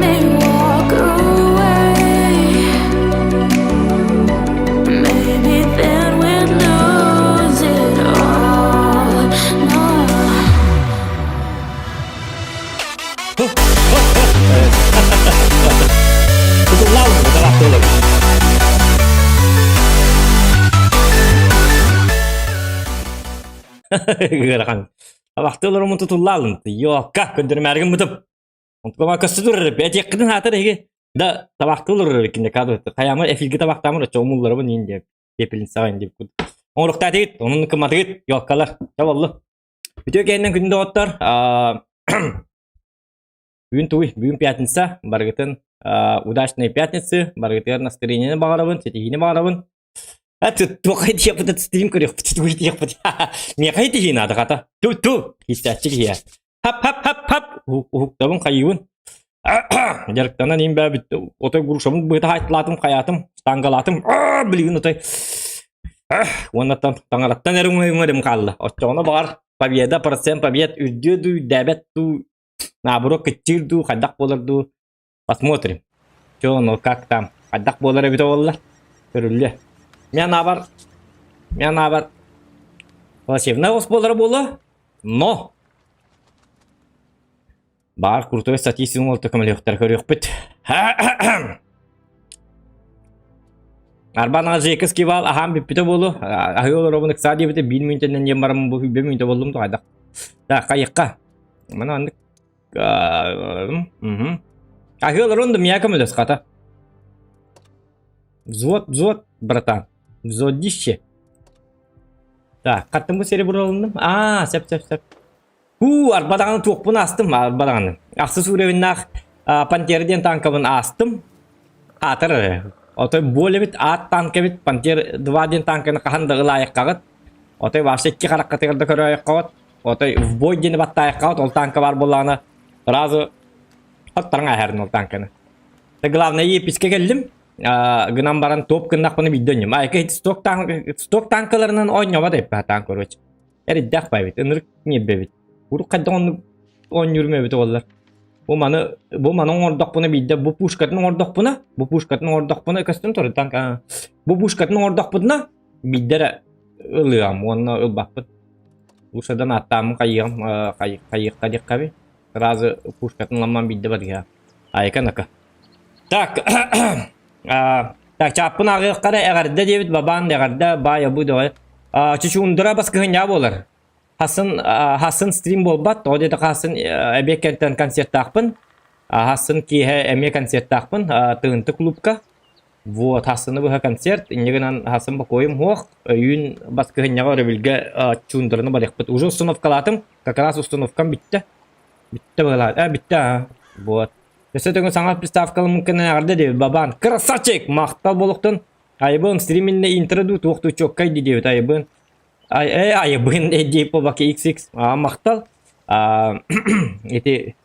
me walk away. Maybe then we'd lose it all. No. Ыарахан. Абахты олорумун тутуллаалын. Йоокка, көндөрүмээргин бутум. Онтукама көстө турар этиэххитин хаатар эһиги. Да табахты олорор кине каду. Хайамар эфирге табахтаамыр очо умулларыбын иин деп. Пепелин саҕайын деп. Оҥоруктаатыгыт, онун кыматыгыт, йооккалар. Чабаллы. Үтүө кэннен күндү доҕоттор. Бүгүн тугуй? Бүгүн пятница. Барыгытын удачной пятницы. Барыгытыгар настроениени баҕарабын, ситиһиини баҕарабын. Туох диэхпит стрим көрүөхпүт, тугу диэхпит. Миэхэ итиһии наада хата. Ту ту истээччи киһи. Хап хап хап хап уһуктабын хайыыбын. Дьарыктанан иин бээбит отой грушабын быыта хаайтылаатым хайаатым штангалаатым билигин отой уоннаттан таҥараттан эрэ уҥа хаалла. Оччоҕуна баҕар победа процент побед үрдүө дуу үрдээбэт дуу наоборот кыччыыр дуу хайдах буолар дуу посмотрим. Чё ну как там хайдах буолар эбитэ буоллар көрүллүө. Мен аабар мен аабар плачевная ос буолара буолуо но Баар крутой статистик оҥорто көмөлөөхтөр көрүөхпүт. Арбан Жека Скивал аһаан бүппүтэ буолу. Аһыы олоробун ыксаа диэбитэ биир мүнтэннэн диэн бараммын бу сүүрбэ мүнтэ боллум тоҕайдах. Так, хайыкка. Мана аннык. Аһыы олорон да мия көмөлөс хата. Взвод, взвод, братан. Взводище. Так, хаттым бу сири буралынным. Аа, сеп, сеп, сеп. Һуу, арба даҕаны туохпун аастым, арба даҕаны. Ахсыс уровеннаах Пантера диэн танкабын аастым. Аатар эрэ. Отой боль эбит, аат танк эбит, Пантер 2 диэн танканы хаһан да ылаайаххаҕыт. Отой вообще икки хараххытыгар да көрөөйөххөҕүт. Отой в бой диэни баттаайаххаҕыт, ол танка баар буоллаҕына сразу хоттаран ааһарын ол танканы. Да главное епискэ кэллим. Гынан баран топ гыннахпына биирдэ онньум. Айка сток танк сток танкаларынан оонньообот эппэ танк короче. Эрдээх баайбыт, ынырык ньиэрбэбит. Урут хайдах оннук оонньуурум эбитэ буоллар. Бу маны бу маны оҥордохпуна биирдэ бу пушкатын оҥордохпуна, бу пушкатын оҥордохпуна көстөн турар танк бу пушкатын оҥордохпутуна биирдэ эрэ ылыам уонна ылбаппыт. Лучшадан аттааммын хайыам хайыахха диэххэбин. Сразу пушкатын ламман биирдэ барыа. Айка-нака. Так, так чааппын ааҕыахха эрэ эҕэрдэ диэбит бабаан эҕэрдэ баай абы дөҕө. Чучуундара баскыһынньаа буолар. Хасын хасын стрим буолбат, тоҕо диэтэххэ хасын эбиэт кэнтэн концертаахпын. Хасын киэһэ эмиэ концертаахпын Тыынты клубка. Вот, хасыны быһа концерт, инньэ гынан хасын бокуойум суох, өйүүн баскыһынньаҕа өрөбүлгэ чуундараны барыахпыт. Уже установкалаатым, как раз установкам бүттэ. Бүттэ быһалаат. Бүттэ аа. Вот. Өссө төгүл саҥа приставкаламмыккын эҕэрдэ диэбит бабаан. Красавчик! Махтал буолуохтун. Айыбын стриминнэ интро дуу туох дуу чоккай дии диэбит айыбын. Ай э айыбын э побаки XX. Аа махтал. Аа ити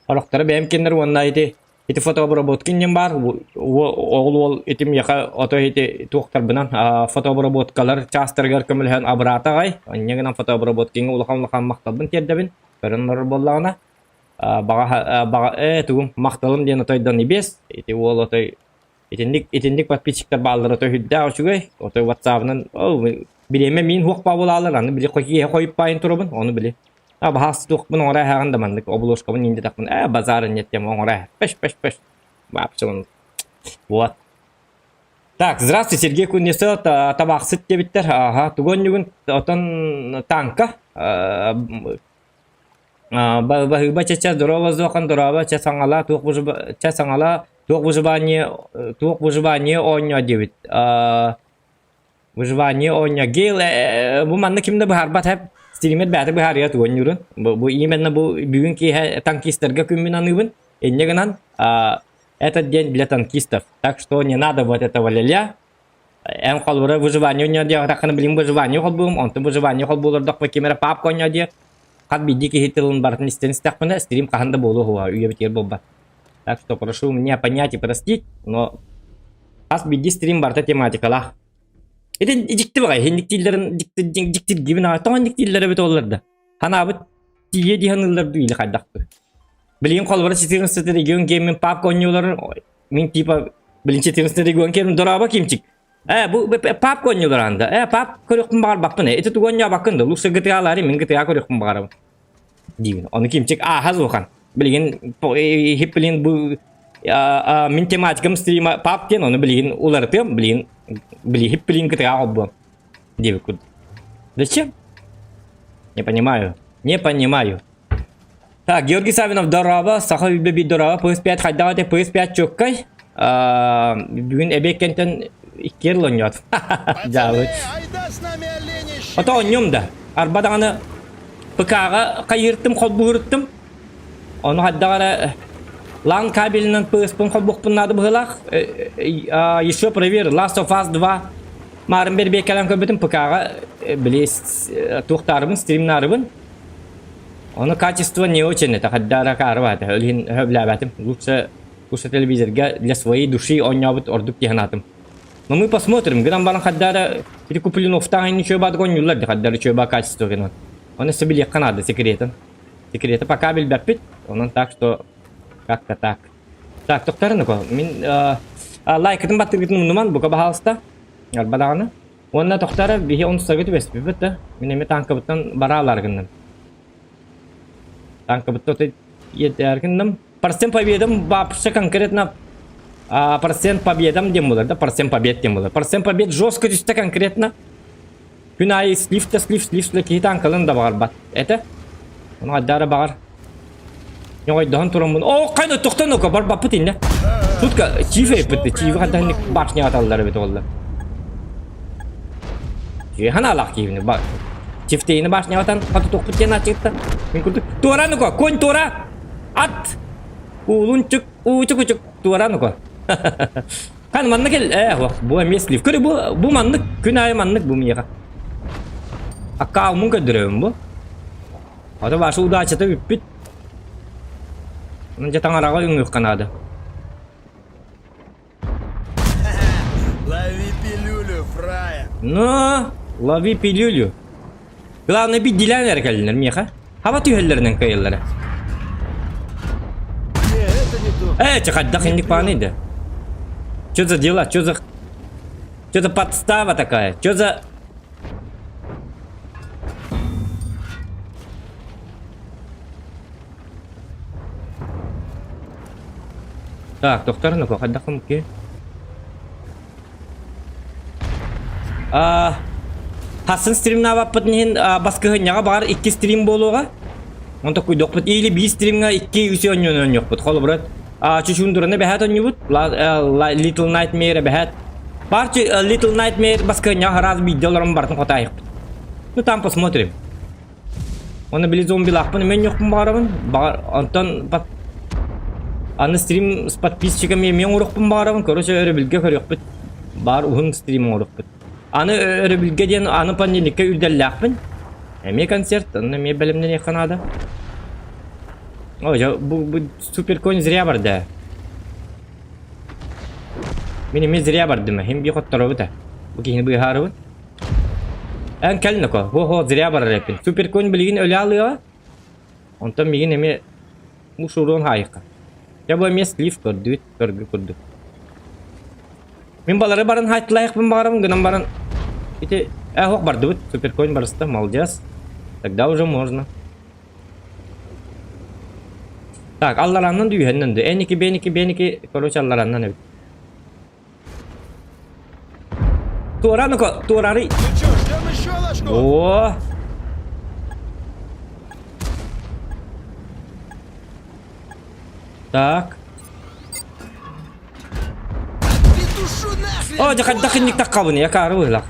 орохторо бэйэм киннер уонна ити ити фотообработка иннин баар оҕол уол ити миэхэ ото ити туохтарбынан фотообработкалар чаастарыгар көмөлөһөн абыраата аҕай. Инньэ гынан фотообработкиҥа улахан улахан махталбын тиэрдэбин. Көрөн олорор буоллаҕына баҕа баҕа ээ тугум махталым диэн отой да небес ити уол отой итинник итинник подписчиктар бааллара отой үрдээх үчүгэй отой ватсабынан бириэмэ миин хуох баабылаалар аны били киэһэ хойуппаайын турабын ону били а баһаас туохпун оҥоро эһэҕин да маннык обложкабын индитахпын ээ базар нет тем оҥоро пеш пеш пеш вообще вот так здравствуйте Сергей Кузнецов табаахсыт диэбиттэр аха тугу онньугун отон танка Баһыыба чэ-чэ здорово зохан дорообо чэ саҥалаа туох чэ саҥалаа туох выживание туох выживание оонньоо диэбит выживание оонньоо Гейл бу манна ким да быһаарбат эп стример бэйэтэ быһаарыа тугу оонньуурун бу именно бу бүгүн киэһэ танкистарга күммүн аныыбын инньэ гынан этот день для танкистов так что не надо вот этого ля-ля Эн холбура выживание оонньоо диэтэххинэ билигин выживание холбуум, онтон выживание холбуулордохпо ким эрэ папка оонньоо диэ. Хас биирдии киһи тылын барытын истэн истэхпинэ, стрим хаһан да буолуо суоҕа, үйэбитигэр буолбат. Так что прошу меня понять и простить, но хас биирдии стрим барыта тематикалаах. Ити дьикти баҕайы, иһинник дииллэрин дьиктиргибин аҕай, тоҕо инник дииллэр эбит оллар да. Ханаабыт тиийэ диһэн ыллар дуу или хайдахтыы. Билигин холобура 14 регион геймин папка оонньууларын мин типа билин 14 регион геймин дорообо кимчик. Э бу папка оонньуулар анда. Э пап көрүөхпүн баҕарбаппын. Ити тугу оонньообаккын да лучше GTA-лары мин GTA көрүөхпүн баҕарабын. Диибин. Ону кимчик ааһа суохан. Билигин хип билин бу мин тематикам стрима пап диэн ону билигин уларытыам билигин били хип билин GTA холбуом диэбит курдук. Зачем? Не понимаю. Не понимаю. Так, Георгий Савинов дорообо, Саха Үлбэ биир дорообо, PS5 хайдах этэ, PS5 чоккай. Бүгүн эбиэт кэнтэн иккиэр лонньоот. Дьаабы. Ото онньум да. Арба даҕаны ПК-ҕа хайыыртым, холбуһуртум. Ону хайдах эрэ LAN кабелынан PS-пын холбуохпун наада быһыылаах. Еще проверь, Last of Us 2 маарын бэрбиэккэлээн көрбүтүм ПК-ҕа били туохтаарыбын, стримнаарыбын. Ону качество не очень это хайдара каарыбаата. Ол иһин сөбүлээбэтим. Лучше лучше телевизорга для своей души оонньообут ордук дии санаатым. Но мы посмотрим. Гынан баран хайдара ити Куплиновтаах ничего баадык оонньууллар дии хайдара үчүгэй качество гынан. Оны өссө билиэххэ наада секретин. Секрети пока билбэппит. Онон так что как-то так. Так, тохтарын мин лайкытын баттыргытын умнуман бука баһаалыста. Арба даҕаны. Уонна тохтара биһи онустарга түбэспиппит да. Мин эмиэ танкабыттан бараалар гынным. Танкабытта иэтээр гынным. Процент победам вообще конкретно а, процент победам диэн буолар да, процент побед диэн буолар. Процент побед жестко түстэ конкретно. Күн аайы слив да слив, слив да киһи танкалын да баҕарбат. Это? Ону айдаара баҕар. Ньоҕойдоһон тураммын. Оо, хайда тохтон око барбаппыт инне. Тутка чиф эппит, чифи хандан башня аталлар эбит олла. Ханаалаах киһини ба. Чифтейни башня атан хату тохпут диэн ачыытта. Мин курдук туора нуко, конь туора. Ат! Уулун чук, уучук учук туора нуко. Хан маннык кэл, э, бу эмиэ слив. Көрү бу бу маннык күн аайы маннык бу миэхэ. Аккаунмун көрдөрөбүн бу. Ата ваша удачата бүппүт. Онон дьэ таҥараҕа үҥүөххэ наада. Лови пилюлю, фраер. Ну, лови пилюлю. Главное биирдиилээн эрэ кэллинэр миэхэ. Хаба түһэллэринэн кыайаллара. Не, это не то. Э, чэ хайдах инник бааны да. Что за дела? Что за... Что за подстава такая? Что за... Так, доктор, ну хайдах ки? А, Хассын стримнаабаппытын иһин баскыһынньаҕа баҕар икки стрим буолуоҕа. Онто куйдуохпут или биир стримҥа икки үс оонньууну оонньуохпут. Холобура, Чучундураны бэһээт оонньуубут, Little Nightmare бэһээт. Баар Little Nightmare баскыһынньаҕа раз биирдэ олорон барытын хотаайыхпыт. Ну там посмотрим. Оны били зомбилаахпын эмиэ оонньуохпун баҕарабын. Баҕар онтон аны стрим с подписчиками эмиэ оҥоруохпун баҕарабын. Короче, өрөбүлгэ көрүөхпүт. Баар уһун стрим оҥоруохпут. Аны өрөбүлгэ диэн аны понедельникка үрдэллээхпин. Эмиэ концерт, онно эмиэ бэлэмнэниэххэ наада. Ой, дьэ, бу, бу суперконь зря барда. Мин эмиэ зря бардым. Хим би хотторобут а. Бу киһини быыһаарыбын. Эн кэл ноко. Хо-хо, зря барар эппин. Суперконь билигин өлө алыаҕа. Онтон мигин эмиэ мусуруон хаайыкка. Дьэ бу эмиэ слив көрдүбүт, көргү курдук. Мин балары баран хаайтылаайыкпын баҕарабын гынан баран ити э ох бардыбыт суперконь барыста молодец тогда уже можно так аллараннан дүйүһэннэн да эн ики бен ики бен ики короче аллараннан эбит туора ну-ка туорары Ну чё, ждем еще ложку? о так О, дьэ хайдах инник таххабын, я каары быһылаах.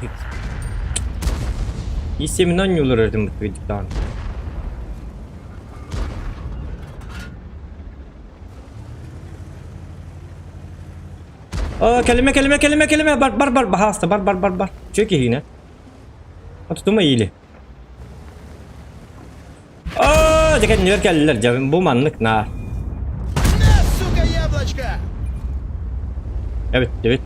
Исемин онньуулар өртүм быттыгыдьыктаан. О, кэлимэ, кэлимэ, кэлимэ, кэлимэ, бар, бар, бар, баһааста, бар, бар, бар, бар. Чө киһине. Отутума иили. О, дьэ кэннибэр кэллилэр, дьэ бу маннык наар. На, сука, яблочко! Эбит, эбит.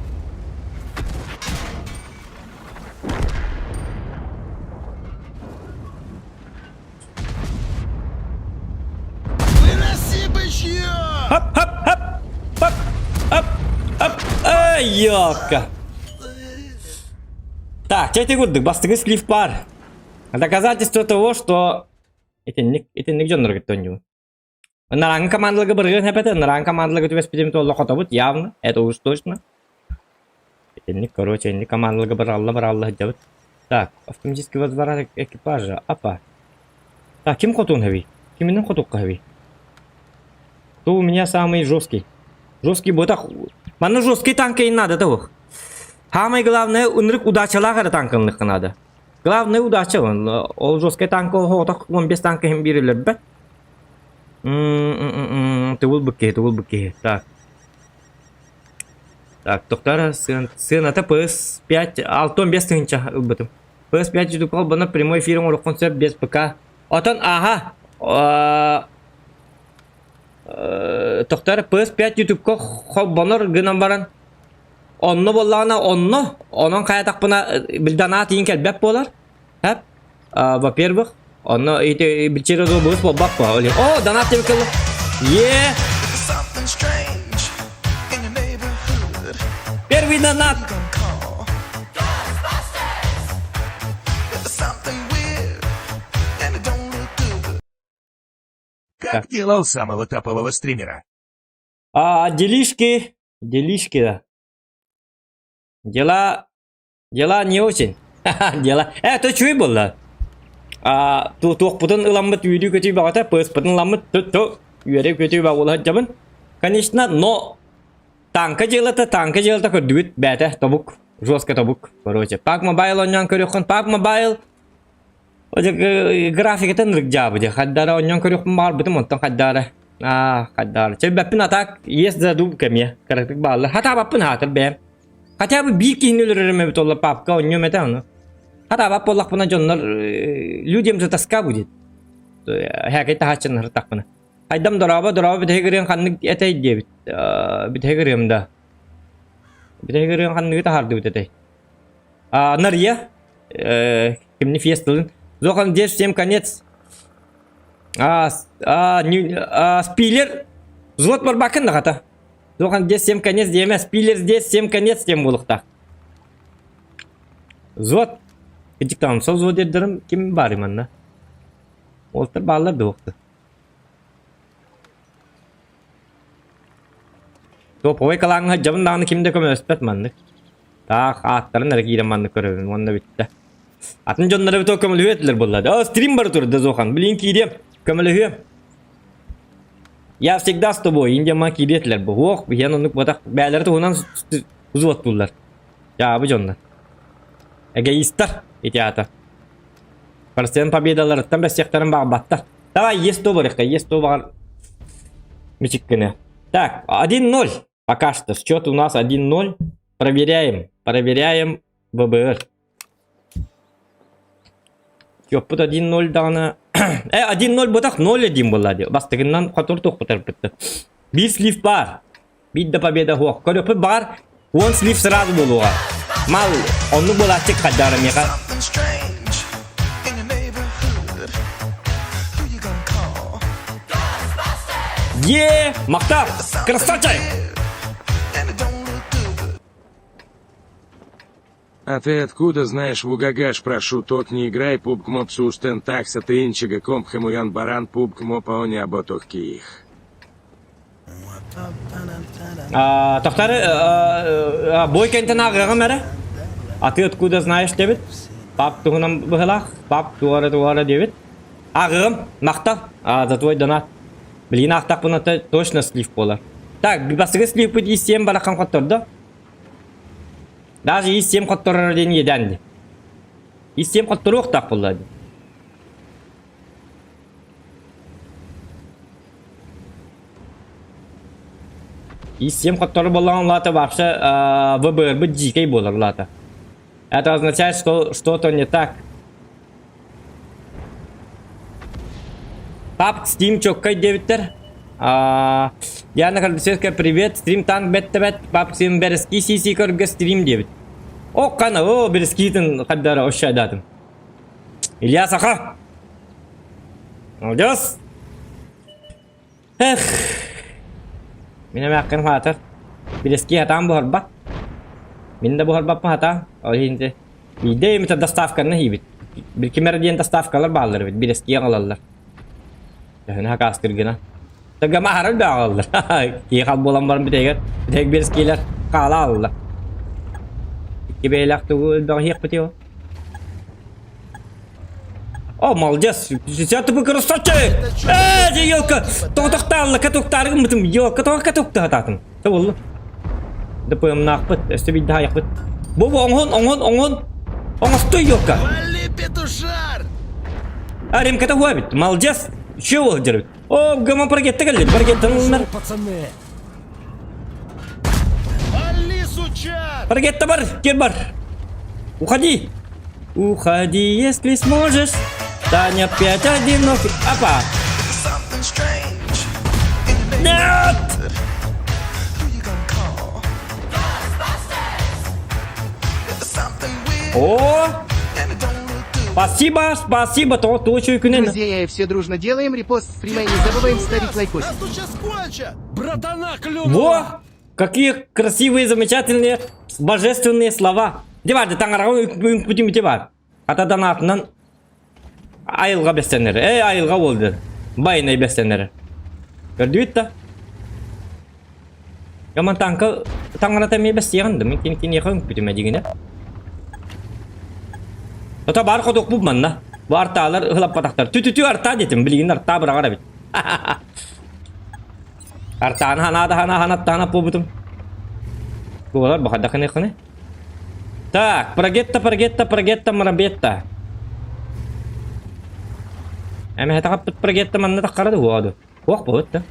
Выноси бычок! Чье? Хоп, хоп, хоп, хоп, хоп, хоп. Ай, ёлка. Так, чэ ити курдук, бастакы слив пар. Доказательство того, что итинник, итинник дьоннору кытта оонньуубун. Нарааҥҥы командаларга барыгын эпэтэ, нарааҥҥы командаларга түбэспитим туолла хотобут, явно, это уж точно. Итинник, короче, инник командаларга баралла-баралла сылдьабыт. Так, автоматический возврат экипажа, апа. Так, ким хотун хэбий? Киминен хотукка хэбий? Кто у меня самый жесткий? Жесткий ботах. Манна жесткий танка и надо того. Самое главное, ынырык удачалаах эрэ танканлыхха надо. Главное удача он. Ол жесткий танка оһоотох 15 танка иһин биир өлөрбөт. Тубул быккиһи, тубул быккиһи. Так. Так, тохтар сыаната PS5 65 тыһыынча ылбытым. PS5 ютубка холбонор прямой эфир оҥоруоххун сөп без ПК. Отон аха тохтар PS5 ютубка холбонор гынан баран онно буоллаҕына онно онон хайатахпына билданаат иин кэлбэт буолар. Хэп. Во-первых, онно ити билчер быыс буолбат по. О, донат тебе кылла. Е! Первый донат. Как дела у самого топового стримера? А, делишки, делишки, да. Дела, дела не очень. Дела. Э, то чуй буолла. А, туохпутун ыламмыт үөрүү көтүү баҕата, пыспытын ыламмыт ту үөрүү көтүү баҕа дьабын. Конечно, но танка дьыалата, танка дьыалата көрдүбүт бээтэ тобук, жестко тобук. Короче, PUBG Mobile оонньоон көрүөххүн, PUBG Mobile графикатын ырык дьаабы Хаддара оонньоон көрүөхпүн баҕарбытым, онтон хаддара аа хаддара. Чэбэппин атак есть задумка эмиэ кыратык бааллар. Хатаабаппын хаатыр бэйэм. Хотя бы биир киһини өлөрөрүм эбит олла папка оонньуом этэ ону. Хатаабат буоллахпына дьоннор людям же тоска будет. Һээкэй таһааччыннар тахпына. Хайдам дорообо дорообо бүтэһик ырыаҥ ханнык этэй диэбит. Бүтэһик ырыам да. Бүтэһик ырыаҥ ханныгы таһаардыбыт этэй? А, Нария, кимни фестылын. Зохан здесь всем конец. А, а, не, а, спилер взвод барбакын да хата. Зохан здесь всем конец диэмэ, спилер здесь всем конец диэн буолуохтаах. Взвод. Кырдьык сол взвод эрдэрим ким баарый манна? Уолаттар бааллар да уохта. Топовой калааҥҥа сылдьабын даҕаны ким да көмөлөспөт маннык. Таах ааттарын эрэ киирэн маннык көрөбүн уонна бүттэ. Атын дьоннор эбит көмөлөһүө этилэр буолла. О, стрим бара турда Зохан. Билин киириэм, көмөлөһүөм. Я всегда с тобой. Индия ма киириэ этилэр бу. Ох, биһиэн оннук ботах бээлэри туһунан взводтууллар. Дьаабы дьоннор. Эгоистар ити аата. Процент победаларыттан бэссиэхтэрин баҕарбаттар. Давай, есть то барыхта, есть то баҕар мичик гына. Так, 1-0. Пока что счет у нас 1-0. Проверяем. Проверяем ВБР. Счеппут 1-0 даҕаны. Э, 1-0 бытах 0-1 была дии. Бастыгынан хотур туохпутар бытты. Биир слив бар. Биир да победа суох. Көрөппүт баар. Уон слив сразу буолуоҕа. Мал, оннук буолааччы хаддара миэхэ. Е, махтал! Красавчик! А ты откуда знаешь Вугагаш, прошу, тот не играй пубг моп сустен такса ты инчига комп хэмуян баран пубг моп аони аботох киих. Тохтары бой кэнтэн ааҕыаҕым эрэ. А ты откуда знаешь диэбит. Пап туһунан быһылаах. Пап туора туора диэбит. Ааҕыҕым, махтал. За твой донат. Билигин аахтахпына точно слив буолар. Так, бастакы сливпит ис-сиэн барахан хоттордо. Даже ис-сиэн хотторор диэн иэдээн дии. Ис-сиэн хотторуохтаах буолла дии. И-7 хоттору буоллаҕын улаата вообще ВБР-быт дьиикэй буолар улаата. Это означает, что что-то не так. Пап, Steam чоккай диэбиттэр. Диана Кардасевская, привет. Стрим танк бэт Пап, Steam бэрэски сиси көргө стрим диэбит. О, кана, о, бэрэскитин хаддара ощадатым. Илья Саха! Молодец! Эх! Мин эмээххин хаатар. Билэскии хатаан буһарбат. Мин да буһарбаппын хатаан. Ол иһин ити биирдэ эмитэ доставканы иһиибит. Бир ким эрэ диэн доставкалар бааллар эбит. Билэскии аҕалаллар. Төһөнү хакаастыыргына. Тагама аһарар да аҕалаллар. Киһи хал буолан баран бүтэйгэр бүтэйик биэскиилэр хаала ааллар. Икки бэйэлээх тугу элбэҕи иһиэхпитий ол? О, молодец! Сейчас ты красавчик! Э, елка! Тоҕотохтаалла, катуктаары гыммытым. Елка, тоҕо катуктаатаатым. Це боллу. ДПМнаахпыт, өссө биирдэ хаайахпыт. Бу бу оҥон, оҥон, оҥон. Оҥостуй елка! Вали, петушар! А, ремката хуа бит. Молодец! Че ол дербит? О, гамма паргетта келли. Паргеттан ылынар. Пацаны! Вали, сучар! Паргетта бар, кел бар. Уходи. Уходи, если сможешь. Таня опять одинокий. Опа. Нет! О! Спасибо, спасибо, то точую күнен. Друзья, все дружно делаем репост стрима и не забываем ставить лайкосик. Нас тут сейчас кончат! Братана клюнула! Во! Какие красивые, замечательные, божественные слова. Де бар, таҥараҕа үҥпүтүм бар. Атадан атынан айылҕа бэстэнэр. Эй, айылҕа буолду. Байнай бэстэнэр. Көрдүбүт да? Яман таҥка таҥарата эмиэ бэстиэҕин да, мин киниэхэ үҥпүтүм эдигинэ. Ото бар хотук манна. Бу артаалар ыһылаппатахтар. Тү-тү-тү артаа детим, билигин артаа быраҕар эбит. Артааны ханаада хана ханаттаана буолбутум. Буолар бахадахыны ханы. Так, прогетта, прогетта, прогетта, марабетта. Эми хатахаппыт прогетта манна таххара да уоду. Уох буолут да.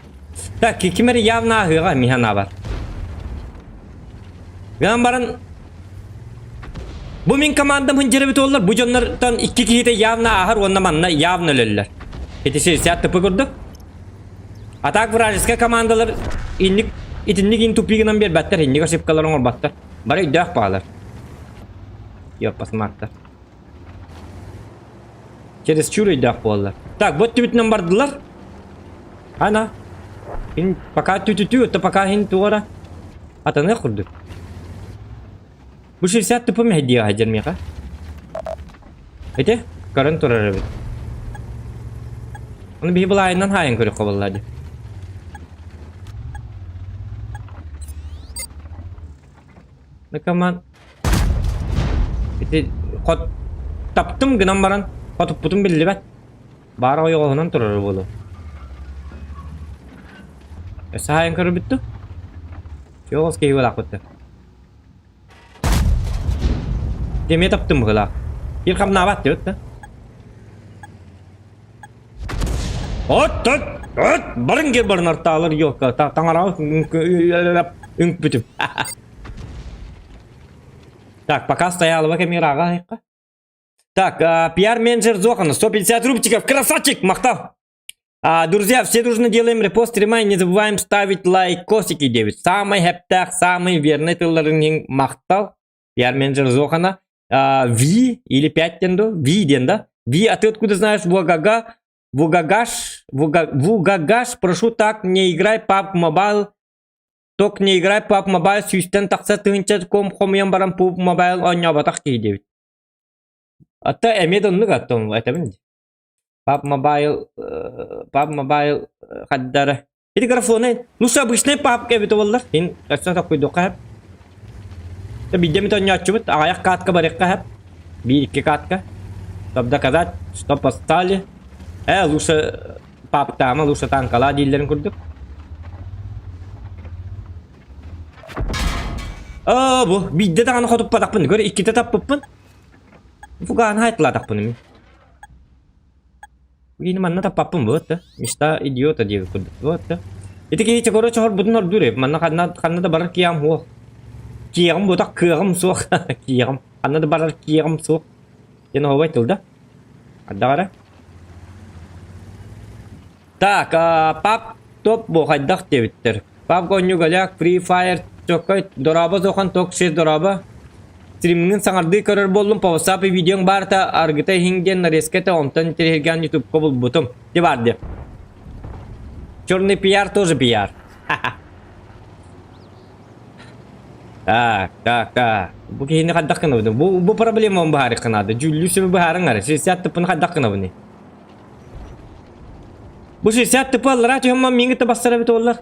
Так, кимер явно аһыаҕа миһана бар. Гынан баран Бу мин командам хындьырыбыт оллар, бу дьоннортон икки киһитэ явно ааһар уонна манна явно өлөллөр. Ити 60 тыпы курдук. А так вражескай командалар инник итинник ин тупигынан биэрбэттэр, инник ошибкалар оҥорбаттар. Бары өйдөөх баалар. Ёппасмааттар. Чересчур өйдөөх буоллар. Так, вот түбүтүнэн бардылар. Ана. Ин пока түтүтү, это пока хин туора. Атаны курдук. Бу 60 тупу мэһдиэҕэ сылдьар миэхэ. Ити, көрөн турар эбит. Ону биһи былаайынан хаайан көрүөххэ буолла дии. Накаман ити хот таптым гынан баран хотуппутум биллибэт. Баар ойоҕоһунан турар буолуо. Өссө хаайан көрөрбүт дуу? Чугас киһи буолаахпыт Эмиэ таптым быһыылаах. Биир хамнаабат диэбит да. От, от, от, барын кир барын артаалар ёлка, таҥараҕа үҥпүтүм. Так, пока стояла кэмигэр ааҕа Так, пиар-менеджер Зохана, 150 рубчиков, красавчик, махтал! Друзья, все дружно делаем репост стрима и не забываем ставить лайкосики 9. Самый хэптах, самый верный тылларын махтал. Пиар-менеджер Зохана. Ви или 5 тенду? Ви ден, да? Ви, а ты откуда знаешь Вугага? Вугагаш, Вугагаш, прошу так, не играй PUBG Mobile. Ток не играй PUBG Mobile сүүстэн тахса тыһыынча ком хомуйан баран PUBG Mobile оонньооботох киһи диэбит. Ата эмиэ да оннук аттон этэбин дии. PUBG Mobile, PUBG Mobile хаддара. Ити графоны, ну что обычный PUBG эбит буоллар. Ин өссө токуйдуохха сөп. Биирдэ эмит оонньооччубут, аҕыйах катка барыахха сөп. Биир-икки катка. Чтобы доказать, что поставили. Лучше PUBG-таама, лучше танкалаа дииллэрин курдук. Аа, бу биирдэ даҕаны хотуппатахпын, көр иккитэ таппыппын. Фугаан хайтлаатахпын мин. Кини манна таппаппын вот да. Мечта идиота диэбит курдук. Вот да. Ити киһи короче хорбутун ордуур эбит. Манна ханна ханна да барар киэҕим суох. Киэҕим буотах кыаҕым суох. Киэҕим. Ханна да барар киэҕим суох. Диэн оһуобай тыл да. Ардаҕара. Так, пап топ бу хайдах диэбиттэр. Пап оонньуу голяк, Free Fire, чоккой, дорообо зохан ток сир дорообо. Стримҥин саҥардыы көрөр буоллум, по WhatsApp видеоҥ баарта аргыта иһиҥ диэн нарезката онтон интэриэһиргээн ютубка булбутум. Ти бар диэ. Черный пиар тоже пиар. Так, так, так. Бу киһини хайдах гынабын? Бу, бу проблеманы быһаарыахха наада. Дьүүллүүр сүбэ быһаарыҥ эрэ. 60 тыппын хайдах гынабыный? Бу 60 тыпы аллараа түһэн ман миҥ бассар эбит буоллар.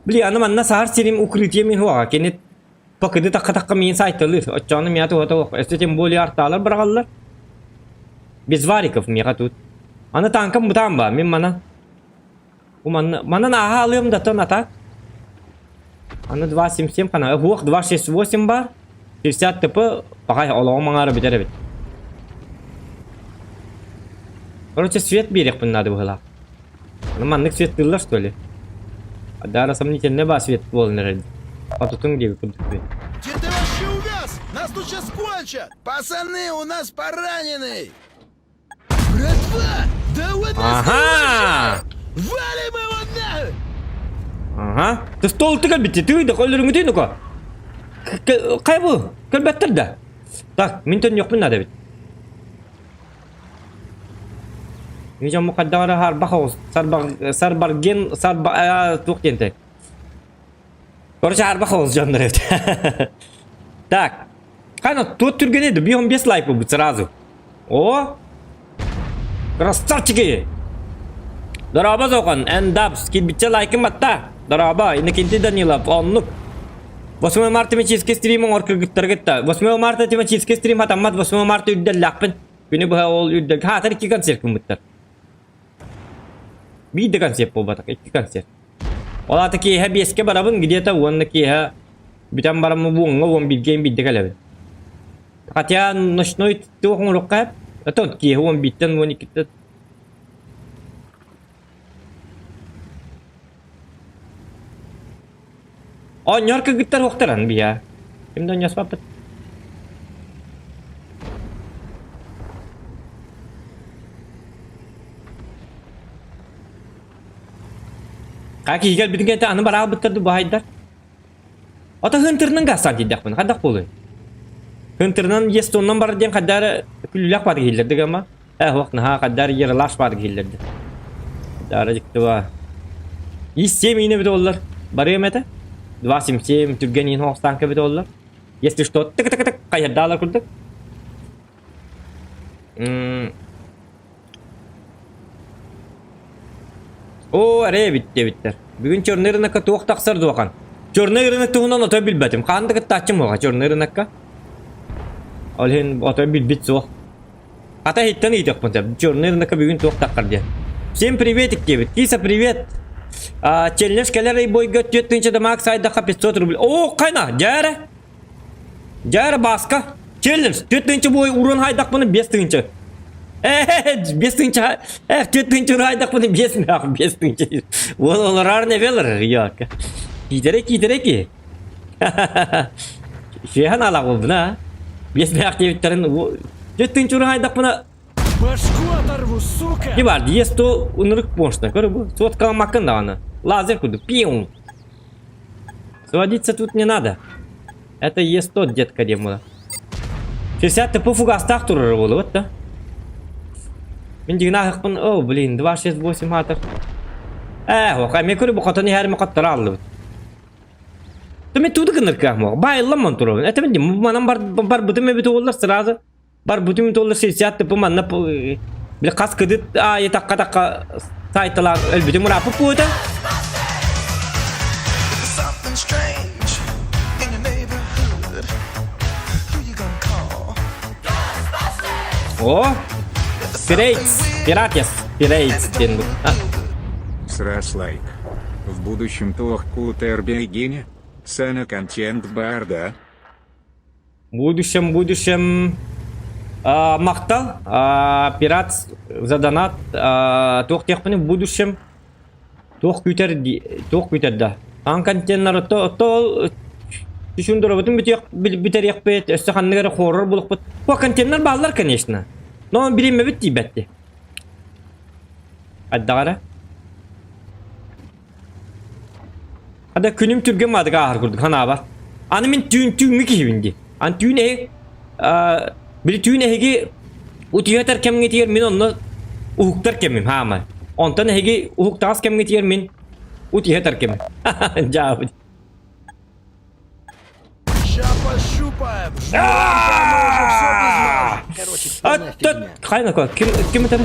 Били, аны манна саһар сирим укрытие мин хуаҕа. Кини покыды тахха-тахха миин сайталыыр. Оччоҕуна миэхэ туһата суох. Өссө тем более артаалар быраҕаллар. Без вариков миэхэ тут. Аны танкам бытаан ба, мин манан. Бу манна, манан ааһа алыам да тон ата. Аны 2.77 хана, уох 2.68 бар. 60 ТП, пахай олоҕум аҥаара бүтэр эбит. Короче, свет биэриэхпин наада быһыылаах. Ну маннык светтыыллар что ли? Дара сомнительный ба свет буолан эрэр. Хотутуҥ диэби курдук свет. Где ты вообще увяз? Нас тут сейчас кончат! Пацаны, у нас пораненный! Братва! Да он нас Ага! Валим его нахуй! Ага. Ты стол ты кэлбитти, ты да коллөрүҥүтүй ну-ка. Хайа бу? Кэлбэттэр да. Так, мин төннүөхпүн наада эбит. Видимо, хайдах харбах оҕус. Сарбар сарбарген сарба туох диэнтэй. Короче, харбах оҕус дьоннор эбит. Так. Қана тот түрген еді, 15 лайк будет сразу. О! Красавчики! Дорообо Зохан, Эндапс, килбиччэ лайкын батта. Дорообо, Иннокентий Данилов, оннук. 8 марта тематический стрим оҥор кыргыттары кытта. 8 марта тематический стрим хатаммат 8 марта үрдэллээхпин. Күнү быһа ол үрдэл. Хаатар икки концерт гыммыттар. Биир да концерт буолбатах, икки концерт. Ол аата киэһэ биэскэ барабын где-то уонна киэһэ бүтэн бараммын уоҥҥа уон бииргэ биирдэ кэлэбин. Хотя ночной туох оҥоруохха это киэһэ уон бииртэн уон иккиттэн Оонньоор кыргыттар уохтаран биһа. Ким да оонньоспаппыт. Ха киһи кэлбитин кэннэ аны бараалбыттар ду баайдар. Ото хынтырынан гастан тиийдэхпин хайдах буолуй? Хынтырынан естоннан барар диэн хайдары күлүүлээх баар киһилэрдик ама. Э уох наһаа хайдары ералаш баар киһилэрди. Дара дьиктива. Ис семь ине бит оллар. Барыам этэ. 277 түргэн иин хоостаан кэбит оллар. Если что, тык-тык-тык хайырдаалар курдук. Оо, эрэ эбит диэбиттэр. Бүгүн черный рынокка туох тахсар дуохан? Черный рынок туһунан отой билбэтим. Хаан да кыттааччым уоха черный рынокка. Ол иһин отой билбит суох. Хата иһиттэн ыйытыахпын сөп. Черный рынокка бүгүн туох таххар диэн. Всем приветик диэбит. Киса, привет! А, челлендж кэлэр ый бойга 4000 дамаг сайдахха 500 рублей. Оо, хайна, дьээрэ! Дьэ Бааска, челлендж, 4000 бой урон хайдахпыны 5000. Э, 5000, э, 4000 урон хайдахпыны 5 мях, 5000. Ол олорар не велер, яка. Китере, китере ки. Шехан ала болбуна. 5 мях диэбиттерин 4000 урон хайдахпына Башку оторву, сука! Не бар, есть то унырык поншна. Көрө бу, соткаламаккын даҕаны. Лазер курдук, пиу. Сводиться тут не надо. Это есть тот детка демона. 60 ТП фугастаах турар буолуот да. Мин дигнаахпын, о, блин, 2, 6, 8 атыр. Э, ока, мен көрү бу хотон иһэр хоттора аллыбыт. Мен туду гыныр кыахмох. Байылламан турабын. Это мен манан бар бар бутум эбит оллар сразу. Бар бутум толлар 60 ТП манна бile хас кыдыт аайы такка такка сайталаан өлбүтүм ырааппыт буолута. Something strange in your neighborhood. Who you gonna call? О! Пирейтс! Пиратес! Пирейтс диэн бу. Срас лайк. В будущем туох кутер бегине. Сана контент барда. В будущем, будущем а, махтал, а, пират за донат, а, туох диэхпиний в будущем туох күүтэр туох күүтэр да. Аан контеннар то то Түшүндөрөбүтүн бүтүөх бүтэриэхпит, өссө ханнык эрэ хоррор булукпут. По контеннар бааллар, конечно. Но бириэмэбит тиийбэтти. Хайдаҕа Хада күнүм түргэн маадыга ааһар курдук ханаабар. Аны мин түүн түүҥҥү киһибин дии. Аны түүн эһи били түүн эһиги утуйатар кэмҥитигэр мин онно уһуктар кэмим хаама. Онтон эһиги уһуктаҕас кэмҥитигэр мин утуйатар кэмим. Дьаабы. Короче, полная фигня. Хайна ким ким это?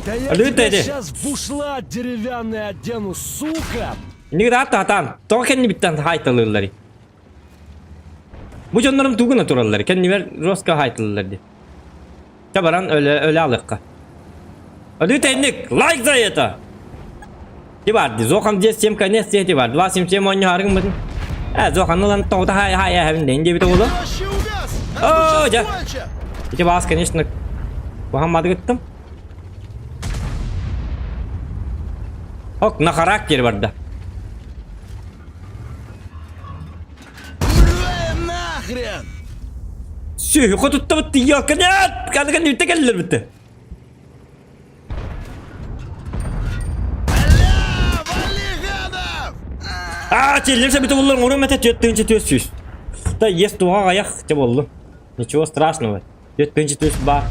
Да я Алло, тебя Тедди. сейчас в бушлат деревянный одену, сука! Нигде атаан. Тоҕо кэннибиттэн хаайталыылларый? Бу дьоннорум тугуна тураллар? Кэннибэр жестко хаайталыыллар дии. Чэ баран өлө өлө алыахха. Өлүү тэнник! Лайк за это! Ти бар ди. Зохан 10 конец ти бар. 2 7 7 оонньуу харыгын Э, Зохан ылан тоҕута хай хай эһэбин дэн диэбит оҕоло. Вообще увяз! О, Нас дьэ. тут сейчас кончат! Ити баас, конечно, куһаммадыгыттым. Ок, на характер барда. Ура, нахрен! Сүһү хотуттабыт тиийиэххэ нет! Кадыган үтэ кэллэр битте. Бля, вали гадов! Аа, теллер сәбите боллар, урым әтә 4400. Да, ес туға аяқ те болду. Ничего страшного. 4400 бар.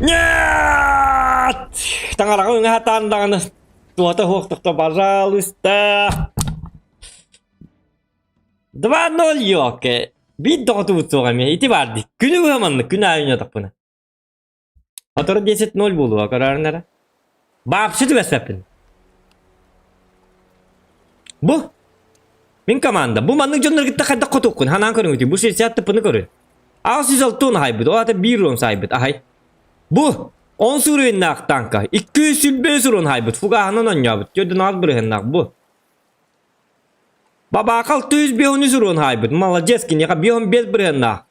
Нет! Таҥараҕа үҥэ сатаан даҕаны туһата суохтукта, пожалуйста. 2-0 ёке. Биир доҕотубут суох эмиэ. Ити баар дии. Күнү быһа маннык, күн аайы ойнотохпуна. Сотору 10-0 буолуо, көрөөрүн эрэ. Баапсы түбэспэппин. Бу мин команда. Бу маннык дьоннор кытта хайдах хотуоххун ханаан көрүҥүтүй. Бу 60 тыппыны көрү. 806 хайбыт, ол ата биир урон сайбыт, аһай. Бу 10 суруйуннаах танка 225 урон хайбыт, фугаһынан оонньообут, 4 бырыһыннаах бу. Бабаакал 153 урон хайбыт, молодец, киниэхэ 55 бырыһыннаах.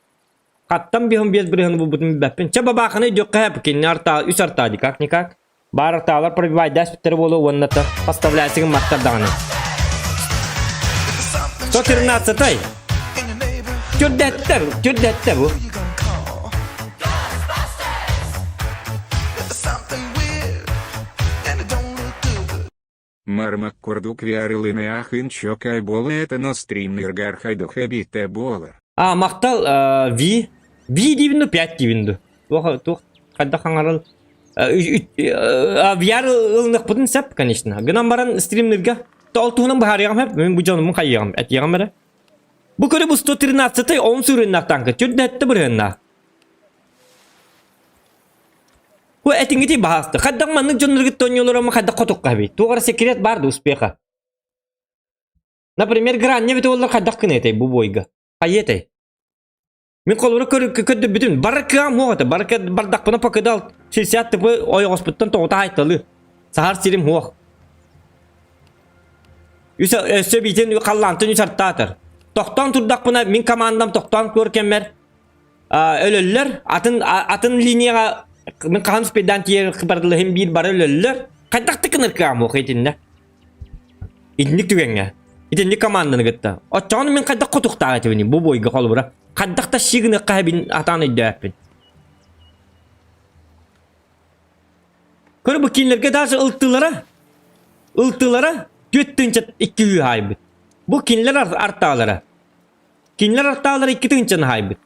Хаттан 55 бырыһыны булбутун билбэппин. Чэ бабааханы өйдүөххэ хэп, кинини арта, үс артаа ди, как-никак. Баар артаалар пробивайдаспыттара буолуо уонна та поставляйсыгын маттар даҕаны. 113-й. Түрдэттэр, түрдэттэ бу. Мармак курдук виарылыны чокай бола это но стримнер хайдухабите болар. А, махтал Ви. Ви диибин ду, 5 диибин ду. Туох, туох, хайдах хаҥарал. VR ылыныахпытын сөп, конечно. Гынан баран стримнергэ ол туһунан быһаарыаҕым сөп, мин бу дьонумун хайыаҕым, этиэҕим эрэ. Бу көрү бу 113-й 10 сүрүннээх танка, түрдэттэ бырыһынна. Бу этиҥити баһаасты. Хайдах маннык дьонноргут тонньолорому хайдах хотукка эбит? Туох эрэ секрет бар да успеха? Например, гранне бит оллар хайдах гына бу бойга? Хайетай? Мин холобура көрдөрбүтүм. Бары кыам хуох этэ. Бары бардахпына покидал 60 тыпы ойоҕоспуттан тоҕута хайталы. Саһар сирим хуох. Үс өссө биитин халлаантан үс артаатар. Тохтоон турдахпына мин командам тохтоон көр кэммэр өлөллөр. Атын атын линияҕа мин хаһан спейдаан тиийэр бардылыһым биир бары өлөллөр. Хайдах тыкыныр кыам хуох итиннэ. Итинник түгэҥҥэ. Итинник команданы кытта. Оччоҕуна мин хайдах хотуктаах этибиний бу бойга холобура. Хайдах да сигыныахха бин атаан өйдөөппүн. Көрө бу кинилэргэ даже ылтылара ылтылара 4 2 хаайбыт. Бу кинилэр артаалара. Кинилэр артаалара 2 тыһынчаны хаайбыт.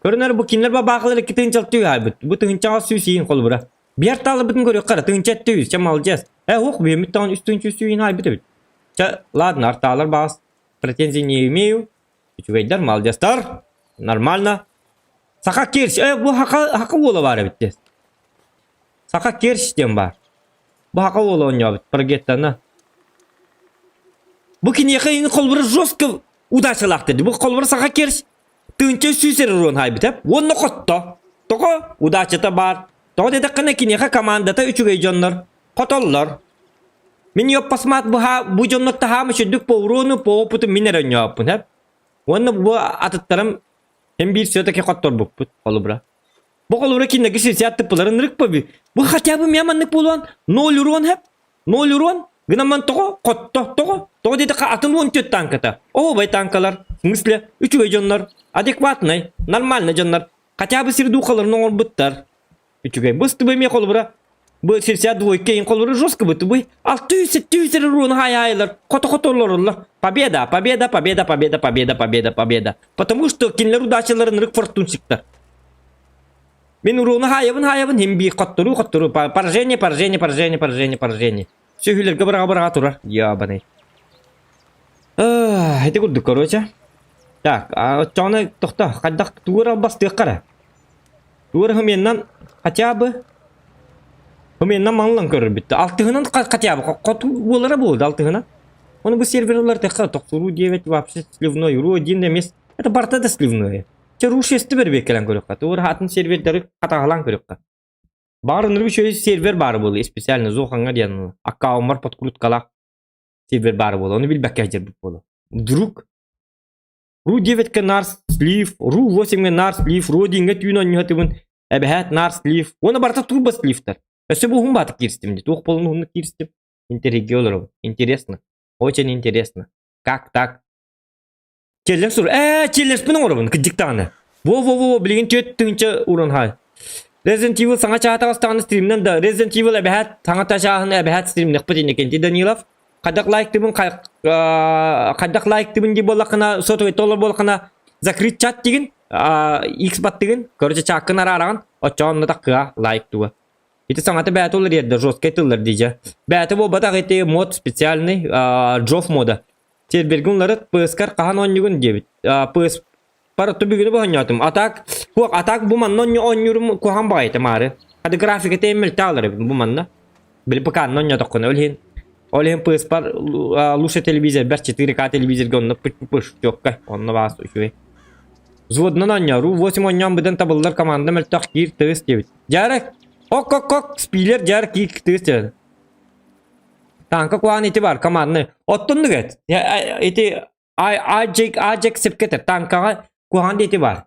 Көрүнэр бу кинилэр бабаахалар 2 тыһынча алты хаайбыт. Бу тыһынчаҕа сүүс иин холобура. Биэр тааларбытын көрүөххэ эрэ, тыһыынча өттө үс, чэ молодец. Э, ух, биэммит даҕаны үс тыһыынча үс сүүһүн аайбыт эбит. Чэ, ладно, артаалар баҕас претензий не имею. Үчүгэйдэр, молодецтар. Нормально. Саха Керч, э, бу Хака, Хака уола баар эбит дии. Саха Керч диэн баар. Бу Хака уола оонньообут, прогеттана. Бу киниэхэ ини холбура жестко удачалаах деді. Бу холбура Саха Керч тыынча сүүс эрэ уруон хаайбыт эп. Уонна хотто. Тоҕо? Удачата баар. Тоҕо диэтэххинэ киниэхэ командата үчүгэй дьоннор. Хотоллор. Мин йоппасмаат быһа бу дьоннор таһаам үчүрдүк по уруону по опыту мин эрэ оонньооппун эп. Уонна бу атыттарым hem биир все-таки хотторбуппут холобура. Бу холобура кинилэргэ 60 тыппыларын ырык бу. Бу хотя бы мэ маннык буолуон 0 урон хэп. 0 урон. Гынан тоҕо хотто тоҕо тоҕо диэтэххэ атын 14 танката. Оһуобай танкалар. В смысле үчүгэй дьоннор. Адекватный, нормальный дьоннор. Хотя бы сирдухаларын оҥорбуттар. Үчүгэй. Бу ыстыбы эмиэ холобура бу 62 иин холобура жестко бу бу 600 700 руны хай-хайлар хото-хото олороллор. Победа, победа, победа, победа, победа, победа, победа. Потому что кинилэр удачаларын ырык фортунщиктар. Мин уруну хаайабын хаайабын хим биир хотторуу хотторуу поражение, поражение, поражение, поражение, поражение. Сүһүлэргэ быраҕа быраҕа турар. Ябаный. Ити курдук, короче. Так, оччоҕуна тохто, хайдах тугу эрэ албастыахха эрэ. Тугу эрэ хомуйаннан хотя бы хомуйаннан маҥыллан көрөрбүт. Алтыһынан хотя бы хоту буолара буолуо да алтыһынан. Ону бу сервер уларытыахха тохсуруу диэбит вообще сливной, ру один да эмиэ это барыта да сливное. Чэ ру шести бэрбиэк кэлэн көрүөххэ. Тугу эрэ атын сервердэри хатаҕалаан көрүөххэ. Баҕар ынырык үчүгэй сервер баар буолуо специально Зохаҥҥа диэн аккауммар подкруткалаах сервер баар буолуо. Ону билбэккэ сылдьарбыт буолуо. Вдруг Ру 9-ка наар слив, Ру 8-га наар слив, Ру 1-га түүн оонньоһотубун, эбэһээт наар слив. Уонна барыта турбо сливтар. Өссө бу уһун баатык киирстим дии. Туох буолан уһуннук киирстим? Интриги олоробун. Интересно. Очень интересно. Как так? Челлендж сур. Ээ, челленджпин оҥоробун, кырдьык даҕаны. Во-во-во, билигин 4000 уран хай. Resident Evil саҥа чааһа таҕыстаҕына стримнэн да Resident Evil эбэһээт саҥа чааһын эбэһээт стримнэхпит Иннокентий Данилов. Хайдах лайктыбын хайдах лайктыбын дии буоллаххына сотовый толор буоллаххына закрыть чат дигин X баттыгын короче чааккын араараҕын оччоҕо онно таккыа лайк туга. Ити саҥата бэйэтэ уларыйар да жесткай тыллар дии Бэйэтэ буолбатах ити мод специальный Джофф мода. Сервергин уларыт PS-кар хаһан оонньугун диэбит. PS Паратты бүгүнү бу оонньоотум. А так, хуох, а так бу манна оонньуурум куһаҕан баҕайыта маары. Хады графиката мөлтөх алар эбит бу манна. Били ПК-нан оонньоотоххуна ол иһин ол иһин PS-пар лучше телевизор бэр 4К телевизорга онно пыш чёккай онно баас үчүгэй. Взводунан оонньооруу 8 оонньоон быдан табыллар команда мөлтөх киир тыыс диэбит. Дьаарак! Ок ок ок спилер дьаар киир тыыс диэбит. Танка куһаҕан ити бар командны. Оттоннук эт. Ити Аджек Аджек сөпкө этэр. Танкаҕа куһаҕан диэти баар.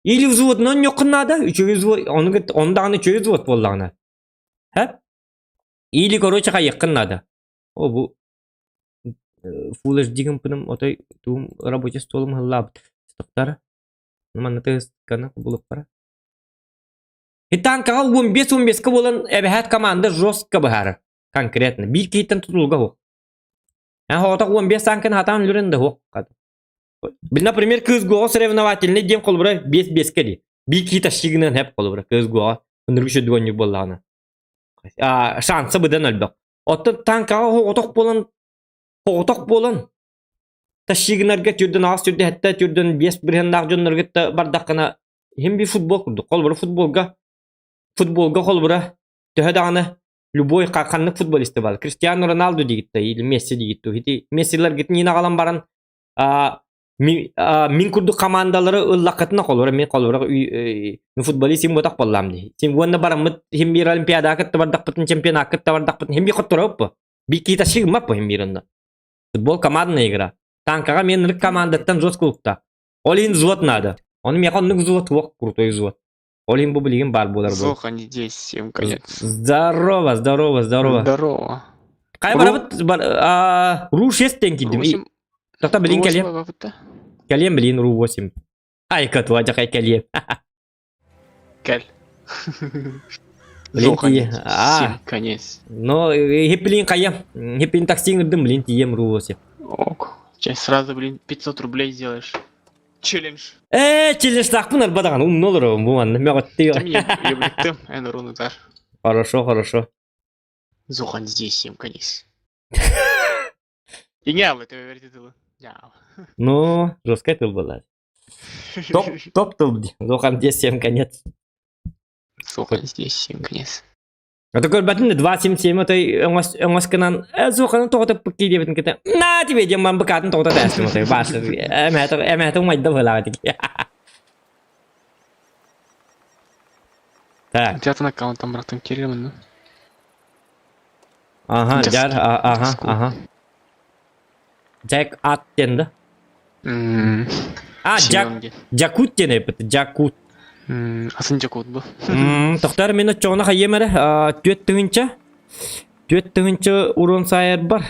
Или взводунан оонньуоххун наада, үчүгэй взвод, ону ону даҕаны үчүгэй взвод буоллаҕына. Һэ? Или, короче, хайыаххын наада. О, бу Full HD гымпыным отой туум рабочий столум ыһыллаабыт. Стоктара. Манна тыһысканы булуппара. И танкаҕа 15-15 буолан эбэһээт команда жестко быһаарар. Конкретно. Биир киһиттэн тутулуга суох. Эн 15 танкын хатаан өлөрөн да суох. Например, кыыс гуоҕа соревновательный диэн холобура 5-5-ке дии. Биир киһи тащигынан хэп холобура кыыс гуоҕа ынырык үчүгэй буоллаҕына. Шанса быдан өлбөх. Оттон танкаҕа оҕотох буолан оҕотох буолан тащигынарга түрдэн аҕыс түрдэ сэттэ түрдэн биэс бырыһыаннаах дьоннорго бардаххына иһин би футбол курдук. Холобура футболга футболга холобура төһө даҕаны любой ханнык футболисты бар Криштиану Роналду диигит или Месси диигит ити Мессиларгыт нина аҕалан баран мин курдук командалары ыллаххытына холобура мин холобура мин футболист им ботах боллаам дии син уонна бараммыт хим биир олимпиадаҕа кытта бардахпытын чемпионакка кытта бардахпытын хим биир хотторобуппу би кииташи гыммаппы хим биир онно футбол командная игра танкаҕа мен ынырык командаттан жестко укта ол иһин взвод надо ону миэхэ оннук взвод суох крутой взвод Ол иһин бу билигин баар буолар буол. Зоха не здесь, всем конец. Здорово, здорово, здорово. Здорово. Кай барабыт бар а, ру 6 тен киирдим. Восемь. Тоқта билин Восемь кэлиэм. бабыта. Кэлиэм билин ру 8. Ай катуа жакай кэлиэм. Кэл. Блин, Зоха не тиийэ. здесь, А. всем конец. Но хип билин хайам. Хип такси ырдым билин тиийэм ру 8. Ок. Сейчас сразу, блин, 500 рублей сделаешь. Челлендж. Ээ, челленджтаахпын арба даҕаны умна олоробун бу манна мөҕөттүү. Ты мне ебликтым, эн Хорошо, хорошо. Зохан здесь, всем конец. И не, это верите Ну, жесткая тыл была. Топ, топ тыл. Зохан здесь всем конец. Зохан здесь, всем конец. А то көрбөтүн 277 отой өҥөс гынан Зоханы тоҕото пыкки диэбитин кытта на тебе диэн ман быкаатын тоҕото тээстим отой баасы эмээтэ эмээтэ умайда быһылаах этик. Так. Театр аккаунтом братан Кирилловна. Ага, дьар, ага, ага. Джек Ат диэн да? А, Джак, Джакут диэн эппит, Джакут. Атын Джакут бу. Тохтар мен оччоҕуна хайыам эрэ, 4000 4000 урон сайар бар.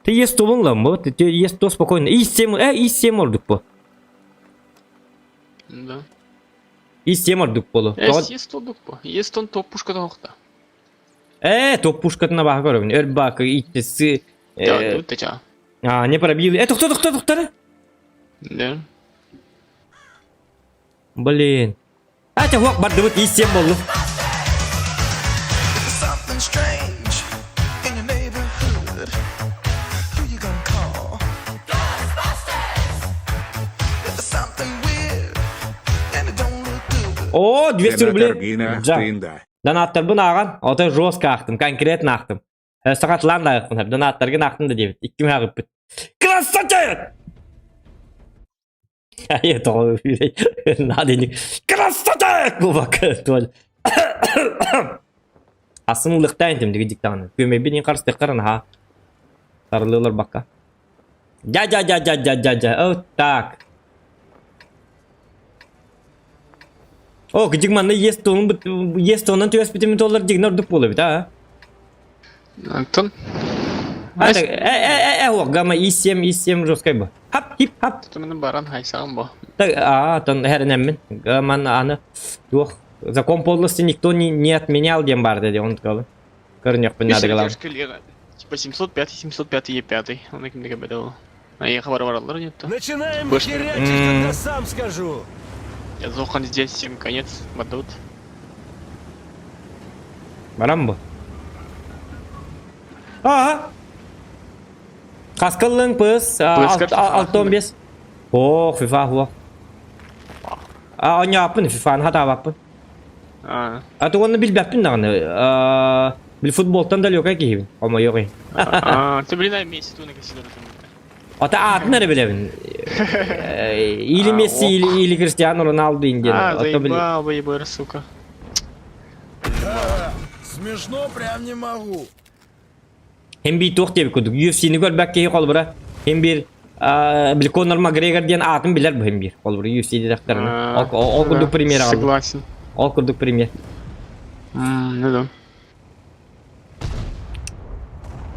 Ты ес тулун лам бу, ты ес то спокойно. И 7, и 7 ордук бу. Да. И 7 ордук болу. Есть ордук бу. Есть он топ пушка тоқта. Топ пушкатын абаха көрөбүн. Өр баакы иттесы. Да, тут ча. А, не пробил. Тохто, тохто, тохто. Да. Блин. А, чахуак бардыбыт и 7 болду. Something strange in your neighborhood. Who you gonna call? Ghostbusters! О, 200 рублей. Аргина Жа. Ахтында. Донаттарбын ааҕан, ото жестко аахтым, конкретно аахтым. Сахатлаан да аахпын, донаттаргын аахтым да диэбит. Икким ааҕыппыт. Красавчик! Я тоҕо надо не красавчик! Бубак туол. Асын ылыктаан этим диги диктаҕына. Күөмэйбин ин харыстыаххар наһаа. Тарылыылар бакка. Дя дя дя дя дя дя дя. О, так. О, кыдьык манна иэс туонун иэс туонан түбэспитим туоллар дьигнэ ордук буолуо эбит аа. Антон. Э э э э гамма И7 И7 жесткай бу. Хап хип хап. Тутумunu баран хайсаҕын бу. Так, аа, тон хэрэнэммин. Гаман аны туох закон подлости никто не, не отменял диэн баар деді он сказал. Көрүнүөхпүн наада гылам. Типа 705, 705 Е5. Он кимдиге бедел. А я хабар бараллар нет. Начинаем Больше. херячить, когда сам скажу. Я зохан здесь всем конец, бадут. Баран бу. Аа. Хаскаллың пыс, 6-15. Ох, FIFA хуа. А, оñааппын FIFA-ны хатаабаппын. А, А то оны билбэппин даҕаны. Бил футболтан далекай киһибин. Хомойуох иһин. а, ты блин, Месси туна косидор там. Ата аатын эрэ билэбин. Или Месси, или, или Криштиану Роналду индиэн. А, Ото били. заебал, выебыр, сука. Смешно прям не могу. Hem bir туох диэбит курдук. UFC-ни көрбөк киһи холбура. Hem bir били Конор Макгрегор диэн аатын билэр бу hem bir. Холбура UFC дедахтарына. А, Ол курдук да, пример аҕалла. Согласен. Ол курдук пример. Ну да.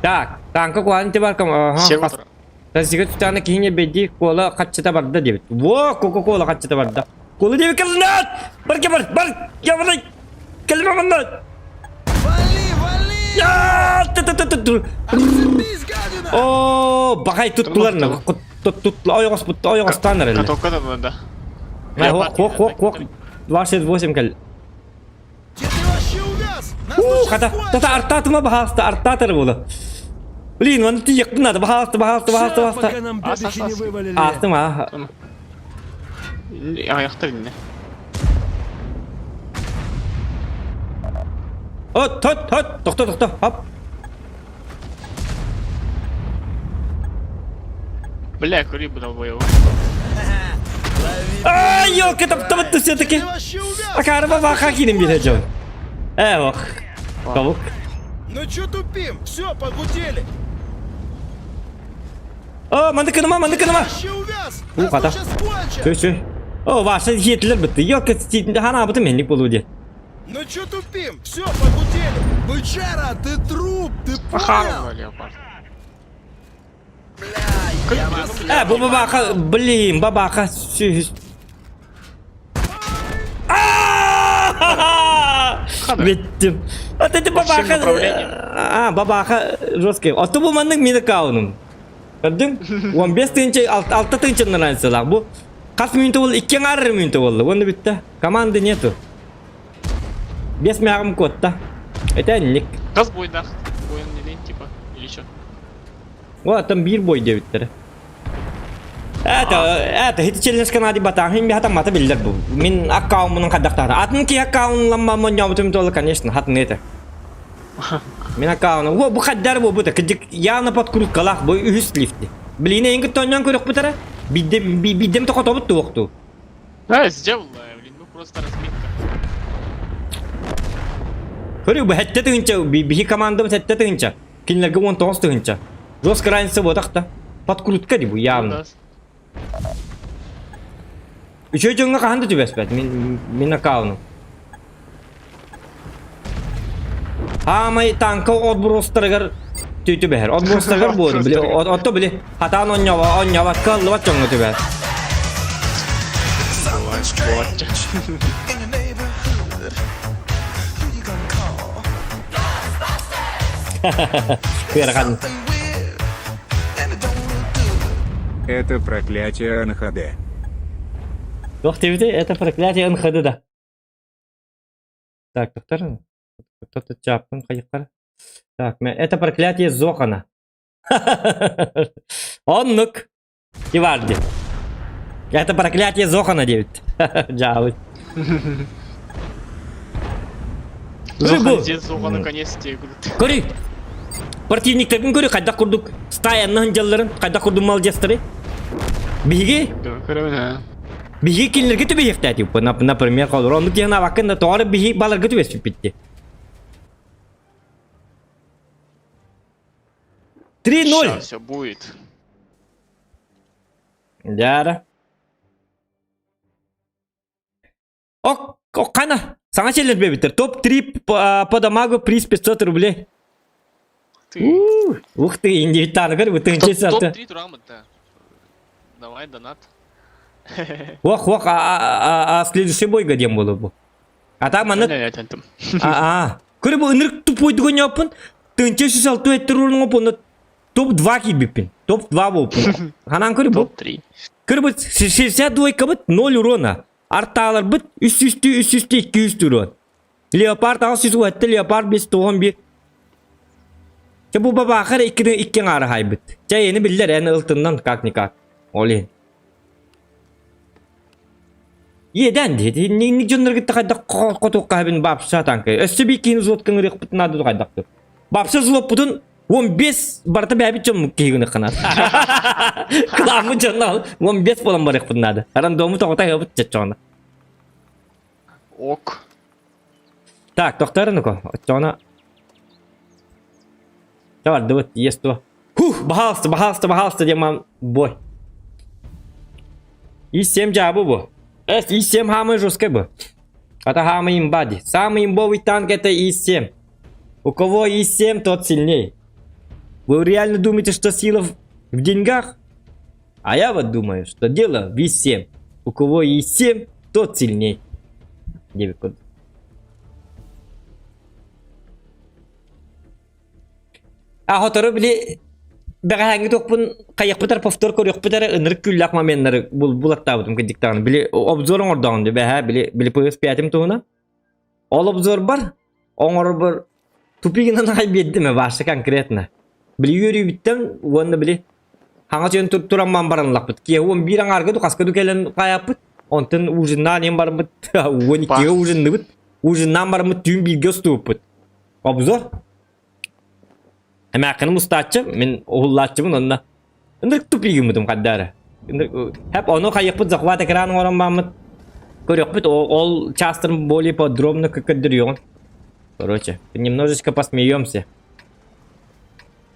Так, танка куһаҕан бар ком. Всем утро. Тасига тутаана киһини бэйди кола хаччыта барда диэбит. Во, Кока-кола хаччыта барда. Кола диэбит кэллинэт! Бар кэ бар, бар! Я Кэлимэ манна! Вали, вали! Я! Ту-ту-ту-ту! Отцепись, гадина! О, бахай туттулар на. Тутту, ойоҕос бутта, ойоҕостаан эрэллэр. Каток это да. Хуок, хуок, хуок. 268 кэл. Где ты вообще увяз? Нас У, тут хата, сейчас тата кончат! артаатыма баһааста, артаатар буола. Блин, оны тиийэхпин надо, баһааста, баһааста, баһааста, Ща, баһааста. пока нам Ас, ас, бэбихи не ас. вывалили. Аастым, аа. Аяқтар инне. От, от, от, тохто, тохто, хоп. Бля, кури бы долбоёб. Ай, елки, таптабытты все-таки. Ты вообще увяз? Акары бабаха кииним биир дьон. Э, ох. Тобук. Ну чё тупим? Все, погудели. О, манды кыныма, манды кыныма. Вообще увяз! У, Нас хата. тут сейчас кончат! Чөй, чөй. О, ваша хиетилер бытты. Елки, ханаабытым менник болуу дии. Ну чё тупим? Все, погудели! Бычара, ты труп, ты понял? Похавал, леопард. Бля, я вас... Э, бу бабаха, блин, бабаха. Бүттүм. Вот это бабаха. А, бабаха жесткий. А то бу маннык мин аккаунум. Көрдүң? 15 тыһыынча, 6 тыһыынчанан разницалаах. Бу хас мүнүүтэ буолла? Икки аҥаар мүнүүтэ буолла. Уонна бүттэ. Команды нету. Без мягым куотта. Это ник. Газ бойдах. Бойын не типа. Или что? О, там биир бой диэбиттэрэ. Это, это, хити челлендж Канади батаан, хин хатан мата биллэр бу. Мин аккаунмунун хаддахтаата. Атын ки аккаунламма монньообутум туола, конечно, хатын это. Мин аккауну, о, бу хаддар бу бута, кыдьык явно подкруткалаах бу үһүс лифти. Блин, эйин тонньон көрөхпүтэрэ. Биддем, биддем тохотобут туохту. Да, сделал, блин, ну просто разминка. Көрү бу хэттэ тыһыынча, биһи командабыт хэттэ тыһыынча. Кинилэргэ 19 тыһыынча. Жестко разница буотах Подкрутка ди бу явно. Үчүгэй дьоҥҥо хаһан да түбэспэт мин мин аккаунум. Аамай танка отбростарыгар түбэһэр. Отбростарыгар буолду били отто били хатаан онньоба онньобат кыаллыбат дьоҥҥо түбэһэр. Ыарахан. Это проклятие НХД. Туох диэбитэй? Это проклятие НХД да. Так, доктор, кто-то чааппын хайыххара. Так, это проклятие Зохана. Оннук. Иварди. Это проклятие Зохана диэбит. Дьаабыт. Көрү бу. Зоха наконец тебе Көрү. Противниктаргын көрү хайдах курдук стаяннаһын дьалларын, хайдах курдук молодецтары. Биһиги биһиги кинилэргэ түбэһиэхтээтик например, холобур, оннук диэн абаккын да тоҕо эрэ биһи баларга түбэспиппит. 3-0. Сейчас все будет. Дьаара. Ок, хана, саҥа сиэллэр бэбиттэр. Топ-3 по дамагу приз 500 рублей. Ты. Ух ты, индивидтааныгар бытыынча саты. Топ-3 турамыт-то. Давай, донат. Ох, ох, а следующий бойга диэн буолуо бу. А там аны... А, көрө бу ынырык тупойдуга ньоппун. Тыынча үс алты өттөр урунга топ-2 киирбиппин. Топ-2 буолпун. Ханан көрө бу. Топ-3. Көрө бу 62 быт 0 урона. Артааларбыт үс сүүстүү үс сүүстүү икки жүз урон. Леопард аҕыс сүүс уһатта леопард бес тоҕон биир. Чэ бу бабаахар икки икки аҥаары хаайбыт. Чэ ини биллэр эн ылтыннан как-никак. Ол иһин. Иэдээн диэт, инник дьоннор кытта хайдах хотуохха сөбүн баапса танка. Өссө биир киһини злоткан ырыахпытын наада хайдахтыр. Баапса злоппутун 15 барыта бэйэбит дьоммут киһи гыныххына. Кыламмыт дьонно 15 буолан барыахпытын наада. Рандому тоҕото ыһабыт чаччоҕуна. Ок. Так, тохтоор ну-ка. Оччоҕуна Бардыбыт, есть то. Хух, баһаалыста, баһаалыста, баһаалыста диэн мам бой. И7 жабы бу. Эс, И7 самый жесткий бу. Это самый имба ди. Самый имбовый танк это И7. У кого И7, тот сильней. Вы реально думаете, что сила в деньгах? А я вот думаю, что дело в И7. У кого И7, тот сильней. Диэбит А сотору били бэҕэһээҥҥи туохпун хайыахпытар повтор көрүөхпүт эрэ ынырык күллээх моменнары булаттаабытым кырдьык даҕаны били обзор оҥордоҕум дии бэһээ били били PS5 туһунан ол обзорбар оҥорбор тупигынан аҕай биэрдим ээ вообще конкретно били үөрүүбүттэн уонна били хаҥас өйөн турамман баран ыллахпыт киэһэ уон биир аҥаарга ду хаска ду кэлэн хаайаппыт онтон ужиннаан иһэн барбыт уон иккигэ ужинныбыт ужиннаан бараммыт түүн бииргэ устубуппут обзор Эмээххиним устааччы, мин уһуллааччыбын онно. Ынырык тупигыммытым хайдаары. Хэп ону хайыахпыт захват экран оҥорон бааммыт. Көрүөхпүт ол чаастарын более подробно көрдөрүөҕүн. Короче, немножечко посмеемся.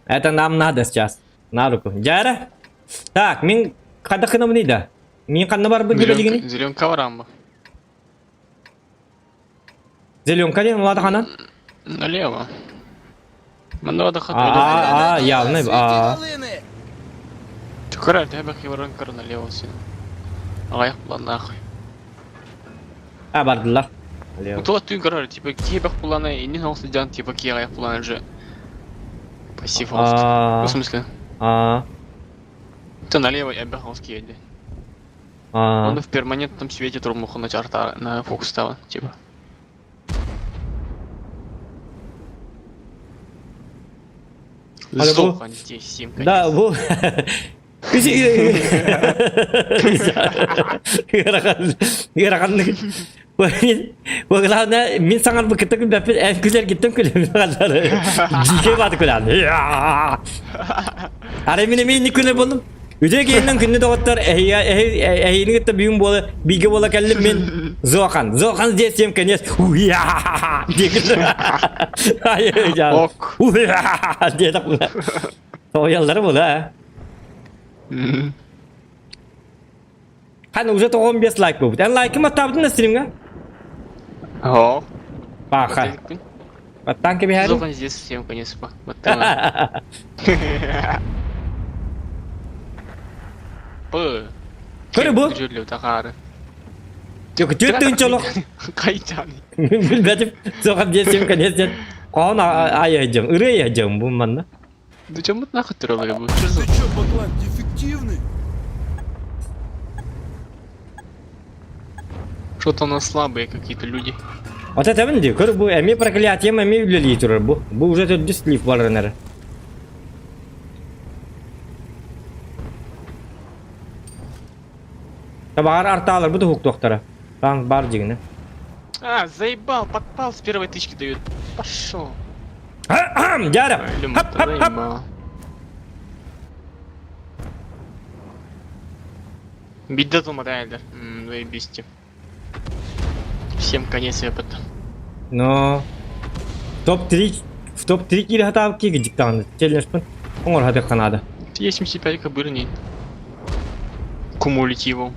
Это нам надо сейчас. На руку. Дьара. Так, мин хайдах гынабыный да? Мин ханна барбыт билигини? Зеленка бараммы. Зеленка диэн улаата ханан? Налево. Манна да А, явно. А. Түкөр әлбэх баран көр налево син. Аҕыйах планнаах. А бардылар. Тула түн көрөр, типа киһи плана иннин ол сылдьан типа киһи аҕыйах плана же. Пассив В смысле? А. Ты налево элбэх ол киэди. Он в перманентном свете турмуху на чарта на фокус стала, типа. Сдох, здесь сим, Да, бу Ыараханнык. Главное, мин саҥарбы кытта күлбэппин, эн күлэргиттэн күлэбин Дьиикэй бааты күлээн. Арай мин эмиэ инник күлэр буоллум. Үтүө киһинэн күндү доҕоттор, эһиини кытта бүгүн буола, бииргэ буола кэллим мин Зохан. Зохан здесь всем конец. Ок. Диэтэх Тоҕуйаллара була. Хан уже 95 лайк буолбут. Эн лайкым аттаабытын да стримҥа? О. Паха. Баттаан кэбиһээри? Зохан здесь всем конец. П. Көрө бу. Жүрлеу тахары. Түөрт тыһыынча олох. Кайчан. Билбэтим. Зохан здесь всем конец диэн. Хоһоон айайдьым, ырыа айайдьым бу манна. Да чем нахуй ты ролик был? Ты чё, баклан, дефективный? Что-то у нас слабые какие-то люди. Вот это дии, көр бу эмиэ проклятием эмиэ үлэлии турар бу. Бу уже төрдүс слив баран эрэ. Табаҕар артаалар бу туһуктуохтара. Таң бар дьигинэ. А, заебал, подпал с первой тычки дают. Пошел. Дяра! Хап, хап, хап! Бидде тумарайлар. Заебисти. Всем конец опыта. Но топ-3 в топ-3 киирэ сатаабыт киһи дьиктаҕын челленджпын оҥоро сатыахха наада. 75 кобырней. Кумулятиву.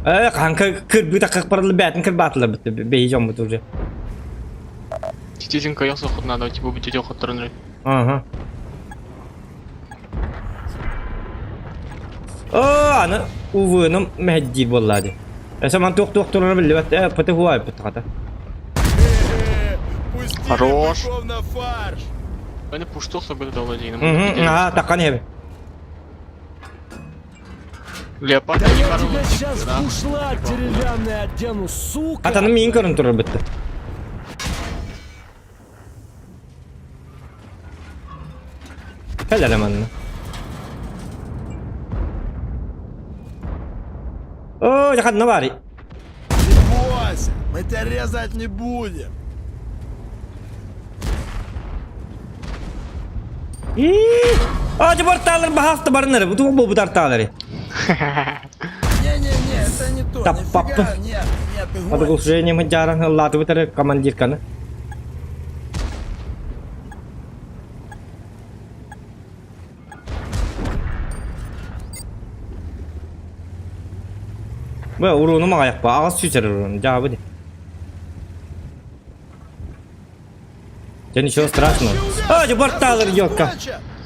Э, хаҥка кырбыта кырбарылы бээтин кырбаатылар бит бэйи дьоммут уже. Титин кайос охот надо, типа бутете охотторын. Ага. Оо, аны УВ-ным мэһэддиир буоллаа дии. Өссө ман туох-туох турара биллибэт. Э, ПТХ айбыт хата. Пустили Хорош. быков на фарш! Они пушток собой дала дии. Мгм, ага, таккан иһэбин. Леопард Да я тебя сейчас в бушлат деревянный одену, сука! Атаным миин көрөн турар бытты. Кэл эрэ манна. Оо, дьэ ханна баарый? Не бойся, мы тебя резать не будем. Ии! Аа, дьэ бартаалар баһаалта барыннар, бу туох буолбут артаалары? Не-не-не, это не то. Да, Нифига, папа. нет, нет, ты гонишь. Подглушением дьааран ыллаатыбыт эрэ командирканы. Бу урууну маҕайахпа, аҕыс сүүсэр уруун, дьаабы дии. Дьэ ничего страшного. А, дьэ бартаалар ёлка.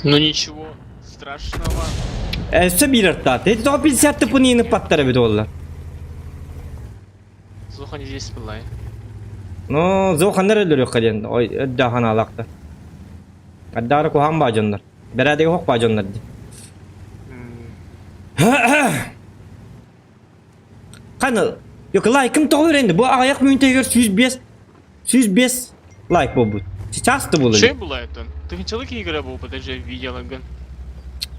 Ну ничего страшного. Өссө биир артаат. Эти тоҕо 50 тыпын паттар эбит буолла. Зоха не здесь была. Ну, зооханнар өлөрүөххэ диэн ой өрдөөх анаалаахтар. Ардаары куһаҕан баа дьоннор. Бэрээдэги оһох баа дьоннор дии. Ханы, yok лайкым тоҕо үрэнди? Бу аҕыйах мүнүүтэ 105 105 лайк буолбут. Часто было Что было это? Ты хотел игра был, подожди, видела, гын.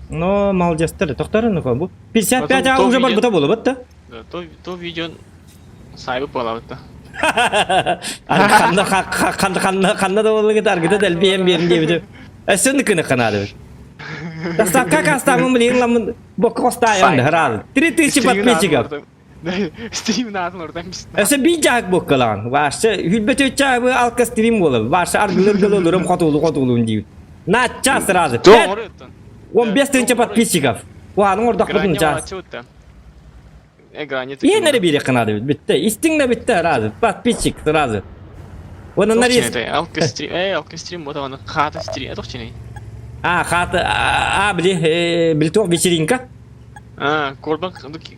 Но молодецтер, тохторын бу. 55 Потом а уже то барбыта буолбут да? Да, то, то видео сайбы была-то. Ханна ханна ханна ханна да буоллугут аргыта дэлбиэн биэрин диэбитим. Өссө кыны ханаады. Доставка кастамын блин ламын бокка костаайын храл. 3000 подписчиков. Стрим на Өссө биир дьаһык буоккалаан. Ваша хүлбөтө чаабы алка стрим буолар. Ваша аргылыр гылылырым хотулу хотулун диир. На час сразу. 15 тысяча подписчиков. Уаның ордақпытын час. Иэнэри биир кынады битте. Истиң да битте сразу. Подписчик сразу. Оны нарез. Алка стрим, эй, алка стрим, вот он, хата стрим, это чини. А, хата, а, били, били туох вечеринка. А, корбан,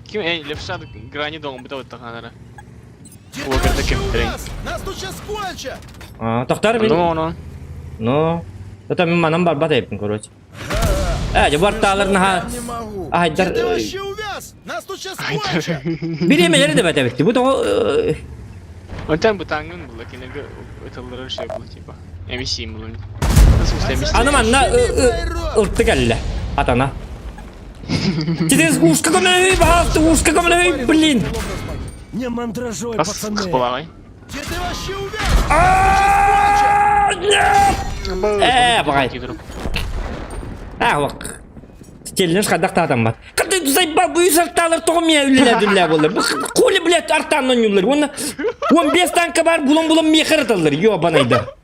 ким, эй, левша грани дома бит вот таханара. Нас тут сейчас кончат! А, тохтар бин. Ну, ну. Ну, это мин манан барбат эппин, короче. Э, дьэ, бартаалар наха... Не могу. Айдар... Ты вообще увяз! Нас тут сейчас кончат! Бириэмэлэри да бэтэбитти. Бу тоҕо... Онтон бытаангын була кинеге ытылларар шей була типа. MC булун. Аны манна ырты кэллэ. Атана. Через ушко көмөлөй, баһаалта ушко көмөлөй, блин. Не мандражой, пацаны! Ты вообще увяз! Нет! Э, баҕай. А, вак. Челлендж хайдах таатаммат. Кырды заебал бу үс артаалар тоҕо миэ үлэлээ дүллээ буоллар. Бу хули блядь артаан оонньууллар. Уонна 15 танка бар булан-булан миэхэ ырыталлар. Ёбанайда.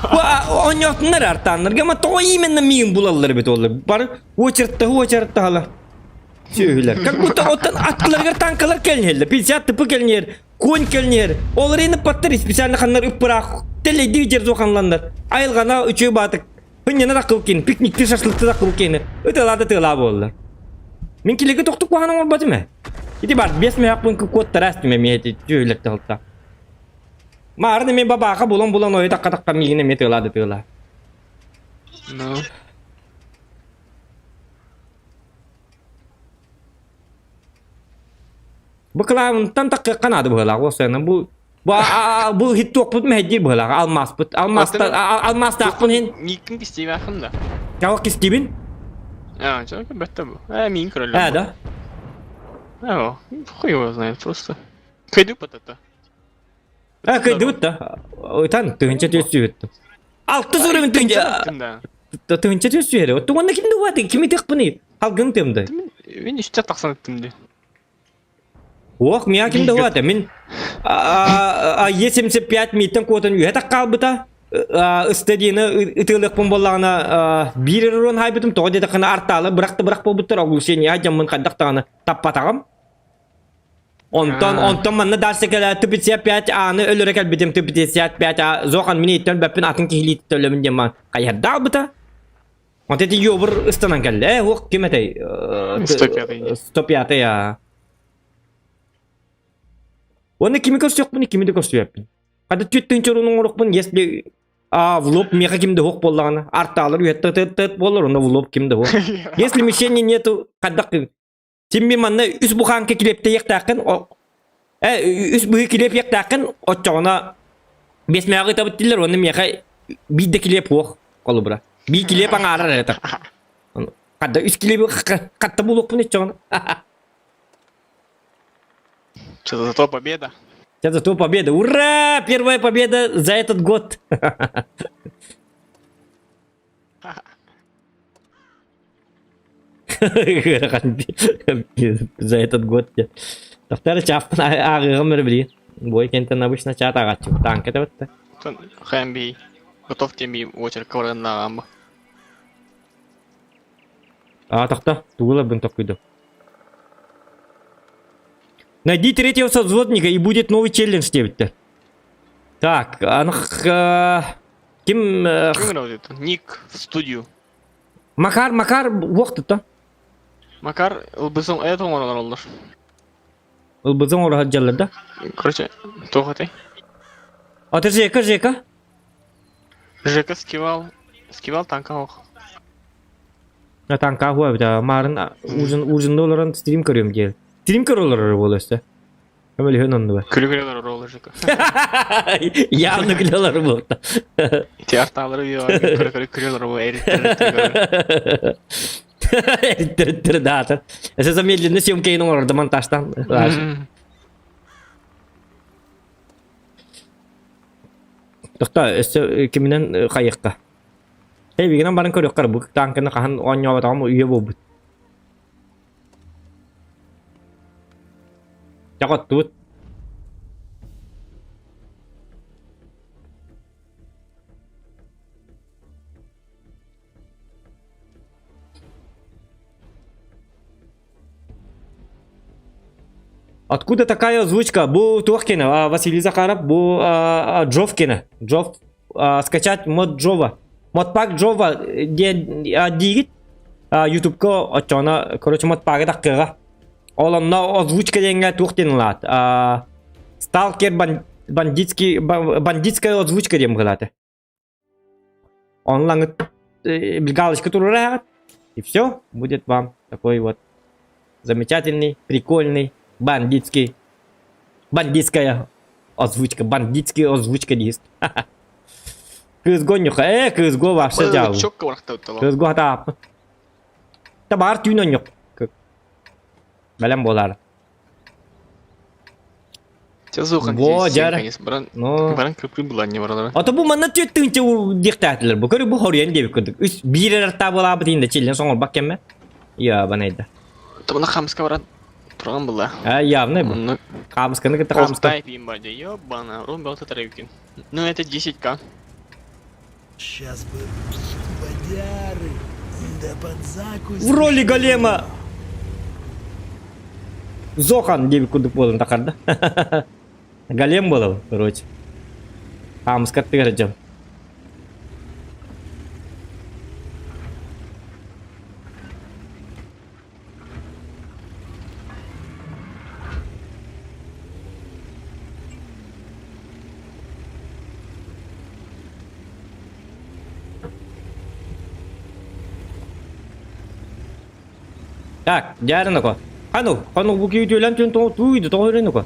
Оонньоотуннар артааннарга, ама тоҕо именно миин булаллар эбит оллар. Бары очередта очередтаһалар. Сүөһүлэр. Как будто оттон аттыларыгар танкалар кэлниһэллэр. 50 тыпы кэлниэр, конь кэлниэр. Ол эрээни паттар специально ханнар ыппыраах тэлэйдии дьэр Айылҕана үчүгэй баатык Ынньана да кыл киин, пикникти шашлыкты да кыл киини. Ытыалаа да тыалаа буолла. Мин килиги тохтук куһаҕан оҥорботум ээ. Ити бар, биэс мөһөкпүн куоттара астым эмиэ ити түөһүлэр тыһылта. Маарын эмиэ бабааха булан-булан ойу такка-такка миигин эмиэ тыалаа да тыалаа. Ну. Бу кылаабынтан таккыахха наада быһыылаах уопсайынан бу Бу бу хиттуохпут мэһэйдиир быһыылаах алмааспыт. Алмааста алмаастаахпын иһин. Мииккин кистиибээххин да? Тоҕо кистиибин? А, чё, бэтте бу. Э, миин көрөллөр. Э, да? Э, хуй его знает просто. Кыйдыппыт это. Э, кыйдыбыт да. Ытан, тыһынча түөс сүүһүттүм. Алты суругун тыһынча... Тыһынча түөс сүүһэри. Оттугунна ким дуа кими тыхпыный? Халгын тыымды. Мен үстэ тахсан ыттым ди. Уох, миа ким да уата. Мин Е75 мииттэн куотан үһэ таххаалбыта. Ыстадины ытыалыахпын буоллаҕына биир эрэ хайбытым тоҕо диэтэххинэ артаалы бырахты бырах буолбуттар оглушение дьаммын хайдах даҕаны таппатаҕым. Онтон онтон манна дальше кэлэ Т-55 А-ны өлөрө кэлбитим Т-55 А зохан мин иттэн бэппин атын киһилии төлөмүн диэн ман хайардаах быта. Вот эти ёбр ыстанан кэллэ. Э, уох ким этэй? 105 105 а. Уонна кими көрсүөхпүн, кими да көрсүөппүн. Хата түөттүн чорун оҥорохпун, если а в лоб меха ким да хуох буоллаҕына, артаалар үөттэ тыт тыт буолар, онно в лоб ким да хуох. Если мишени нету, хайдах Тимми манна үс бухаанка килиэптэйиэхтээххин, э, үс быһыы килиэп оччоҕуна биэс мээҕи ытабыт дииллэр уонна миэхэ биир да килиэп суох холобура. Биир килиэп аҥаарар эрэ этэ. Хадда үс килиэби хатта булуохпун оччоҕуна. Что зато победа. Зато победа. Ура! Первая победа за этот год. За этот год Тахтары чааппын ааҕыаҕым эрэ билигин. Бой кентэн обычно чаат ааҕааччы. Таанка этэ Хэмби готов теми очерк бараннааҕам. Аа тахта, тугу ыларбын токкуйдум. Найди третьего созводника и будет новый челлендж диэбиттэр. Так, аны Ким Ким Ник в студию. Макар, Макар уохтута. Макар ылбысын эт оҥоролор оллор. Ылбысын оҥоро сылдьаллар да? Короче, туох этэй? А ты Жека, Жека? Жека скивал, скивал танка ох. А танка хуа бит, марын ужин ужинда олорон стрим көрүөм диэн. Стрим көрө олорор буолуо өссө. Көмөлөһөн оннуга. Күлүгүрэ олорор Жека. Явно күлэ олорор буолта. Ити артаалары көрө көрө күлэ олорор эриттер Эриттер даата. Эсэ замедленный съемка иин оҥорорду монтажтан. Тохто өссө киминэн хайыахха. Эй, бигинэн баран көрүөххэ бу танканы хаһан оонньооботоҕум үйэ буолбут. Чоҕоттубут. Откуда такая озвучка? Бу туох киэнэ? Василий Захаров, бу Джов киэнэ. Джов скачать мод Джова. Модпак Джова диэн диигит Ютубка оччоҕуна короче модпагы таххыаҕа. Ол онно озвучка диэҥҥэ туох диэн ылаат? Сталкер бандитский бандитская озвучка диэн быһыылаата. Онлаҥыт галочка туруораҕыт и все будет вам такой вот замечательный, прикольный, бандитский, бандитская озвучка, бандитский озвучка дист. Кыызго ньуха, э, кыызго вообще дьаабы. Кыызго хатааппын. Табаар түүн онньук. Бэлэм буолаар. Во, дьэр. Ну. Баран кыпкы булан не баралар. Ото бу манна түөт тыынча диэхтээтилэр. Бу көрү бу хоруйан диэбит курдук. Үс биир эрэр таабылаабыт иһин да чиллэн соҥорбак кэммэ. Я банайда. Тобуна хамска баран туран была. А, явно бу. Хамсканы кытта хамска. Алтай пим бади, ёбана, рум был татаревкин. Ну это 10к. Сейчас бы водяры, да под закусь. В роли голема Зохан диэбит курдук буолан тахарда. Голем буолабын, короче. Хаамыскаттыгар дьон. Так, дьаарынако. Хану, хану бу киһи түөлэн түн тоҕо тууйду тоҕо өрөнөко.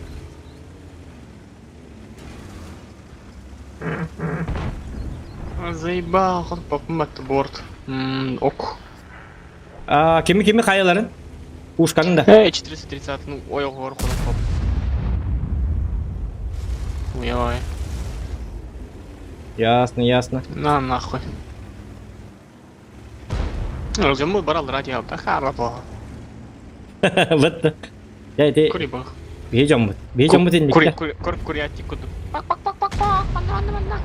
Заебал, хотпапмат борт. Ок. А, кими кими хайаларын? Пушканын да. Эй, 430, ну, ой, ор хотпап. Ой, ой. Ясно, ясно. На нахуй. Ну, мы барал радио, да харапа. Вот. Я ити Курибах. биһи дьоммут. Биһи дьоммут инникте. Кури, кури, курятник куду. Пак, пак, пак, пак, пак, манна, манна, манна.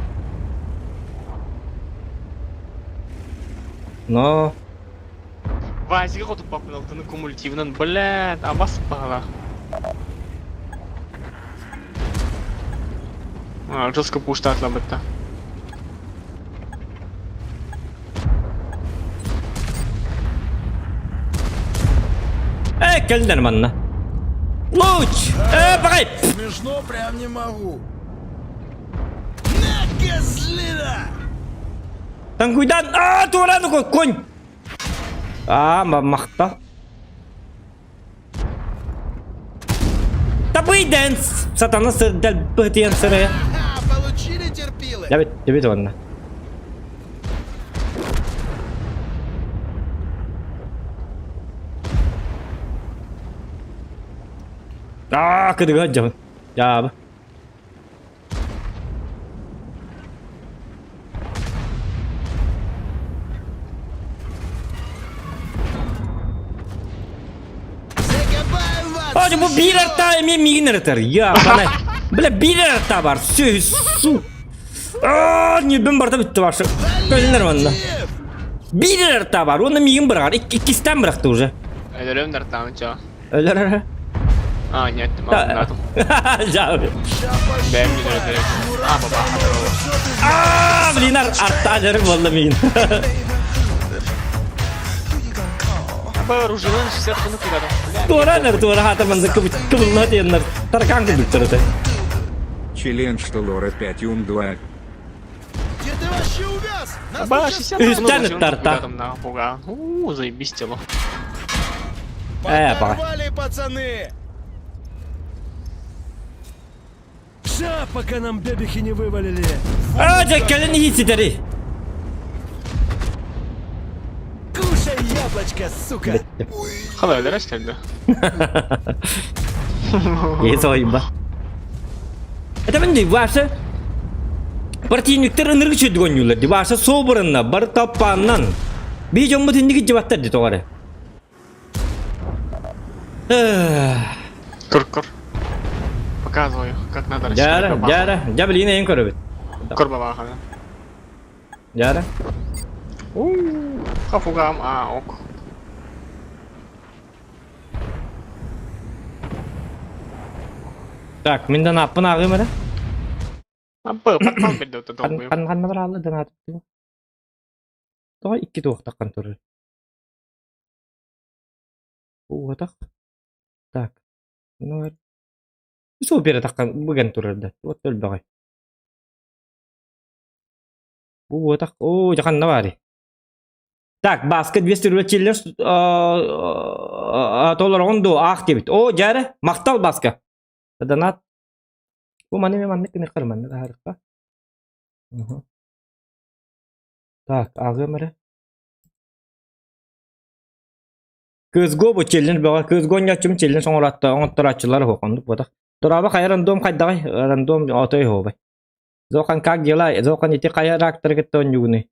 Но Вазига хоту папын алтыны кумулятивынан, блядь, а вас пала. А, жестко пуштат лабытта. Э, кэллэр манна. Луч! Э, баҕай! Смешно прям не могу. На, козлина! Танкуйдан! А, туоран конь! А, махта. Табый дэнс! Сатана сырдал бытыян сырая. Получили терпилы! Дәбит, дәбит онна. Аа, кыдыга дьабын. Дьаабы. Закопаем вас! Aa, bu bir artta emin migin aratар. Я, бана. Бля, bir artta бар. Сүй, су. Аа, небен барда битти башы. Көлнер манна. Bir artta бар. Оны мигин бырагар. Иккистен быракты уже. Өлөрөм дартаан чо. Өлөр. А, нет, мадам. Жабы. Бэм өлөрөм. А, баба. Аа, блин, арта жарык болду мигин. Вооружен 60 минут куда-то. Туора туора хата манза кыбылна тиеннер. Таркан кыбыттыр это. Челлендж Лора 5 Ум 2. Где ты вообще увяз? Нас Ба, тут 60 Үстэн минут тарта. куда-то на пуга. У, заебись тело. Э, баҕай. Подорвали, пацаны! Ща, пока нам бебехи не вывалили. Аа, жа кэлен иһитситэри. Кушай яблочко, сука. Қалай өлөрөс тогда? Есойба. Это мен ваша Партийниктер ыныргы чөйдүгөн ди ваша собранна бар таппаннан. Би жоммут индиги жибаттар ди тоҕаре. Кур, кур. Показываю, как надо Жара, жара, жа билин эйин көрөбүт. Кур бабаха. Жара. Хафугам, а, ок. Так, мен да наппын агым эре. А, б, потом берді өті долбы. Қан қанна бар алды дан атып. Тоға икки туақтаққан турар. Уотақ. Так. Ну, Су бере таққан бұген турар да. Вот өлбәғай. Уотақ. О, жақанна бар. Так, баска 200 рубль челлер толорогон ду ах дебит. О, жары, мактал баска. Донат. Бу маны мен маннык кыны карманны да харыкка. Так, агымыры. Кызго бу челлен бага кызго нячым челлен соңоратта оңотторачылар хокондук бодак. Тураба кая рандом кайдагай рандом отой хобай. Зохан как дела? Зохан ити кая рактар кеттон югуны.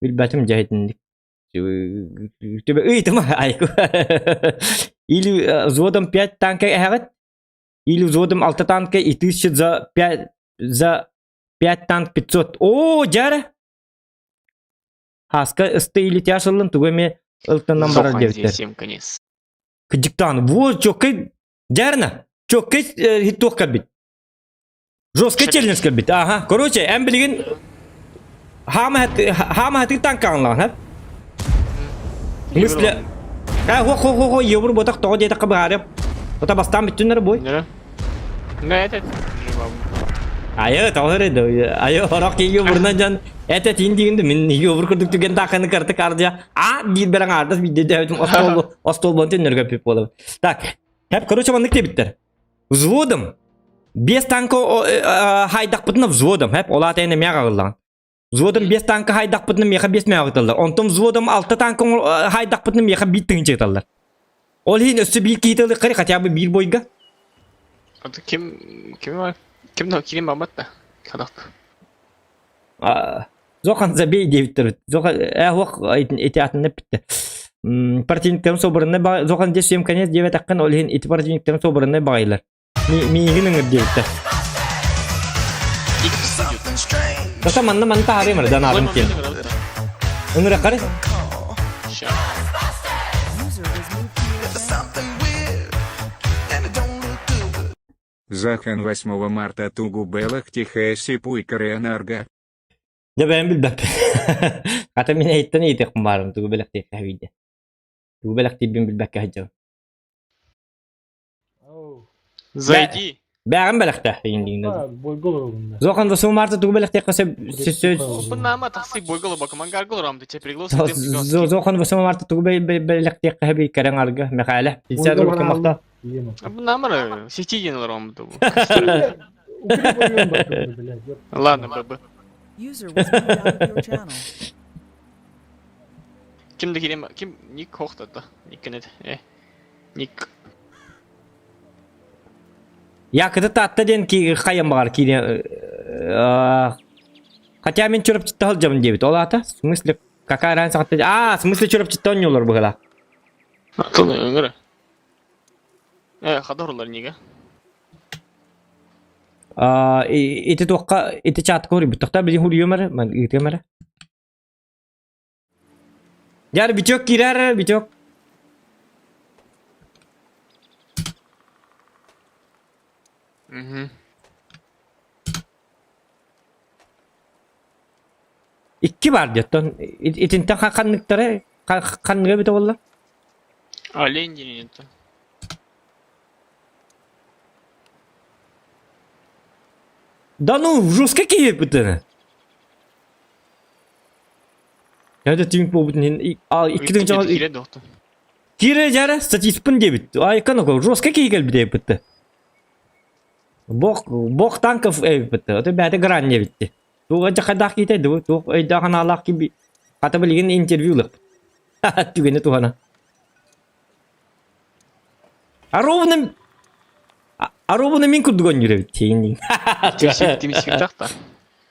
Билбэтим жайтиндик. Тебе ыйтыма айку. Или взводом 5 танка эхагат, или взводом 6 танка и 1000 за 5 за 5 танк 500. О, жара. Хаска ысты или тяшылын тугеме ылтынан барар Зохан дебиттер. здесь конец. Кыдьыктаан, вот чоккай жарна. Чоккай хиттуох кэлбит. Жесткий челлендж кэлбит. Ага, короче, эн билигин хаама хаама хатык танкаанлаан, ха? Мысля. А, хо хо хо хо, евро ботак тоҕо диэтэххэ быһаарыам. Ота бастаан бүттүннэр бой. Да? Да, это... Айы, тоҕо эрэ айы орох киһи бурна дьон это тиин диигин мин евро курдук түгэн тааханы карты кардья а диир бэрэн аардас бидде дэбитим остол остол бон төннөргө пип болобут. Так, хеп, короче, маннык дебиттер. Взводом без танка хайдахпытына взводом, хеп, олаата эне мя ҕаҕыллаҕын. Взводом 5 танка хайдахпытына миэхэ 5 мөҕө ыталлар. Онтон взводом 6 танка хайдахпытына миэхэ 1 тыһыынча ыталлар. Ол иһин өссө биир киһи ылыаххары хотя бы биир бойга. А ким ким ким да кирим бабат да. Хадак. Зохан забей диэбиттэр. Зохан э ох ити атын эппиттэ. Противниктарым собранный Зохан здесь всем конец диэбэтэххин ол иһин ити противниктарым собранный баҕайылар. Миигин ыҥыр диэбиттэр. Тата манна манна таһаарыам эрэ данаабын киэн. Ыҥыраххары. Захан 8 марта Тугу Белах Тихая Пуйкаренарга. Дьэ бэйэм билбэппин. Хата мин эһиттэн ыйытыахпын баарым тугу бэлэхтиэххэ биирдэ. Тугу бэлэхтиирбин билбэккэ сылдьабын. Зайди. Бэҕин бэлэхтэ Зохан 8 марта тугу бэлэхтиэххэ сөп Нам тахсы бойгол бакымангаргол рам ты приглас Зохан 8 марта тугу бэлэхтиэххэ сөбүй кэрэҥ арга Михаила 50 рубль махта Намара сети ден рам Ладно, ББ. Ким да кирем ким ник хохтата ник э Ник. Якыты таатта диэн хайан баҕар киирэ Хотя мин Чурапчытта сылдьабын диэбит. Ол аата, в смысле, какая разница А, в смысле Чурапчытта оонньуулар быһыылаах. Тыл өҥөрө. Э, хадорлар нига. Ити туохха ити чатка уруйбут. Тохтоо билин хуруйуом эрэ, ыытыам эрэ. Дьар Витек киирэр, Витек. Угу. Икки бар диэттон итинтэн ханныктара ханныга эбитэ буолла? Олень диэн это. Да ну, жестко киһи Это тимик буолбутун иһин икки тыһыынча Киирэ доҕтон. Киирэ дьара статистпын диэбит. Айкан око жестко киһи кэлбит эбиппит. Бог бог танков эбиппит. Это бэйэтэ грань диэбитти. Туох дьахайдаах киитэ дуу, туох өйдөөх анаалаах киби. Хата билигин интервью ылыахпыт. Түгэни туһана. А ровно а ровно мин курдук оонньуур эбит тиин. Тимисиктах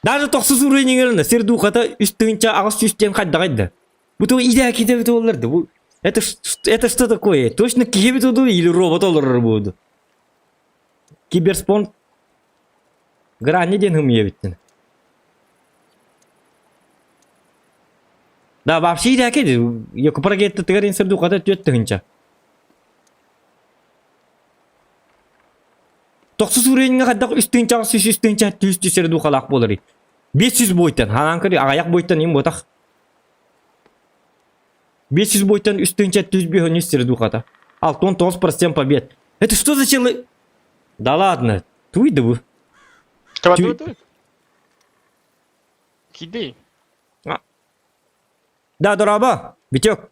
Даже тохсус уровень сир духата үс тыһыынча аҕыс сүүс диэн хайдаҕай да. Бу туох идээ эбит буоллар да. Бу это это что такое? Точно киһи эбит буолду или робот олорор буолду? Киберспорт грани диэн хымыйа эбиттин. Да, вообще идээки Якупарагеттытыгар сир духата 4 тыһыынча. Тохсус уровеньҥа хайдах үс тыһыынчаҕа сүүс үс тыһыынча түс түс эрэ духалаах буоларый? 500 бойтан, ханаан көрүй, аҕыйах бойтан им буотах. 500 бойтан үс тыһыынча түс биэһ үс сири духата. 69% побед. Это что за челы? Да ладно, туй да вы. Кидай. Да, дорообо, Витек.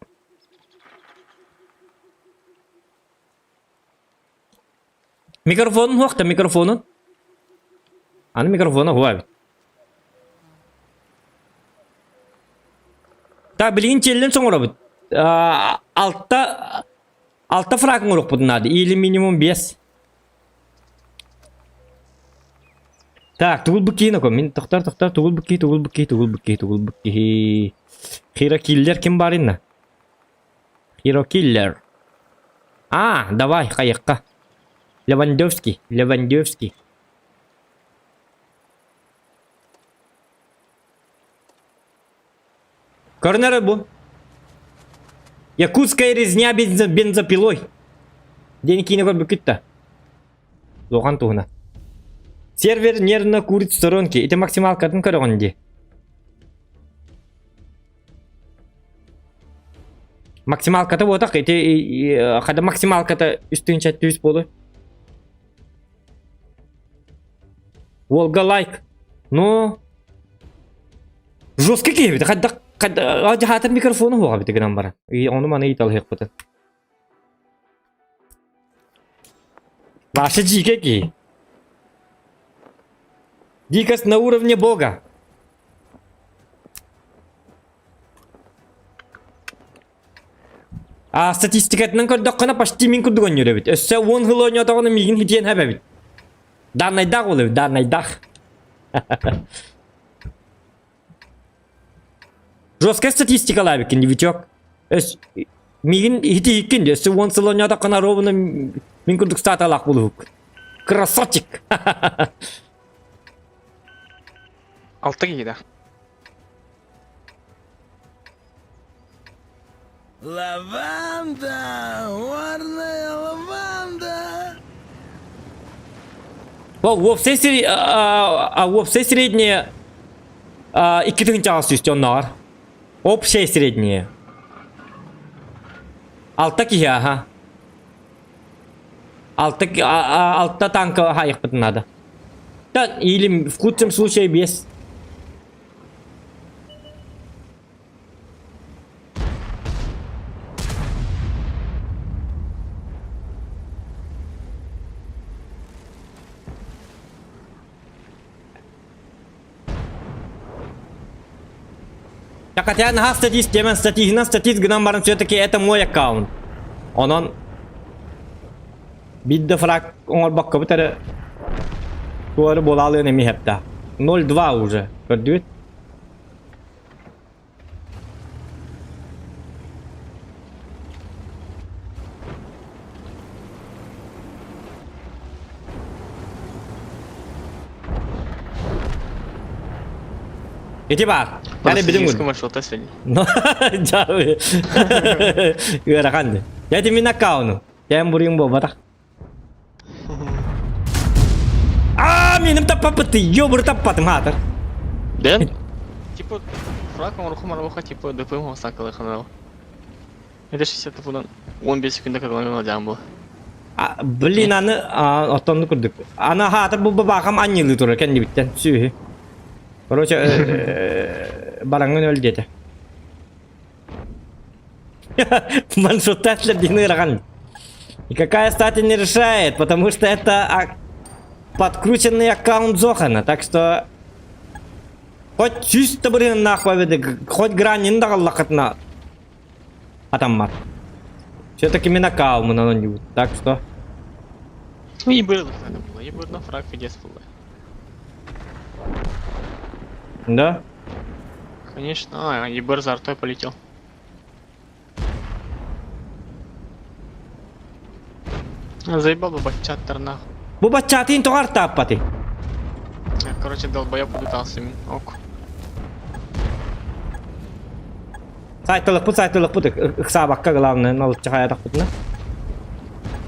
Микрофонун суох да микрофонун. Аны микрофона хуа эбит. Так, билигин челлен соҥоробут. Алта алта фраг оҥоруохпут наада. Или минимум 5. Так, тугул бу киһи мин тохтор тохтор тугул бу киһи тугул бу киһи тугул бу киһи тугул бу киһи. Хиро киллер ким баринна? Хиро киллер. А, давай, хайыкка. Левандовский, Левандовский. Көрүнэр бу. Якутская резня бензопилой. Диэн киинэ көрбүккүт да. Лохан туһуна. Сервер нервно курит в сторонке. Ити максималкатын көрөҕүн дии. Максималката буотах ити хада максималката үс тыһыынча түс буолуй. Волга лайк. Ну жестко киһибит. Хайдах хаатар микрофону хуоҕа бит гынан баран. Ону маны ыйыталыһыахпытын. Ваша дикая киһи. Дикость на уровне бога. А статистикатынан көрдөххүнэ почти мин курдук оонньуур эбит. Өссө уон сыл оонньоотоҕуна миигин хитиэн хэп эбит. Даннайдаах ол эбит, даннайдаах. Жесткая статистикалаа эбиккин, Витек. Өс миигин хитиһиккин, өссө уон сыл оонньоотоххуна ровно мин курдук статалаах буолуһук. Красавчик! Алта киһи Лаванда, горная лаванда. Ол уопсай сири а уопсай среднее 2 тыһыынчаҕа сүүс оннооҕор. Общее среднее. Алта киһи аха. Алта алта танка хаайыахпытын наада. Да, или в худшем случае без. Так хотя наһаа статист диэмэн статиһынан статист гынан баран все-таки это мой аккаунт. Онон биир да фраг оҥорбоккобут эрэ туора буолаалыан эмиэ хэпта. 0-2 уже. Көрдүгүт? Ити баар. Бары билим Статистический маршрута сегодня. Ыарахан. Я ти мин аккаунум. Кэм буруйум буолбатах. Аа, минем таппаппыт, ёбуру таппатым хаатыр. Дэн? Типа, фраг руху маруха, типа, ДПМ сакалы ханал. Это 60 тупудан 15 секунда когда он был. Блин, аны оттонну курдук. Аны хаатыр бу бабахам анньылыы турар кэннибиттэн сүөһү. Короче, бараҥҥын өл диэтэ. Маншуттатлер диэн ыарахан. И какая стати не решает, потому что это подкрученный аккаунт Зохана, так что хоть чисто бырыһыннаах победы, хоть гранин даҕаллаххытына атаммат. Все-таки мин аккаунмунан оонньуубут, так что... Ну, и было надо было, и было на фраг фидес было. Да? Конечно, а, ЕБР за артой полетел. Заебал бы бачаттар нахуй. Бу баччаатын тоҕо артааппатый? Короче, долбоеб пытался мин. Ок. Сайтылыкпыт сайтылыкпыт ыксаабакка главное налыччы хайатахпытына.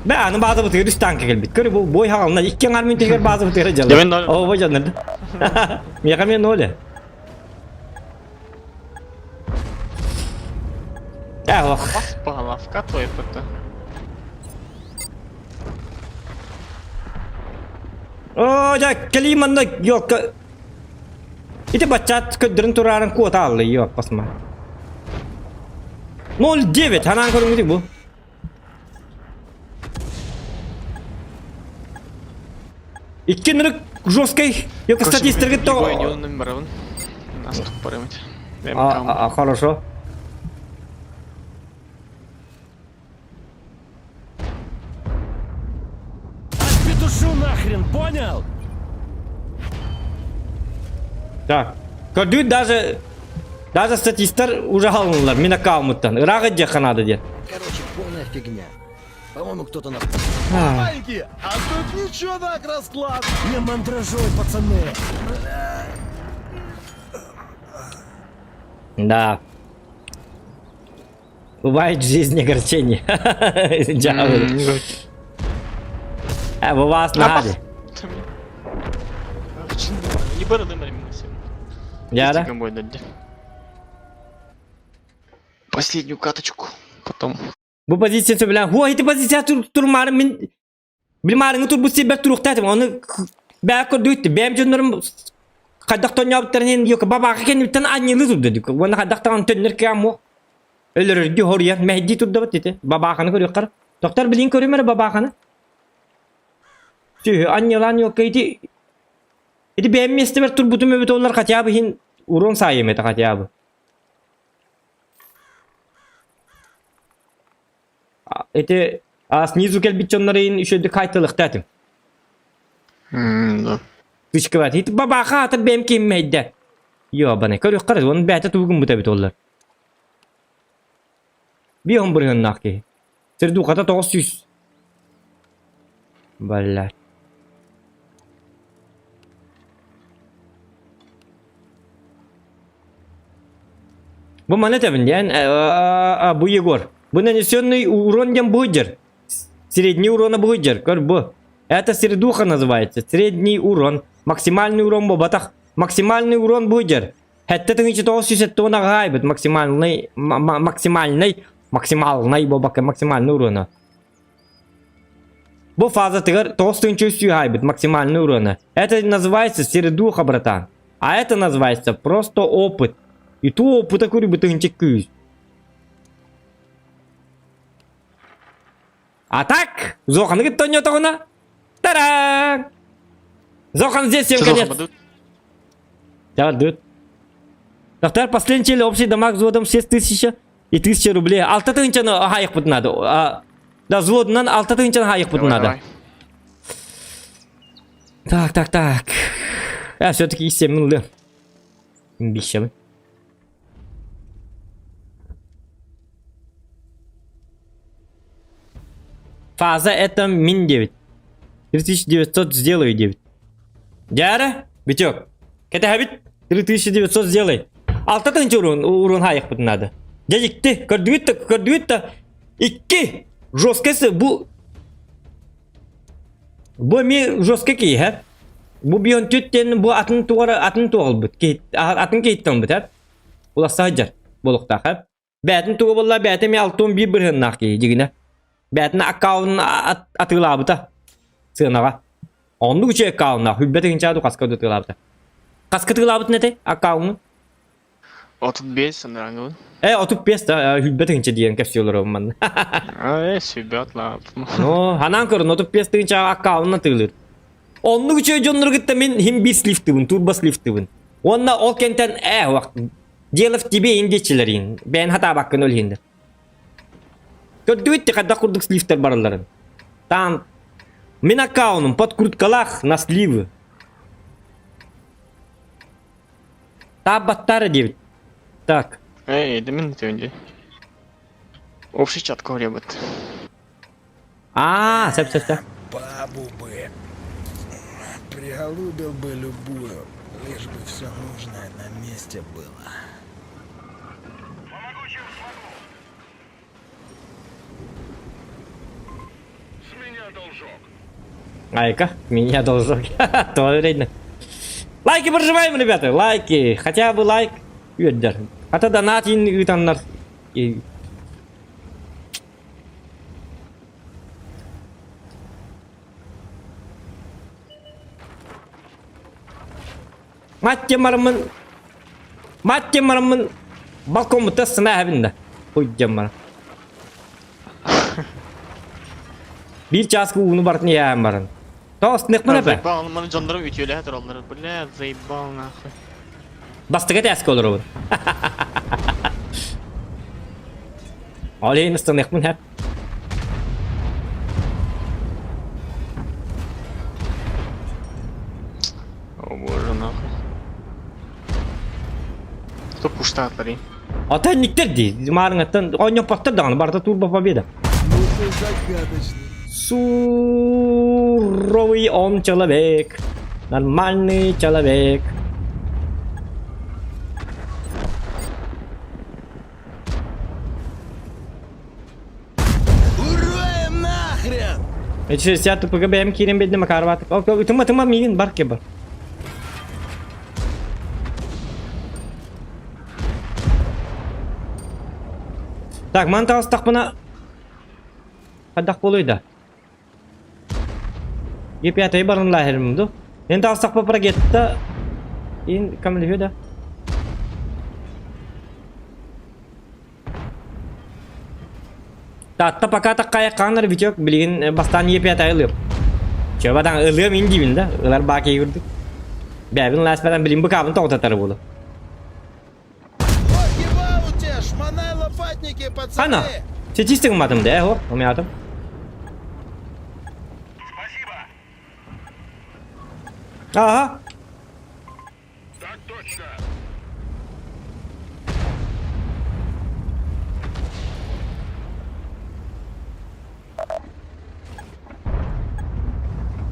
Бэ аны баазабытыгар үс танка кэлбит. Көр бу бой хаҕална икки аҥаар мүнтүгэр баазабытыгар дьалла. Дьэ, ноль. Оо дьоннор. Миэхэ мен ноль. Эх, Поспала, вкатывай ПТ. Оо, дьэ, кэлии манна ёлка. Ити баччаат көрдөрөн турарын куота алла ёк басма. 0,9 ханаан көрүҥүтүй бу. Икки нырык жесткой ёка статисттерге то... Нас тут порымать. А, а, хорошо. Петушу нахрен, понял? Так. Көрдүүт даже даже статистар уже халынылар. Мин аккаунтtan. Ыраах дьэ надо диэн. Короче, полная фигня. По-моему, кто-то нас... Маленькие, а тут ничего так расклад. Не мандражуй, пацаны. Да. Бывает в жизни огорчение. Дьявол. Э, бу вас надо. Не бары минусе. Я Последнюю каточку. Потом. Бу позиция сөбүлээн. Хуа ити позиция турмаары мин билмаарыҥы турбут сирбэр туруохтаатым. Ону бээ көрдүгүт бэйэм дьоннорум хайдах тонньообуттарын иһин диэки бабааҕа кэнниттэн анньыылыы турда дик. Уонна хайдах даҕаны төннөр кыам муох. Өлөрөрдүү хоруйан мэһэйдии турдабыт ити. Бабааханы көрүөххэр. Доктор билин көрүм эрэ бабааханы. Сүһү анньылаан ёкка ити ити бэйэм миэстэбэр турбутум эбит олар хотя бы иһин урон саайым этэ хотя бы. Ити снизу кэлбит дьоннор иһин үчүгэйдик хайтылыахта этим. Да. Тычкабат. Ити бабаха аты бэм киммэйдэ. Ёбаны. Көрүөххэ оны бэйэтэ тугун бут эбит оллар. Бион бырыһыннаах киһи. Сирдухата 900. Баллар. Бу маны этэбин диэн, бу Егор. Бу нанесенный урон диэн бу дьэр. Средний урона бу дьэр. Көр бу. Это средуха называется. Средний урон. Максимальный урон бу батах. Максимальный урон бу дьэр. Хэттэ тыһыынча 970 аҕаайбыт максимальный максимальный максимальный буолбакка максимальный урона. Бу фазатыгар 9 тыһыынча хаайбыт максимальный урона. Это называется середуха, братан. А это называется просто опыт. И ту опыта көрүбүт тыһыынча күүс. А так, Зоханы кытта ойнотоҕуна, таран! Зохан здесь всем конец. Дут. Доктор, последний общий дамаг взводом 6000 и 1000 рублей. Алта тыһыынчаны хаайыахпыт надо. Да, взводунан алта тыһыынчаны хаайыахпыт надо. Так, так, так. А, все-таки 7 ылы. Бишем. Фаза это мин 9. 3900 сделаю 9. Дяра, Витек, кэтэһэбит 3900 сделай. Алта тыһыынча урун, урун хаайыахпыт надо. Дьэ көрдүгүт да, көрдүгүт да. Икки! Жесткосы бу Бу эмиэ жестко киһи Бу бион түттен бу атын тугара атын туолбут. Атын киһиттен ылбыт һэ. Уласса сылдьар буолуохтаах һэ. Бээтин туга буолла бээтэ эмиэ 61 бырыһыаннаах киһи дьигинэ. Бээтин аккаунун атыылаабыта сыанаҕа. Оннук үчүгэй аккауннаах хүлбэ тыһыынча ду хаска атыылаабыта. Хаска атыылаабытын этэй аккаунун? 35 санааҥҥыбын. Э, 35 да, хүлбэ тыһыынча диэн кэпсии олоробун манна. Э, сүбэ атлаабытым. Ну, ханаан көрün, 35 тыһыынча аккаунун атыылыыр. Оннук үчүгэй дьоннору кытта мин хим биир сливтыбын, турбо сливтыбын. Уонна ол кэнтэн э, дело в тебе индиечилэрин, бэйэн хатаабаккын ол иһиндер. Көрдүгүт хайдах курдук сливтер баралларын. Там мин аккаунум подкруткалаах на сливы. Таабаттара диэбит. Так. Эй, да мин этиэн Общий чат көрөбүт. Аа, сөп сөп сөп. Бабу бы. Приголубил бы любую, лишь бы все нужное на месте было. Помогу, чем смогу. С меня должок. Айка, меня должок. То вредно. Лайки прожимаем, ребята, лайки. Хотя бы лайк. Үөрдэр. Ата донат ыытаннар. И- Маття мармын. Маття мармын. Балкоммута сына да. Хуйдьаммар. Биир чааска ууну бартын иһээн баран. Тоос нехмын эпэ. Заебал, маны дьоннорум үтүөлэһэ тураллар. Бля, заебал нахуй. Бастакы этээскэ олоробун. Ол иһин ыстаныахпын сөп. О боже, нахуй. Кто пуштаатарый? Ата инниктэр дии. Маарыҥаттан оонньоппоттор даҕаны барыта турбо победа. Ну ты загадочный. Суровый он человек. Нормальный человек. Уроем нахрен! 60 ТПГ бэйэм киирэн биэрдим Макароватык. Ытыма тыма миигин бар кебар. Так, маны таҕыстахпына хайдах буолуой да? Е5 барын лаһерим ду. Мен таҕыстахпа прогетта ин камлүһү да. Таатта пока таккая хаанар Витек билигин бастаан Е5 ылыам. Чөбадан ылыам ин диибин да. Ылар баакей курдук. Бэбин лааспатан билин быкаабын тоҕутатары буолу. Ой, в ауте! Шмонай лопатники, пацаны! Ана. Чичистик матым да, э, умятым. Ага. Так точно.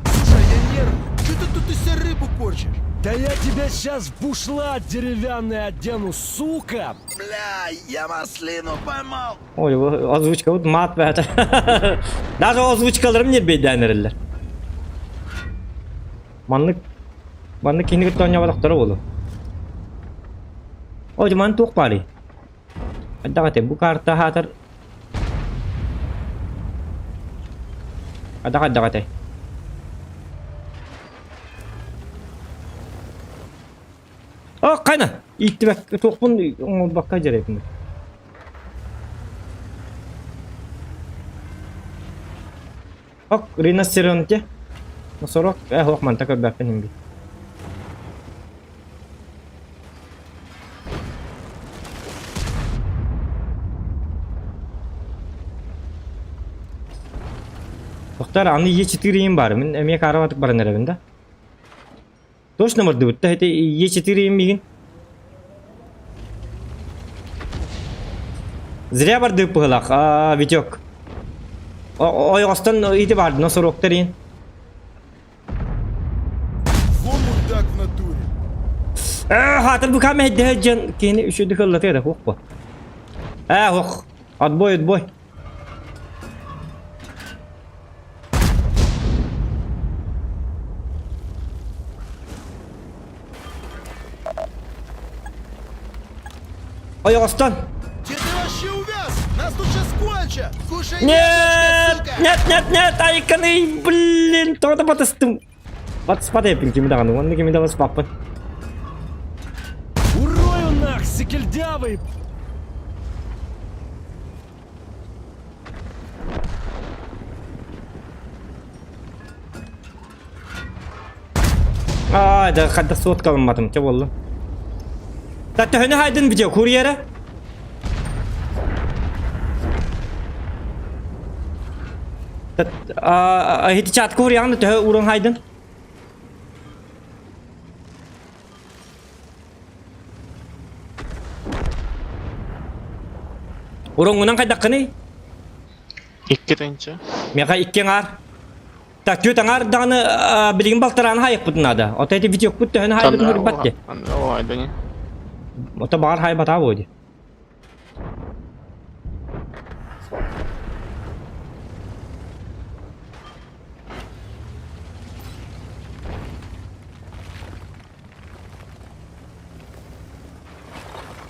Слушай, я нервный. Че ты тут из себя рыбу корчишь? Да я тебя сейчас в бушлат деревянный одену, сука! Бля, я маслину поймал. Ой, озвучка вот мат бәті. Даже озвучкаларым не бейдәнерілер. Маннык маннык кини кытта оонньооботохторо буолуо. Оо, дьэ маны туох баарый? Хайдах этэй, бу карта аһаатар Хайдах хайдах этэй? О, хайна! Ииттибэккэ туохпун оҥорбокко дьэрэбин. Ок, риносцеронте. Носорог, э, ох, манта көрбөппүн иҥби. Тохтор, аны Е4 иин баар. Мин эмиэ каараватык баран эрэбин да. Точно мордубут да, ити Е4 иин миигин. Зря бардыы быһылаах, аа, Витек. Ойоҕостон ити баар, носорогтар иин. Во мудак в натуре. Ээ, хаатыр бу кам эһэйдэһэ дьон киһини үчүгдүк ыллатыа да хуох бу. Ээ, хуох. Отбой, отбой. Ойоҕостон. Ты вообще увяз! Нас тут сейчас кончат! Кушай Нет, яблочко, сука! нет, нет, нет, айканы, блин, тоҕо да батыстым. Батыспат эппин кими даҕаны, уонна кими да баспаппын. Урою нах, сикельдявый! Аа, да хадда суоткаламматым, чэ буоллун. Та төһөнү хайдын видео курьера? Ити чат курьяҕын төһө ууран хайдын? Уроҥҥунан хайдаххыный? Икки тыһыынча. Миэхэ икки аҥаар. Так, түөрт аҥаар даҕаны билигин балтарааны хайыахпытын наада. Ото ити видеокпут төһөнү хайбытын көрбөт дии. Ой, Ото баҕар хайбатаа буо дии.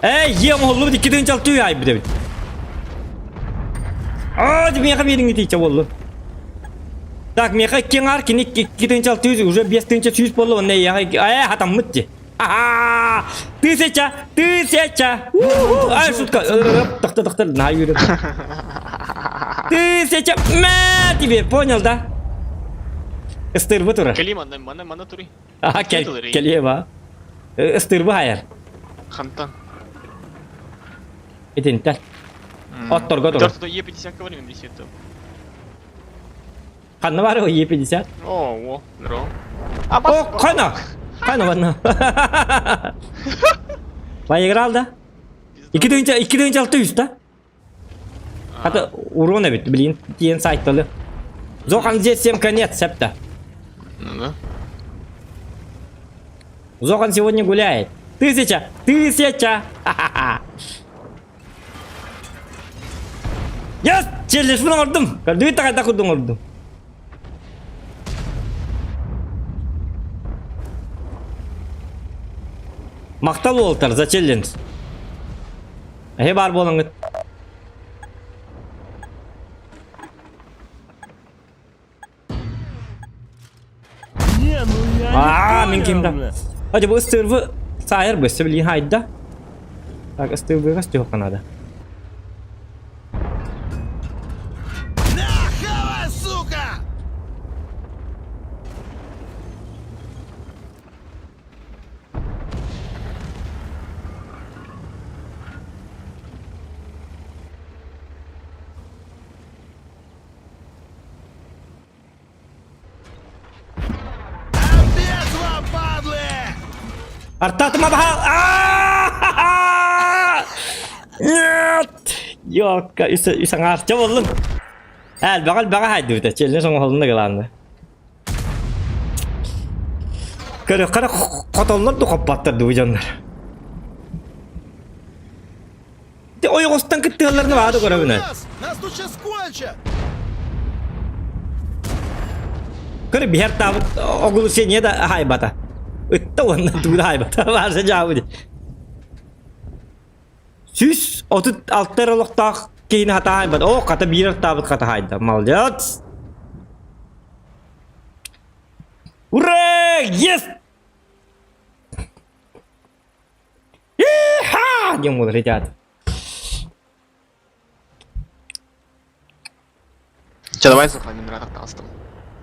Эй, ем оһоллубут икки тыһыынча алты айбыт эбит. Аа, миэхэ биэриҥ итиччэ буоллу. Так, миэхэ икки аҥаар, кини 2600, уже 5100 буолла, уонна эйиэхэ ээ, хатаммыт дии. Аха! Тысяча! Тысяча! У-ху! Ай, шутка! Тохто, тохто, на юрю. Тысяча! Мэ тебе, понял, да? Ыстырбы турар. Кэлиим манна, манна, манна туруй. Аха, кэл, кэлиэ ба. Ыстырбы хайар. Хантан. Итинтэн. Отторго турар. Төрт Е50 говорим, висит. Ханна бар Е50? О, о, здорово. О, хана! Хана ванна. Поиграл, да? 2600 да? Хата урон эбит, блин, тиен сайталы. Зохан здесь всем конец, септа. Ну да. Зохан сегодня гуляет. Тысяча! Тысяча! Ха-ха-ха! Yes! Челлешпин оҥордум! Көрдүгүт да курдук оҥордум. Махтал уолтар за челлендж. Эһи баар буолаҥҥыт. Не, ну я Аа, не мин ким да. понял. Hadi bu ыстыырбы саайар бөссө билигин хайда. Так, ыстыырбыга стихохха надо. На, хавай, сука! Артатыма баһаал! Нет! Йокка, үс аҥаарча боллун. Элбэҕи элбэҕи хайдыбыта. Челлендж оҥоһулунна главное. Көрөххө хотоллор да хоппоттор дуу дьоннор. Ойоҕостон кыттыалларын баада көрөбүнэ. Нас тут сейчас кончат! Көрө биһэр таабыт оглушение да хайбата. Ытта уонна тугу да хайбата. Бааса дьаабы. 136 эрэ олохтоох киһини хатаайбат. Оо, хата биир артаабыт хатаайда. Молодец! Ура! Yes! Иха! Диэн буолар ребят. Чэ, давай захватим брата таастым.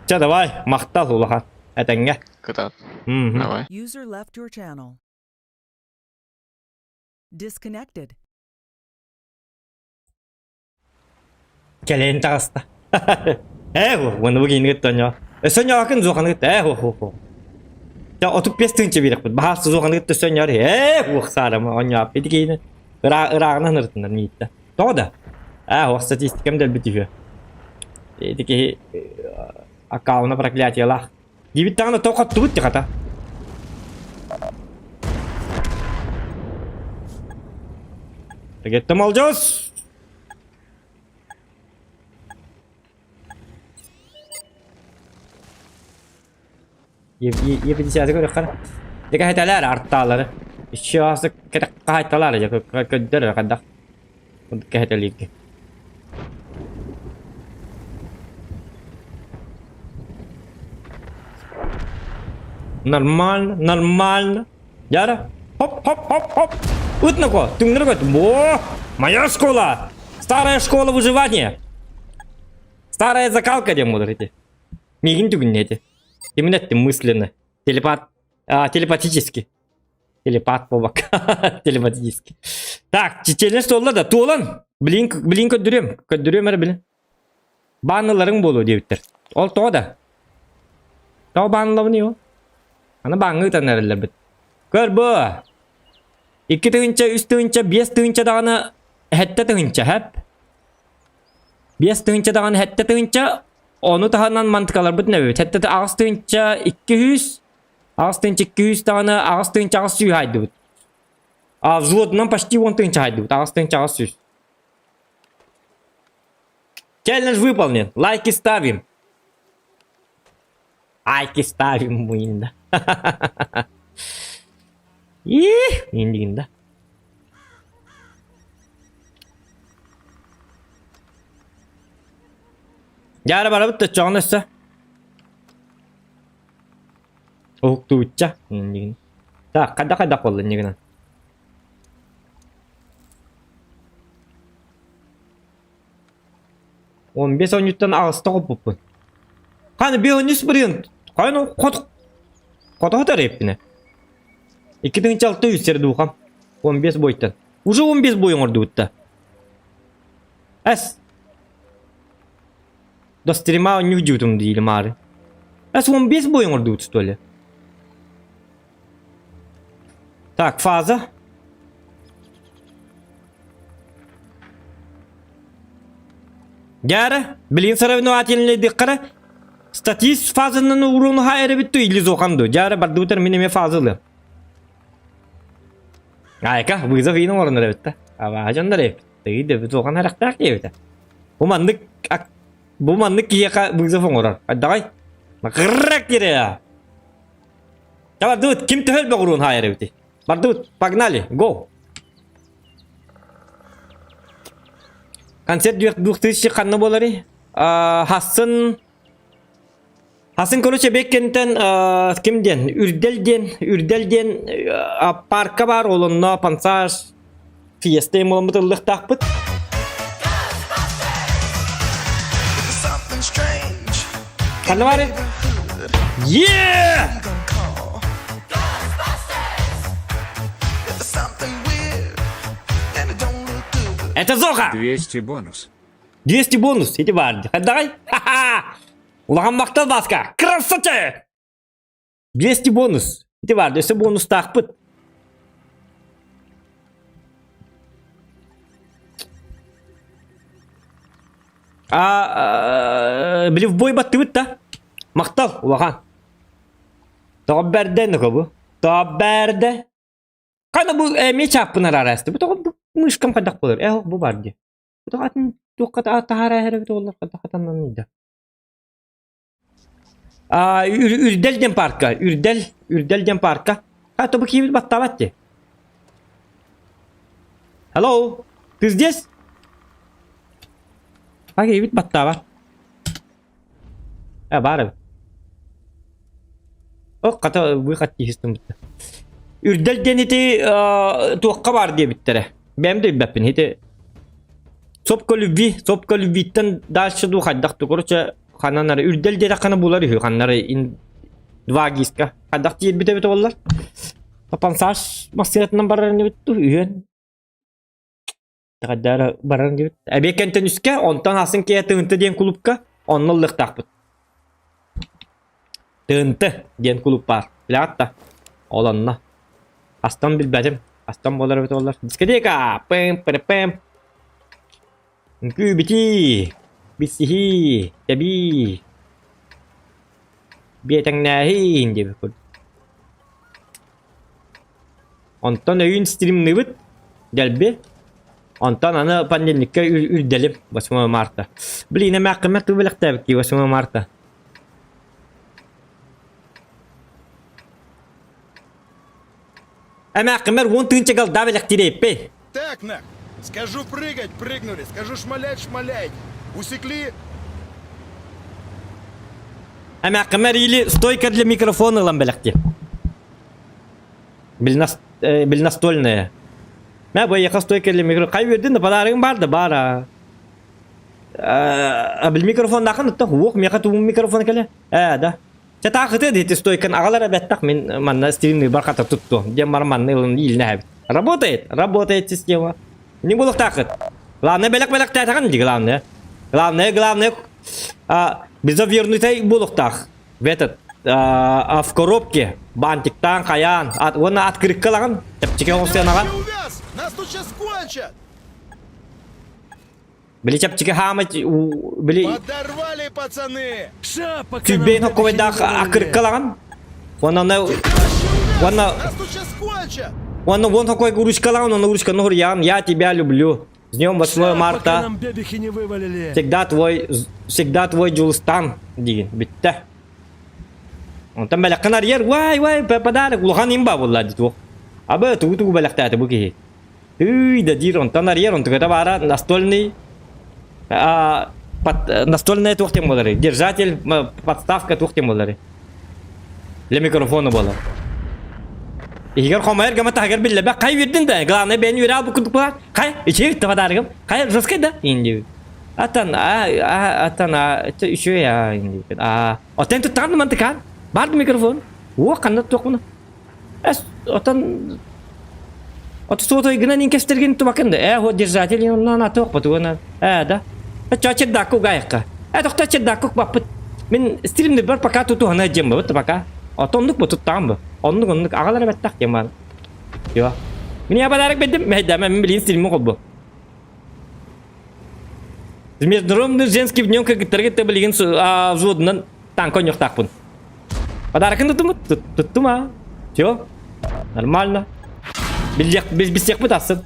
Чэ, давай, махтал улахан. Этэҥҥэ. Кытаат. Мгм. Давай. User left your channel. Disconnected. Кэлэн таҕыста. Ээ, уонна бу киһини кытта онньоо. Өссө онньоокун зуоханы кытта ээ ху ху. Дьэ 35 тыһыынча биэрэхпит. Баһаас зуоханы кытта өссө онньоор ээ уох саарама онньоop ити киһини ырааҕынан ырытынар мииттэ. Тоҕо да? Ээ уох статистикам дэлби түһүө. Ити киһи аккауна проклятиелаах. Диэбит даҕаны тоҕо хоттубут дии хата. Тегетте молдьос! Е50 көрөххө. Дьэ кэһэтэлэр артаалары. Иччи аасы кэтэххэ дьэ көддөр хайдах кэһэтэлииргэ. Нормально, нормально. Яра. Хоп, хоп, хоп, хоп. Ытнако, түҥнэри көт. Во! Моя школа! Старая школа выживания. Старая закалка диэн буолар ити. Миигин түгүннэ ити. Именно эттим мысленно. Телепат, а, телепатически. Телепат буолбакка. Телепатически. Так, челлендж туолла да, туолан. Блин, блин көрдөрүөм. Көрдөрүөм эрэ билин. Баанныларыҥ буолуо диэбиттэр. Ол тоҕо да? Тоҕо бааннылабыный ол? Аны бааҥҥа ыытан эрэллэрбит. Көр бу! 2 тыһыынча, 3 тыһыынча, 5 тыһыынча даҕаны 7 тыһыынча, хэп? 5 тыһыынча даҕаны 7 тыһыынча, ону таһынан мантыкаларбыт нөбүт. Сэттэ 8 тыһыынча 200, 8 тыһыынча 200 даҕаны 8 тыһыынча 800 хайдыбыт. А взводунан почти 10 тыһыынча хайдыбыт, 8 тыһыынча 800. Челлендж выполнен. Лайки ставим. Лайки ставим муинда. Их, индигинда. Дьаара барабыт да чоҕун өссө. Уһуктуучча иннигин. Так, хайдах-хайдах буолла иннигинэн? 15 оонньууттан аҕыста хоппуппун. Ханы бионис бырыын. Хайын хот хотоһутар эппинэ. 2600 духам. 15 бойтан. Уже 15 бой оҥордубутта. Эс. До стрима не вдютум диили маары. Эс 15 бой оҥордубут что ли? Так, фаза. Дьара, билин соревновательный диккара статист фазанан уруну ха эребитту или зоханду. Дьара бардыбытар мин эме фазалы. Айка, вызов иин оҥорон эбитта. Абаа дьоннор эбит. Тыый зохан харахтаах диэбитэ. Бу маннык бу маннык киһиэхэ вызов оҥорор. Айдаҕай. Макыррак кире. Бардыбыт, ким төһөл бөҕүрүн хаайар эбити? Бардыбыт, погнали, го! Концерт 2000 ханна буоларый? Хасын Хасын короче беккентен ким диэн Үрдэл диэн Үрдэл диэн парка бар ол онно пансаж фиеста буоламмыт ыллыктаахпыт. Ханна бары? Yeah! Это Зоха! 200 бонус. 200 бонус, ити баар. Хайдаҕай? Ха-ха! Улахан махтал Баска! Красавчик! 200 бонус. Ити баар, өссө бонустаахпыт. А, били в бой баттыбыт да. Махтал, улахан. Тоҕо бэрдэ бу? Тоҕо бэрдэ? Хана бу эмиэ чааппын араарасты. Бу тоҕо бу мышкам хайдах буолар? Э, бу бар дии. Бу тоҕо атын туохха таһаараа эһэр эбит оллар хайдах атаннан да. А, Үрдэл диэн парка. Үрдэл, Үрдэл диэн парка. А, то бу киһибит баттаабат дии. Hello, ты здесь? А, киһибит баттаабат. Э, баар эбит. Ох, хата выход киһистим бутта. Үрдэл диэн ити туохха баар диэбиттэрэ. Бэйэм да билбэппин. Ити Сопка любви, сопка любвиттэн дальше дуу хайдах ту. Короче, ханан ары үрдэл диэтэххинэ булар үһү. Ханнары ин два гиска. Хайдах тиийбит эбит оллар. Пансаж массыынатынан барар инибит ту үһүөн. Хайдара барар диэбит. Эбиэккэнтэн үскэ, онтон аасын киһи Тыынты диэн кулуупка онно ыллыктаахпыт. Тыынты диэн кулууп баар. Билэҕит да? Ол онно. Астан билбэтим. Астан буолар эбит буоллар. Дискотека! Пэм пэм пэм. Үҥкүү битии! Билсиһии! Тэбии! Биэтэҥнээһин диэбит курдук. Онтон өйүүн стримныыбыт дэлби. Онтон аны понедельникка үрдэлим 8 марта. Блин, эмээххиммэр туу бэлэхтээбит дии 8 марта. Эмээххиммэр уон тыынча галда бэлэхтиирэйппин. Так, нах, скажу прыгать, прыгнули, скажу шмалять, шмаляйте. Усекли? Эмээххиммэр или стойка для микрофона ылан бэлэхтиэм. Били настольная. Мэ бу эйиэхэ стойка для микро... Хай үөрдүн да подарогым баар да баар аа. Били микрофоннаахын оттон уох миэхэ тугум микрофон кэлэ. Ээ да. Чэ таахыты диэти стойкан аҕалар эбэттэх мин манна стримный бархата туттуом. Диэн баран манна ылын иилинэ эбит. Работает, работает система. Не буолуохтаахыт. Главное бэлэх бэлэхтээтэҕин дии главное. Главное, главное а, безовернутай буолуохтаах. В этот а, в коробке бантиктаан хайаан от, уонна открыткалаҕын чэпчэки оҥостуонаҕын. Увяз! Нас тут сейчас кончат! Били чэпчэки хаамай били Подорвали, пацаны! Ша, пока нам Түбээн бебехи не хоккойдаах вывалили. акырыккалаҕын. Уонна уонна Нас тут сейчас кончат! уонна уон хоккой ручкалаҕын, уонна ручканы хуруйаҕын. Я тебя люблю. С днем 8 Ша, пока марта. нам бебехи не вывалили. Всегда твой Дьулустан диин бүттэ. Онтон бэлэххин арыйар, вай, вай, подарок, улахан имба буолла дии туох. Абы тугу тугу бэлэхтээтэ бу киһи. Ый да диир, онтон арыйар, онтуката баара настольный а, под, настольная туох диэн буоларый? Держатель, подставка туох диэн буоларый? Для микрофона буолар. Иһигэр хомойор гама таһыгар биллэбэ хай үөрдүн да, главное бэйэн үөрэ албы курдук буолар. Хай, ичи подарогым. Хай, жесткий да? Инди. Атан, а, а, атан, а, это еще я, инди. А, отен туттаҕын мантыкаан. Бар микрофон. О, ханна туохпуна. Эс, отон От суотой гынан инкестергин тубакын да. Э, вот держатель оннан атыах батугана. Э, да. Ча чердакку гайыкка. Э, тохто чердакку баппыт. Мин стримни бар пока тутуһана дьем бу пока. Отоннук бу туттаҕым бу. Оннук оннук аҕалар эбэттах диэн баар. Йо. Мин я подарок бедим, мэйдәмә мин билин стримми холбу. Международный женский днем кыргыттарга билигин взводунан танка ойнуохтаахпын. Подарокын туттум, туттум а. Все, нормально. Билсиэхпит асын.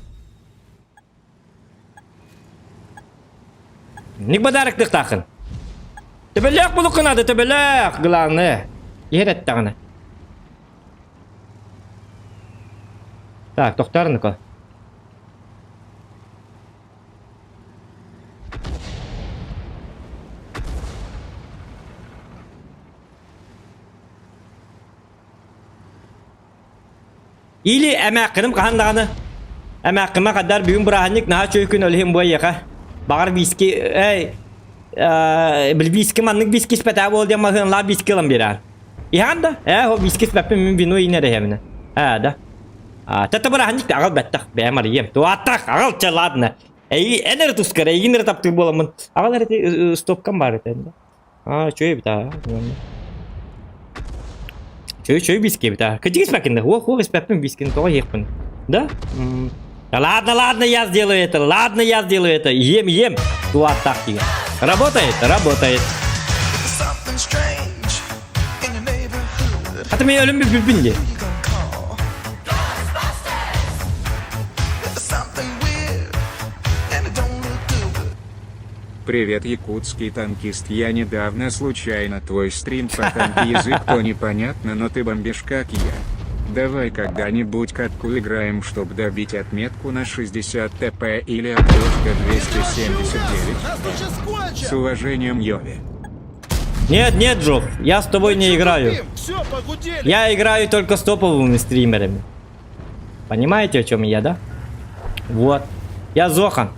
Ник подарок тыктаахын. Төбөлөөх булуккунады, төбөлөөх, главное. Иһэр эттэҕинэ. Так, тохтоор ну-ка. Или эмээххиним хаһан даҕаны эмээххимэ хаддар бүгүн бырааһынньык наһаа үчүгэй күн ол иһин бу эйиэхэ баҕар виски эй били виски маннык виски испэтээ буол диэн маһыанлаах виски ылан биэрээр иһэҕин да ээ ол виски испэппин мин вино иинэр иһэбинэ ээ да а тата бырааһынньык аҕал бэттэх бэйэм арыйыам туаттах аҕал чэ ладно Эйи эн эрэ тускар эйигин эрэ таптыыр буоламмын аҕал эрэ ити стопкам баар этэ Аа, үчүгэй эбит аа. Үчүгэй үчүгэй виски эбит аа. Кырдьык испэккин да? Уох, уох испэппин вискини тоҕо иһиэхпин. Да? Да ладно, ладно, я сделаю это, ладно, я сделаю это. Ем, ем. Туаттаах дигэ. Работает, работает. Хата мен өлүм бүппүн дии. Привет, якутский танкист. Я недавно случайно твой стрим по танке язык то непонятно, но ты бомбишь как я. Давай когда-нибудь катку играем, чтобы добить отметку на 60 ТП или обложка 279. Нас тут сейчас кончат! С уважением, Йови. Нет, нет, Джоф, я с тобой не играю. Все, погудели! Я играю только с топовыми стримерами. Понимаете, о чем я, да? Вот. Я Зохан.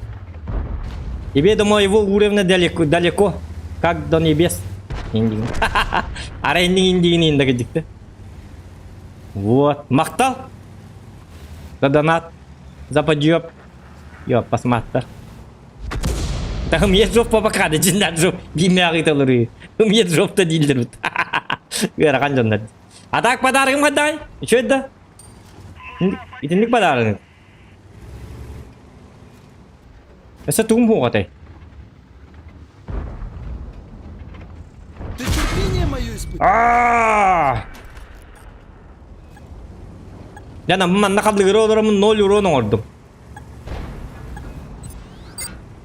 Тебе до моего уровня далеко, далеко, как до небес. Индигин. Ара индигин индигин Вот. Махтал. За донат. За подъеб. Йоп, посмотри. Тахым ет жоп папакады, жиндар жоп. Биме ағыталыры. Ет жоп та дейілдір. Ыарахан дьоннор. А так подарогым хаддай? Үчүгэй да? Итинник подарогы. Өссө тугум хуоҕатай? Ты терпение мое испытал? Аа! Яна манна халлыгыра олоромун ноль урон оҥордум.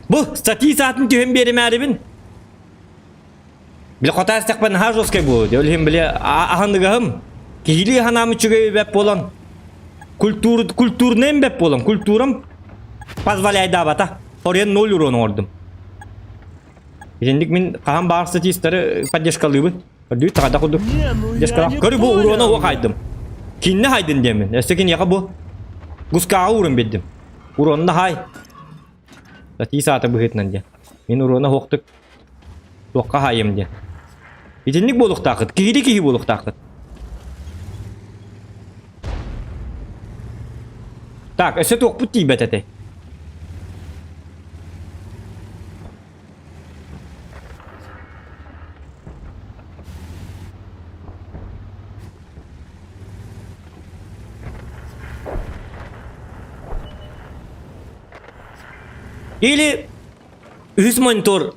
Бу статьи саатын түһэн биэримээрибин. Били хотаастахпын наһаа жесткай буолуо дии. Ол иһин били аһыныгаһым, киһилии санаам үчүгэй бэп буолан, культур, культурнайым бэп буолан, культурам позволяйдаабата. Хоруйан ноль урон оҥордум. Итинник мин хаһан баар статистары поддержкалыыбын. Көрдүү таҕада курдук. Не, ну я Поддержкалаах. не Көрү бу уруона понял. уох айдым. Кинне хайдын диэмин. Өссө киниэхэ бу гускааҕа уурун биэрдим. Уруонна хай. Статьи саата быһыытынан диэн. Мин уруона суохтук туохха хаайым диэн. Итинник буолуохтааххыт, киһили киһи буолуохтааххыт. Так, өссө туохпут тиийбэт этэй? Или үһүс монитор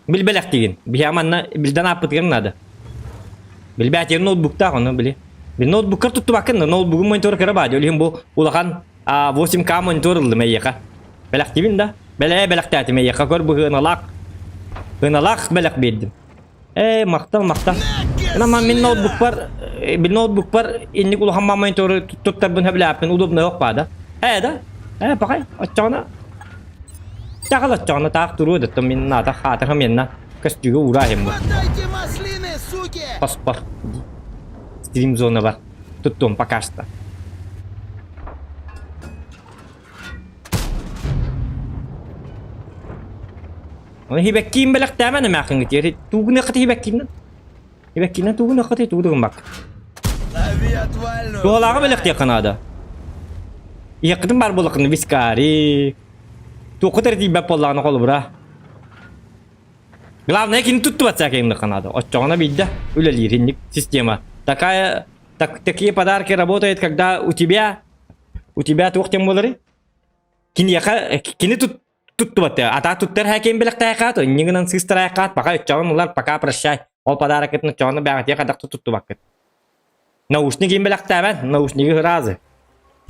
билбэлэхтигин. Биһиэхэ манна билдэн ааппытыгар наада. Билбээтигэр ноутбуктаах ону били. Били ноутбуккар туттубаккын да ноутбугун монитора кыра баа. Ол иһин бу улахан 8К монитор ыллым эйиэхэ. Бэлэхтибин да. Бэлээ бэлэхтээтим эйиэхэ көр бу сыаналаах. Сыаналаах бэлэх биэрдим. Ээ махтал махтал. Ама мин ноутбукпар бил ноутбукпар инник улахан монитору туттарбын сөбүлээппин удобно суох баа да. Ээ да? Ээ пахай оччоҕуна Чаҕыл оччоҕуна таах туруо да мин наата хаатар менна көстүүгэ уурааһым бу. Хватайте маслины, суки! Хоспор. Стрим зона бар. Туттуом пока что. Оны хибэккиин бэлэхтээмэн эмээхиҥҥитигэр туугуныаххыт хибэккиинэн. Хибэккиинэн туугуныаххыт тугу гыммак. Лови отвальную! Туолааҕы бэлэхтиэххэ наада. Иһэххитин баар буоллаххына вискари. Туоххут эрэ тиийбэт буоллаҕына холобура. Главное кини туттубат саакайымныхха наада. Оччоҕуна биирдэ үлэлиир инник система. Такая так, такие подарки работают, когда у тебя у тебя туох тем буоларый? Киниэхэ кини тут туттубат атаа туттар хаким бэлэхтээх иннигинэн сыыстараахаат пока оччоҕун ылар пока прощай ол подарокытын оччоҕуна бэҕэтиэ хадах туттубаккыт наушник им бэлэхтээбэн наушнигы ыраазы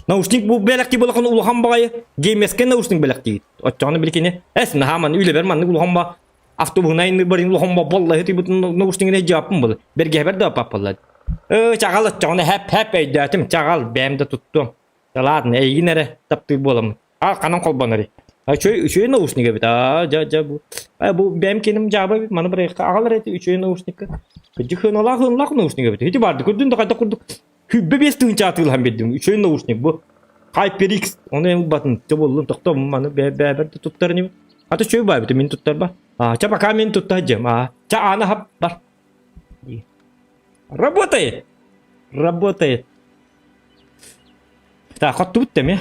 наушник бу бэлэхти булахан улахан баҕайы геймеске наушник бэлэхтиигит оччоҕуна били кини эс наһаа маннык үлэбэр маннык улахан ба автобуһунай барин улахан ба боллаһы тыйбытын наушнигин жааппын был бэргэһэбэр да аппаллар э чаҕал оччоҕуна хэп хэп өйдөөтүм чаҕал бэйэм да туттуом ладно эйигин эрэ таптыыр буоламмын А ханан холбонорый? А үчүгэй үчүгэй наушник эбит. Аа дьэ дьэ бу. А бу бэйэм киним дьаабы эбит. Маны бырайыкка аҕалар эти үчүгэй наушникка. Кырдьык хыналаах хыналаах наушник эбит. Ити барды көрдүн да хайдах курдук 25 тыһыынча атыылаһан биэрдим. Үчүгэй наушник бу. HyperX. Ону эн ылбатын. Чэ буоллун тохтоо маны бээ бээбэр да туттар инибин. Ата үчүгэй баа эбит мин туттарба. А чэ пока мин тутта сылдьыам. А чэ аана хап бар. Работает! Работает. Так, хоттубут да эмиэ.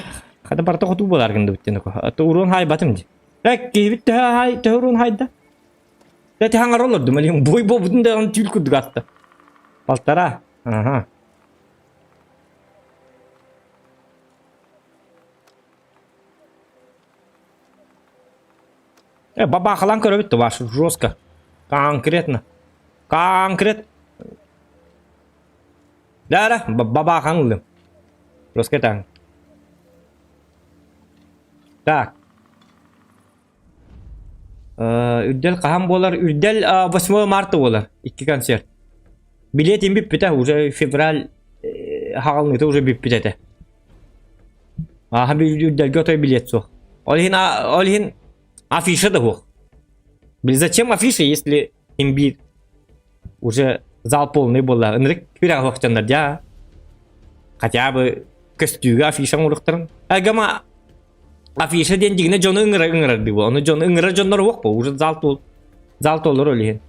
Хата барыта хотуу буолаар гынныбыт диэн А уруон хаайбатым дии. Э, киһибит төһө хаай, төһө уруон хаайда? Эти хаҥара олордум, элиһин бой буолбутун да түүл курдук аста. Полтора. Ага. Э, бабахалан көрөбүт ваш жестко. Конкретно. Конкрет. Да, да, бабахан ыллым. Жестко таң. Так. Үрдэл хаһан буолар? Үрдэл 8 марта буолар. Икки концерт. Билетим бүппүтэ уже февраль хаҕалныыта уже бүппүт этэ. Ааһа үрдэлгэ отой билет суох. Ол иһин ол иһин афиша да суох. Зачем афиша, если имбирь уже зал полный буолла. Ынырык күрэх суох дьоннор Хотя бы көстүүгэ афиша оҥоруохтарын. Агама афиша диэн дьиҥинэ дьону ыҥырар ыҥырар дии Ону дьону ыҥырар дьоннор уох бу уже зал туол зал туолар ол иһин.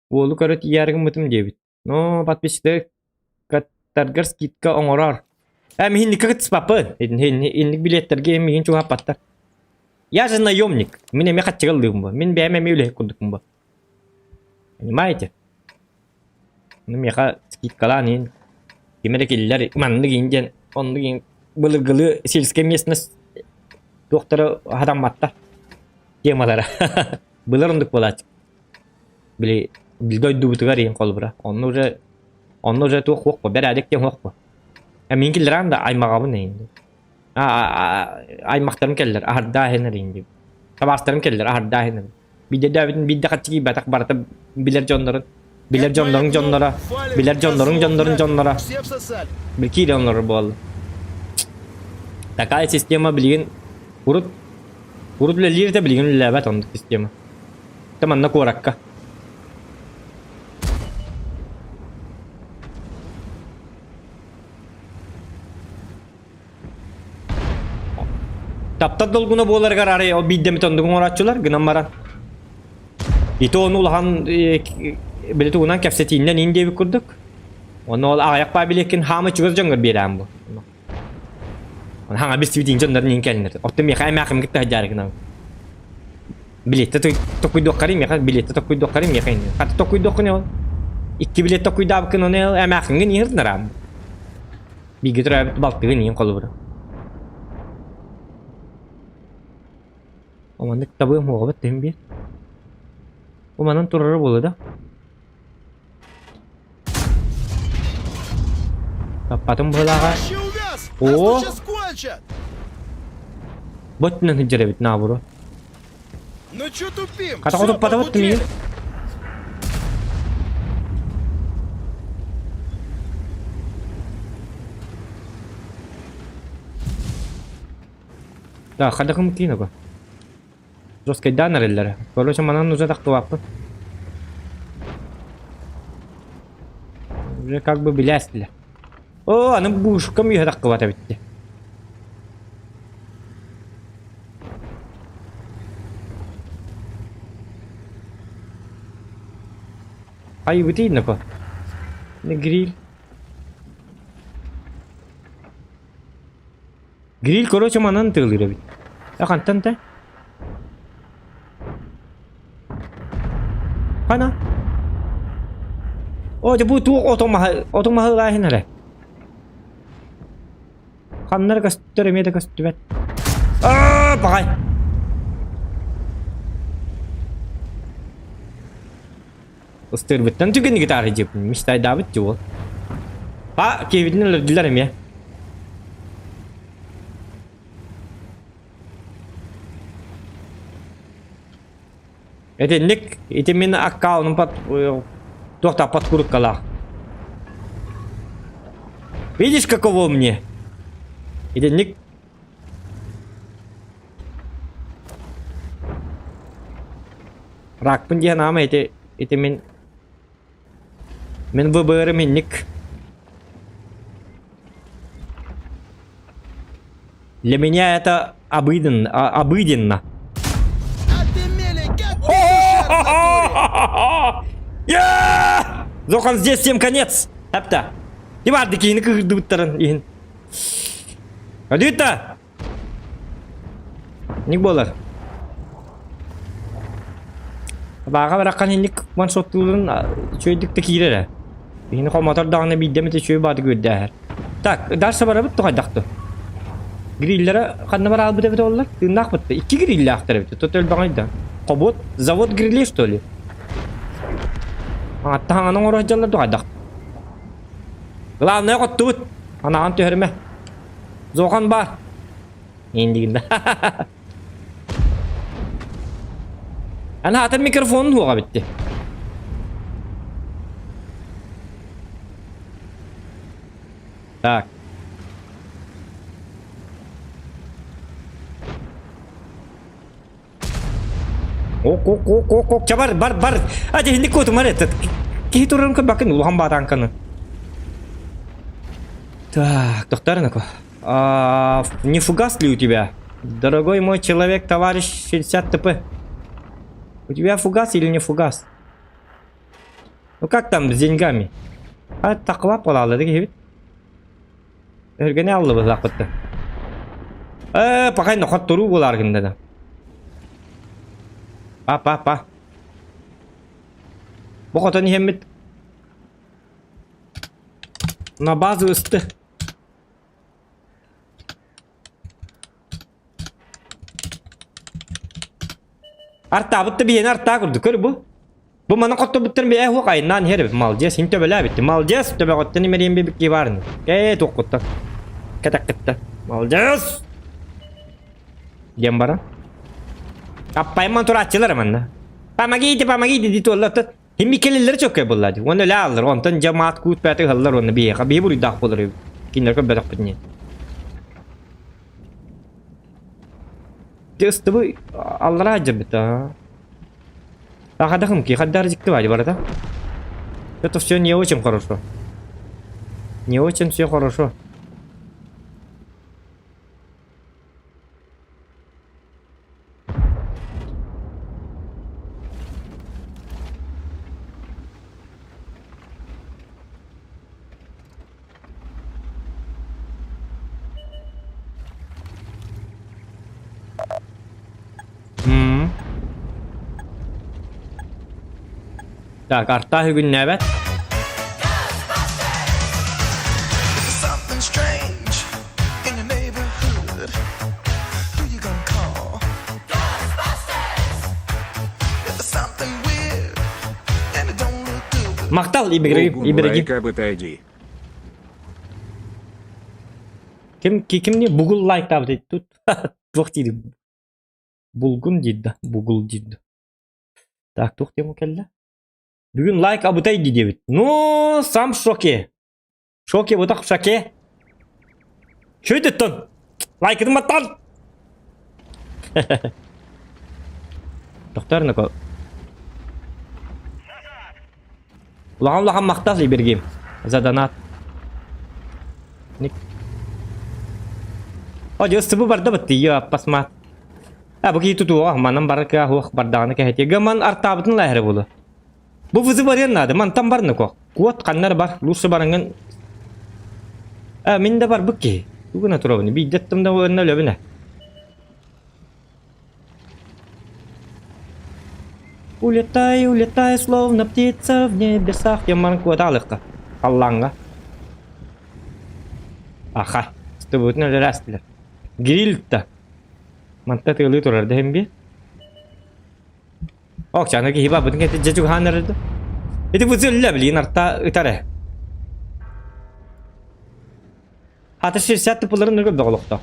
Уолу көрө тиийээри гыммытым диэбит. Но подписчиктары каттаргар скидка оҥорор. Э, миһинникке кытыспаппын. Инник билеттэргэ миһин чугаһаппаттар. Я же наемник. Мин эмиэ хаччыга ыллыыбын бу. Мин бэйэм эмиэ үлэһит курдукпун бу. Понимаете? Ну, миэхэ скидкалаан иһин ким эрэ киллэр маннык иһин диэн оннук иһин былыргылыы сельская местность туохтара хатамматтар темалара былыр оннук буолааччы били дойдубутугар иһин холобура онно уже онно уже туох суох бэрээдэк диэн суох э мин киллэрэн да аймаҕабын иһин аймахтарым кэллэр аһардаа иһин иһин табаастарым кэллэр аһардаа иһин Биирдэ биирдэ хаччы киирбэтэх барыта билэр дьоннорун билэр дьоннорун дьонноро билэр дьоннорун дьоннорун дьонноро киирэ олорор буолла. Такая система билигин урут урут үлэлиир да билигин үлэлээбэт оннук система. Та манна куоракка. Таптал долгуна буоларыгар арай ол биирдэмит оннук оҥорооччулар гынан баран. Ити ону улахан били тугунан кэпсэтииннэн ин диэбит курдук. Онно ол аҕыйах баа билиэккин хаама чугас дьоҥҥор биэрээн бу. Хаҥа билсибит ин дьоннорун ин кэлиннэр. Оттон миэхэ эмээхим кытта сылдьаары гынан. Билиэттэ токуйдуоххарый миэхэ билиэттэ токуйдуоххарый миэхэ иннин. Хата токуйдуоххун ол. Икки билиэт токуйдаабыккын ону эмээхиҥҥин иһирдинэр Бииргэ төрөөбүт балтыгын иһин холобура. Оманнык табыам уоҕабыт түһүн биэр. Уманан турара буолуо да? Таппатым быһылааҕа. О! Бот өттүнэн сылдьар эбит наоборот. Ну чё тупим? Хата хотуппатабыт миигин. Да, хадахым киин ого. Жесткайдаан эрэллэрэ. Короче, манан уже тахтыбаппын. Уже как бы билээстилэр. О, аны бушкам үөһэ тахтыбат эбит. Айбытый нако. Гриль. Гриль, короче, манан тыалыыр эбит. А хантан та? Хана? О, бу туох отон маһы, отон маһы ылааһын эрэ. Ханна эрэ көстөр, эмиэ да көстүбэт. Аа, баҕай! Ыстыырбыттан түгэнигит таарыйдьыппын, мечтайдаабыт дии уол. А, киһибитин өлөрдүлэр эмиэ. Итинник, ити мин аккаунум под туох да подкруткалаах. Видишь, каково мне? Итинник Ракпын диэн аама ити ити мин мин ВБР-ым инник. Для меня это обыден, обыденно. Зохан здесь всем конец. Апта. Иварды киһини кыһырдыбыттарын иһин. Адыта! Ник буолар. Бааҕа бараххан инник ваншоттууларын үчүгэйдик да киирэр ээ. Биһини хомотор даҕаны биирдэ эмит үчүгэй баатык үөрдээһэр. Так, дальше барабыт тоҕойдахту. Гриллера ханна бар аалбыт эбит оллар? Тыыннаах бытта. Икки гриллээхтэр эбит. Тут өлбөҕөй да. Хобот, завод грилей что ли? Аттаһаҥаны оҥоро сылдьаллар дуо хайдах? Главное хоттубут. Анаҕын түһэрмэ. Зохан бар. Индигин да. Ана атын микрофонун хуоҕа битти. Так. Ок, ок, ок, ок, ок, бар, бар, бар. А, дьиһинник куотумар этот. Киһи турарын көрбөккүн улахан баатааҥканы. Так, доктор А, не фугас ли у тебя? Дорогой мой человек, товарищ 60 ТП. У тебя фугас или не фугас? Ну как там с деньгами? А такла полалы дегибит. Өргене аллы бызлакпытты. Э, пока нохот туру булар гында да. Па па па. Бу хотон иһэммит на базу ысты. Артаабыт да биһиэни артаа курдук көр бу. Бу маны хоттобуттарын бэйэ хуох айнаан иһэр эбит. Молодец, син төбөлөөбүттү. Молодец, төбөҕүттэн имэриэн бибикки баарыны. Ээ, туохкуттан. Кэтэххиттэн. Молодец! Диэн баран. Аппайман турааччылар манна. Помогите, помогите дии туолла. Химми кэлэллэрэ чөккөй буолла дии. Уонна үлэ ааллар. Онтон дьэ маат куут бэйэтэ ыһаллар уонна биһиэхэ биһи буруйдаах буолар үһү. Кинилэр көрбөтөхпүт ини. Дьэ ыстыбы аллараа дьэрбит аа. Ахадахым ки хаддар дьикти баadi барата. Это все не очень хорошо. Не очень все хорошо. М. Так, арта бүгүннээбэт. Something strange in your neighborhood. Who you gonna call? Ghostbusters! If there's something weird and it don't look good. Махтал, Ибрагим. Булгун Ибрагим. лайк абытайди. Ким ким не бугул лайктаабыт тут туох диир булгун диир да бугул диир так туох диэн кэллэ бүгүн лайк абытай дии диэбит ну сам в шоке шоке бутах в шоке Чөйдөттөн лайкытын баттан Доктор Нако Улахан улахан махтал Ибергим за донат. Ник. О, дьэ, барда бытты, я пасмат. А, бу кии тутуоҕа, манан бары кыа хуох бардаҕына кэһэтиэ. Гаман артаабытын лаһэрэ буолу. Бу вызы барыан наада, мантан барны ко. Куот ханнар бар, лучше барыҥын. А, мин да барбыт киһи. Тугуна турабын, биирдэттим да уонна өлөбүнэ. Улетай, улетай, словно птица в небесах. Диэн баран куотаалыахха. Халлааҥҥа. Аха, стыбытын өлөрөөстүлэр. Гриль-та. Манта тыалыы турар да иһин би. Окчаны киһи бабытын кэти дьэ чугаһаан эрэр да. Ити бу зөллө билигин арта ытар ээ. Хата 60 тыпыларын нөргө бөҕөлөхтө.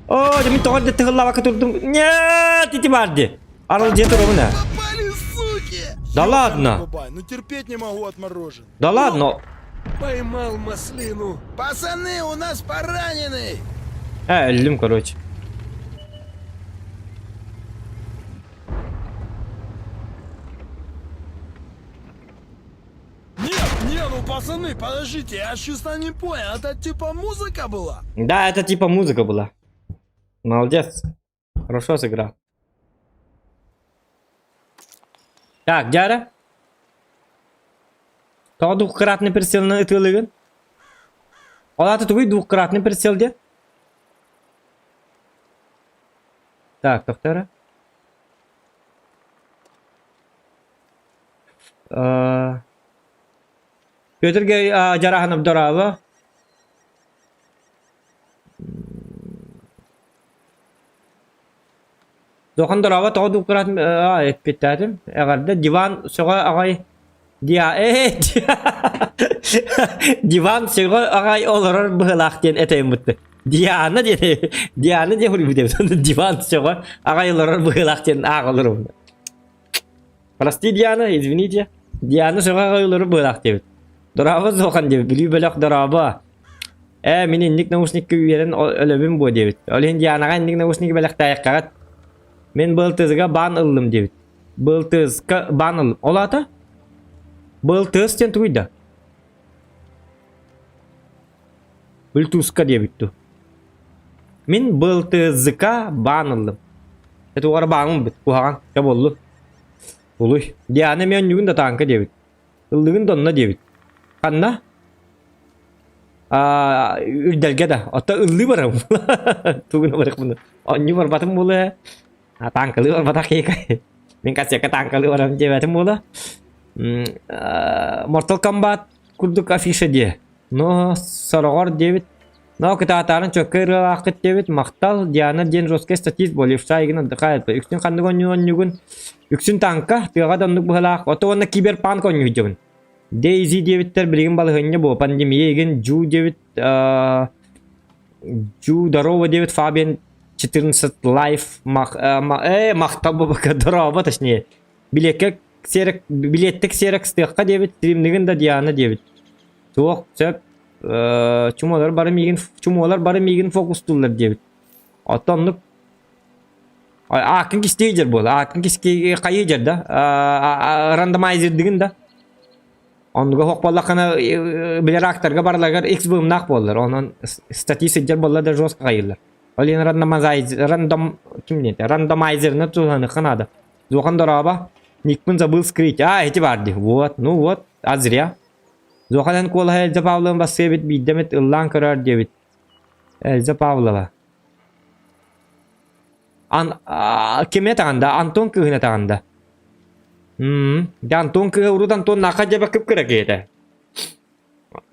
Оо, дьэ мин тоҕо эрдэ тыһыллаабакка турдум. Нет, ити баар дии. Арыл дьиэ турабын ээ. Попали, суки! Да ладно? Бабай, ну терпеть не могу отморожен. Да ладно? Поймал маслину. Пацаны, у нас пораненный! Э, өллүм, короче. Нет, не, ну пацаны, подождите, я честно не понял, это типа музыка была? Да, это типа музыка была. Молодец. Хорошо сыграл. Так, дьара. Тоҕо двухкратный прицелынан ытыалыгын? Ол аата тугуй двухкратный прицел диэн? Так, тохтоо эрэ. Петр Дьараханов дорообо. Зохан дорообо тоҕо дууккураат эппиттээтим. Эҕэрдэ диван сөҕө аҕай диа э диван сөҕө аҕай олорор быһылаах диэн этэйим бутты. Диана диэн Диана диэн хуруйбут эбит. Диван сөҕө аҕай олорор быһылаах диэн ааҕа олоробун. Прости, Диана, извините. Диана сөҕө аҕай олорор быһылаах диэбит. Дорообо Зохан диэбит. Бүлүү бөлөх дорообо. Ээ, мин инник наушникка үөрэн өлөбүн буо диэбит. Ол иһин Дианаҕа инник наушнигы бэлэхтээйэххэҕит. Мин БЛТЗ-га баан ыллым диэбит. БЛТЗ-ка баан ыллым. Ол аата? БЛТС диэн тугуй да? Блютузка диэбит дуу. Мин БЛТЗ-ка баан ыллым. Это угара бааҥым бит. Куһаҕан. Чэ буоллун. Улуй. Диана мен онньугун да тааҥка диэбит. Ыллыгын да онно диэбит. Ханна? Аа, үрдэлгэ да. Отто ыллыы барабын. Тугуна барыахпын. Онньу барбатым буолуо. А тааҥкалыы барбатах киһи. Мин кассетка тааҥкалыы барабын диэбэтим буолуо. Mortal Kombat курдук афиша диэ. Но сороҕор диэбит. Но кытаатаарын чөккө ырыалааххыт диэбит. Махтал, Диана диэн жесткий статист болевша игин отдыхает. Үксүн ханнык онньуу онньугун? Үксүн тааҥка, тыаҕа да оннук быһалаах. Ото уонна киберпанк онньуу дьабын. Дейзи диэбиттэр билигин балаһыанньа буо. Пандемия игин Джу диэбит Джу здорово диэбит Фабиан 14 лайф мах, э, махтал бабака здорово точнее. Билиэккэ ксерок билиэттик ксерокстыахха диэбит стримнигин да Диана диэбит. Суох, сөп. Э, чумолар бары миигин чумолар бары миигин фокустууллар диэбит. Оттон оннук ааккын кистиэйдэр буола. Ааккын кискиэ хайыйдер да. Рандомайзердыгын да. Оннуга хоқ буоллаххына билэр актарга барыларыгар X быымнаах буоллар. Онон статьи сылдьар буолла да жестко хайыыллар. Ол иһин рандомайзер рандом ким диэтэ? Рандомайзерны туһаныхха наада. Зохан дорообо. Никпын забыл скрыть. А, эти бар дии. Вот, ну вот, а зря. Зохан эн куолаһа Эльза Павловна бассыабит биирдэ эмит ыллаан көрөөр диэбит. Эльза Павлова. Ан, а, кими этаҕын да? Антон кыыһын этаҕын да? М, дьэ Антон кыыһа урут Антон наха дьэбэ кып-кыра киһи этэ.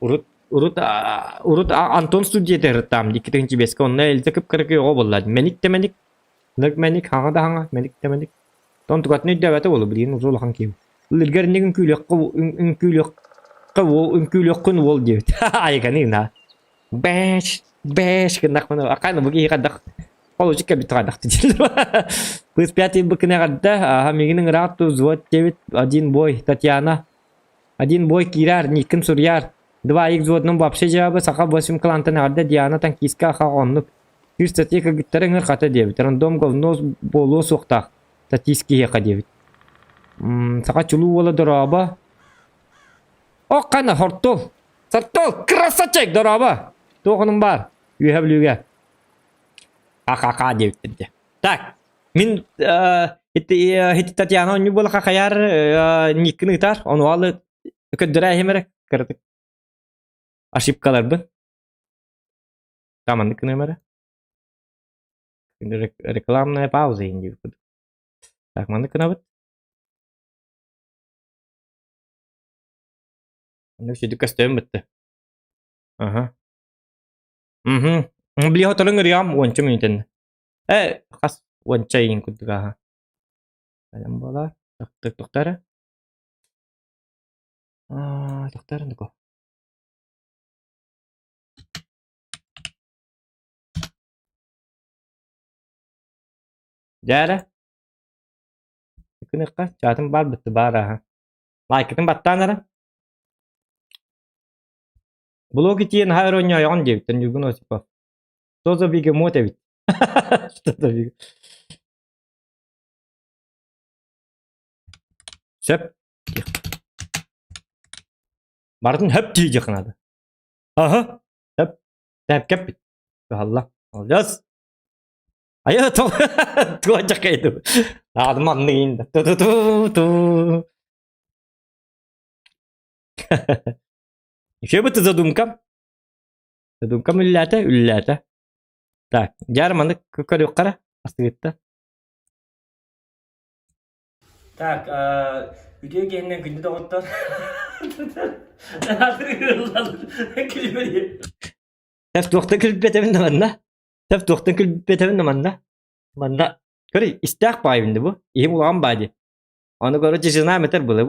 Урут урут а, урут а, Антон студията ырыттаам икки тыһыынча онно Эльза кып-кыра киһи оҕо буолла. Мэник да мэник, нык мэник, хаҥа да хаҥа, мэник да мэник. Тон тугатын өйдөөбөтө буолу, билигин уже улахан киһи. Ылыргар инник үҥкүүлүөххэ үҥкүүлүөххэ уол үҥкүүлүөххүн уол диэбит. Айыканы на. Бэш, бэш гыннахпына акааны бу киһи хайдах холучук кэлбит хайдах дииллэр. Плюс пятый быкына эҕэрдэ, аха миигин ыҥыраат ту взвод диэбит один бой Татьяна. Один бой киирээр, никкин суруйаар. Два ик взводным вообще дьаабы саха 8 клантан эҕэрдэ Диана танкистка аха оннук. Кыыс статья кыргыттары ыҥыр хата диэбит. Рандом говно буолуо суохтаах. Статист киһиэхэ диэбит. Саха чулуу уола дорообо. Ох хана хортул. Сортол красавчик дорообо. Туох онун баар? Үөһэ бүлүүгэ. Ха-ха-ха диэбиттэр дьэ. Так, мин ити Татьяна онньу буола хахайар никкин ыытар, ону алы көрдөрөө иһим эрэ кыратык ошибкаларбын. Таманнык гыныам эрэ. Рекламная пауза иһин диэбит. Так, маннык гынабыт. Маннык сүдү көстөбүн бытты. Аха. Мгм. Били хоторун ырыам уонча мүнүүтэн. Э, хас уонча иин курдук аха. Бэлэм буолар. Тохтор. Аа, тохтор нуко. Дьээрэ. Күнүххэ чаатын баар бытты баар аха. Лайкытын баттаан эрэ. Блок итиэн наһаа өр оонньоойоҕун диэбиттэр Ньургун Осипов. Что за бегемот эбит? Что за бег... Сөп. Барытын хөп диэххэ наада. Аха. Сөп. Тэп кэппит. Кыһалла. Молодец. Айа туох дьаккайдым. Аадым анныгын да. Ту-ту-ту-ту. Еще бы ты задумка. Задумкам үллээтэ, үллээтэ. Так, дьаар маны көрүөххэ астыгытта. Так, үтүө киһинэн күндү доҕоттор. Тэп туохтан күлбэтэбин да манна. Тэп туохтан күлбэтэбин да манна. Манна. Көр, истээх баайбын бу. Иһим улахан баа дии. Ону короче, жена метер было.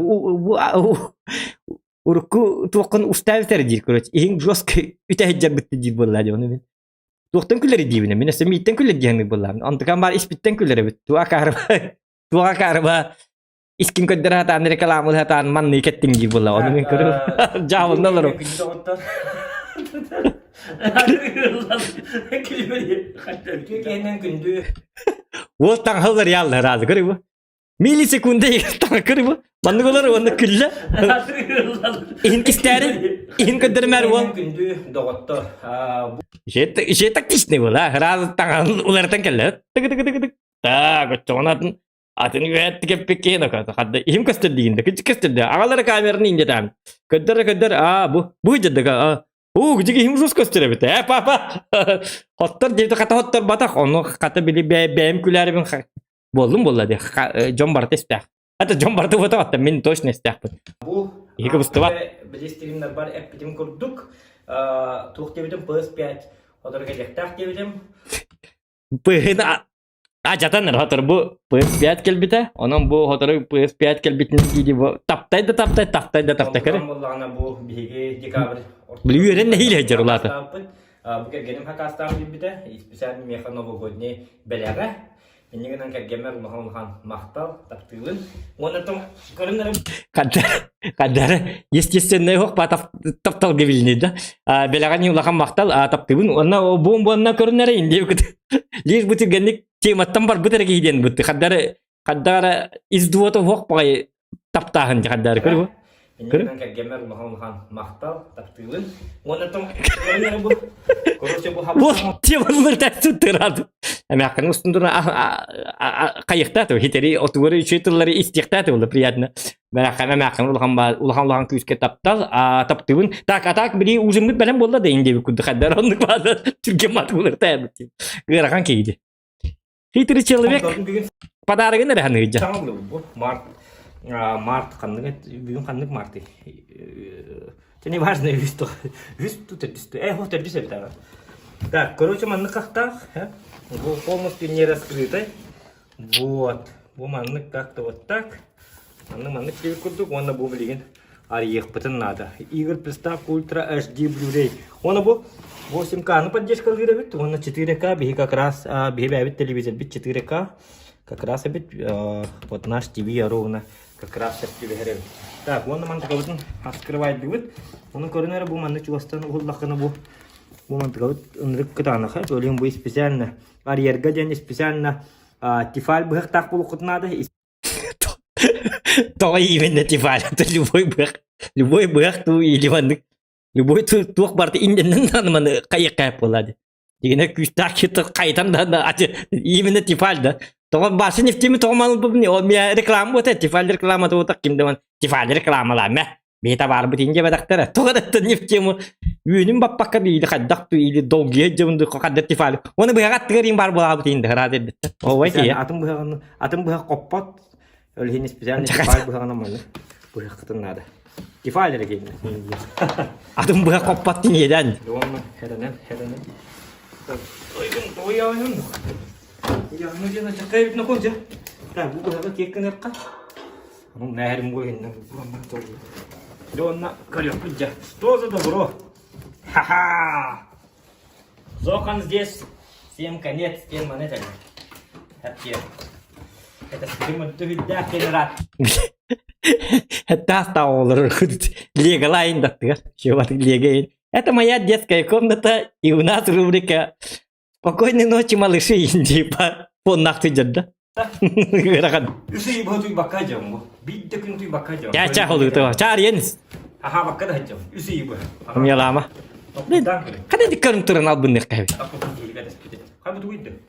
Урукку туоххун устаабитэр диир, короче, иһиҥ жестко үтэһиддьэрбит диир буолла дии, ону мин. Туохтан күлэр диибинэ, мин өссө мииттэн күлэр диэхник буоллаам. Онтукам баар испиттэн күлэр эбит. Туа каарба, туа каарба искин көрдөрө сатаан рекламалыы сатаан манныы кэттиҥ диир буолла. Ону мин көрүм. Дьаабылна олорум. Уол таҥаһылар яллар разы көрү бу. Миллисекунда таҥа көрү бу. Маннык олор уонна күллэ. Иһин кистээри, иһин көрдөрүмээр уол. Күндү доҕоттор. Ишет тактичный был, а? Разы таҥаһын уларытан кэллэ. Тыгы-тыгы-тыгы-тык. Так, оччоҕуна атын Атын үөһэттик эппиккиэн окото хадда иһим көстөр диигин да күчү көстөр да аҕалара камераны индетаам көрдөр көрдөр аа бу бу дьаддага аа уу күчүк иһим ужас көстөр эбит ээ папа хоттор диэбит хата хоттор батах ону хата били бэйэм күлээрибин буоллум буолла ди дьон барыта истээх это дьон барыта буотах оттон мин точно истээхпин бу иһи кыбыстыбат били стримнарбар эппитим курдук туох диэбитим PS5 хотор кэлиэхтээх диэбитим Быһын Адьатан хотор бу PS5 кэлбитэ. Онон бу хотору PS5 кэлбитин диди бу таптай да таптай, тахтай да таптай кэрэ. Буоллаҕына бу биһиги декабрь Били үөрэн нэһиилэ сылдьар улаата. Бу кэргэним хакаастаах билбитэ, специально меха новогодний бэлэҕэ. Инньэ гынан кэргэммэр улахан улахан махтал, таптыыбын. Уонна том көрүннэрим. Хаддара естественный ох ба тапталга билини да. Бэлэҕэ не улахан махтал, таптыыбын. Уонна буон буонна көрүннэрэ инде лишь бу түргэнник тематтан барбыт эрэ киһи диэн бытты. Хаддара хаддара из дуота ох баҕай таптааһын хаддара көрү. Иннинэн кэргэммэр улахан улахан махтал, таптыыбын. Уонна том бу короче бу Вот темалар тәттү Эмээххин устун тура хайыхтааты хитери отугары үчүгэй тыллары истиэхтааты буолла приятно. Мээххин эмээххин улахан улахан улахан күүскэ таптал таптыыбын. Так а так били ужиммыт бэлэм буолла да инде курдук хаддар оннук баада түргэн мат булар таябыт. Ыарахан киһиди. Хитрый человек подарогын эрэ ханыыдьа. Март март ханнык бүгүн ханнык марты Це не важно, үс үс тут төрдүстү. Э, хо төрдүс эбит ага. Так, короче, маннык хахтаах, бу полностью не раскрытой. Вот. Бу маннык как-то вот так. Маннык маннык киһи курдук уонна бу билигин арыйыахпытын наада. Игорь приставка Ultra HD Blu-ray. Уонна бу 8К-ны поддержкалыыр эбит, уонна 4К биһи как раз биһи бэйэбит телевизорбит 4К как раз эбит вот наш ТВ ровно как раз сөп түбэһэр эбит. Так, уонна мантыкабытын открывайдыбыт. Ону көрөн эрэ бу манна чугастан уһуллаххына бу бу мантыкабыт ынырык кытаанаха. Өлүн бу специально арьерга диэн специально тефаль быһахтаах буолуоххутун наада. Тоҕо именно тефаль? Это любой быһах, любой быһах туу или маннык любой туох барыта иннинэн даҕаны маны хайыахха буолла дии. Дигинэ күүстээх киһи хайытан да именно тефаль да. Тоҕо башы нефтеми тоҕо малбыбын ол мия реклама буота тефаль рекламата буота ким да тефаль рекламалаама. Бэйэтэ баарбыт инде бадахтара. Тоҕо да нефтему үүнүм баппакка биили хайдах ту или долгуйа дьабынды хадда тефаль. Оны быһаҕа аттыгар им бар буолаабыт инде хараат эрдиттэн. Ой кие. Атын быһаҕын атын быһах хоппот. Ол иһин специально тефаль быһаҕынан манны быһаххытын наада. Тефаль эрэ кииннэ. Атын быһах хоппот киниэдэн. Уонна хэрэнэн хэрэнэн. Ойгун тояйын. Я ну дена чакай на конча. Так, бу быһаҕы киэк гыныахха. Ну, нээрим гойынна Донна көрүөхпүт дьэ. Что за добро? Ха-ха! Зохан здесь. Всем конец, всем монетами. Әпке. Это стрим түһүлдээх генерат. Это олорор Лего лайн даттыгар. Лего Это моя детская комната, и у нас рубрика «Спокойной ночи, малыши» типа поннахты дьадда. Ыарахан. Үс ый бу туйбакка дьон бу. Биир да күн туйбакка дьон. Ча ча холута. Чаар енс. Аха бакка да дьон. Үс ый бу. Мелама. Хана диккарын туран албынных кайбит. Хай бу тугуйды.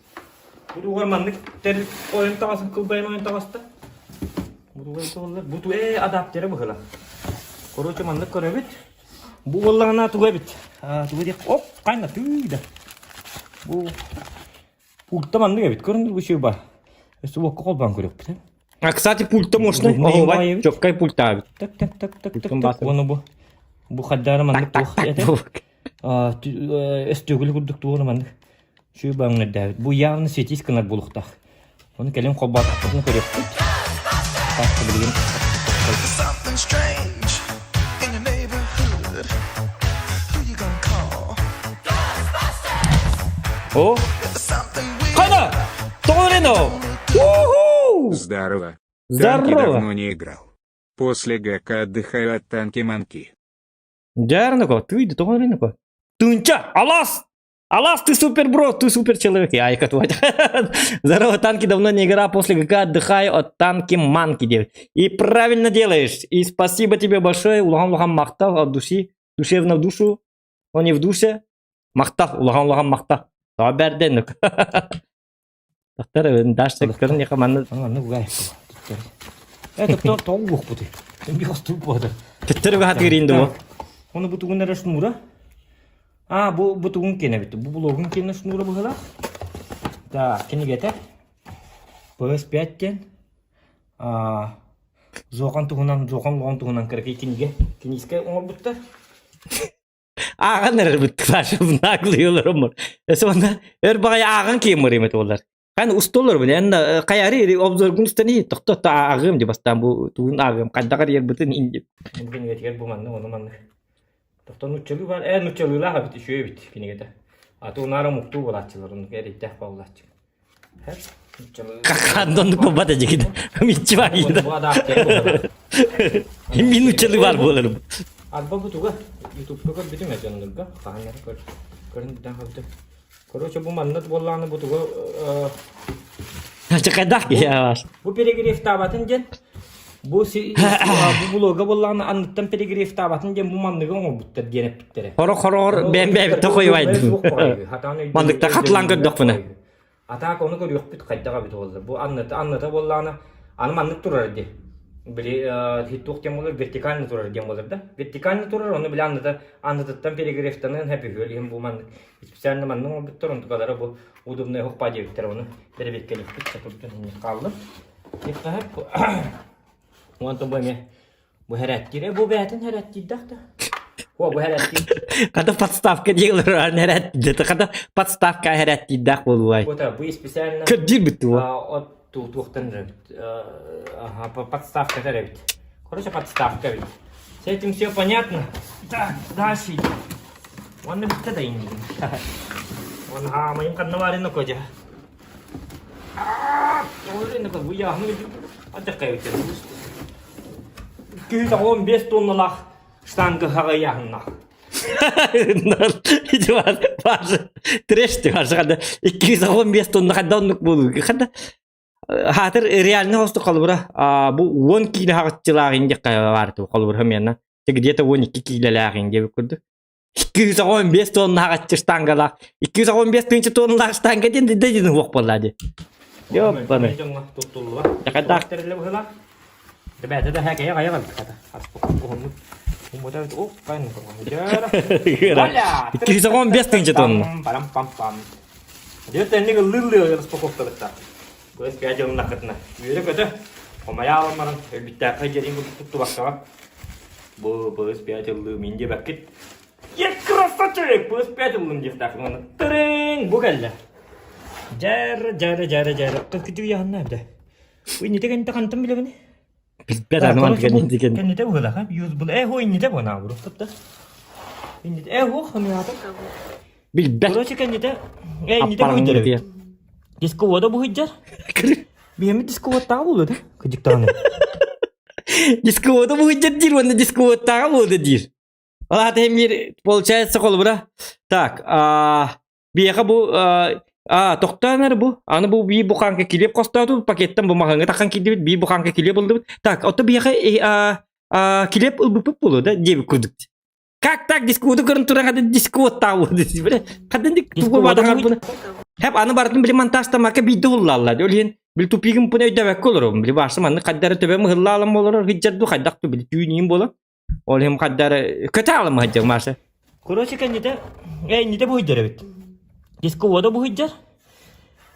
Бу тугар маннык тер ойын таҕасын кылбайын ойын таҕаста. Бу тугай туоллар. Бу ту э адаптера быһыла. Короче маннык көрөбүт. Бу буоллаҕына туга эбит? Туга диэх оп хайна тыыда. Бу пультта маннык эбит. Көрүн бу бар. Өссө уокка холбоон көрүөхпүт. А, кстати, пульта можно. Оһуобай, чоккай пульта эбит. Так, так, так, так, так, так. Уонна бу бу хаддаара маннык туох этэ? Өстүгүл курдук туох маннык. Чүй баҥнардаабыт. Бу явно светись гынар буолуохтаах. Ону кэлин холбоотохпутун көрүөхпүт. Так, билигин Something strange in your neighborhood. Who you gonna call? О, Something weird. Қана! Тоҕо Уху! Здорово. Танки Здорово! давно не играл. После ГК отдыхаю от танки-манки. Дьэ, ты тоҕо Тынча! Алас! Алас, ты супер бро, ты супер человек. Я айка твой. Здорово, танки давно не игра, после ГК отдыхаю от танки манки делать. И правильно делаешь. И спасибо тебе большое. Улахан улахан махтал от души. Душевно в душу. Он не в душе. Махтал, улахан улахан махтал. Бәрден. Тахтар даш көрін яқа манны Манны угай. Это то тоғух бути. Бі хосту бода. Төттөрү хатырын ду. Оны бу тугун эрэ шнура. А, бу бу тугун кене бит. Бу блогун кене шнура быһыла. Так, кинигете. PS5 тен. А, Зохан туһунан, Зохан лоон туһунан кыракый кинигэ. Кинискэ оҥорбуттар. Ааҕан эрэр быттылар наглыйлар омор. Сонда өр баҕай ааҕан киэммэр эмет олар. Хан устолор бу эн хайари обзоргун устани тохто та ааҕым ди бастаан бу тугун ааҕым хайдахар ербытын инди. Бу кинигэтигэр бу манны, ону манны. Тохтон нуччалыы бар, э нуччалыылаах эбит, үчүгэй эбит кинигэтэ. А то унаара муктуу буолааччылар, оннук эрэйдээх буолааччы. Хандон кубата жигит. Мичи бар ида. Бу адаактер буолар. Мин нуччалыы бар буоларым. Арба бу туга ютубка көрбүтүм ээ дьоннорго хаһан эрэ көр көрөн бүтэн хаалбытым. Короче, бу маннык буоллаҕына бу туга Чакайдах киһи бу перегревтаабатын диэн бу бу блога буоллаҕына анныттан перегревтаабатын диэн бу манныгы оҥорбуттар диэн эппиттэрэ. Хоро-хороор бэм-бэм тохойбайдым. Манныктан хатылаан көрдөхпүнэ. Атаак ону көрүөхпүт хайдах эбит буолла. Бу анныта анныта буоллаҕына аны маннык турар дии. Били туох диэн буолар вертикально турар диэн буолар да. Вертикально турар ону били анныта аннытыттан перегревтаныан хэп үһү иһин бу маннык специально маннык оҥорбуттар онтукалара бу удобный хоппа диэбиттэр ону бэрэбиэркэлиэхпит сатырбытын иһин хааллым. Онтон бу эмиэ Бу хэрээттиир. Бу бэйэтин хэрээттиирдэх да. О, бу хэрээттиир. Хата подставка диэлэр хэрээттиир. Хата подставка хэрээттиирдээх буолуай. Вот бу специально Көрдүүр бүттү бу. От туохтан эбит. Ага, подставка эбит. Короче, подставка эбит. С этим все понятно. Так, дальше идем. Онно бүтте да иннигин. Он хаамайым ханна баарына кодя. Күүс тонналаах штанга хаҕыйаһыннах. Ити баар трэш хада 215 тонна хадда оннук буолуу хадда хаатыр реально хосту холобура бу 10 киилэ хаҕыччылаах инде баар холобура миэнэ где-то 12 киилэлээх инде курдук 215 тонна хаҕаччы штангалаах 215 тыынча тонналаах штанга диэн дедин уох буолла ди Ёппаны. Хайдах Ребята, да хәкәйә кая калды хата. 215 тыынча тонна. Парам пам пам. Дете энник ыллыы распаковкалыкта. Көс пять ылыннахытына. Үөрэ көтө. Хомайа аламмаран өлбүттээххэ дьэрин курдук туттубаккаҕа. Бу быс пять ыллыы мин диэбэккит. Я красавчик! Быс пять ыллым диэхтаах. Тырың! Бу кэллэ. Дьэр, дьэр, дьэр, дьэр. Кытыы яһынна эбдэ. Инните кэннитэ хантан билэбин? Билбэт аны маннык кэннити кэннити. Кэннитэ быһыылаах, юз был. Э, хо иннитэ бу наабыру. Тапта. Иннитэ, э, хо хануата. Билбэт. Короче, кэннитэ, э, иннитэ быһыйдар эбит. Дисковода быһыйдар. Биһэмит дисководтааҕа буолуо да? Кыдьыктаҕына. Дисковода быһыйдар диир уонна дисководтааҕа буолуо диир. Ол аата эмиэ получается холобура. Так, биэхэ бу а тохтоон эрэ бу аны бу биир бухаанка килиэп хостоотубут пакеттан бу маҕаҥҥа таххан киирдибит биир бухаанка килиэп ыллыбыт так ото биэхэ килиэп ылбыппыт буолуо да диэбит курдук как так дискуду көрөн туран хата дискуот таабы хатын тугу Хеп аны барытын били монтажтамака биирдэ уһуллааллар ол иһин били тупигым пуна өйдөбөккө олоробун били баарса маннык хайдары төбөм ыһыллаалам олорор хыджарду хайдах ту били түүнүүм буолан Ол иһин хаддары көтө аалым сылдьар Маша. Короче, кэннитэ, э, иннитэ буһуйдар эбит. Дисковода буһуйдар.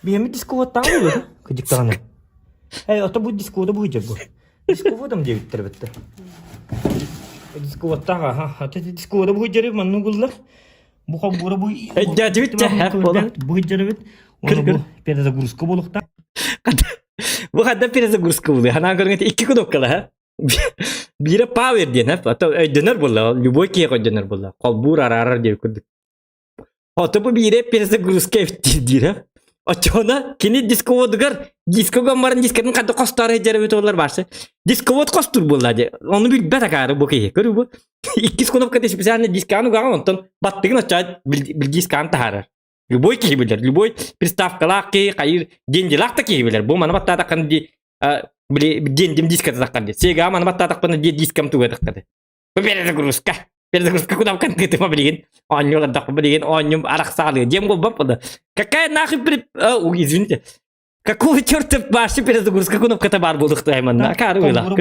Биһэммит дисководтааҕы буолуо да, кыдьыктаҕына. Эй, ото бу дисковода буһуйдар бу. Дисководом диэбиттэр эбит да. Дисководтаах, аха. Ата дисковода буһуйдар маннык буллар. Бу холбуура бу Дядя, буһуйдар эбит. Уонна бу перезагрузка буолуохтаах. Бу хадда перезагрузка буолуо. Ханаан көрүҥ икки кнопкалаһа. Биирэ power диэн, а то өйдөнөр буолла, любой киһи өйдөнөр буолла. Холбуур араарар диэн курдук. Ото бу биирэ перезагрузка эбит диир. Оччоҕуна кини дисководугар дискога баран дискатын хадда хостоор сылдьар олар барсы. Дисковод хостуур буолла дии. Ону билбэт акаары бу киһи. Көрүү бу. Иккис кнопката специально дисканы угаҕын онтон баттыгын оччоҕо бил дисканы таһаарар. Любой киһи билэр, любой приставкалаах киһи, хайыр деньгилаах да киһи билэр. Бу маны баттаатаххына дии били дендим диската таххан дии. Сега маны баттаатахпына дии дискам туга таххады. Бу перезагрузка. Перезагрузка куда кантытыма билигин. Оонньуулардахпын билигин оонньум арахсаалыы. Дем буолбаппын. Какая нахуй при... Извините. Какого черта вообще перезагрузка кнопката баар буолуохтаах манна? Акаары буолла.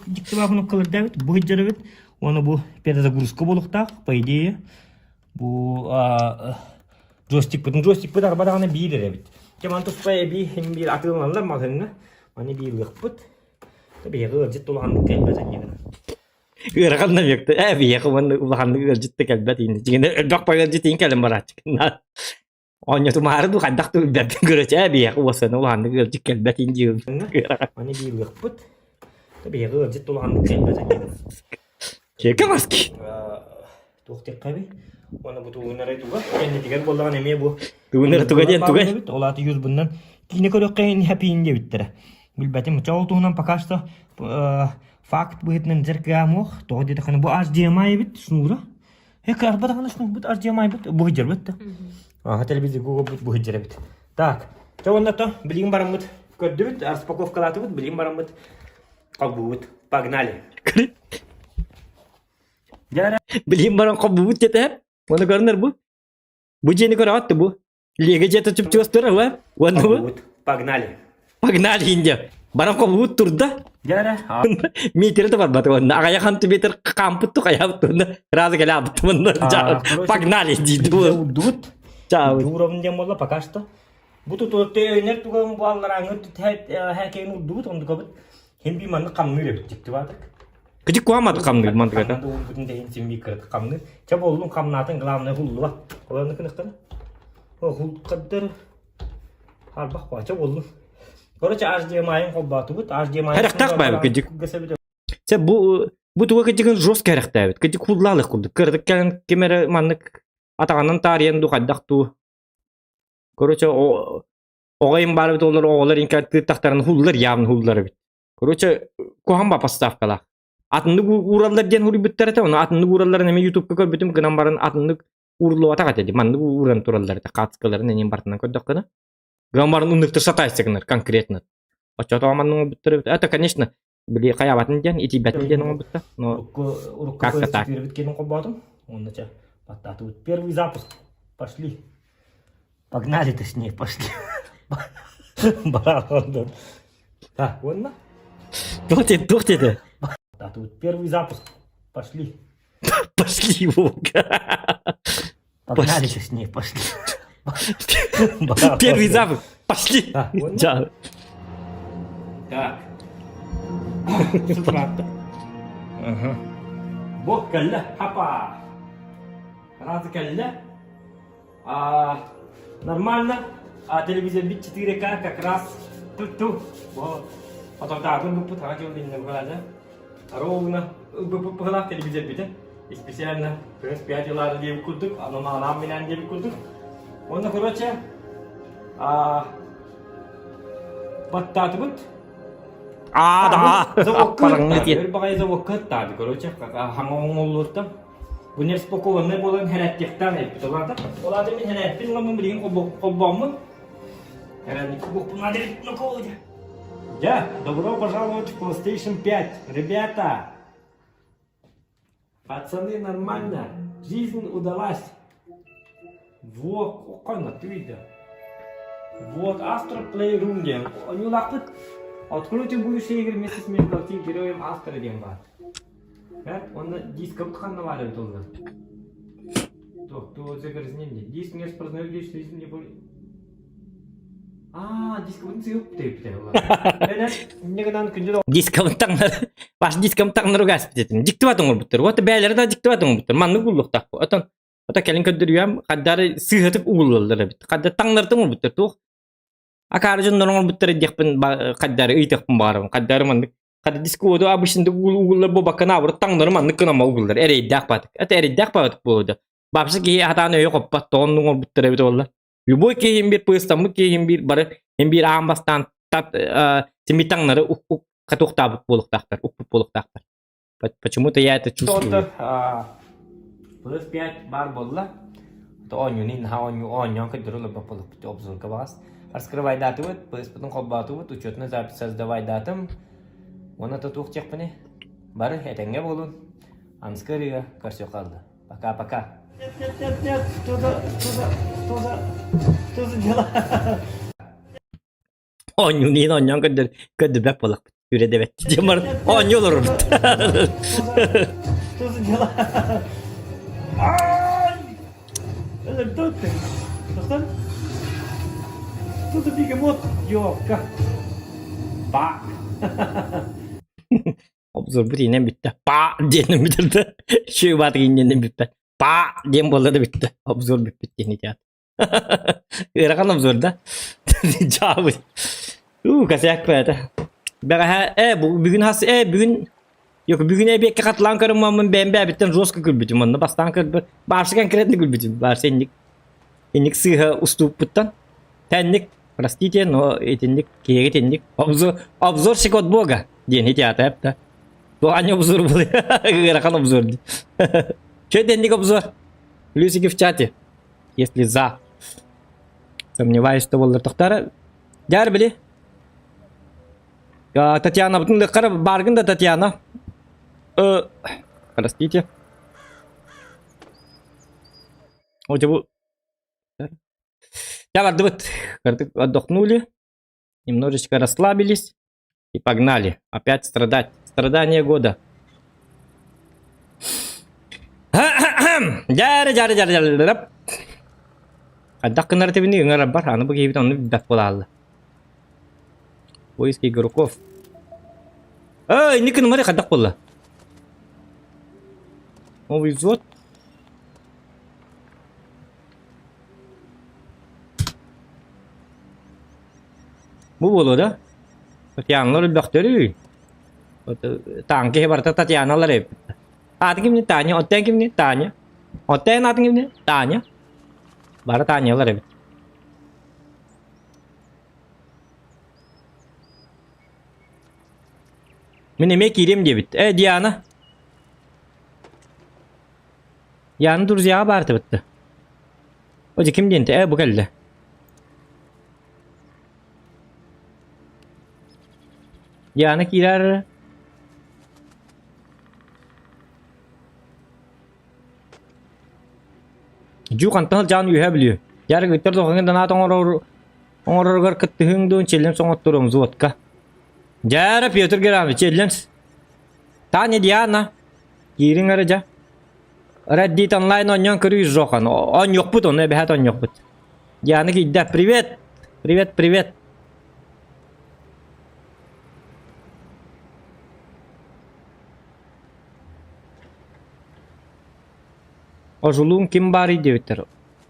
Дьиктибаа кнопкалардаабыт, бу сылдьарыбыт. Уонна бу перезагрузка буолуохтаах, по идее. Бу джойстикпытын джойстикпыт арба даҕаны биир эрэбит. Дьэ маны туспа эбии син биир атыыланаллар маҕаһыыҥҥа. Маны биир ылыахпыт. Биһиэхэ ыалдьыт улаханнык кэлбэт инньэ гынан. Ыарахан намекты. Ээ биһиэхэ уонна улаханнык ыалдьыт да кэлбэт инньэ. Дьиҥинэ элбэх ыалдьыт иин кэлэн барааччы. Оонньотумаары дуу хайдах да билбэппин көрөчү ээ биһиэхэ уосана улаханнык ыалдьыт кэлбэт ин диир. Маны биир ылыахпыт. Биһиэхэ ыалдьыт улаханнык кэлбэт инньэ гынан. Киэкэ маски. Туох диэххэ Уонна бу тугуннарай туга кэннитигэр буоллаҕына эмиэ бу Тугуннара туга диэн тугай? Ол аата юзбуннан киинэ көрүөххэ хэпиин диэбиттэрэ. Билбэтим. Чэ ол туһунан пока что факт быһыытынан дьэр кыаамуох. Тоҕо диэтэххинэ бу HDMI эбит шнура. Э арба даҕаны шнурбут HDMI-быт бу сылдьарбыт да. Аха телевизор Google-бут бу сылдьар эбит. Так, чэ уонна то билигин бараммыт көрдүбүт, распаковкалаатыбыт, билигин бараммыт холбуубут. Погнали. Билигин баран холбуубут диэтэ. Уонна көрүнэр бу. Бу дьиэни көрөҕүт бу. Лиэгэ дьиэтэ чуп-чугас турар уа. Уонна бу. Погнали. Погнали Индия. Баран холбуубут турда. Метр да барбат уонна аҕайах сантиметр хаампыт ту хайаабыт уонна сразу кэлээбит уонна погнали диир Урдубут. Уровень диэн буолла пока что. Бу тутуотты өйнөр туган буалларааҥы хэкэйин урдубут ондукабыт хим би манны хамныыр эбит дьикти баатык. Кыдьык куамат хамныыр мантыгата. Урбутун дэһин син би кырат хамныыр. Чэ боллун хамнаатын главное хуллуба. Оланы кыныктана. Хул каддар Арбах бача боллун. Короче, HDMI-ын холбоотубут. HDMI Харахтаах баайбыт кыдьык. Сэ бу бу туга кыдьыгын жестко харахтаабыт. Кыдьык хуллаалых курдук. Кырдык кэлэн ким эрэ маннык атаҕынан таарыйан ду хайдах дуу. Короче, оҕо им баар эбит олор оҕолор инкартыыр тахтарын хуллар явно хуллар эбит. Короче, куһаҕан ба поставкалаах. Атыннык уураллар диэн хуруйбуттар этэ, ону атыннык ууралларын эмиэ ютубка көрбүтүм гынан баран атыннык ууруллубатах этэ дии. Маннык ууран тураллар этэ, хаацкаларын эниин бартынан көрдөххүнэ. Гынан баран уннуктар сатайса гынар конкретно. Оччотоҕо маннык оҥорбуттар эбит. Это, конечно, били хайаабатын диэн, итийбэтин диэн оҥорбуттар. Но как-то так. киэнин холбоотум. Онно чэ, баттаатыбыт. Первый запуск. Пошли. Погнали, точнее, пошли. Баран Так, уонна? Туох диэтэ, туох диэтэ? Баттаатыбыт. Первый запуск. Пошли. Пошли, Вовка. Погнали, точнее, пошли. Первый запуск. Пошли. Так. Ага. Бу кэллэ. Хапа. Разы кэллэ. А, нормально. А телевизор бит 4К как раз тут-ту. Отордаатын буппут хаҥа дьыл иннэ быһалаата. Ровно быһалаах телевизор битэ. Специально PS5 ылаары диэбит курдук, анан анаан минээн диэбит курдук. Уонна короче, баттаатыбыт. Аа, да. Заводка, баҕайы заводка ыттаады, короче, хаҥа оҥоллуоттан. Бу нераспакованный буолан хэрээттиэхтээх эбиппит олаата. Ол аата мин хэрээппин ламмын билигин холбооммун. Хэрээникки буохпун наада эбит Дьэ, добро пожаловать в PlayStation 5, ребята! Пацаны, нормально, жизнь удалась. Во, ханна түйді. Вот, Astro Playroom диэн. Ойуулаахпыт. Откройте будущие игры вместе с Metal героем Астро диэн баар. Онно дискабыт ханна баар эбит оллар. Туох загрязнение. Диск не распознает лишь не более... Аа, дискабытын сыйып тэйбитэ Дискабын таҥнары, баш дискабын таҥнары гаспит Диктиват оҥорбуттар. Вот бээлэри да диктиват оҥорбуттар. Маннык угуллуохтаах. Отон ото кэлин көрдөрүөм, хаддары сыыһатык угуллаллар эбит. Хадда таҥнарытын оҥорбуттар туох. Акаары дьоннор оҥорбуттара диэхпин хайдары ыйытыахпын баҕарабын. Хайдары маннык Хата дискуоду обычно угуллар буолбакка наоборот таҥнары маннык гынан угуллар. Эрэйдээх баатык. Это эрэйдээх баатык буолуо Бабса киһи хатаан өйө хоппот тоҕон оҥорбуттар эбит буолла. Любой киһи им биир пыстаммыт киһи им биир бары им биир аан бастаан тат тими таҥнары катуохтаабыт буолуохтаахтар, укпут буолуохтаахтар. Почему-то я это чувствую. Плюс 5 бар буолла. Оонньууну наһаа оонньуу оонньоон көрдөрө олорбот буоллахпыт обзорга баҕас. Раскрывайдаатыбыт, ПС-пытын холбоотубут, учетная запись создавайдаатым. Уонна туох диэхпиний? Бары этэҥҥэ буолун. Анскы ырыа көрсүөххэ хаалла. Пока-пока. Нет, нет, нет, нет, что за, что за, что за, что за дела? Оонньуун иһин оонньоон көрдөр көрдөрбөт буоллахпыт. Үрэдэбэт. Дьэ бар оонньуу олорорбут. Что за дела? Ай! Это кто ты? Что? Что за бегемот? Ёпка. Ба. Обзорбут иинэн бүттэ. Па диэнэн бүтэрдэ. Шү баатык ииннэнэн бүппэт. Па диэн буолла да бүттэ. Обзор бүппүт диэн итиат. Ыарахан обзор да? Дьаабы. Уу, косяк бэйэтэ. Бэҕэһээ, э, бүгүн хас, э, бүгүн Yok бүгүн эбиэккэ хатылаан көрүммүн бэйэм бэйэбиттэн жестко күлбүтүм. Онно бастаан көрбүт. Баарсы конкретно күлбүтүм. Баарсы инник инник сыыһа устууппуттан. Тэнник, простите, но итинник, киһигэ итинник. Обзор, обзорщик от бога диэн ити аата эптэ. Туоханньа обзор был. Ыарахан обзор. Че тэнник обзор? Плюсики в чате. Если за. Сомневаюсь, что буоллар тохтара. Дьаар били. Татьяна, бутын баргын да Татьяна. Э, простите. О, бу Я бардыбыт. Отдохнули. Немножечко расслабились. И погнали. Опять страдать. Страдание года. Дьары, дьары, дьары, дьары. Хайдах гынар этибини ыҥырар бар, аны бу киһибит онну билбэт буолаалла. Поиск игроков. Эй, инник гынымары хайдах буолла? Новый взвод. Бу буолуо да? Татьяналар өлбөхтөрүй. Таан киһи барыта Татьяналар эбит. Аатын кимни? Таня. Оттен кимни? Таня. Оттен аатын кимни? Таня. Бары Танялар эбит. Мин эмиэ киириэм диэбит. Э, Диана. Диана друзьяға баар этибит. О, ким диэн Э, бу кэллэ. Диана киирэр. Дьуу хантан сылдьаҕын үөһэ бүлүү. Дьаарык ыттар тоҕоҥун данаат оҥорор оҥороругар кыттыһыҥ дуун челлен соҥотторуом взводка. Дьээрэ Петр Герамович челлен. Таня Диана. Киириҥ эрэ дьэ. Reddit онлайн оонньоон көрүү жохан. Оонньуохпут ону эбэһээт оонньуохпут. Диана киирдэ. Привет! Привет, привет. Ожулуун ким баарый диэбиттэр.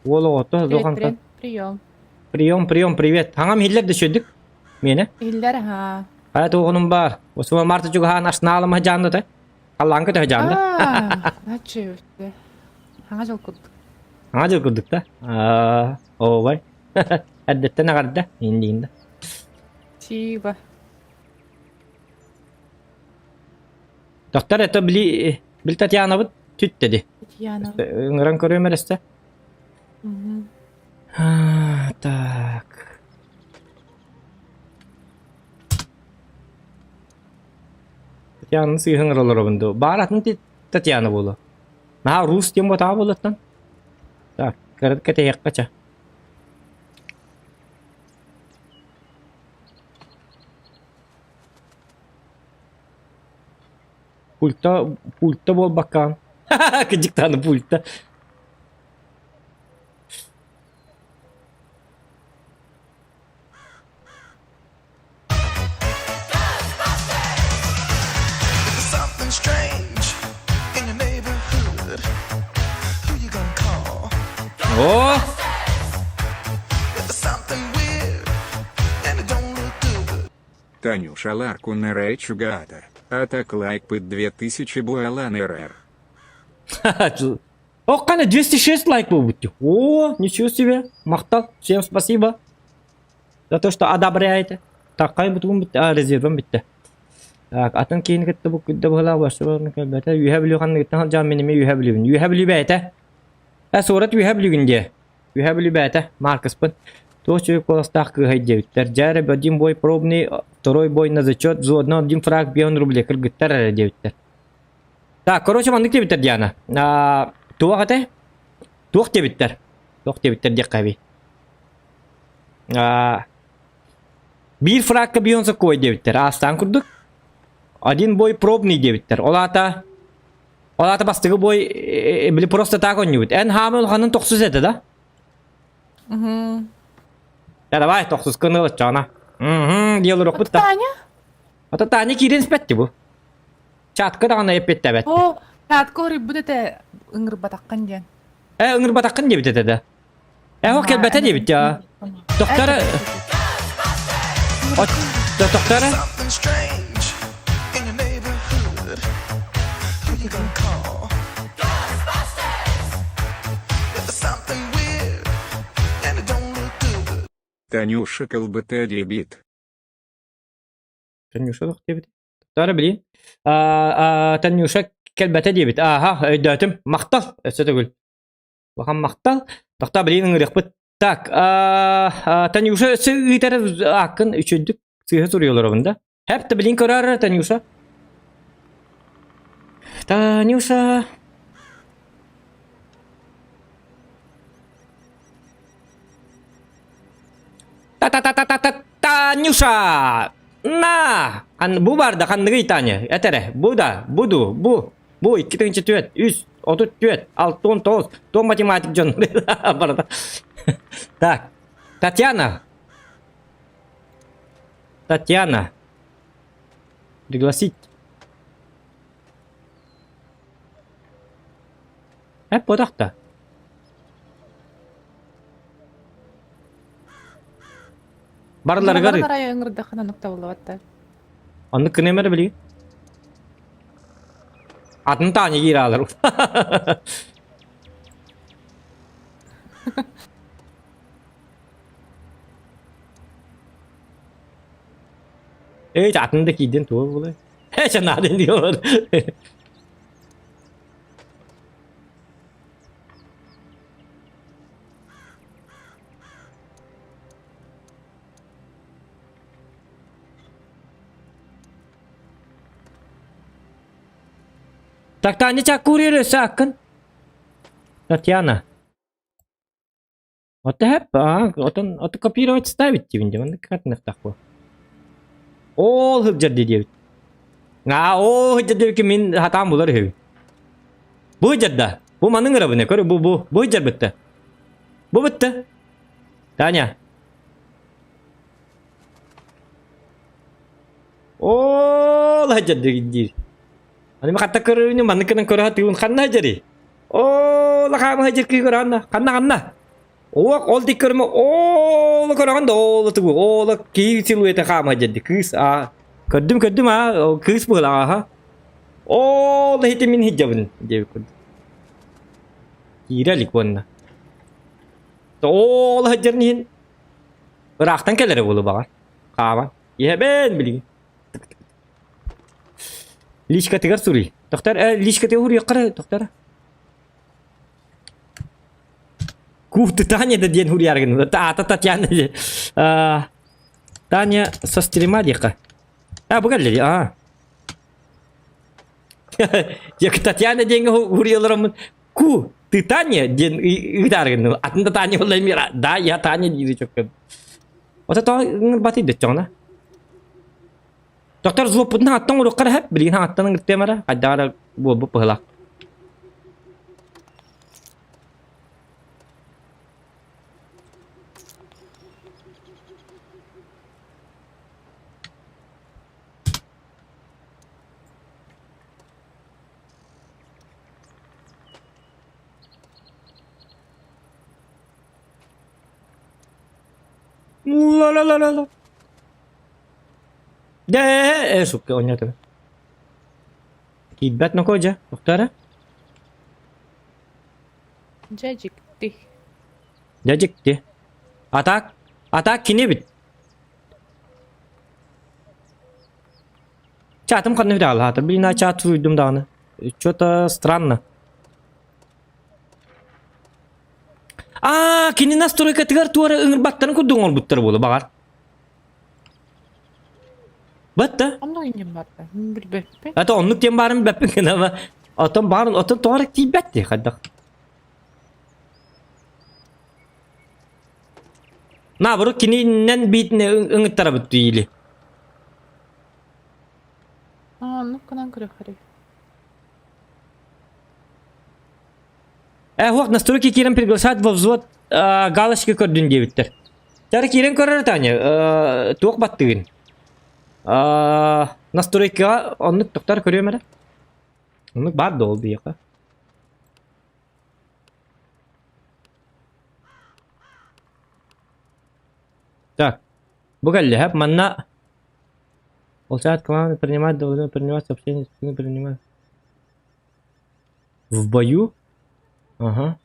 Уол оҕото Привет, Зохантан. привет. Прием. Прием, прием, привет. Хаҥам иһиллэр да сүдүк. Миэнэ. Иһиллэр аһаа. Хайа туоҕунум баар. Осума марта чугаһаан арсеналыма дьаанна да. Халлааҥка төһө дьаанна? Аа, начи өттө. Хаҥа дьыл курдук. Хаҥа дьыл курдук да? Аа, ообай. Эрдэттэн аҕарда, индиин да. Тиба. Доктор, это били, били Татьянабыт түттеди. Татьяна. Ыҥыран көрүөм эрэстэ. Так. Татьянаны сыыһын олоробун дуу. Баар атын Татьяна буолуо. Наһаа рус диэн буотаҕа буолуоттан. Так, кэтэһиэххэ ча. Пульта, пульта буолбаккаҕын. Кыдьыктааны пульта. Something strange in your neighborhood. Who you gonna call? О! If there's something weird Танюша Ларкун Чугаата, а так лайк пыт 2000 буалан РР. Ох, кана 206 лайк был будьте. О, ничего себе. Махтал. Всем спасибо. За то, что одобряете. Так, кай бутугум битте. А, резервым битте. Так, атын киһини кытта бу күддэ быһылаах барсыбарын көрбөтө. Үһэ Бүлүү ханныгыттан сылдьан мин эмиэ Үһэ Бүлүүбүн. Үһэ Бүлүү бэйэтэ. Э, суорат Үһэ Бүлүүгүн диэ. Үһэ Бүлүү бэйэтэ. Маркыспын. Туох үчүгэй куоластаах кыыһай диэбиттэр. Дьэ эрэ, один бой пробный, второй бой на зачет, заодно один фраг 5 рублей кыргыттар эрэ диэбиттэр. Так, короче, маннык диэбиттэр Диана. А, туох этэ? Туох диэбиттэр? Туох диэбиттэр диэххэ эбий. А, биир фракка бион сокуой диэбиттэр. Аастаан курдук. Один бой пробный диэбиттэр. Ол аата ол аата бастакы бой э, били просто так онньубут. Эн хаамы улаханын тохсус этэ да? Угу. Да давай тохсускын ылыччаҕына. Мм диэл урукпут да. Таня? Ата Таня киирэн испэтти бу. Чатка даҕаны эппиэттэбэт. Оо, чатка хоруйбут этэ ыҥырбатаххын диэн. Э, ыҥырбатаххын диэбит этэ да. Э, ол кэлбэтэ диэбит я. Доктор... Доктор... Танюша колбата дебит. Танюша туох диэбит? Тара билин. Танюша кэлбэтэ диэбит. Ааха, өйдөөтүм. Махтал, өссө төгүл. Улахан махтал. Тохтоо билин ыҥырыахпыт. Так, Танюша өссө ыытар ааккын үчүгдүк сыыһа суруйаллар да. Хэп да билин көрөр Танюша. Танюша. Та-та-та-та-та-та Танюша! На! Хан бу бар да ханныгый Таня? Этере, бу да, буду, бу. Бу 2 4 3 34 6 19 то математик дьон барда. Так, Татьяна. Татьяна. Пригласить. Э, бодохто. Барыларыгар Барыларыгар ыҥырдаххына оннук табыллыбат да. Оннук гыныам эрэ билигин. Атын Таня киирэ Эй, атын да киирдин туга буолуой? Э, санаатын диyor. Так, Таня Чакурир саккын. Татьяна. Вот это, отон, от копировать ставить диибин дии, маннык хатыныахтаах Ол сылдьар дии диэбит. Аа, ол сылдьар диэбиккин мин хатаан булар үһүбүн. Бу сылдьар да. Бу маннык ырабын көр бу бу бу сылдьар бытта. Бу бытта. Таня. Ол сылдьар диир. Аны хатта көрүүнү маннык гынан көрө сатыыбын ханна сылдьарый? Оо, лахаама сылдьар киһи көрөҕүн да ханна ханна? Уох, ол дик көрүмэ оолу көрөҕүн да оолу тугу оолу киһи силуэта хаама сылдьар кыыс аа көрдүм көрдүм аа кыыс быһылаах аха оол иһити мин сылдьабын диэбит курдук киирэ илик уонна оол сылдьарын иһин ыраахтан кэлэрэ буолуо баҕар хааман иһэбин билигин Личкатыгар суруй. Тохтор, э, личкатыгар суруйаххара, тохтор. Куфты Таня да диэн суруйаргын. Аата Татьяна диэн. Таня со стрима диэххэ. А, бу кэллэ а. Дьэ, Татьяна диэҥҥэ суруйалараммын. Ку, ты Таня диэн ыытааргын. Атын да Таня буолла эмиэ. Да, я Таня диир чөккө. Ото тоҕо батый дөччөҕүнэ. Доктор злоппутун ааттан оҥоруохха эрэ сөп, билигин ааттан ыҥыртыам эрэ, хайдах эрэ буолбут быһыылаах. Ла-ла-ла-ла-ла. Дэ, сука, онньотум. Киирбэт ноко дьэ, тохтоо Дьэ дьикти. Дьэ дьикти. А так, а так кини эбит. Чатым ханна бүтэ Блин, а чат суруйдум даҕаны. Что-то странно. Аа, кини настройкатыгар туора ыҥырбаттарын курдук оҥорбуттар буолуо баҕар. Батта. Оннук инним барда. Билбэппин. Ата оннук диэн баарын билбэппин гына Отон баарын отон тоҕо эрэ тиийбэт дии хайдах. Наоборот кининэн биитин ыҥыттарабыт или. Аа, оннук гынан көрөхөрүй. Э, вот настройки киирэн приглашать во взвод галочка көрдүн диэбиттэр. Тары киирэн көрөр Таня, туох баттыгын? Настройкаҕа оннук тохтор көрүөм эрэ. Оннук баар да ол биһиэхэ. Так, бу кэллэ, манна Получает команду принимать, должны принимать сообщения, принимать. В бою? Ага.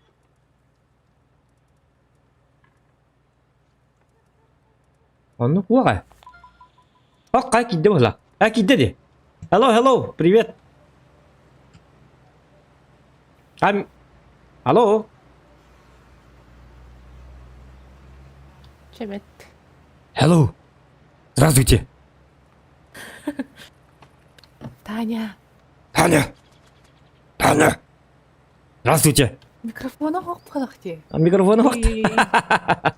Оннук уоҕа. Ок, киирдэ буолла. А киирдэ дии. Hello, hello, привет. I'm... Алло. Чебет. Hello. Здравствуйте. Таня. Таня. Таня. Здравствуйте. Микрофона хоқпалах дии. Микрофона хоқ.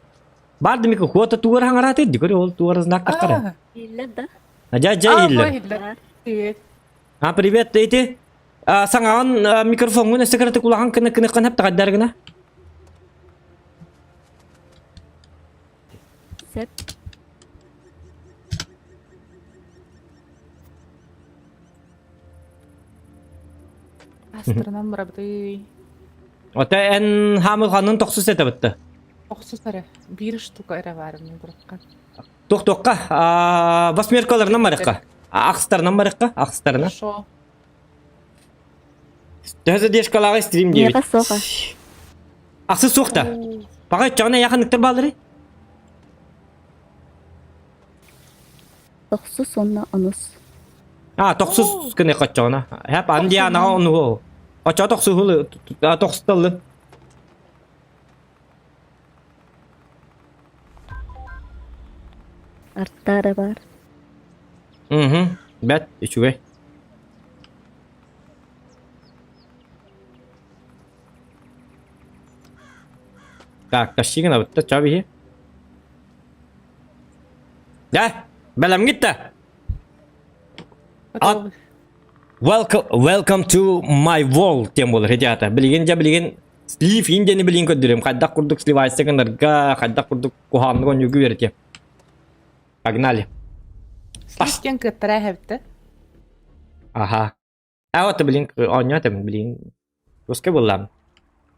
Барды микрофон тугар хаңараты дикори ол тугар знак тахтара. Иллер да? Жа жа иллер. Привет. А привет эти. Саҥаҕын микрофоҥҥун өссө кыратык улахан кына кыныххын хап гына. Сеп. Астырынан барабытый. Ота эн хаамылханын тохсус этэ Тохсус эрэ. Биир штука эрэ баар мин курукка. Тохтуохха восьмеркаларынан барыхха. Ахстарынан барыхха, ахстарынан. Хорошо. Төһө задержкалааҕы стрим диэбит. Миэхэ суоха. Ахсы суохта. Паҕа иччэҕинэ яханыктар бааллары? Тохсус уонна онус. А, тохсус гына хоччоҕуна. Хэп ан дианаҕа онуһу. Оччо тохсуһулу тохсуталлы. Артара бар. Угу. Бэт, үчүгэй. Так, тащи гынабытта, ча биһи. Да, бэлэмҥит да? At welcome, welcome to my world диэн буолар ребята. Билигин дьэ билигин слив индияны билигин көрдөрүм. Хайдах курдук сливайся гынарга, хайдах курдук куһаҕаннык оонньууга үөрэтиэм. Погнали. Слив диэн кыаттара эһэбитэ. Аха. А вот блин, оонньоотум, блин. Жестко буоллам.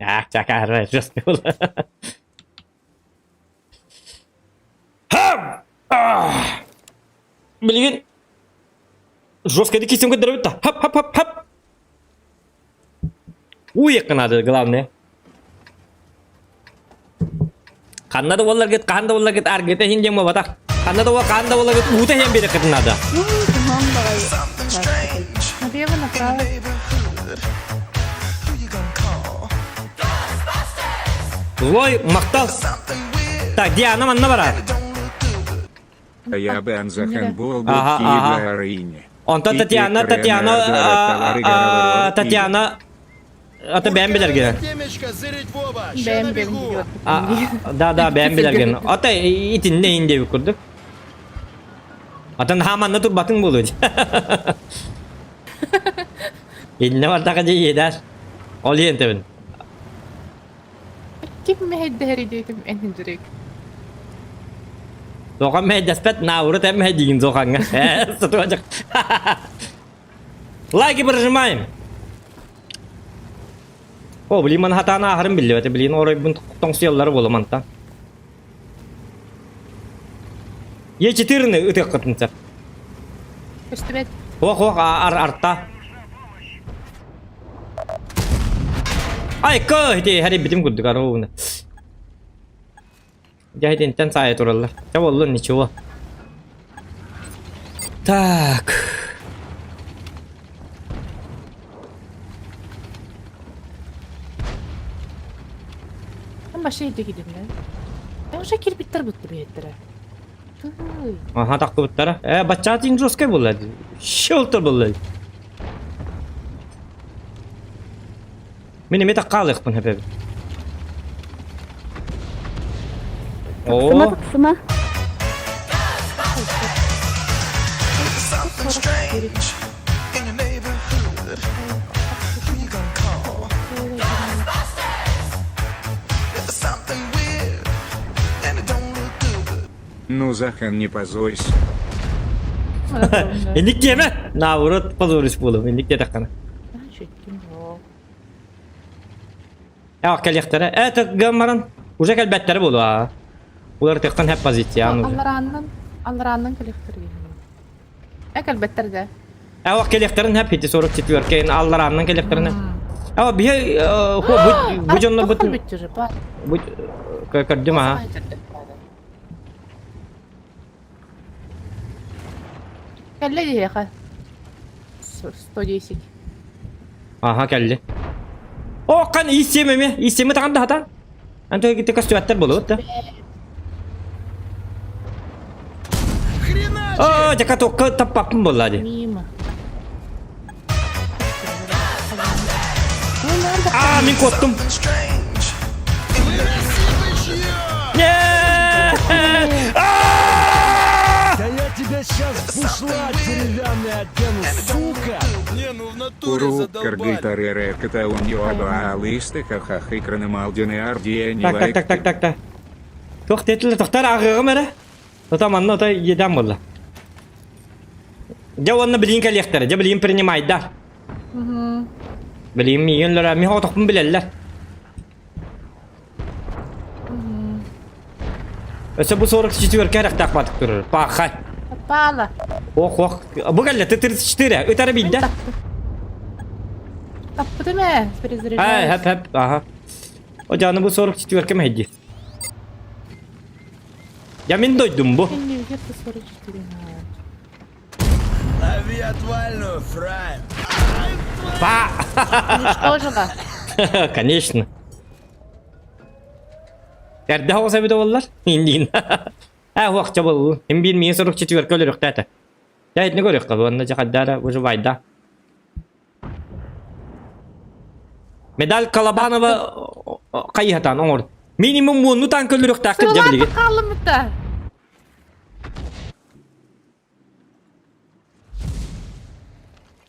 А, чакара, жестко буолла. Хам! Билигин жестко кисем көрдөрөбүт да. Хап хап хап хап. Уйекка надо, главное. Ханна да буолларгыт, хаһан да буолларгыт аргыта иһин диэн буолбатах. Ханна да хаһан да буолларгыт уута иһэн биэрэххитин наада. Налево, направо. Злой махтал. Так, Диана манна барар. Я бен за handball Ага, ага. Арине. Онтон Татьяна, Татьяна, Татьяна, ата бэйэм билэргин. Темечко, зырить в оба! Ща Бэм бэм набегу! Да, да, бэйэм билэргин. Ата итиннэ иин диэбит курдук. Атын хааманна турбатыҥ буолуо дии. Иннэ бардаха дьэ иэдээр. Ол иэнтэбин. Ким мэһэйдэһэр идиэтим эн хинжирик. Зохан мэһэйдэспэт, наоборот эн мэһэйдиигин Зохаҥҥа. Э, сатуачак. Лайки прожимаем. О, блин, маны хатаан ааһарым биллибэтэ. Блин, оройбун тоҥсуйаллара буола мантан. Е4-ны ытыаххытын сөп. Көстүбэт. Ох, ох, ар арта. Ай, кö, ити хэрибитим курдук аруuna. Дьэ, итинтэн саайа тураллар. Чэ буоллун, ничего. Так. Вообще иди кидимнэ. Я уже кирбиттер бутты биһиттэрэ. Тыый. Аха тахтыбыттара. Э, баччаатын жесткай буолла. Шелтер буолла. Мин эмиэ таккаалыахпын сөп эбит. Тахсыма, Оо, тахсыма. Ну, Захан, не позорься. инник диэмэ. Наоборот, позорюсь буолуом. Инник диэтэххинэ. Ах, кэлиэхтэрэ. Э, гынан баран, уже кэлбэттэрэ буолуо. Уларытыахтан хэп позиция уже. Алларааннан, алларааннан кэлиэхтэр Э, кэлбэттэр да. Э, ох, кэлиэхтэрин хэп ити 44 алларааннан кэлиэхтэрин хэп. Э, биһи хо бу бу дьоннорбут бу көрдүм аха. Кэллэ диэхэ. 110. Аха кэлли. О, кан иссем эме, иссеми таган да хатан. Анто гитте көстүбэттер болуут да. О, жака токка таппаппын болла ди. Мимо. А, мин куоттум. Да я тебя сейчас бушла деревянный одену, сука! Не, ну в натуре Уру, задолбали. каргайтарere Так, так, так, так, так, так. Туох диэтилэр, тохтор ааҕыаҕым эрэ. Ото манна ото иэдээн буолла. Дьэ уонна билигин кэлиэхтэрэ, дьэ билигин принимайдар. Билигин миигин өлөрө, мин оҕотохпун билэллэр. Өссө бу 44 эрэхтээх баатык турар. Пахай. Попала. Ох, ох. Бу кэллэ, Т-34. Ытара биирдэ. Таппытым ээ, Эй, перезаряжаюсь. хэп, хэп, аха. О, дьааны бу 44 мэһэйдиир. Я мин дойдум бу. Где-то 44 надо. Лови отвальную, фрайм. Па! Уничтожила. Конечно. Эрдэ оҕус эбит буоллар. Индиин. Ээ, уохча буоллун. Им биир миин сорук четверка өлөрүөхтээтэ. Дьэ, итини көрүөххэ, уонна дьэ хайдаара выживайда. Медаль Колобанова хайыһатаан оҥор. Минимум уонну таан көлүрүөхтээххит дьэ билигин. Сылаата хаалыммыта.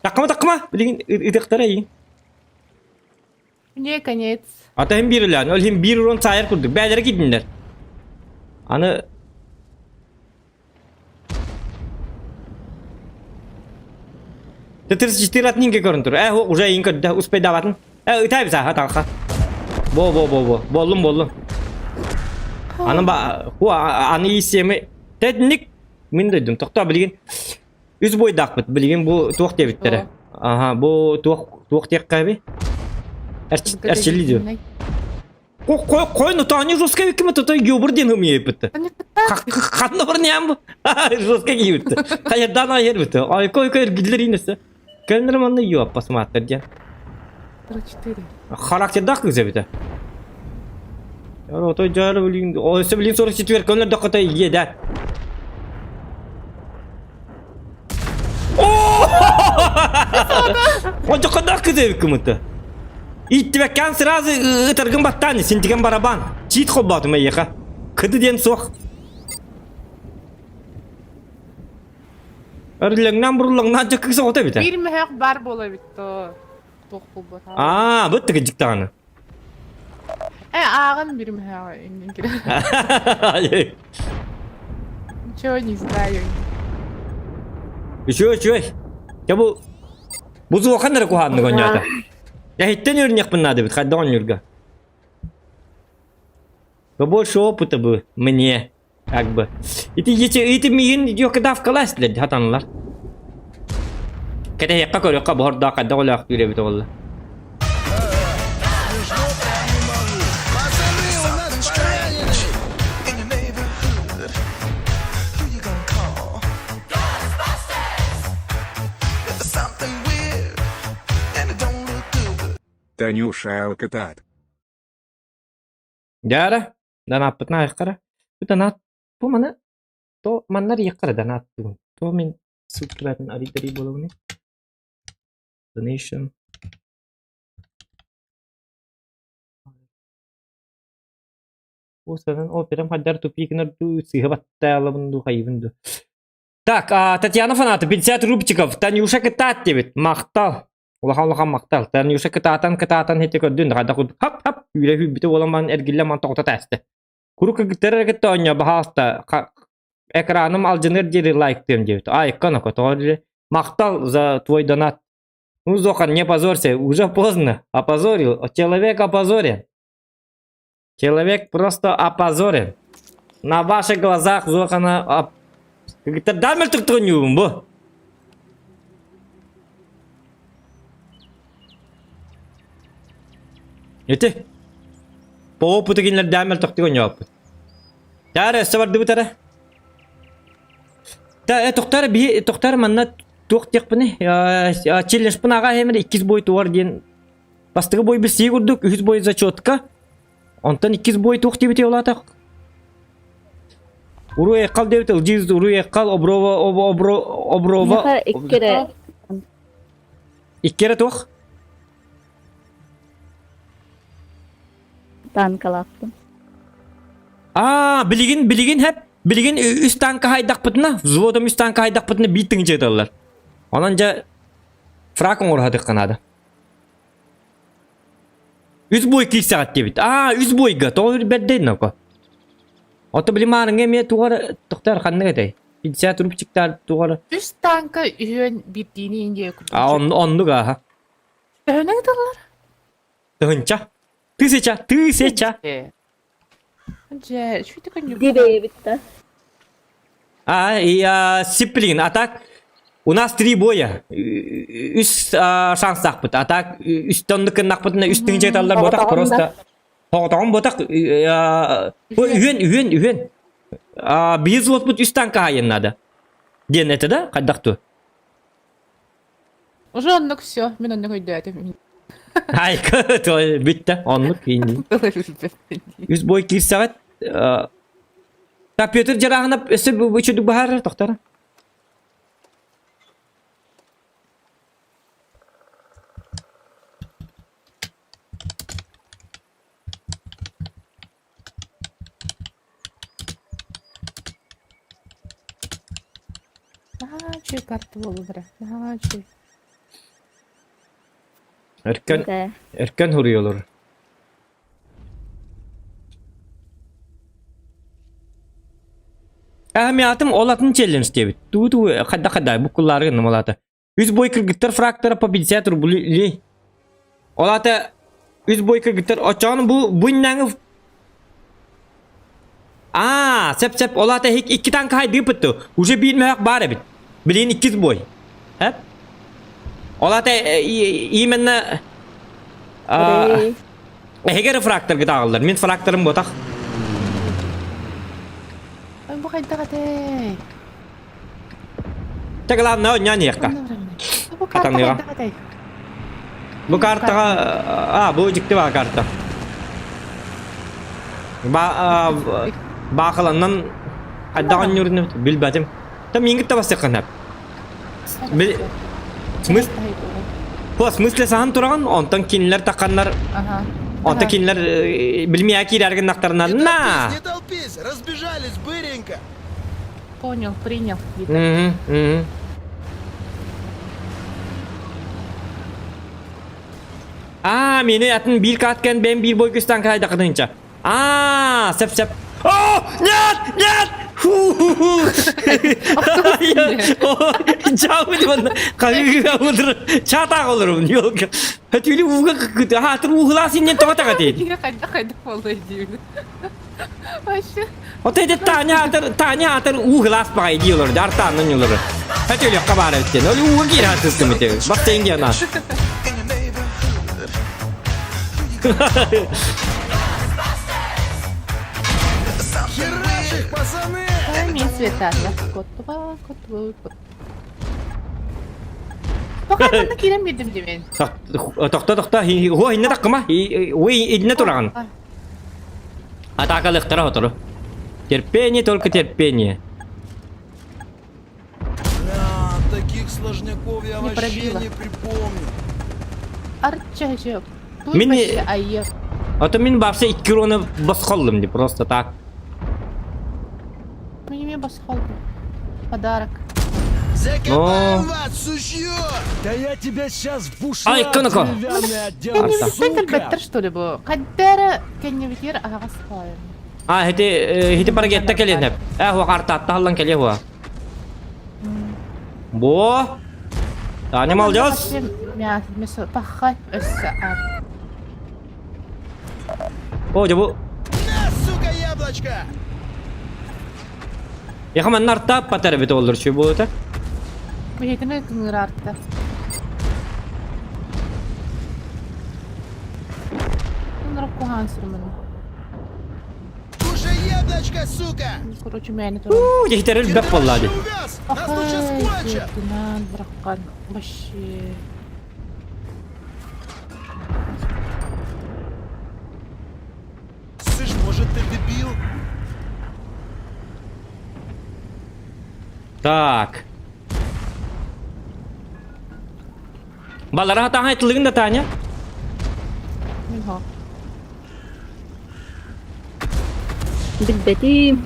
Таккыма таккыма билигин ытыктара иин. Мне конец. Ата хим биир үлээн, ол хим биир урон саайар курдук. Бээлэрэ киирдиннэр. Аны Т-34 атнинге көрөн тур. Э, уже иин көрдө, успейдабатын. Э, ытай биза, талха. Бо, бо, бо, бо. Боллум, боллум. Аны ба, ху, аны иссеми. Тетник мин дойдум. Тохто билигин үс бойдаахпыт. Билигин бу туох диэбиттэрэ. Аха, бу туох туох диэххэ Эрчилли диyor. Кой кой ну то они жестко ким то юбр диэн умеют. Ханна бар ням бу. Жестко кийбит. Хайырдан айыр бит. Ай кой кой гидлер инесе. Кэлнер манна юап посмотр диэн. 44. Характердаах кыз эбитэ. Ото жары билин, өссө билин 44 көннөр докота иедэ. Одьоккодаах кыз эбиккин Иттибэккээн сразу ытаргын баттаан синтигэн барабан. Чиит холбоотум эйиэхэ. Кыды диэн суох. Өрлөҥнөөн буруллаҥнаан дьэ кыыс оҕото эбитэ. Биир мөһөөх бар буола эбит то. Туох буолбат. Аа, быт тыгыдьык даҕаны. Э, ааҕын биир мөһөөҕү иннин кире. Ничего не знаю. Үчүгэй, үчүгэй. Дьэ бу бу зуохан эрэ куһааннык оонньоото. Эһиттэн үөрүнүөхпүн наада эбит, хайдах оонньуурга. Побольше опыта бы мне, как бы. Ити ити ити миигин идиокка давкалаас дилэр хатанылар. Кэтэһиэххэ көрүөххэ боһордоох хайдах өлөөхтүүр эбит буолла. Пацаны, у нас пораненый! Танюша Алкатат. Дьаара, данааппытын аайаххара. Бу данаат, бу маны, то маннар иэххара данаат тугун. То мин ссылкаларын арыйдарый буолабыный. Donation. Уусанан операм хайдар тупик дуу, сыыһа баттаалабын дуу, хайыбын дуу. Так, а, Татьяна фанаты, 50 рубчиков, Танюша кытаат диэбит. Махтал. Улахан-улахан махтал. Танюша кытаатан, кытаатан хете көрдүн. Хайдах хап-хап үүрэ хүүрбүтэ буолан баран эргиллэн ман тоҕута таста. Куру кыргыттар эрэ кытта оонньоо, баһаалыста, экраным алдьаныар диэри лайктыам диэбит. Айыкка оноко, тоҕо диэри махтал за твой донат. Ну, Зохан, не позорься, уже поздно. Опозорил. Человек опозорен. Человек просто опозорен. На ваших глазах Зохана оп... Кыргыттар мөлтөктөрүн бу. Ити. По опыту кинилэр дээн мөлтөхтүк оонньооппут. Таар өссө бардыбыт эрэ. Та э тохтор биһи тохтор манна туох диэхпиний челленджпын аҕа эмир иккис бой туар диэн бастакы бой билсии курдук үһүс бой зачетка онтон иккис бой туох диэбитий ол аата Уруй айхал диэбит ылдьыыс уруй айхал оброва обро оброва Миэхэ икки эрэ икки эрэ туох танкалаахпын. Аа, билигин, билигин хэп, билигин үс танка хайдахпытына, взводом үс танка хайдахпытына биир тыҥча ыталлар. Онон дьэ фраг оҥоруһатыахха наада. Үс бой киирсэҕит диэбит. Аа, үс бойга, тоҕо бэрдэй ноко. Ото били маарыҥҥа эмиэ тугар тохтор ханнык этэй? 50 рубчиктар тугар. Үс танка үһүөн биирдиини индия курдук. А он оннук ааха. Төһөнөн ыталлар? Тыһынча. Тысяча, тысяча. Дьэ, үчүгэй көнньүк. Дибэйэбит да. А, и а, Сиплин, а так у нас три боя. Үс шанстаахпыт. А так үс тонну кыннахпытына үс тыһынча ыталлар ботах просто. Хоҕотоҕун ботах үһүөн үһүөн үһүөн. Биир взводпут үс танка хаайын надо. Диэн этэ да, хайдах ту? Уже оннук все, мин оннук өйдөөтүм. Айка, бүттэ, оннук киинни. Үс бой киирсэҕит. Так, Петр Дьарааһынап өссө үчүдүк баһаарар тохтора. Наһаа үчүгэй карта буоллулар наһаа үчүгэй. Өркөн, өркөн хуруйулур. Аһымиатым ол атын челлендж диэбит. Туу-туу хайда-хайда буккуллаары гынным ол аата. Үс бой кыргыттар фрактара по 50 рублей. Ол аата үс бой кыргыттар очоон бу бу иннээҥи Аа, сеп-сеп, ол аата икки танка хайдыыппыт Уже биир мөһөх баар эбит. Билигин иккис бой. Эп? Ол аата именно эһиги фракторга тааҕыллар. Мин фракторым ботах. Бу хайдах этэй? Те главное оонньоон иһиэххэ. Бу карта хайдах этэй? Бу картаҕа а бу дьикти баа карта. Ба баахыланнан хайдах оонньуурун билбэтим. Та миигин кытта бассыаххын сөп. Смысл? По смысле саһан тураҕын, онтон кинилэр тахханнар Онтон кинилэр билмиэ киирэр гыннахтарына на! Не толпись, разбежались быренько. Понял, принял. Мгм, мгм. Аа, мени атын биир каткан бэйэм биир бой көстөн кайдакытынча. Аа, сеп сеп. О, нет, нет! Ху-ху-ху. Жабы Кайгы чата олорум ёлка. Хөтүлү ууга кыты. Хатыр уугулаа синнен тоҕо тагатей. Хайда хайда болду деймин. Вообще. Ото ити Таня атар, Таня атар уу гылаас баҕай дии олорду, артааннан олорор. Хат өлүөххэ баар эбит диэн. Ол ууга киирэ сыстым ити. Бастайын диэн аас. Херачь их, пацаны! Мен светала. Коттуба, коттуба, коттуба. Пока манна киирэн биэрдим димин. Тохто, тохто, хуо инне таккыма, уй инне тураган. Атакалыктара хотору. Терпение, только терпение. Бля, таких сложняков я Не вообще пробила. не припомню. Арча Тут Мин- вообще айы. А то мин вообще икки руны босхоллум ди просто так. Мне басхолдым. Подарок. Закопаем вас, сучье! Да я тебя сейчас в бушлат Ай, кынако. деревянный одену, Арта. сука! Кэннибиттэн что ли бу? Каддара кэннибитигэр аһаҕас хаайым. А, хити хити парагетта келиэн Э, хуа картаатта халлан келиэ хуа. Бо. Таня молодец. Пахать өссө ар. О, дьэ бу. На, сука, яблочко! Яха манна артааппат эрэ бит оллор чүй буолута. Бэйэтин кыҥыра арта. Ынырык куһаан сирмин. Кушай яблочко, сука! Короче, мээнэ туран. Уу, дьиһитэр элбэх буолла дии. Увяз! Нас тут сейчас кончат! Пахай, быраххан. Вообще. Слышь, может ты дебил? Так. Балара таҥа айтылыгын да Таня. Мин хо. Билбэтим.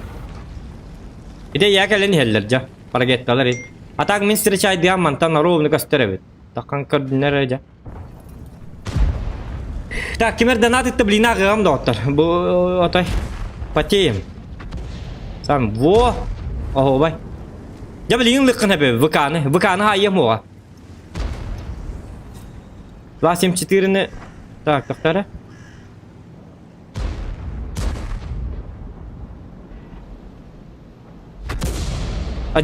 Ити я кэлэн иһэллэр дьэ. Парагетталар и. А так мин встречайдыам мантан ровно көстөр эбит. Такан көрдүнэр дьэ. Так, кимер донат ытта блина аҕыам доҕоттор. Бу отой потеем. Сам во оһуобай. Дьэ билигин лыккын эбэ ВК-ны. ВК-ны хаайыам уоҕа. 274-ни Так, тохтара.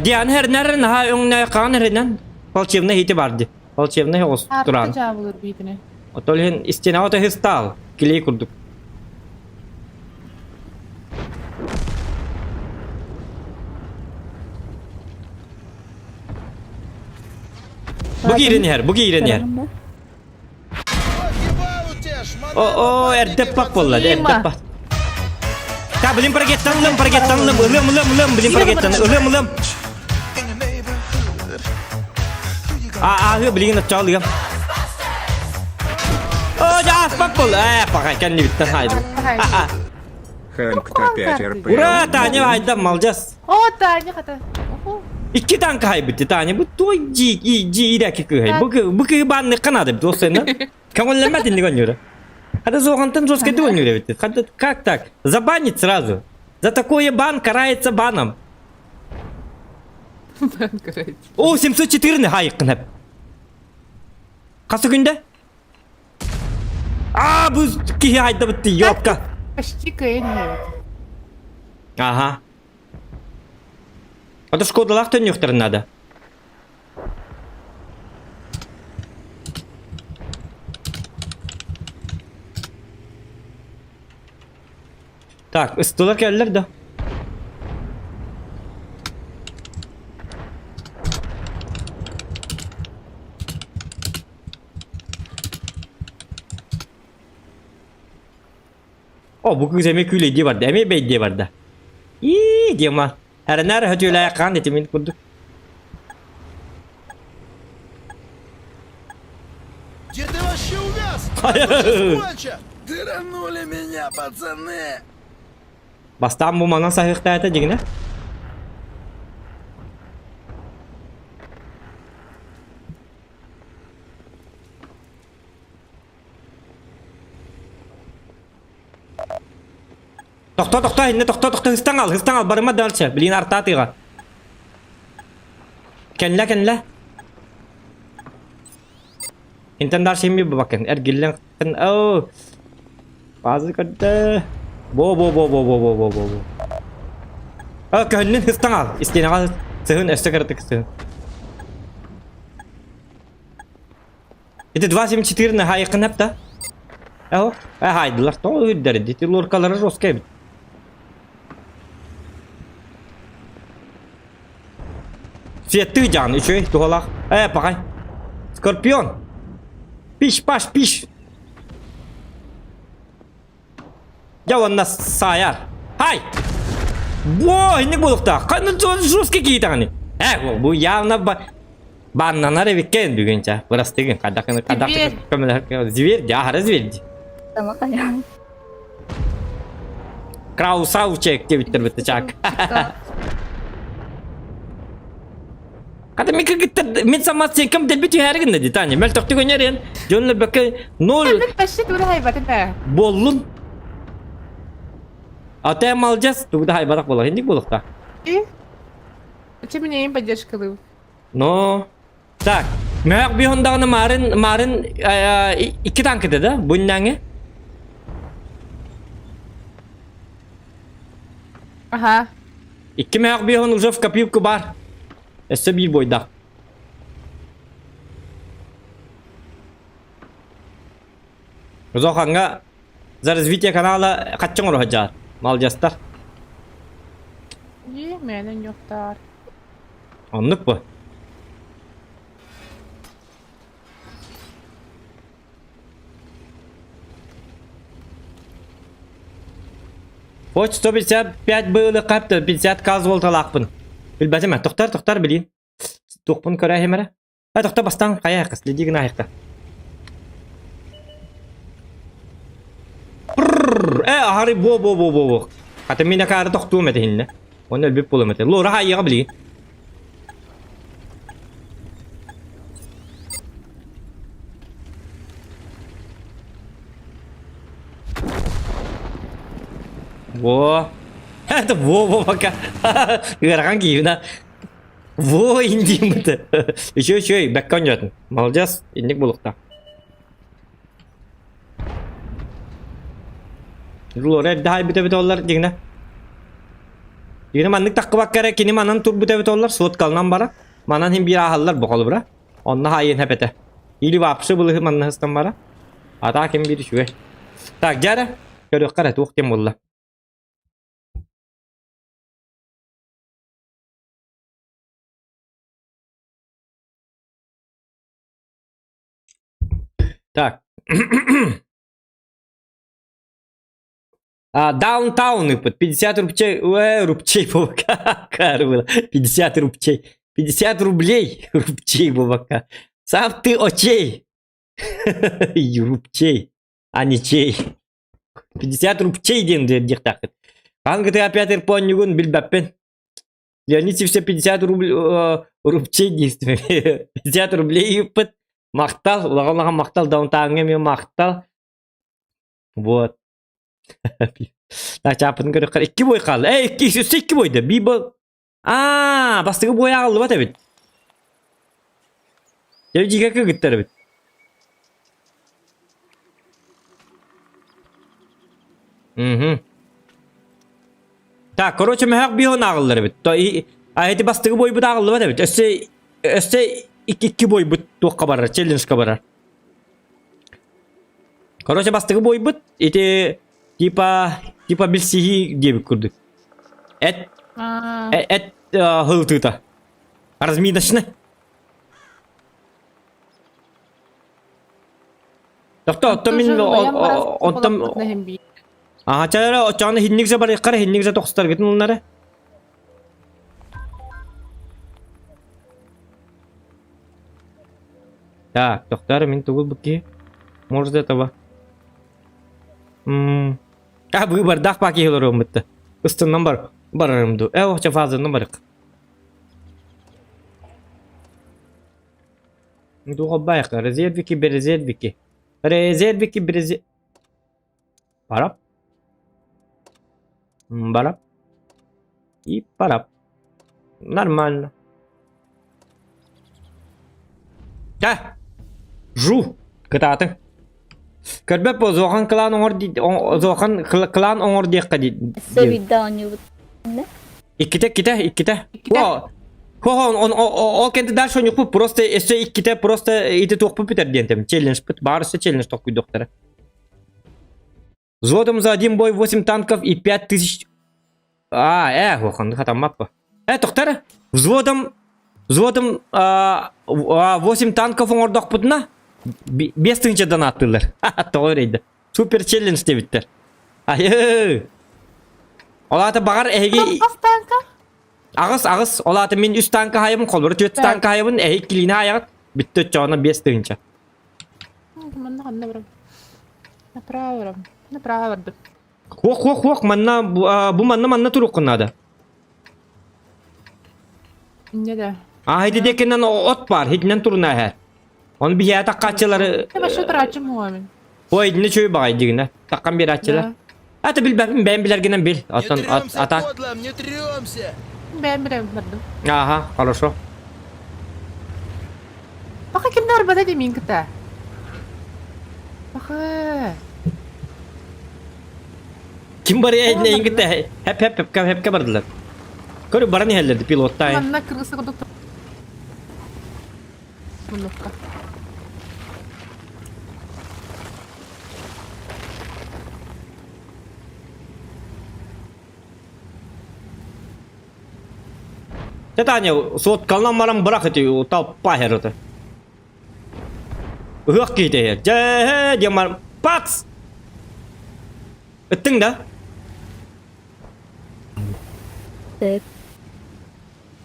Диан herнер наһаа өҥнө хаан эринэн волчевна хити барды. Волчевна оҕус Арта тураан. дьаабылыр биитини. Отол иһин истиэнэҕэ ото хыстаал, килей курдук. Бу киирэн иһэр, бу киирэн иһэр. О, о, эрдэппат буолла, эрдэппат. Та, блин, парагеттан ылым, парагеттан ылым, ылым, ылым, ылым, блин, парагеттан, ылым, ылым. А, а, блин, оччоҕо О, дьэ, ааспат буолла. Ээ, паха, кэннибиттэн хаайдым. Хэнк 5 РП. Ура, Таня хайдам, молодец. О, Таня хата. Икки танка хайбыт, Таня, бу той дьи, дьи идэки кыһай. Бу бу кыһы баанныхха наада бит, осына. Көҥүллэммэт инник ойнуура. Хата суохантан жесткайды ойнуура бит. Хата как так? Забанить сразу. За такое бан карается баном. Бан карается. О, 714 хайыккын хап. Хасы күндө? А, бу киһи хайдабыт ёпка. Почти кыайан иһэбит. Ага. Это Шкодалаах төннүөхтэрин наада. Так, ыстыла кэллэр да. О, бу кыыс эмиэ күүлэйдии барда, эмиэ бэйдиэ барда. Ии, Дима, эрэнээр өтүүлээх хаан итимин курдук. Где ты вообще увяз? Нас Дыранули меня, пацаны! Бастаан бу манан саһыахтаата дьигинэ. Тохто, тохто, инне тохто, тохто, хыстан ал, хыстан ал, барыма дальше. Блин, арта тыга. Кэнлэ, кэнлэ. Интен дальше ми бакын. Эргиллен о. Базы көрдө. Бо бо бо бо бо бо бо бо бо. А көһүннүн хыстаң ал. Истиэнэҕэ сыһын өссө кыратык сыһын. Ити 2.74 на хайыкын хапта. Эho, э хайдылар тоҕо үрдэр дити лоркалары жестко эбит. Светтыы дьаан үчүгэй туһалаах. Э пахай. Скорпион. Пиш паш пиш. Дьэ уонна саайар. Хай! Во, инник буолуохтаах. Ханна жесткий киитэҕини. Э, бу явно баннанар эбиккен бүгүн ча. Бырастыгын, хайдах хайдах көмөлөһөр. Зверь, дьаһара зверь. Тамакая. Краусаучек диэбиттэр бытты чаак. Хата мен кыргыттар мен самооценкам дэлби түһээри гынна дии Таня. Мөлтөхтүк өнөрүөн. Дьон бөккө ноль Мен почти тура хайбатын да. буоллун. А ты молодец, тугу да хайбатах буолар. Инник буолуохта. И? Че меня им поддержка Но так, мөөх бихондаҕына марын марын икки танкыда да буннаңы. Ага. Икки мөөх бихон уже в копилку бар. Өссө биир буойдаах. Узохаҥҥа за развитие канала хаччы оҥоро сылдьаар. Маладьыастар. И мэнэн юктар. Оннук бу. Хоть 155 было капта, 50 каз болталаахпын. Билбэтим ээ, тохтор, тохтор билин. Туохпун көрөөһүм эрэ. А тохто бастаан хайа следи гына айыкта. Э, ахары бо бо бо бо бо. Хата мин акаары тохтуум этэ иһиннэ. Онно өлбүт буолуом этэ. Лора хайыаҕа билигин. Во. Это во-во пока. Ыарахан киһи Во индиим это. Еще еще бэккэ оонньоотун. Молодец, инник булукта. Лора эрдэ хайбыт эбит оллар дигинэ. Дигинэ маннык таххыбакка эрэ кини манан турбут эбит оллар суоткалынан бара. Манан хин биир ааһаллар бохолубура. Онно хаайын хэпэтэ. Или вообще былыһы манна сыстан бара. Атаа ким биир үчүгэй. Так, дьэ эрэ, көрүөххэ эрэ туох диэн буолла. Так. А, даунтаун ыппыт. 50 рублей, э, рублей было. 50 рублей. 50 рублей, рублей буолбакка. Сам ты очей. Рублей, а не чей. 50 рублей диэн диэхтааххыт. Хаһан кытыы опять эрпонньугун билбэппин. Леонид все 50 рубль, рублей действует. 50 рублей ыыппыт. Махтал, улахан-улахан махтал, даунтауҥҥа эмиэ махтал. Вот. Чааппытын көрүөххэ икки бой хаалла. Эй, икки, өссө икки бойда. Биба. Аа, бастакы бой ааҕыллыбат эбит. Дьэ, дьигэ кыгыттар эбит. Мгм. Так, короче, мөһөх биһон ааҕыллар эбит. То и а эти бастакы бойбут ааҕыллыбат эбит. Өссө өссө икки икки бойбут туохха барар, челленджка барар. Короче, бастакы буойбут ити типа типа билсиһии диэбит курдук. Эт эт хылтыыта. Разминочный. Тохто, оттон мин оттон Аха, чара очону хинник за барыххара хинник за тохстаргытын улнары. Так, тохтар мин тугул бу Может этого. М А быыбардаах баа киһи олоруоммутта. Ыстыннан бар барарым ду. Э охча фазаннан барык. Дуға байықта. Резервики, резервики. Резервики, резерв... Барап. Барап. И барап. Нормально. Да. Жу. Кытаатыҥ. Көрбөт бу Зохан клан оҥор ди Зохан клан оҥор диэххэ ди. Өссө биирдэ оонньуубут. Иккитэ, иккитэ, иккитэ. О, хо он ол кэнтэ дальше оонньуохпут просто өссө иккитэ просто ити туохпут бүтэр диэн тэм челленджпыт баар өссө челлендж тохкуйдуохтара. Взводом за один бой 8 танков и 5000... А, э, ханнык хатаммаппа. Э, тохтар, взводом взводом 8 танков оҥордохпутуна 5000 донаттыылар. Тоҕо үрэйдэ. Супер челлендж диэбиттэр. Айыы! Ол аата баҕар эһиги... Хас танка? Аҕыс, аҕыс. Ол аата мин үс танка хаайабын, холбору түөрт танка хаайабын, эһиги килиини хаайаҕыт. Бүттэ оччоҕуна 5000. Манна ханна барам? Направо барам. Направо бардым. Хуох, хуох, хуох, манна бу манна манна туруоххун наада. Инньэ да. А ити диэкинэн от бар, хитинэн туруна эһэ. Оны биһиэ таккааччылары Вообще траачым хуамин. Ой, итинне чөй баҕай дигинэ. Таккан биэрааччылар. А ты билбэппин, бэйэм билэргинэн бил. Оттон ата. Не трёмся. Бэйэм билэбин бардым. Ага, хорошо. Пока ким барбата дии мин кыта. Пока. Ким барыа эйин кытта хеп хеп хепке хепке бардылар. Көрү баран иһэллэрди пилоттаайын. Манна кыргысы курдук. Муннукка. Дьэ Таня, суоткалынан баран бырах ити толпа иһэр ото. Ыһыах киһитэ иһэр. Дьэ диэн баран пац! Ыттыҥ да? Сөп.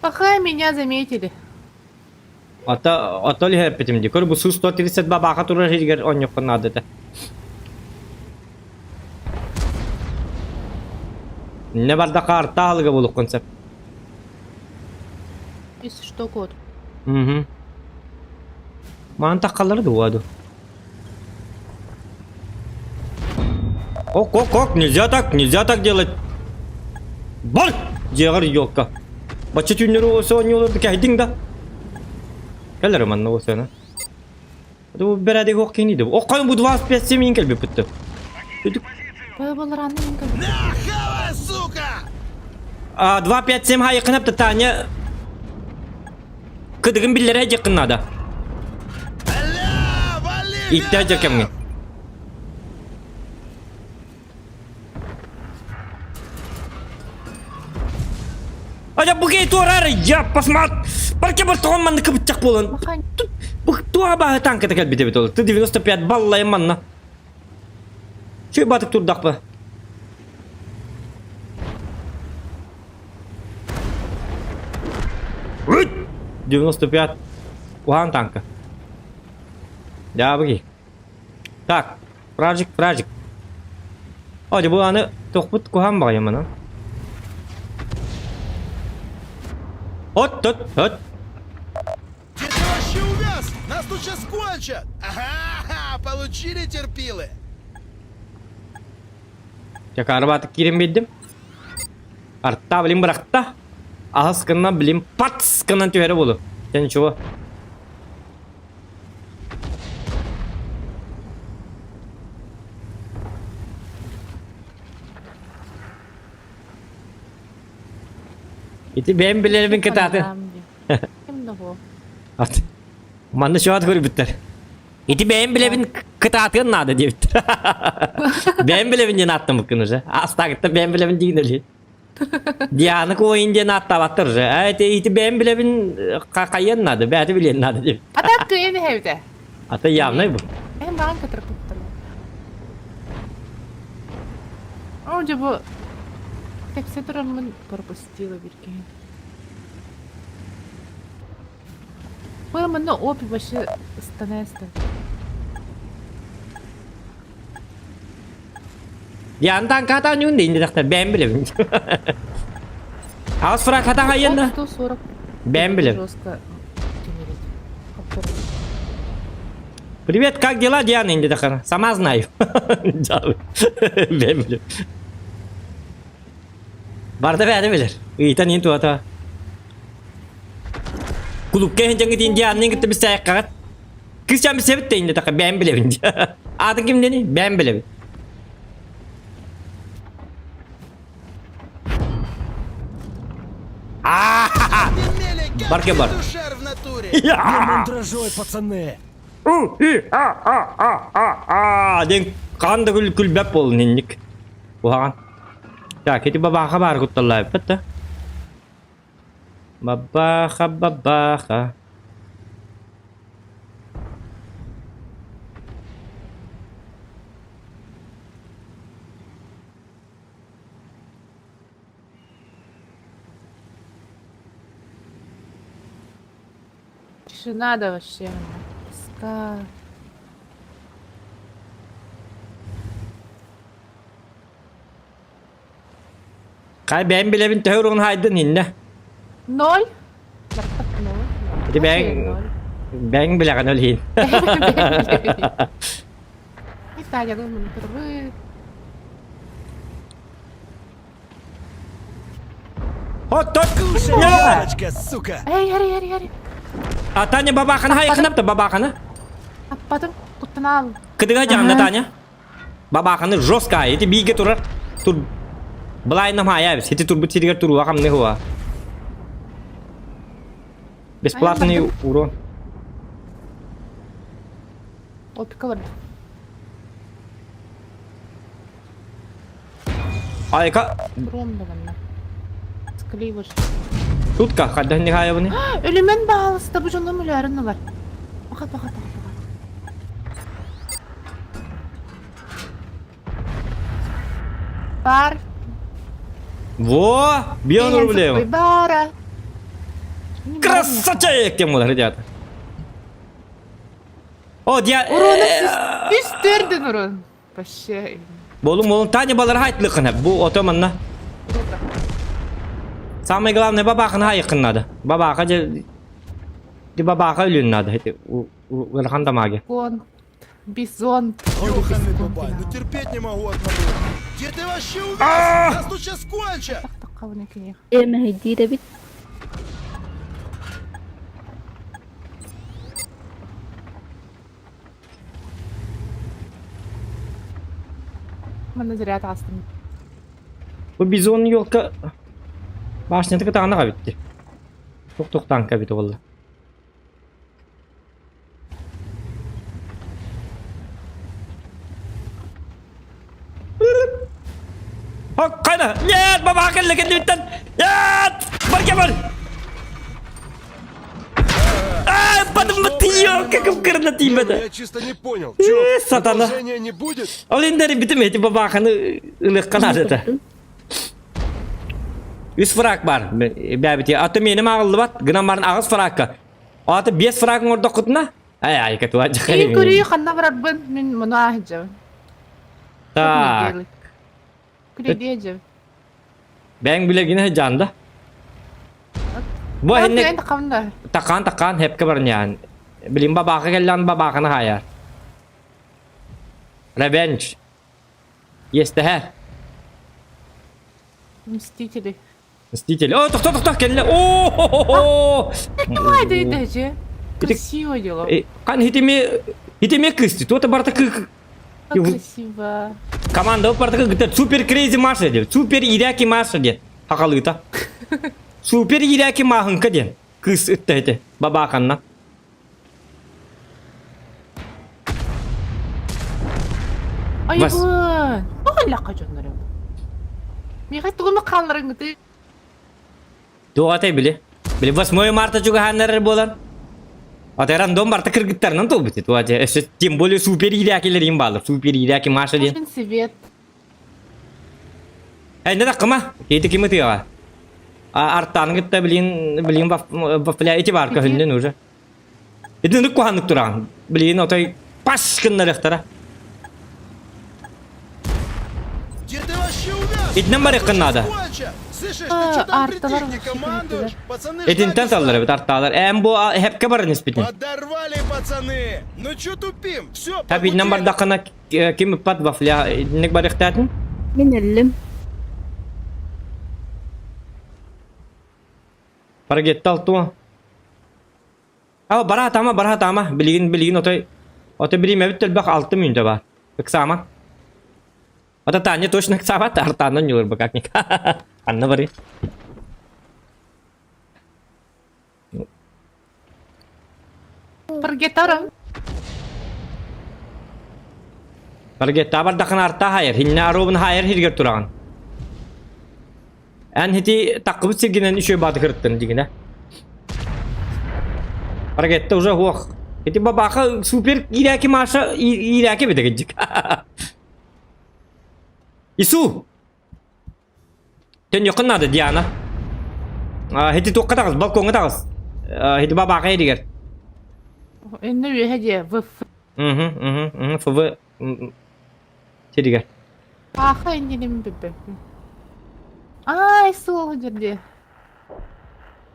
Пока меня заметили. Ата ата иһэрпитим дии. Көр бу сус 130 бабаха турар иһигэр онньоххун наада этэ. Не барда карта алыга булуккун сөп. Если что, код. Угу. Маан таккалары дуаду. Ок, ок, ок, нельзя так, нельзя так делать. Бар! Дьиэҕэр елка. Бачча түүннэри оонньуулар кэһэйдиҥ да. Кэлэр манна осена. Бу бэрээдэги ох кини да. Ох бу 25 семин кэлбиппит. Нахала, сука! А 257 хайыкынап Таня кыдыгын биллэрэ дьеккин надо. Иттэ дьеккемҥин. Аja бу кей туорар я посмат. Парке бар тоҕон манна кыбыччах буолан. Бу туа баһы танката кэлбит эбит ол. Ты 95 баллайым манна. Чүй батык турдахпа. Үт! 95. Уһаан танка. Дьаабыги. Так, фражик, фражик. О, дьэ бу аны тохпут куһаан баҕайы мана. От, от, от. Ты вообще увяз! Нас тут сейчас кончат! Ага, получили терпилы! Чакарбатык киирэн биэрдим. Артта билим бырахта. Аһас гына билим пац гынан түһэрэ буолу. Дьэ ничего. Ити бэйэм билэрбин кытааты. Ким да бу? Ат. Манна шуат көрбүттэр. Ити бэйэм билэбин кытаатыан наада диэбиттэр. Бэйэм билэбин диэн ааттаммыккын уже. Астаагыттан бэйэм билэбин диин эли. Диана Коин диэн ааттаабаттар уже. А ити ити бэйэм билэбин хайыан наада, бэйэтэ билиэн наада диэбит. А так кыйын иһэбитэ. Ата явнай бу. Эн баҕан кытырпыттар. О, дьэ бу кэпсэ тураммын пропустила биркиһин. Ой, манна опи вообще станеста. Янтан ката нюн дейін дедақтар, бәм білем. Ағыз фрак хата хайында. 140. Бәм білем. Жестко Привет, как дела, Диана Индидахара? Сама знаю. Бәм білем. Барда бәді білер. Ыйтан ен туата. Кулукка хен жаңы дейін Дианның кітті біз саяққағат. Кыз жан біз себет дейін дедаққа бәм білемін. Аатын ким диэний? Бэйэм билэбин. А-ха-ха! Барке бар. Душар в натуре! Не мандражой, пацаны! Диэн хаан да күл күлбэт буолун инник. Куһаҕан. Так, ити бабааха баар кутталлаабыппыт да. Бабааха, бабааха. Тишина да вообще. Тоска. Хай бэйэм билэбин төһө уругун хаайдын иннэ. Ноль. Бартак ноль. Ити бэйэҥ бэйэҥ билэҕин ол иһин. Таня, ну, Оттон Кушай, девочка, сука! Эй, ари, ари, ари. А Таня бабахана хайыкынапта бабахана. Аппатым куттанал. Кыдыга жаанна Таня. Бабаханы жестко ити биге турар. Тур Былайнам хая сити турбут сиригер туруа хамны хуа. Бесплатный урон. Опика бар. Айка. Ром даҕаны. Склеиваешь. Тутка, хайдах Нихаевны? Өлүмэн баалыста бу дьону мөлөөрүн ылар. Пока, пока, пока, пока. Бар. Во, бион рублей. Бара. Красавчик, тем ребята. О, я... Урону үс төрдүн урон. Вообще. Болум болум Таня балар хайтлыкына. Бу ото манна. Самое главное бабахын хайыкын надо. Бабаха же Ди бабаха үлүн надо. Улахан дамаги. Кон. Бизон. Ёханый бабай, ну терпеть не могу одного. Где ты вообще увяз? Нас тут сейчас кончат! Эмэһэйдиир эбит. Манна зря таастым. Бу бизон елка башнята кытаанах эбит. Тух-тух танка эбит буолла. Хоккана! Нет, баба кэллэ кэнниттэн! Нет! Бар бар! А, подумал как кырна тиимэдэ. Я чисто не понял. Э, сатана. Продолжения не будет? Ол индери битим эти бабаханы ылыхканар это. Үс фраг бар. Бәбити. Аты меним ағылды Гынан барын ағыз фрагка. Аты бес фрагын ордоққытына. Ай, ай, катуа Ин көрүү ханна барарбын мин муну аһыдьабын. Так. Күлэдиэ дьэбин. Бәң билегине жанда. Бу хинне такан такан хепке бар нян. Билим бабака келлан бабаканы хаяр. Revenge. Естеһэ. Мстители. Мстители. О, тохто, тохто, кэллэ. О, Давай, да, да, Красиво дело. Кан хитими хитими кысты. Туота барта кы Красиво. Команда барта кы супер крейзи Маша деп. Супер иряки Маша деп. Хакалыта. Супер иряки махынка диэн. Кыс ытта этэ. Бабааканна. Айбын. Тоҕо дьоннору. Миэхэ тугу хаалларыҥҥытый? Туох били. Били 8 марта чугаһааннар буолан. Ата рандом барта кыргыттарынан туолбут. Туа өссө тем более супер ирякилерин баалар. Супер иряки Маша диэн. Нужен свет. Эй, не такыма. Кейти кими тыаға. А арттан кытта блин, блин, вафля эти бар көһүнден уже. Итинник куһаннык туран. Блин, отой паш гыннарыхтара. Где ты вообще увяз? Итинен барыккын надо. Конча! Слышишь, ты что там арталар притих, не командуешь? Пацаны Итинтен ждать саллар бит артталар. Эм бу хепке барын испитин. Подорвали, пацаны! Ну чё тупим? Все, Таби итинен бардакына ким пат вафля итинник барыхтатын. Мин өллүм. Парагеттал туа. А бара тама, бара тама. Билигин, билигин отой. Ото бириэмэбит төлбөх 6 мүнүүтэ бар. Ыксаама. Ото Таня точно ыксаабат, артаанан ньулурба как никак. Анна бары. Паргетарам. Паргетта бардахын арта хайыр, хинне аруубун хайыр хиргер тураҕын. Эн хити таккыбыт сиргинэн үчүгэй бааты кырыттын дигинэ. Паргетта уже хуох. Ити бабаха супер иирээки Маша иирээки эбит гыдьык. Ису! Төннүөххүн наада, Диана. Хити туохха таҕыс, балкоҥҥа таҕыс. Хити бабаха иригэр. Инне үөһэ дьиэ, В. Угу, угу, угу, ФВ сиригэр. Аха инниним билбэппин. Ай, суох дьирди.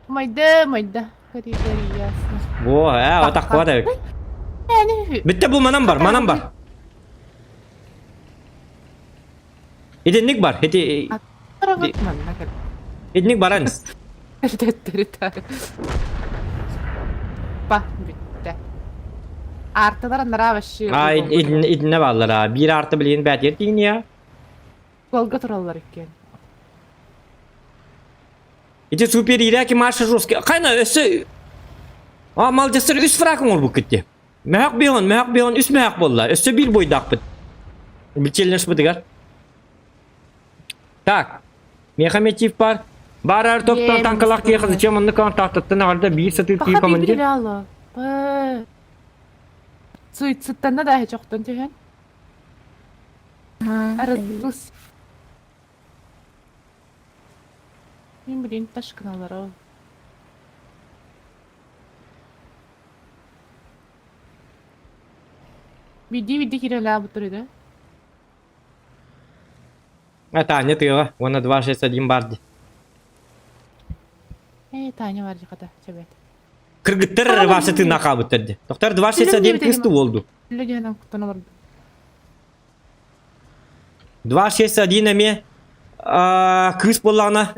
Майда, майда. Кори, кори, ясно. Во, э, вот так вот эбит. Бүттэ бу манан бар, манан бар. Итинник бар, ити Итинник баран. Па, бүттэ. Арталар анараа вообще. А, итинне бааллар, а. Биир арта билигин бээтигэр тиийиниэ. Голга тураллар иккиэн. Ити супер иирээки Маша жесткий. Хайна өссө А, малдьастар үс фрак оҥорбуккут дии. Мөһөх биһон, мөһөх биһон, үс мөһөх буолла. Өссө биир бойдаахпыт. Бичеллэшпытыгар. Так, миэхэ мотив бар. Баарар топтон танкалаах киһиэхэ зачем оннук тааттаттан аҕалда биир сатыыр киһи командир. Суицидтанна да чохтон түһэн. Арыттыс. Мин билин ташкыналары. Биирдии-биирдии киирэлээбит да? А Таня тыаҕа уонна 261 бар дии. Ээ, Таня бар дии хата, сөбөт. Кыргыттар Вася тыыннаах хаалбыттар дии. Доктор 261 кыыс буолду. Үлэ диэн куттан олордум. 261 эмиэ кыыс буоллаҕына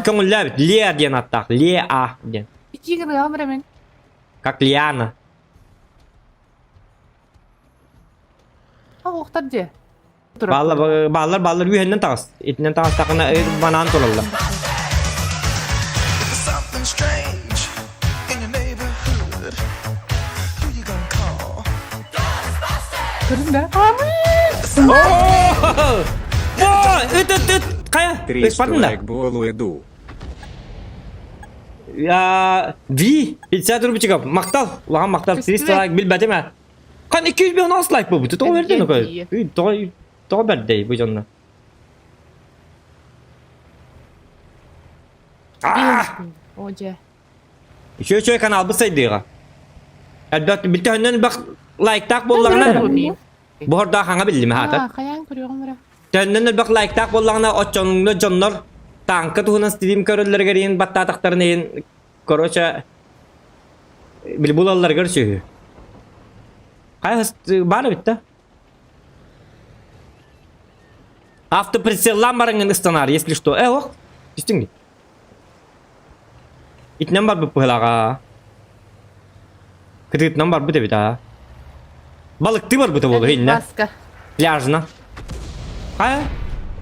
көҥүллээбит Леа диэн аттаах Леа диэн. Ичии гыныам эрэ мин. Как Лиана. Оҕуохтар дьиэ. Бааллар, бааллар, бааллар үөһэннэн таҕыс. Итинэн таҕыстахына банаан тураллар. Көрүн да. О! Ыт ыт ыт! Хайа? 300 лайк буолуо дуу. Ви, 50 рубчиков. Махтал. Улахан махтал. 300 лайк билбэтим ээ. Хан 256 лайк буолбут. Тоҕо бердин окой? Тоҕо тоҕо бердей бу дьонно? О дьэ. Үчүгэй үчүгэй каналбыт сайдыаҕа. Элбэх билтөһүнэн элбэх лайктаах буоллаҕына бу хордаах хаҥа биллим хаата. Хайаан көрүөҕүм эрэ. Төннөн элбэх лайктаах буоллаҕына оччоҥно дьоннор тааҥка туһунан стрим көрөллөрүгэр иһин баттаатахтарын иһин короче били булалларыгар сүһү. Хайа баар эбит да. Автоприцеллаан бараҥҥын ыстанаар, если что. Э, ох, түстүҥ Итинэн барбыт быһылааҕа. Кытыытынан барбыт эбит аа. Балыктыы барбыта буолуо иннэ. Маска. Пляжна. Хайа?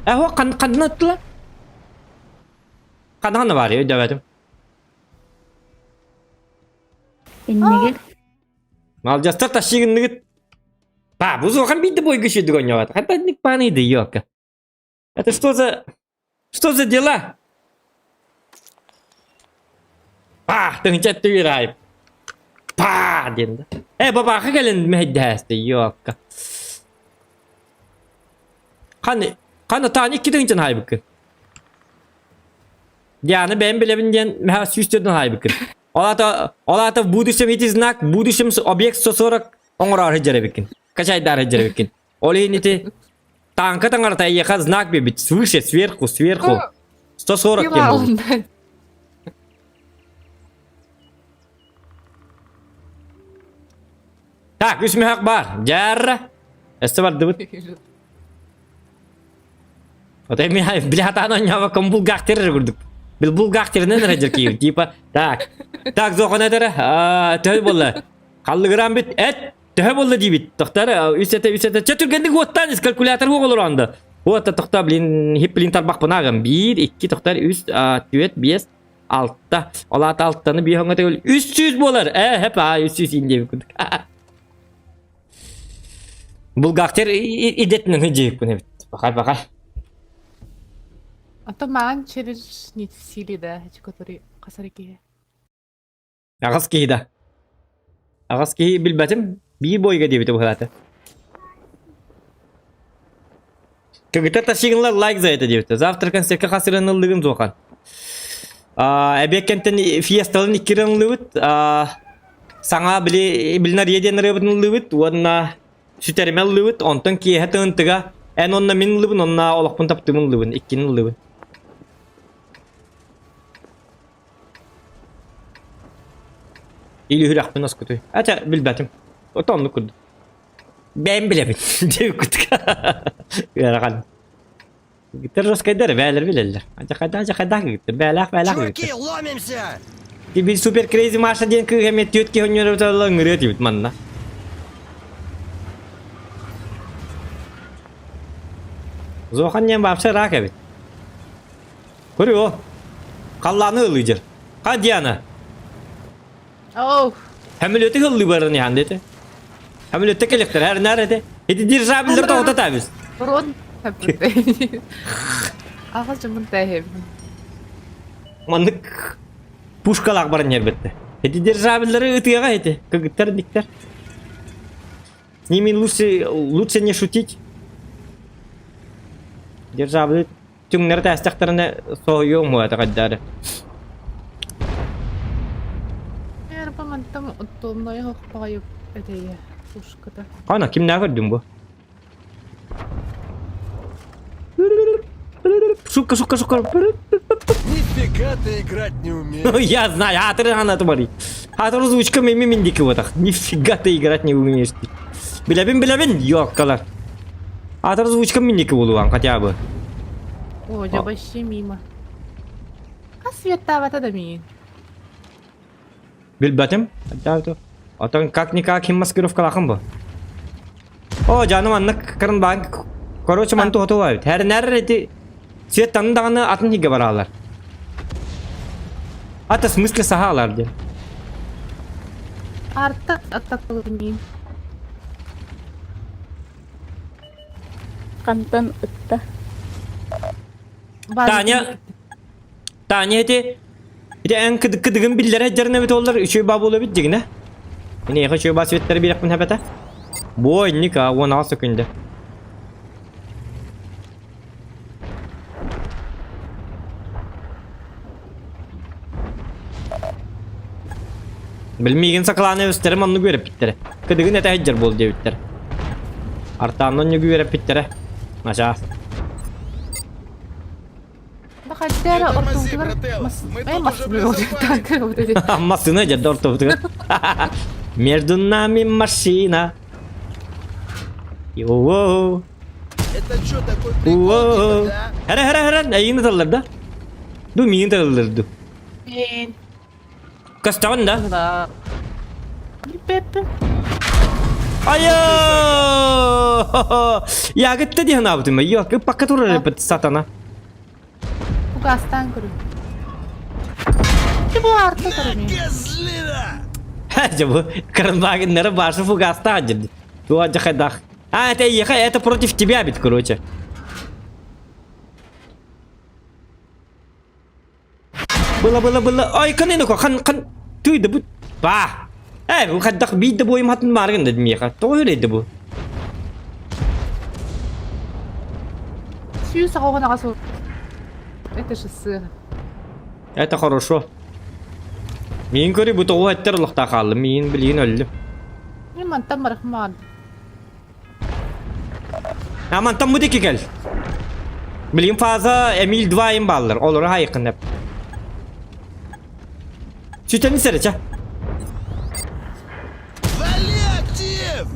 Э, ох, ханна ыттылар? Ханна ханна баар өйдөөбөтүм. Иннигэр Малдьастар тащигынныгыт. Па, бу зохан биирдэ бойга шүйдүк ойнобат. Хатанник паныйды, ёлка. Это что за... Что за дела? Па, тыһынча түгүрай. Па, диэн да. Э, бабаха кэлин мэһэйдээсти, ёлка. Ханы, ханы таан икки тыһынчан хайбыккын. Диана бэйэм билэбин диэн мэһэ сүүстөрдөн хаайбыккын. Ол аата, ол аата в будущем ити знак, в будущем объект 140 оҥороору сылдьар эбиккин. Качайдаары сылдьар эбиккин. Ол иһин ити тааҥка таҥарата эйиэхэ знак биэрбит. Свыше, сверху, сверху. 140 диэн буолбут. Так, үс мөһөх баар. Дьаарра. Өссө бардыбыт. Вот мен бля атаан оонньообоккун булгаахтыр эрэ курдук. Бил булгаахтырынан эрэ дьэркиибин. Типа так. Так зохон этэрэ. Төһө буолла? Халлыгыраан бүт. Эт. Төһө буолла диибит? Тохтар, үс этэ, үс этэ. Чэ түргэнник уоттаан ис калькулятор уох олорон да. Уотта тохта, блин, хип блин тарбахпын аагам. Биир, икки, тохтар, үс, түөрт, биэс, алта. Ол аата алтаны биир хоҥго төгүл 300 буолар. Э, хэп, а, 300 иин диэбит курдук. Булгактер идетинен хыдьыйыппын эбит. Бакай, бакай. А то маан через не в силе, да, эти которые касарики. Аҕыс киһи да. Аҕыс киһи билбэтим. Биир бойга диэбитэ быһаата. Кыгыта ташигынлар лайк за это диэбитэ. Завтра концертка хасырын ыллыгын зохан. Эбиэккэнтэн фиесталын иккирен ыллыбыт. Саҥа били билинар диэн ырыабытын ыллыбыт уонна сүтэримэ ыллыбыт. Онтон киэһэ тыынтыга эн онно мин ыллыбын, онно олохпун таптыыбын ыллыбын, иккини ыллыбын. Или үрэхпин оскутуй. Ача билбэтим. Ото оннук курдук. Бэйэм билэбин. Диэбит Ыарахан. Гиттер жесткайдар бээлэр билэллэр. Ача хайда ача хайда гиттер бээлээх бээлээх Чуваки, гиттер. ломимся! Тибил супер крейзи Маша диэн кыыс эмиэ түөрт киһи өнньөрөбүтэ ыҥырыа тибит манна. Зохан диэн вообще рак эбит. Көрүө. Халлааны ылыдьыр. Ха Диана. Оу. Хамилеты ыллыы баран яхан дете. Хамилетте келектер her nerede? Эти дирижабльдер тоҕото табис. Рон Аҕас дьоммун тээһэбин. Маннык пушкалаах баран нербетте. Эти дирижабльдары ытыаҕа эти. Кыгыттар диктер. С ними лучше, лучше не шутить. Дирижабли түҥнэри тээстэхтэринэ соһуйуоҥ буолата хайдаары. Эрба мантан оттомной хохпаҕайып этэйэ пушката. Ана кимнээх көрдүҥ бу? Сука, сука, сука. Нифига ты играть не умеешь. Я знаю, а ты она тумари. А то озвучка меми миндики вот так. Нифига ты играть не умеешь. Билэбин, билэбин, ёккалар. А то озвучка миндики буолуан хотя бы. О, дьэ вообще мимо. А светтаабата да миин. Билбэтим. Отон как-никак ким маскировкалаахын бу. О, жаным анна кырын баан. Короче, манту хоту эбит. Һэрнэр эти свет танын даҕаны атын хигэ бараалар. Ата смысле саһаалар диэн. Арта аттакылыр миин. Хантан ытта? Таня, Таня ити ити эн кыдыгын биллэрэ дьарына эбит оллар үчүгэй баа буола эбит дьигинэ. Мин эйиэхэ үчүгэй баа светтэри биэрэхпин хэбэтэ. Бой, ника, 16 секунда. Билмиигин сакалааны өстөрүм оннук үөрэппиттэрэ. Кыдыгын этэ сылдьар буол диэбиттэр. Артаанна оннук үөрэппиттэрэ. Начаас. Бахаттара Не тормози, ортоутугар брателло. мас Мы э тут уже массыына в безопасности. вот эти. Массыына дьэрдэ ортобутугар. Между нами машина. Йоу. Это что, такой прикол, типа, да? Хара хара хара, эйигин ыталлар да? Ду миигин ыталлар ду. Блин. Көстөҕүн да? Да. Пеппе. Айо! Ягытта диэн аабытым. Йо, пакка турар эппит сатана. Фугастаан көрүн. Бу арта көрүн. Козлина! Дьэ бу карандагиннары башы фугастаан дьирди. Туа дьахайдах. А, это ехай, это против тебя бит, короче. Было, было, было. Ой, каныны ко, хан, хан. Түй да бу. Ба. Э, бу хайдах биир да буойум хатын мааргын да миэхэ. Тоҕо үрэйдэ бу? Сүүс оҕоҕун аҕас Это же сыа. Это хорошо. Миин көрү бу тоҕу эттер олохтоох хааллым. Миин билигин өллүм. Мин мантан барахмаан. А мантан бу диэки кэл. Билигин фаза Эмиль 2 им бааллар. Олору хайыккын деп. Сүтэн сэрэ Вали актив!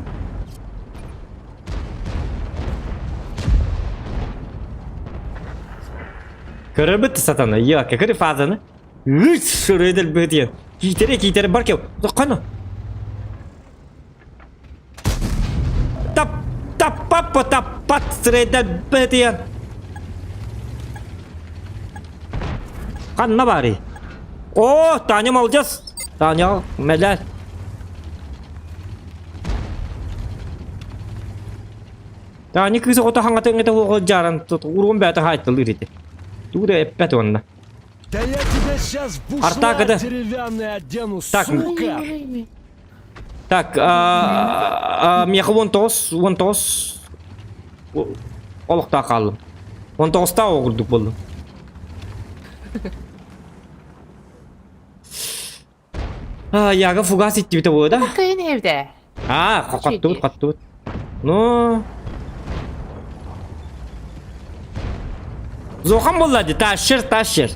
Көрөбүт сатана. Йо, көрө фазаны. Үч сүрөдөл бытыйын. Киитере киитере бар кел. Қаны. Таппап таппат сирэйдэр бэтиэн. Ханна баарый? О, Таня молодец! Таня мэлээ. Таня кыыс оҕото хаҥата өҥөтө уоҕу дьааран уруон бэйэтэ хаайталыыр ити. Тугу да эппэт уонна. Да я тебя сейчас в Артак бушлат это- деревянный одену, Так. сука! Так, миэхэ 19, 19 олохтоох хааллым. 19-таах оҕо курдук буоллум. А, Яга фугас иттибитэ буолуо да? Кыйын эбитэ. А, хоттубут, хоттубут. Ну... Зохан буолла дии, тащер, тащер.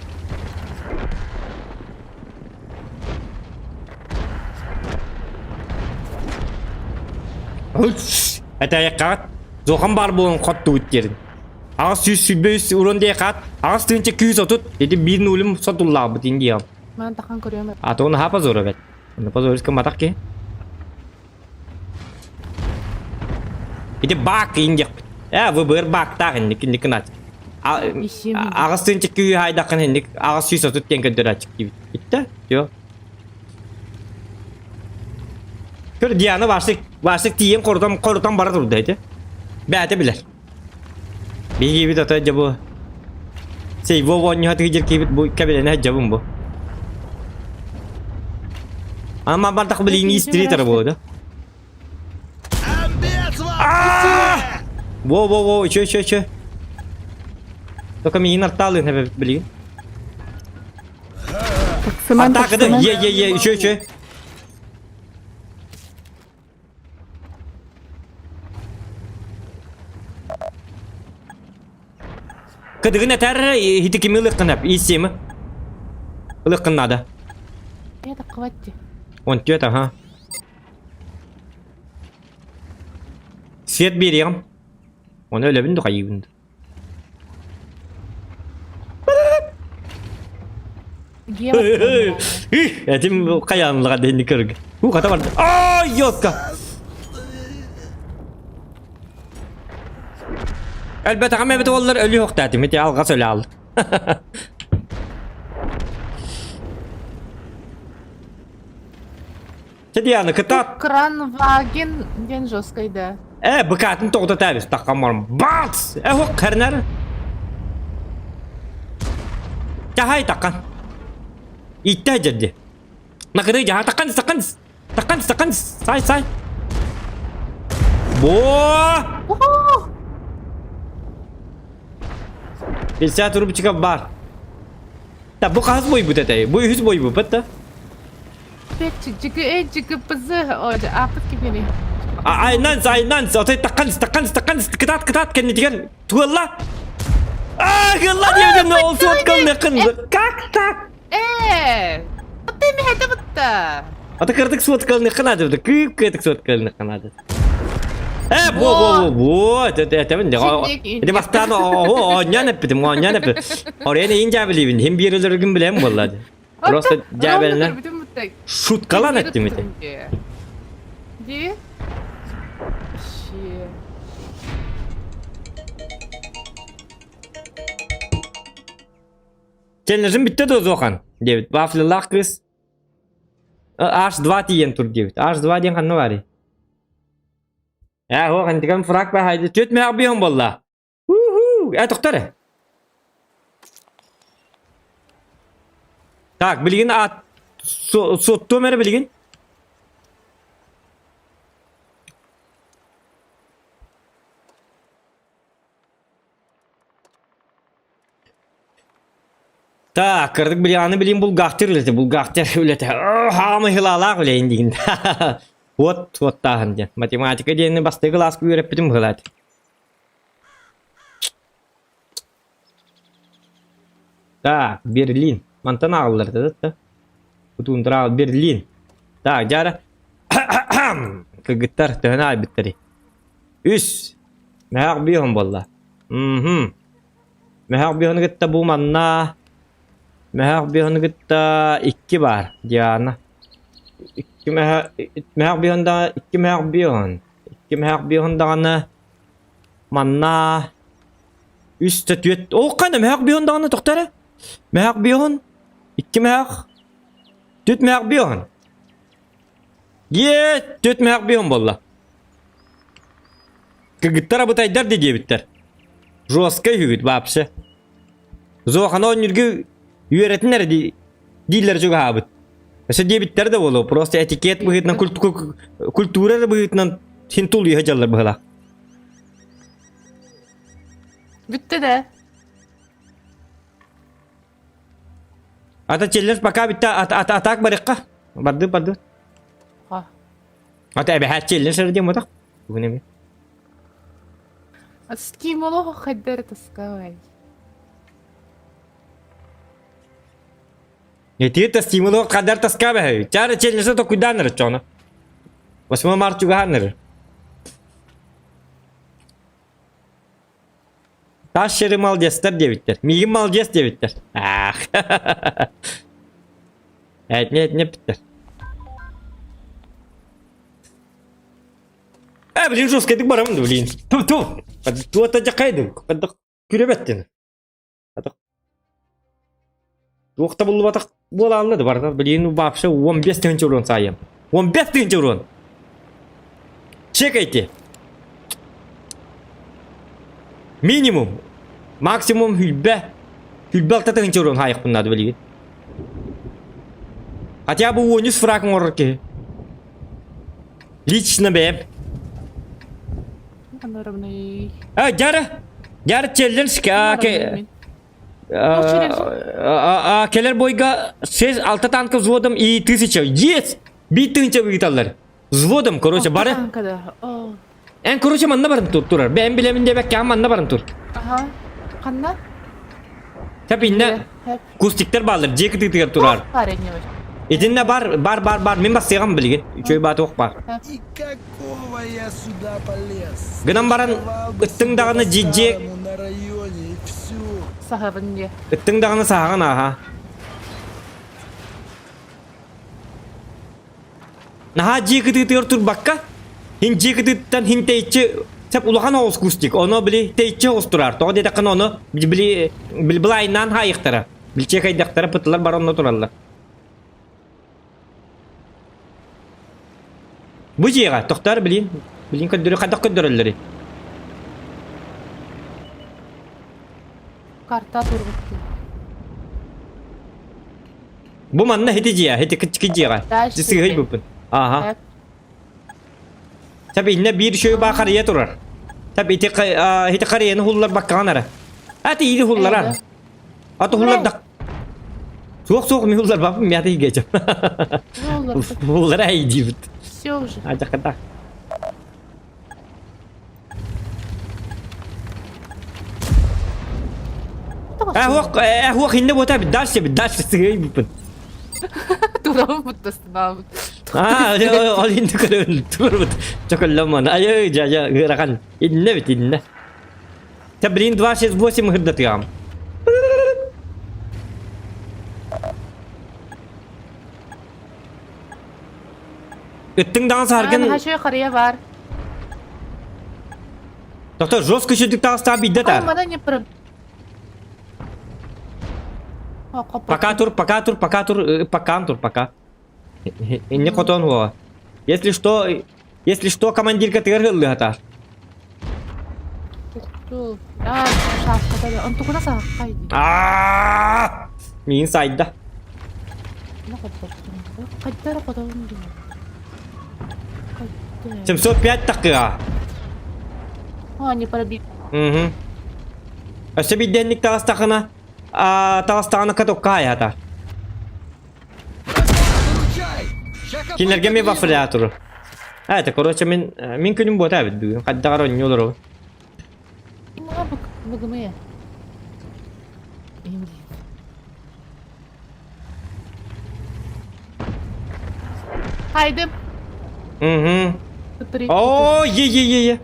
Этэ Зохан бар буолан хоттубут диэрин. Аҕыс 123 урон диэ хат, аҕыс тыынча күүс отут, ити биир нулем сотуллаабыт индиям. Ман тахан көрүөм. А то наһаа позор эбит. Оны позор матах ки. Ити бак индиэхпит. Э, выбор бактаах инник инник гынат. Аҕыс тыынча күүһү хайдаххын инник аҕыс 130 диэн көрдөрөөччүк диибит. Иттэ? Йо. Көр Диана Васик, Васик тиийэн хорутан, хорутан бара турда ити. Бэйэтэ билэр. Биһигибит ата дьэ бу Сейво оонньоһо тыгдьыр киһибит бу кэбилэнэ сылдьабын бу. Ама бардах билиҥҥи истритер буолуо да. Во во во еще еще еще. Только миин артаалыын эбэбит билигин. Таксыман, Атака да таксыман. е е е еще еще. Кыдыгын этэр ити кими ылыаххын ИСМ ылыаххын наада. Это хватит. Он тет, ага. Свет биэриэҕим. Оны өлөбүн да хайыыбын да. Этим хайаанлаға дэнни көрг. Уу хата барды. Ай, ёлка! Элбэтэҕим эбит уоллар өлүү хохтаатым ити алҕас өлө аал. Чэ Диана кытаат. Кранваген диэн жесткай да. Э, быкаатын тоҕута тээбис таххан баран бац! Э, хук хэрнэр. Чахай таххан. Иттэ дьэрди. Накыры жаха таххан таххан таххан таххан сай сай. Бо! Билсэ трубочка бар. Та бу хас бой бут этэй? Бу үһүс бой бу бат да? Айнанс, айнанс, отой такканс, такканс, такканс, кытаат, кытаат кэннитигэр туолла. Аа, гылла диэбитин ол суоткалныххын. Как так? Э, ты меня будто. Ата кырдык суоткалныххын надо, кыып кытык суоткалныххын надо. Э, во, во, во, во, это это мен Это бастан о, оонньоон эппитим, оонньоон эппитим. Орен иин дьээбэлиибин, хим биир өлөргүн билэм буолла. Просто дьээбэлинэн шуткалан эттим ити. Ди? Вообще. Челленджим бүттэ дуо Зохан? Диэбит. Вафлилаах кыыс H2 тиийэн тур диэбит. H2 диэн ханна баарый? Ээ, һуох, интигэн фраг баһайды. Түөт мөөх биһон буолла. Уху! Э, тохтор э. Так, билигин аат суоттуом эрэ билигин. Так, кырдык билианы билин булгахтыр үлэтэ, булгахтыр үлэтэ. Хаамы хилалаах үлэйин диин. Вот, вот тааһын диэн. Математика диэни бастакы кылааска үөрэппитим быһыылаат. Так, Берлин. Мантан ааҕыллар да да. Кутуунтураал Берлин. Так, дьара. Кыргыттар төһөнү аайбыттарый? Үс. Мөһөөх биэһин буолла. Мм. Мөһөөх биэһин кытта бу манна. Мөһөөх биэһин кытта икки баар. Диана. Икки мөһөөх мөһөөх биэһин да икки мөһөөх биэһин. Икки мөһөөх биэһин даҕаны. Манна үс да түөрт Оо ханна мөһөх биһон даҕаны тохто эрэ. Мөһөх биһон, икки мөһөх, түөрт мөһөх биһон. Е, түөрт мөһөх биһон буолла. Кыргыттар абытайдар да диэбиттэр. Жесткай үһүгүт вообще. Зоохана оонньуурга үөрэтин эрэ дииллэр чугаһаабыт. Өссө диэбиттэр да буолуо, просто этикет быһыытынан, культура эрэ быһыытынан син тулуйа сылдьаллар быһыылаах. Бүттэ да. Ата челлендж пока бүттэ атак барыахха. Барды барды. Ата эбэһээт челлендж эрэ диэн буотах. Бүгүн эми. А с ким олох хайдар таскавай. Этиир стимулу хадар таскабай. Чара челлендж токуйдаан эрэ чоно. 8 март чугаһаан эрэ. Тас сири молодецтар диэбиттэр. Миигин молодец диэбиттэр. Аах. Этне этне эппиттэр. Э, блин, жесткайдык барамын да, блин. Ту, ту. Туота жакайдым. Күрөбөттүн. Туох да буллубатах буолаалла да барыта блин вообще 15 тыһыынча урон саайым. 15 тыһыынча урон. Чекайте. Минимум. Максимум хүлбэ. Хүлбэ алта тыһыынча урон хаайықпын надо билигин. Хотя бы 13 фраг оҥорор киһи. Лично бэйэм. А, дьара. Дьара челлендж кэлэр бойга 6 алта танка взводом и тысяча. Есть! Биир тыһыынча ыыталлар. Взводом, короче, бары. Эн, короче, манна баран тур турар. Бэйэм билэмин диэбэккэ, манна баран тур. Ага. Ханна? Тэп иннэ кустиктар бааллар, дьиэ кытыытыгар турар. Итиннэ бар, бар, бар, бар. Мин бастыаҕым билигин. Үчүгэй баатуох бар. И какого я сюда полез? Гынан баран ыттыҥ даҕаны дьиэ На районе и все. Саһабын диye. Ыттыҥ даҕаны саһаҕын ааха. Наһаа дьиэ кытыытыгар турбакка, хин дьиэ кытыыттан хин тэйиччи сеп улахан оҕус кустик, ону били тэйиччи оҕус турар. Тоҕо диэтэххинэ ону били били былайнаан хаайыктара. Билче кайдахтара пытылар бар онно тураллар. Бу дьиэҕэ тохтоор билин билин көрдөрө хайдах көрдөрөллөрүй? Карта турбутту. Бу манна хити дьиэ, хити кички дьиэҕэ. Сыһый буппун. Ааха. Тэп инне биир шөй баа харыйа турар. Тэп ити хити харыйаны хуллар баккаҕан ара. Ати иди хулларар. Аты хуллар да. Суох суох ми хуллар бапым мяты игечем. Хуллар ай диибит. Все уже. Ажаката. Э, хуох инне бота бит дальше бит дальше сыгый буппун. Турабы буттастынаабыт. Аа, ол инне көрөн турбут. Чоколломон. Ай, жа жа ыарахан. Инне бит инне. Та блин 268 гырдатыам. Ыттыҥ даҕан сааргын... Хачой харыйа бар. Доктор, жестко сүрдүк таҕыстаах биирдэ та. Мана не про... Пока тур, пока тур, пока тур, пока тур, пока. Не хотон хуа. Если что, если что, командирка тыгар ыллыһата. Аа, шафта, онтукуна сааххай. Аа! Миин сайда. Хайдара хотон 705 такыа. А, не пробил. Угу. Өссө биирдэнник таҕыстахына, таҕыстаҕына катокка айата. Кинилэргэ ми вафлятору. А, это, короче, мин, мин күнүм буота эбит бүгүн. Хайдаҕар онньу олоробун. Бүгүмэ. Хайдым. Угу. О, е е е е.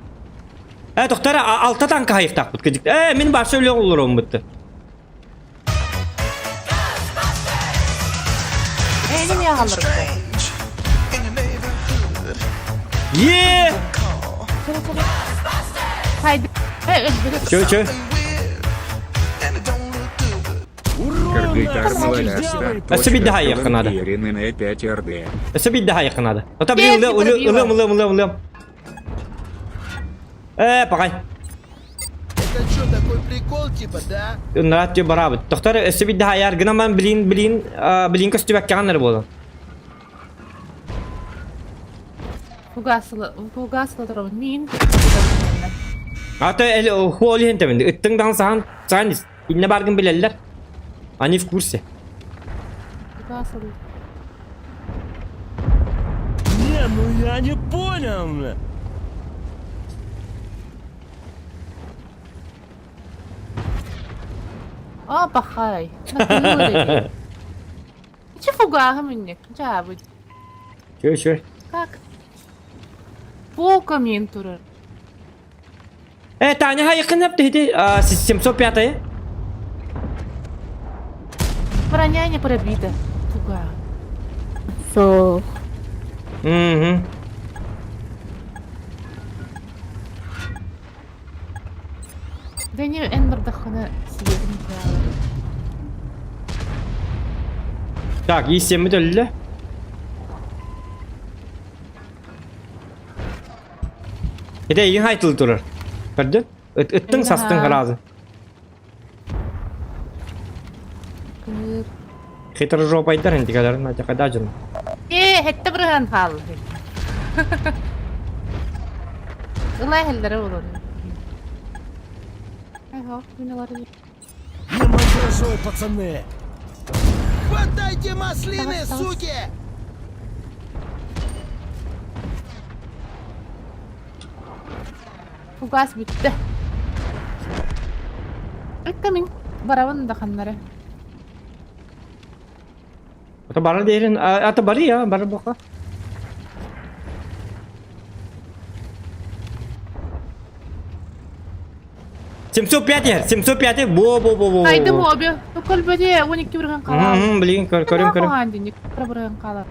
Э, тохтара алта танка хайыктаахпыт кыдьык. Э, мин барса өлө олороммут. Э, не алыр. Е! Хайдым. Чө чө. Кыргыттар Өссө биирдэ хайыахха наада. Өссө биирдэ хайыахха наада. Ото блин ылыам ылыам ылыам ылыам. Э, пакай. Это что, такой прикол типа, да? Ыннаат диye барабыт. Тохтор өссө биирдэ хайар гынан ман блин блин блин көстүбэккэҕин эрэ буолан. Фугасла, фугасла турабын мин. Ата эл хуол иһин тэбин. Ыттыҥ даҕан сахан сахан ис. Иннэ баргын билэллэр. Они в курсе. Фугасла. Не, ну я не понял. бля. А, пахай. Натуры. Че фугаһым инник? Дьаабыт. Чө чө. Как? Полка мин турар. Э, Таня хайыкын эпти ити 705 Броня не пробита. Фуга. Суох. Угу. Да не эн бардаххына сиэтин каалар. Так, иисеммит өллө. Ити эйигин хайтылы турар. Көрдүн? Ыттың састың сразу. Хитрожопайдар интигаларын атакада дьон. Ээ, хэтте бырыһан хааллы. Ылай хеллere olur. Ага, мин алар Не мандражой, пацаны. Хватайте маслины, суки! Фугас бүттэ. Ыкка мин барабын да ханнары. Ата бары дээрин, ата бары я, бары бока. 705 ер, 705 бо бо бо бо. Хайдым обе. Көлбөде 12 бырган калар. Мм, билигин көр көрүм көрүм. Бырган калар.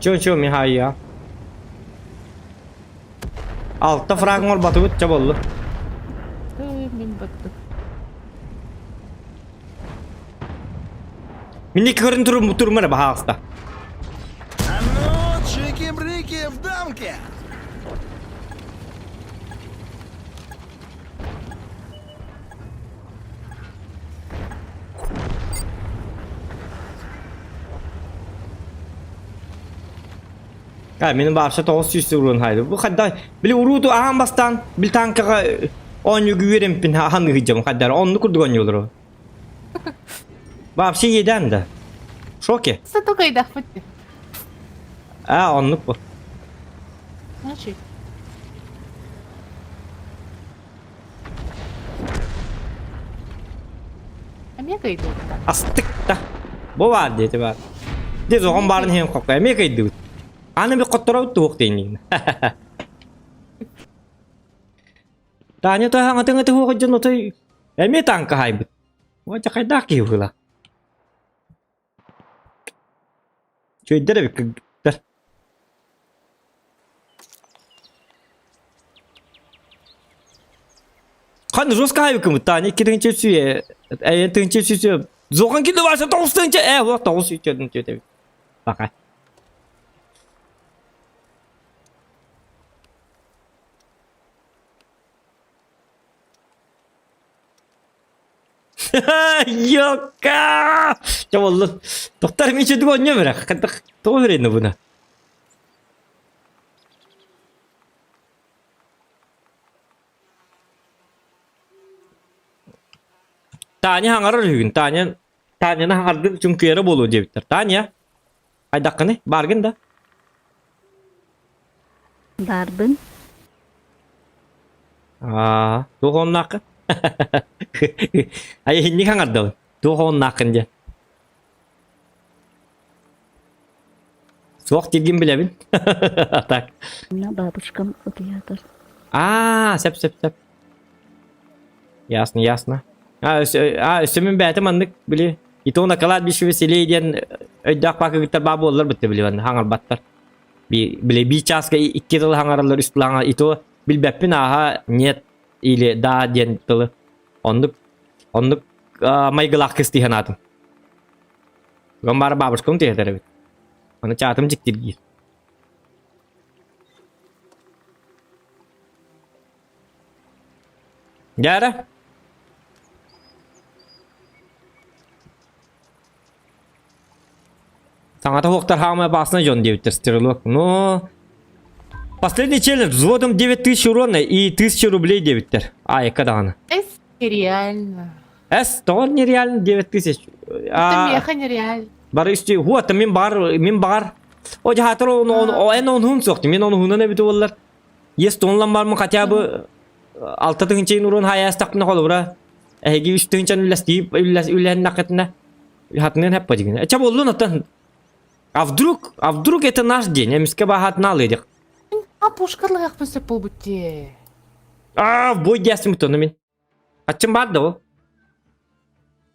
Чо чо Михайя. Алта фрагмор батыбыт ча болду. Мин баттым. Минни көрүн турум турмара баһаалыста. А ну, чики-брики в дамке! А, менин баарша 900 уруун хайды. Бу хадда били урууту ахан бастаан бил танкага оонньуугу үөрэмпин ахан ыһыдьам хаддар онну курдук оонньуулар. Вообще еден да. В шоке. Сато кайдахпыт. А, оннук бу. Значит. Эмиэ кыйдыбыт. Астык да. Бу баар диэти баар. Дез оҕом баарын иһин хокко эмиэ кыйдыбыт. Аны би хотторобут туох диэниин. Таня таһаҥатын туһуох дьон отой эмиэ таҥка хайбыт. Уонча хайдаах киһи быһыылаах. Үчүгэйдэр эбит кыргыттар. Ханна жестко хайбыккын Таня икки сүйе эйэн тыһынча сүйе зохан килде баша тоҕус тыһынча ээ вот тоҕус сүүччэ эбит. Пока. Йокка! Чэ буоллун. Тохтор мичи дуонньо бэрэ. Хантах тоҕо берейин буна. Таня хаҥарар үһүгүн. Таня Таняны хаҥардын чуҥкуйара буолуо диэбиттэр. Таня, хайдаххыный? Бааргын да? Баарбын. Аа, туох уоннааххын? Айа инник хаҥардабын. Туох уоннааххын диэн. Суох дииргин билэбин. Так. На бабушкам утуйатар. Аа, сөп сөп сөп. Ясно, ясно. А, а, өссө мин бэйэтэ маннык били и то на кладбище веселей диэн өйдөөх паакыгыттар баа буоллар бытты били манна хаҥарбаттар. Били биир чааска икки тылы хаҥараллар, үс тылы хаҥар, и то билбэппин ааһа нет или да диэн тылы. Оннук оннук майгылаах кыс дии санаатым. Гомбара бабушкам тиһэтэр эбит. Аны чаатым дьиктиргиир. Дьээрэ? Саҥата суохтар хаамай опасный дьон диэбиттэр стрелок. Но последний челлендж взводом 9000 урона и 1000 рублей диэбиттэр. Айка даҕаны. Эс нереально. Эс, тоҕо нереально 9000? Это меха нереально. Бары үстүү, хуа, мин бар, мин бар. О, жаатыр он, эн онуһун суох, мин онуһунан эбит буоллар. Ес тонлан бармын хотя бы алта тыһынчайын урун хайаастахпына холобура эһиги үс тыһынчан үллэстиип үллэһиннэххитинэ хатыныан хэппа дигин. Эчэ боллун оттон а вдруг, а вдруг это наш день, эмискэ баахатына алыдых. А пушкарлыахпын сөп буолбут дии. А, бой диэсим тону мин. Аччым бар да ол.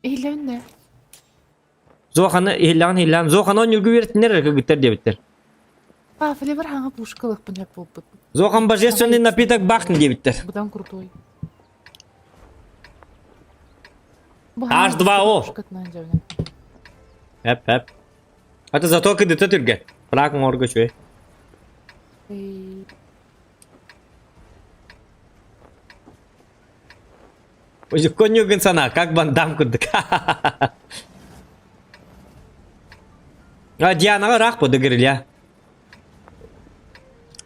Иһиллэбин Зоханы иһиллэҕин иһиллэҕин Зоханы онньургу үөрэтиннэр эрэ кыргыттар диэбиттэр. Пафлевар хаҥа пушкалыахпын сөп буолбут. Зохан божественный напиток бахтын диэбиттэр. Быдан крутой. H2O. Эп эп. Это зато кыдыта түргэн. Фраг морга үчүгэй. Конюгин сана, как бандам курдук. А Дианаҕа ыраах бу Дагырля.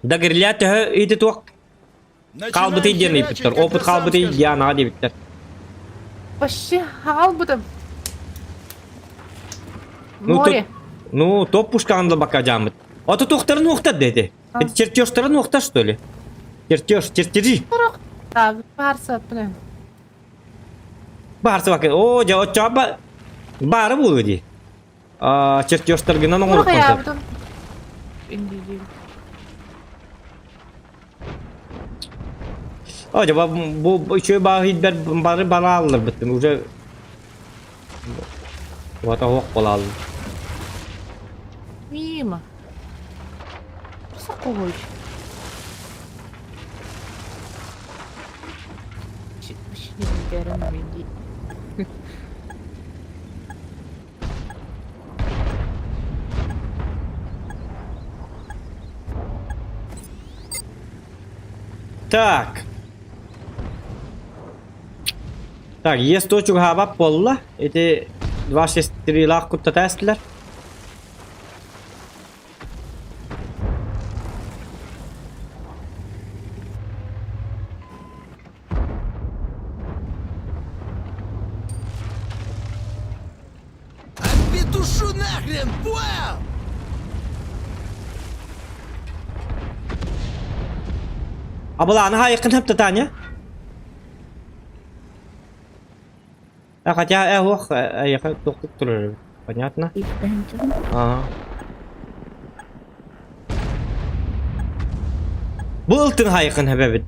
Дагырля төһө ити туох хаалбытый диэн ыйыппыттар. Опыт хаалбытый Дианаҕа диэбиттэр. Вообще хаалбытым. Море. Ну, топ пушкаҕын да бака дьааммыт. Ото туохтарын уохтар да ити. Это чертежтарын уохтар, что ли? Чертеж, чертежи. Баарса Баарса бакы. О, дьэ, оччоҕо баара буолуо дии. Чертежтаргынан оҥоруохтан О, дьэ, бу үчүгэй бааһыйдар бары барааллар быттым. Уже Вот оһох буолааллар. Мимо. Сокой. Так. Так, ес точку хаабап буолла. Ити 263-лаах куттата эстилэр. Отпетушу нахрен, понял? Абылааны хаайыккын хапта Таня. А хотя ох, я туох турар Понятно? Ага. Бу ылтын хайыкын хэбэбит.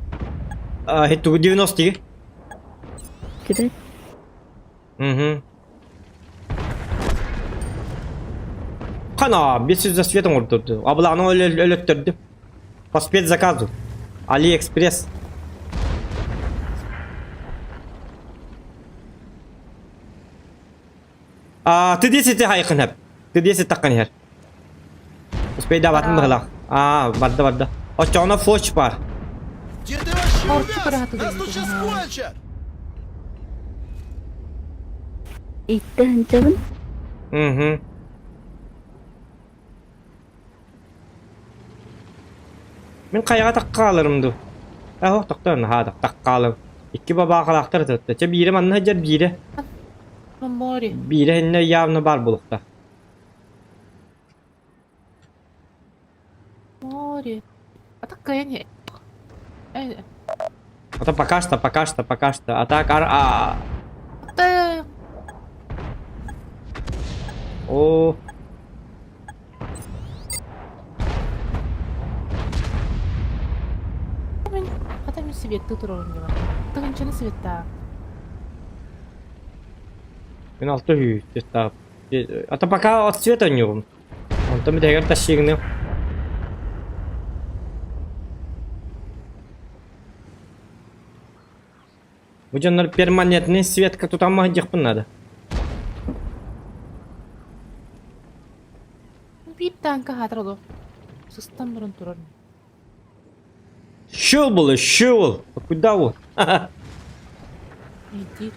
Хеттугу 90 Кидай. Угу. Хана, 500 за свет оҥордурду. Абылааны өлөттөрдү. По спецзаказу. Алиэкспресс. А, ты 10 хайыкын хэп. Ты 10 таққан иһэр. Успейдаабатын быһылаах. Аа, барда барда. Оччоҕуна фоч бар. Где ты вообще увяз? Нас тут сейчас кончат! Иттэ сылдьабын. Угу. Мин хайаҕа таххааларым дуу? Ээ, тохтоо, наһаа таххаалым. Икки бабаахалаахтар ытытта. Чэ, биирэ манна сылдьар, биирэ. Море. Биирэ иннэ явно баар буолуохтаах. Море. А так каяне. А то пока что, пока что, пока что. А так, ар, а... Да. О. Хата мин светты турарым дима. Тыгынчаны света. Мин алты ү, А то пока от света нюрум. Онтон бүтэһигэр тащигны. Бу дьоннор перманентный светка тутан маһыдьахпын надо. Биир танка хаатар олох. Сыстан баран турар. Щел было, щел. А куда вот? Иди.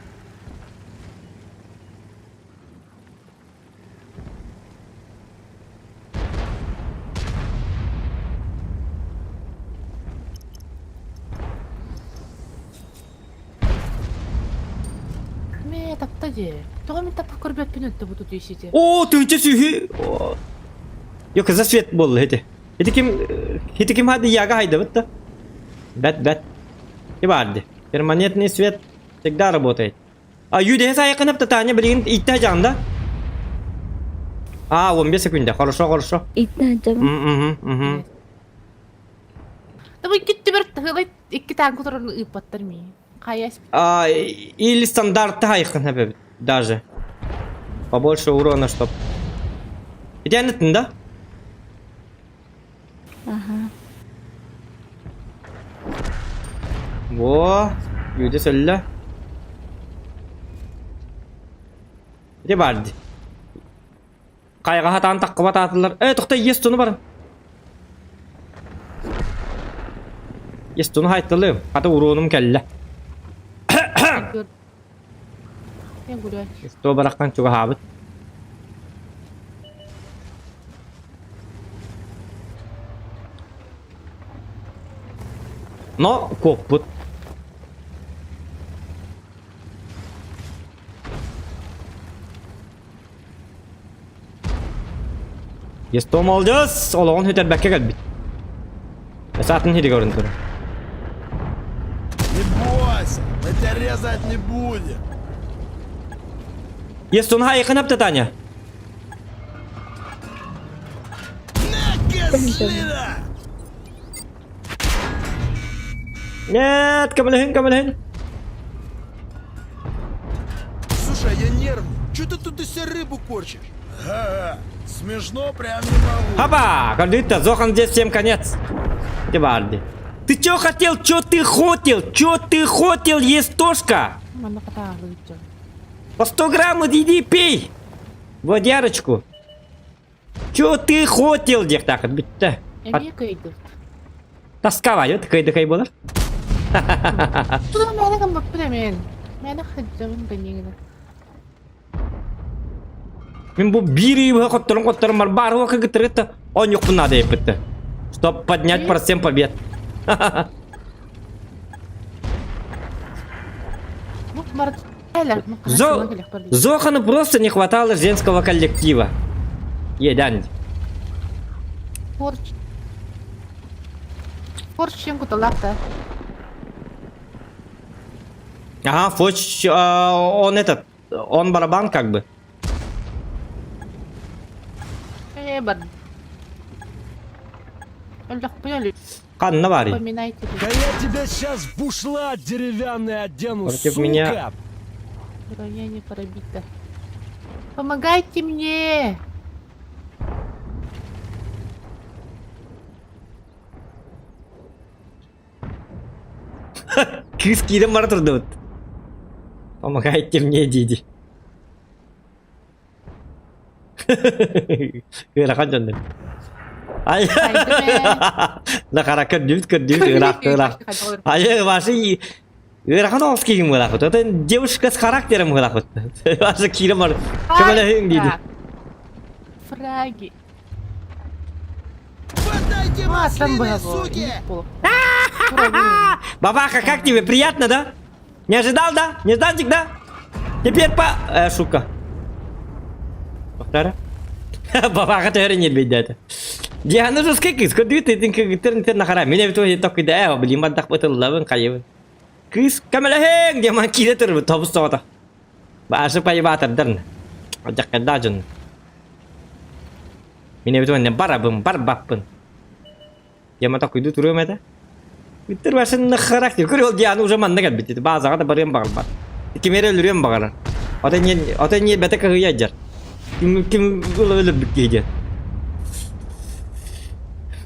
Мэ, тапта дии. Тоҕо мин таппы көрбөппүн өттө бу туту исити. О, тыынча сүүһү. Yok за свет буолла ити. Ити ким ити ким хады яга хайдабыт да. Бэт бэт. И барды. Перманентный свет всегда работает. А юдеһэ сайыкынап да Таня билигин иттэ дьаанда. А, 15 секунда. Хорошо, хорошо. Иттэ дьабын. Мгм, мгм. Давай икки түбэр тыһылай икки таанка турарын ыыппаттар мии. Хайа А, или стандарт хайыкын хэбэбит даже. Побольше урона, чтоб. Итянеттин да? Аха. Во, люди сөллө. Ити бар ди. Хайҕа хатаан таххыбат аатылар. Э, тохто ес туну бар. Ес туну хайттылым. Хата уруонум кэллэ. Я гуляю. Сто барахтан чугаһаабыт. Но куоппут. Есто молодец! Олоҕун сүтэрбэккэ кэлбит. Саатын хири көрөн турар. Не бойся, мы тебя резать не будем. Естон хайыкын Таня. На, козлина! Нет, көмөлөһүн, көмөлөһүн. Слушай, я нервный. Че ты тут из себя рыбу корчишь? Ага, смешно прям не могу. Хаба! Көрдүттэ, Зохан здесь всем конец. Ты барды. Ты чё хотел? Чё ты хотел? Чё ты хотел, естошка? Манна хатаалыы дьон. По 100 грамм иди пей! Водярочку. Чё ты хотел, диэхтаахыт бүттэ. Эмиэ кыайдыбыт. Тасковать, кыйдыкай буолар. Туда мээнэ гыммаппын эмиэн. Мээнэ сылдьабын гынньыгына. Мин бу биир ыйы хотторон хотторон бар баар уока кытырыта оонньуохпун наада эппитте. Чтоб поднять процент побед. Зо... Зохану просто не хватало женского коллектива. Едан. Порч. Порч чем куталахта. Ага, Фоч, он этот, он барабан как бы. Э, бар. Ханна баарый? Поминайте. Да я тебя сейчас в бушлат деревянный одену, Против сука! меня. Броня не пробита. Помогайте мне! Кыыс киирэн бара турдубут. Помогайте мне, диди. Ыарахан дьоннор. Ай, Нахара көрдүбүт көрдүбүт ыраах ыраах. Ай, ваши ыарахан оҕус киһиҥ ыраахпыт. Это девушка с характером ыраахпыт. Ваша киирэн бар. Көмөлөһүҥ диди. Фраги. Подайте А, там маслины, было. суки! Бабаха, как тебе? Приятно, да? Не ожидал, да? Не ждал, да? Теперь по... Э, шука. Повторя. Бабаха төһөрө ньирбийдэ этэ. Диана жесткий кыыс, көрдүгүт этин кыргыттарын тен нахара. Мен эбит уһи токуйда ээ, блин, бардах бытыллабын хайыбын. Кыыс көмөлөһүҥ диэн ман киирэ турбут тобус тоҕото. Башы пайыбаатардарна. Дьаккайдаа дьон. Мин эбит уонна барабын, барбаппын. Яма токуйду туруом этэ. Бүттэр башын характер. Көр ол Диана уже манна кэлбит. Баазаҕа да барыан баҕарбат. Ким эрэ өлөрүөн баҕарар. Ото не ото не бэтэ кыһыйа дьар. Ким ким ыла өлөрбүт киһи диэн.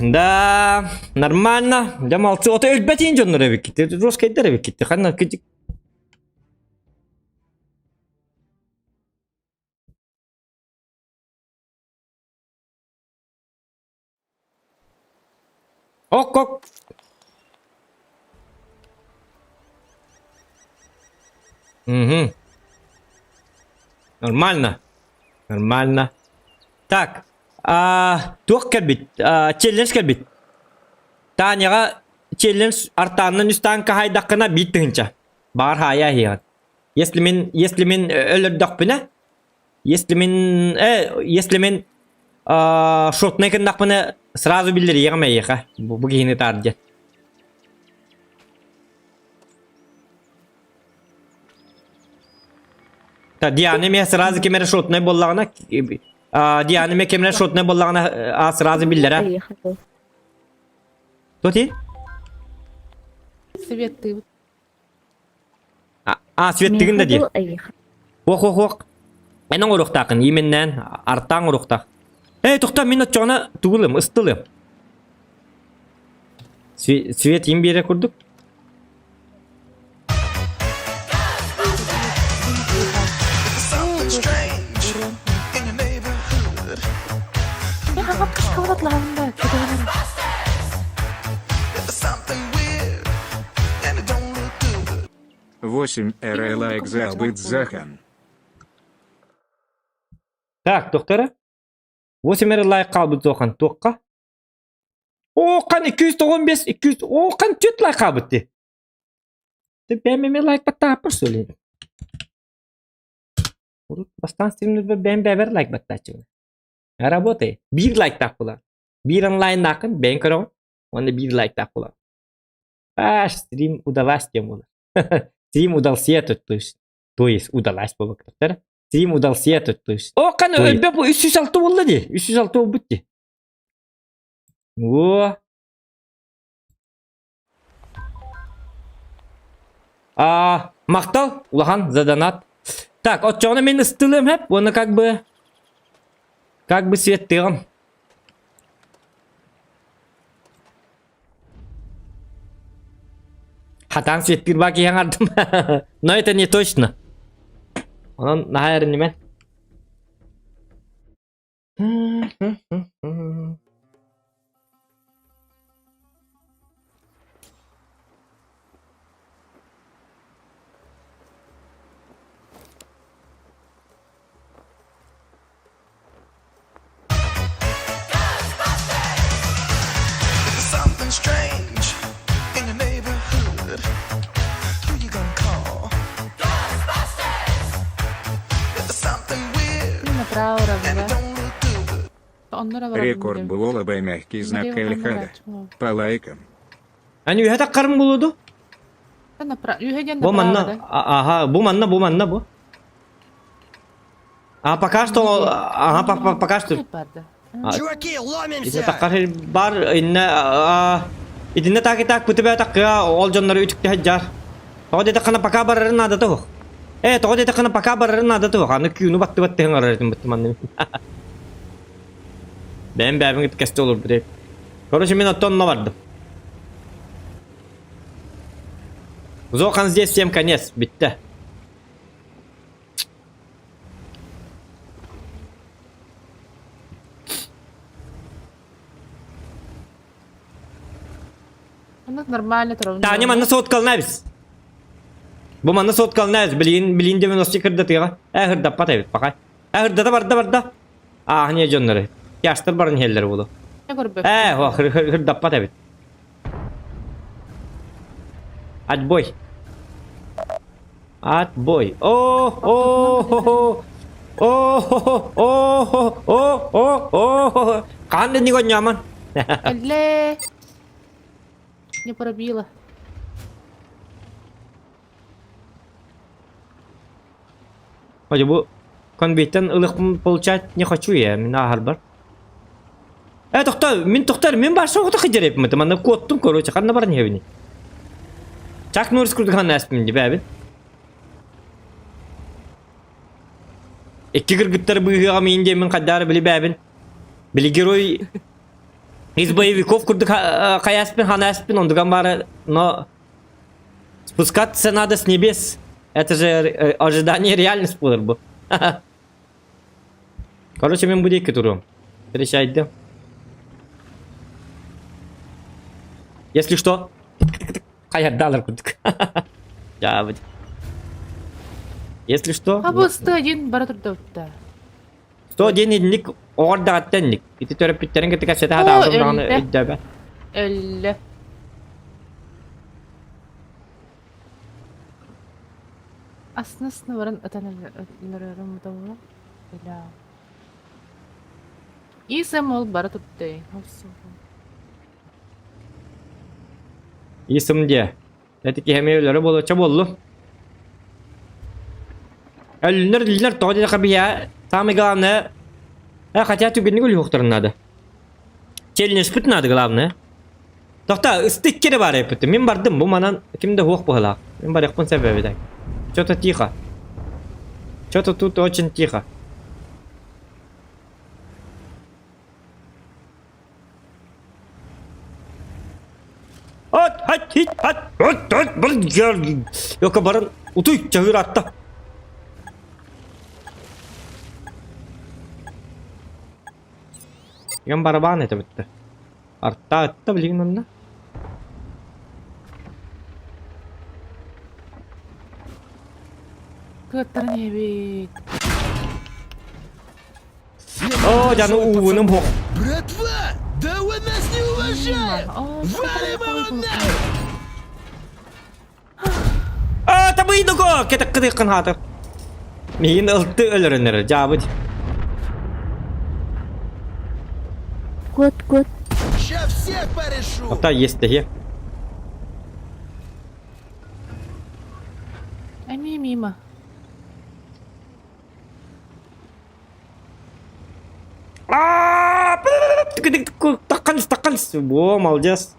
Да, нормально. Дьэ молодцы. Ото өлбөт иин дьоннор эбиккит. Роскайдар эбиккит. Ханна кыдьык. Ок, ок. Угу. Нормально. Нормально. Так, а, туох кэлбит? А, челлендж кэлбит. Таняҕа челлендж артааннан үс таанка хаайдаххына биир тыһыынча. Баҕар хаайа иһиэҕин. Если мин, если мин өлөрдөхпүнэ, если мин, э, если мин шотнай гыннахпына сразу биллэриэҕим эйиэхэ. Бу, бу киһини таар диэн. Та Диана эмиэ сразу ким эрэ шотнай буоллаҕына, Диана эмиэ ким эрэ шотнай буоллаҕына, а сразу биллэрэ. Кто ти? Светтыыбыт. А, светтыгын да дии. Ох, ох, ох. Эн оҥоруохтааххын, именнээн, артаан оҥоруохтаах. Эй, тохтоо, мин оччоҕуна тугулым, ыстылым. Свет им биэрэ курдук. 8 РЛ лайк за Захан. Так, доктора. 8 р лайк хаалбыт Зохан. Туохха? О, қан 295, 200, о, қан 4 лайк хаалбыт дии. Ты бэм эме лайк баттааппар сөйлейді. Урут бастаан стримнербер бэм бэбер лайк баттааччыбын. Работай. Биир лайктаах була. Биир онлайннааххын бэйэҥ көрөҕүн уонна биир лайктаах була. Паш, стрим удалась диэн буолар. Стрим удался тут, то есть, то есть удалась буолбаттар. Стрим удался тут, то есть. О, қаны өлбө бу 306 болла ди. 306 болбут ди. О. А, махтал, улахан за донат. Так, отчоҕуна мин ыстылыам хэп, уонна как бы как бы светтыҕым. Хатаан светтыыр баа киһи аҥардым. Но это не точно. Онон наһаа эринимэн. Something strange in your neighborhood. Who you gonna call? Something weird Направо and it don't look good. Оннура барабын Рекорд буола бы мягкий знак Эльхада. По лайкам. Ани үһэ таккарым булуду. Үһэ Бу манна, ага, бу манна, бу манна бу. А пока что, ага, пока что. Чуваки, ломимся! Ити таккар бар инне итинне так и так пытыбэ такка ол дьоннору үтүктэ сылдьар. Тоҕо диэтэххинэ пока барарын наада туох. Э, тоҕо диэтэххинэ пока барарын наада туох. Аны күүнү баттыбат тыһын арар этим быттым анны. Бэйэм бэйэбин кэсте олорбут. Короче, мен оттон онно бардым. Зохан здесь всем конец, битте. Оннук нормально турабын. Таня манна соткалнабис. Бу манна соткалнабис. Билин билин 90 кырдатыга. Э хырдаппат эбит пока. Э хырдата барда барда. Аа не дьоннору. Ястар баран иһэллэр буолу. Э хырдаппат эбит. Отбой. Отбой. О, о, о, о, о, о, о, о, Хаан да ньаман. Элле. Не пробила. Хотя бу конвейттен ылыхпын получать не хочу я, мин ааһарбар. Э, тохтоо, мин тохтоор, мин баар соҕотох идэреппин, манна куоттум, короче, ханна баран иһэбиний? Чак Норрис курдук ханна ааспын дии, Икки кыргыттар быыһыаҕа миин диэммин хайдаары били бээбин. Били герой из боевиков курдук хайааспын, ханааспын, ондуган баара, но спускаться надо с небес. Это же ожидание реальность буолар бу. Короче, мен бу диэки туруом. Встречайте. Если что, хайардаалар курдук. Дьаабыт. Если что... А бу 101 бара турда 101 инник оҕор даҕаттан инник. Ити төрөппүттэрин кытта кэпсэтэ сатаабытым даҕаны өйдөөбөт. Өллө. Асны-асны баран ытан өлөрөрүм утаула. Бля. Исэм ол бара турда. Исым диэ. Эти киһи эмиэ өлөрө буолуочча буоллу. Өлүннэр өлүннэр тоҕо диэтэххэ биһиэхэ самое главное э хотя түгэнник өлүөхтэрин наада. Челленджпыт наада главное. Тохта ыстык кире баар эппитим. Мин бардым бу манан ким да суох быһылаах. Мин барыахпын сөп эбит. Что-то тихо. Что-то тут очень тихо. От, хат, хит, хат, от, от, бар, Йока баран, утуй, чаһыыр атта. Yan барабан это бітті. Артта атта билигин онна. Кыаттарын эбит. О, дьану ууным хук. Братва, да он нас не уважает! Валим его нахуй! А, табыйдыко! Кетек кытык хатыр. Миин ылты өлөрөнөр, жабыт. Кот, кот. Ща всех порешу! Ата есть Эми мимо. Таққанс, таққанс. Во, молодец.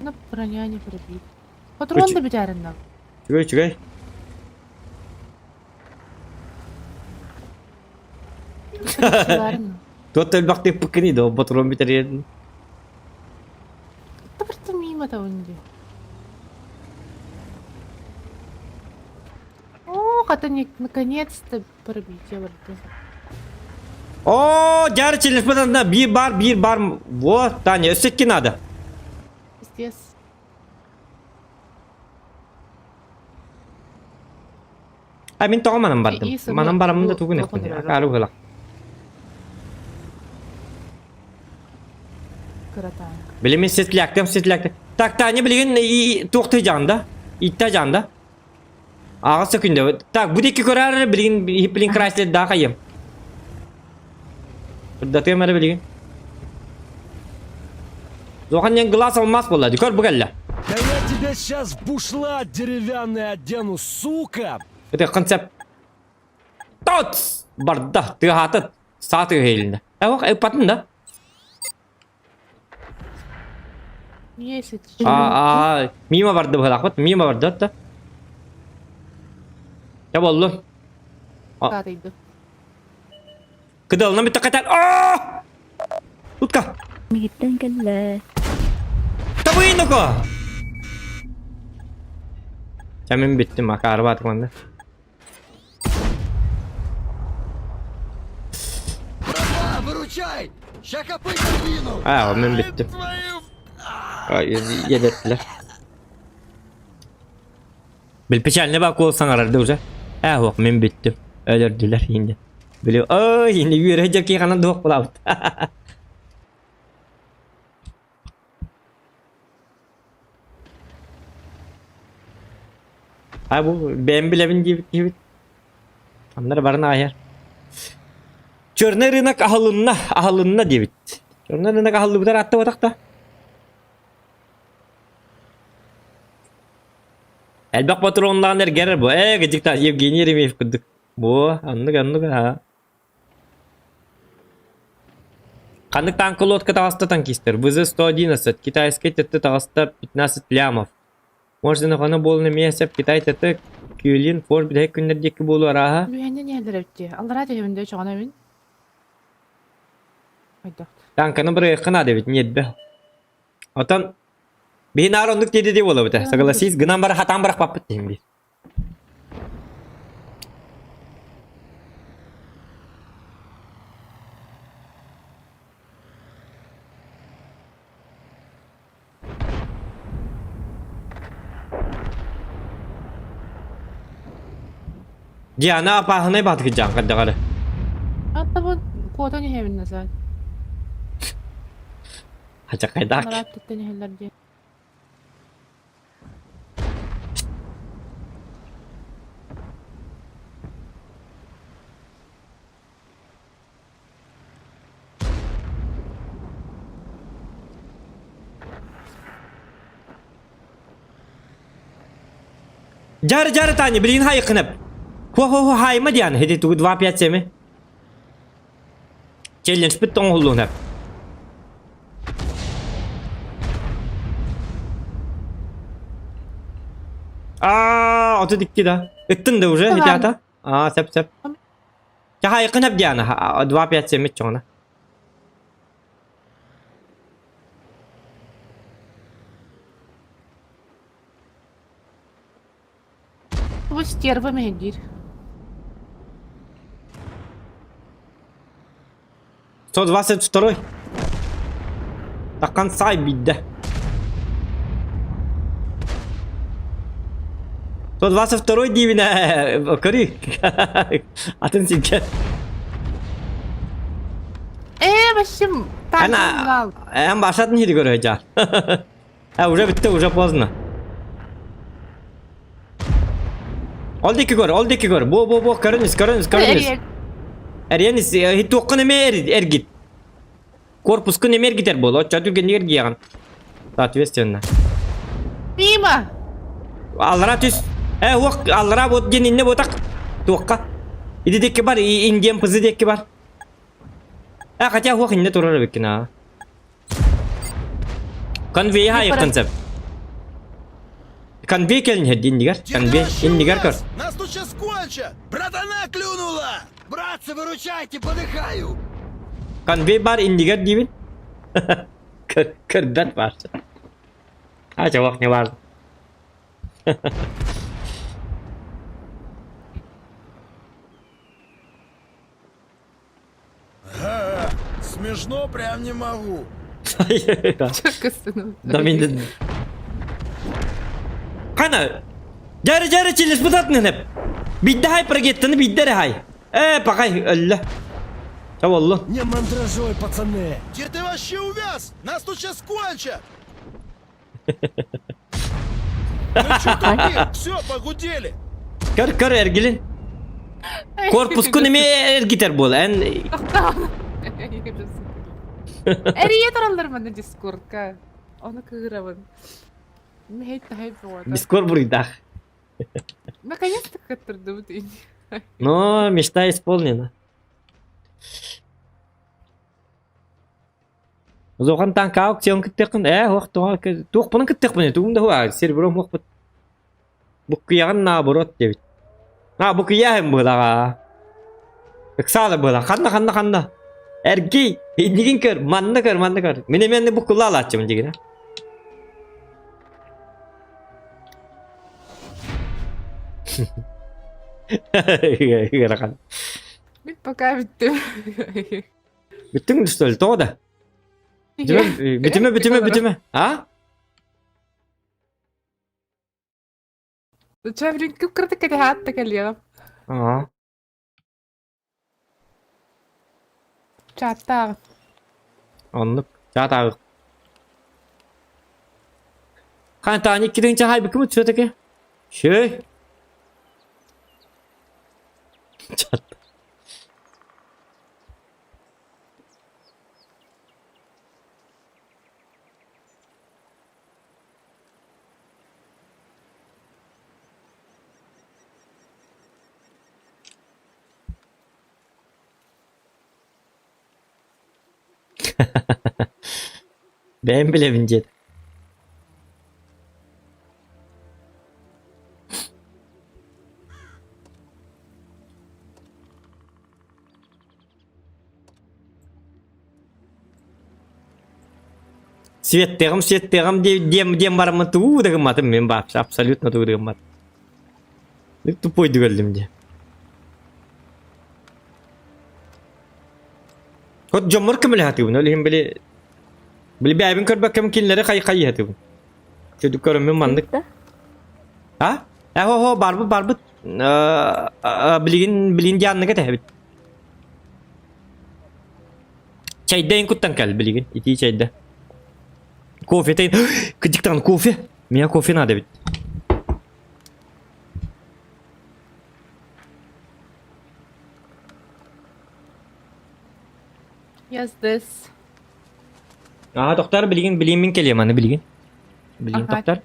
На броня не пробит. Патрон да бүтәрін Чүгэй, чүгэй. Туот элбэхтик пыккыный да, патрон бүтэрин. Табырты мимо того не О, хата наконец-то пробитие барды. О, дьары челлендж биир бар, биир бар. Вот, Таня, өссө надо. Пиздец. А мин тоҕо манан бардым. Манан бараммын да тугун эппин. Акаары быһылах. Билимин сетлээктем сетлээктем. Так, Таня билигин туохтыы дьаанда. Итта дьаанда. Аҕыс сөкүндэ. Так, бу диэки көрөр билигин хиплин Крайслер да хайым. Датыам эрэ билигин. Зохан глаз алмаз буолла. Көр бу кэллэ. Да я тебя сейчас в бушлат деревянный одену, сука! Это концепт. Тот! Барда, тыһаата саа тыһыйлына. Эвах, эпатын да. Есть А, а, мимо барды быһылаахпыт, мимо барды да. Я болду. Катайды. Кыдалына бүттэ катар. А! Тутка. Мигиттен кэллэ. Табыйныко! Ча мен бүттүм, акары баатык манна. Братва, выручай! Ща копыта двину! А, мен бүттүм. Едеттилер. Бил печальный бак ол саңарарды уже. Ә, ох, мен бүттүм. Өлөрдүлөр енді. Били, ой, енді үйрө жеки гана дуох булабыт. А бу бэм билэбин диэбит диэбит. Аннар барын аайар. Черный рынок аһылынна, аһылынна диэбит. Черный рынок аһыллыбытар аттыбатах да. Элбэх патроннаан эргэрэр бу. Ээ, кыдьыктаах Евгений Еремеев курдук. Бу, аннык, аннык, аа. Ханнык танка лодка таҕыста танкистар. ВЗ-111, китайскай ТТ таҕыста 15 лямов. Можно хана буолан эмиэ сөп Китай ТТ, Кюлин, Форд бүтэһик күннэр диэки буолуо арааһа. Үһэннэ нээлэр эбитти. Аллараа түһүмүндэ чоҕона мин. Хайдах. Танканы бырайыахха наада эбит, ньиэрбэ. Отон биһи наар оннук диэди дии буолабыт ээ. Согласись, гынан бара хатаан бырахпаппыт диһин биир. Диана опаһынай баатыкыдьаан хайдаҕары. Аттабын куотан иһэбин назад. Хачакайдаак. Анараа өттүттэн иһэллэр диэн. Дьары дьары Таня, билигин хайыккынап. Хо-хо-хо хайма диан, хеди тугу 2 5 7. Челленджпит тоҥоһуллуһунап. Аа, 32 да. Ыттын да уже, ребята. Аа, сеп сеп. Чахайыккын хап диана, 2 5 7 чоҥона. Бу стерва мэһэйдиир. 122 До конца бидде. 122 диибинэ көрүй. Атын сиргэ. Ээ, вообще, Ана, эн башатын хири көрө А, уже бітті, уже поздно. Ол диэки көр, ол диэки көр. Бу, бу, бу, көрүнүс, көрүнүс, көрүнүс. Эрийэнис, туоххун эмэ эргит. Корпускун эмэ эргитэр буол, оччо түргэнник эргийэҕин. Соответственно. Мимо! Аллара түс. Э, уох, аллара вот диэн инне ботак. Туохха. Иди диэки бар, индиан пызы диэки бар. Э, хотя уох инне турар эбиккин аа. Конвей хайыххын сөп. Конвей кэлин иһэр иннигэр. Конвей иннигэр көр. Нас тут сейчас кончат! Братана клюнула! Братцы, выручайте, подыхаю! Конвей бар иннигэр диибин. Көрбөт бар. А, чувак, не важно. Смешно прям не могу. Да мен Қана Жары жары челес бұтатын ініп. Бидді хай прогеттіні бидді хай. Э, пақай, өллі. Чаволлу. Не мандражой, пацаны! Где ты вообще увяз? Нас тут сейчас кончат! Ну чё тупик? Все, погудели! Көр, көр, эргилин. Корпускун эме эргитер буол. Эн Эрийэ тураллар манна дискордка. Ону кыырабын. Мэһэй таһай буота. Дискорд буруйдаах. Наконец-то кыттырдыбыт. Но мечта исполнена. Зохан танка аукцион кыттыаххын ээ уох тоҕо туохпунан кыттыахпыный тугум да хуа серебром уохпут буккуйаҕын наоборот диэбит а букуйааһын быһылаҕа ыксаала быһыла ханна ханна ханна эргий иннигин көр манна көр манна көр мин эмиэ буккулла алааччыбын дигинэ ыарахан Мин пока бүттүм. Бүттүҥ что ли тоҕо да бүтүмэ бүтүмэ бүтүмэ бүтүмэ а Чэ, блин, кып-кырдык кэтэһэ атта кэлиэҕим. Аа. Чааттааҕын. Оннук. Чаатааҕы. Хантаани иккитин чахайбыккымыт все-таки? Шөй. Чат. Бэйэм билэбин диэт. Светтэҕим, светтэҕим диэм диэм бараммын тугу да гымматым мин вообще абсолютно тугу да гымматым. Тупой өллүм дии. Хот дьоммор көмөлөһөтүбүн, ол иһин били били бэйэбин көрбөккөм кинилэри хай хайыһатыбын. Чөдүк көрөммүн маннык. А? Э, хо, хо, барбыт, барбыт. Билигин билигин Дианныга тэһэбит. Чайда куттан кэл билигин. Итии чайда. Кофе тей. Кыдьыктан кофе. Меня кофе надо ведь. Я здесь. Ага, доктор, билигин билигин мин кэлиэм аны билигин. Билигин Ага. доктор.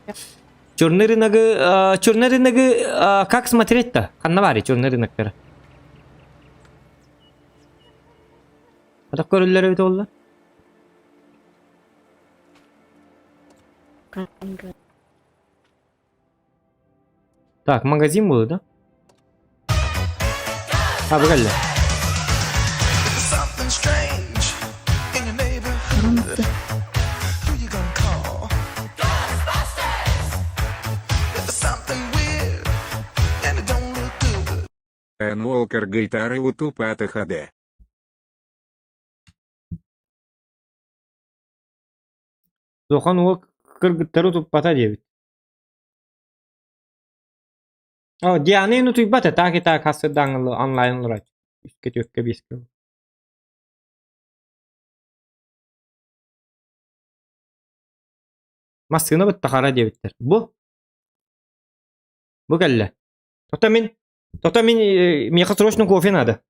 Черный рыногы, черный рыногы как смотреть-то? Ханна баарый черный рыноктары? Атах көрүллэр эбит буолла. Так, магазин был, да? А, бу кэллэ. Эн Уолкер гитары утупата ХД. Зохан уол кыргыттары утуппата диэбит. О, Диана утуйбата, так и так хасырдаҥ онлайн олорор. Үскэ, түөркэ, биэскэ. Массыына бытта хара диэбиттэр. Бу? Бу кэллэ. Тота мин, тота мин, миэхэ срочно кофе надо.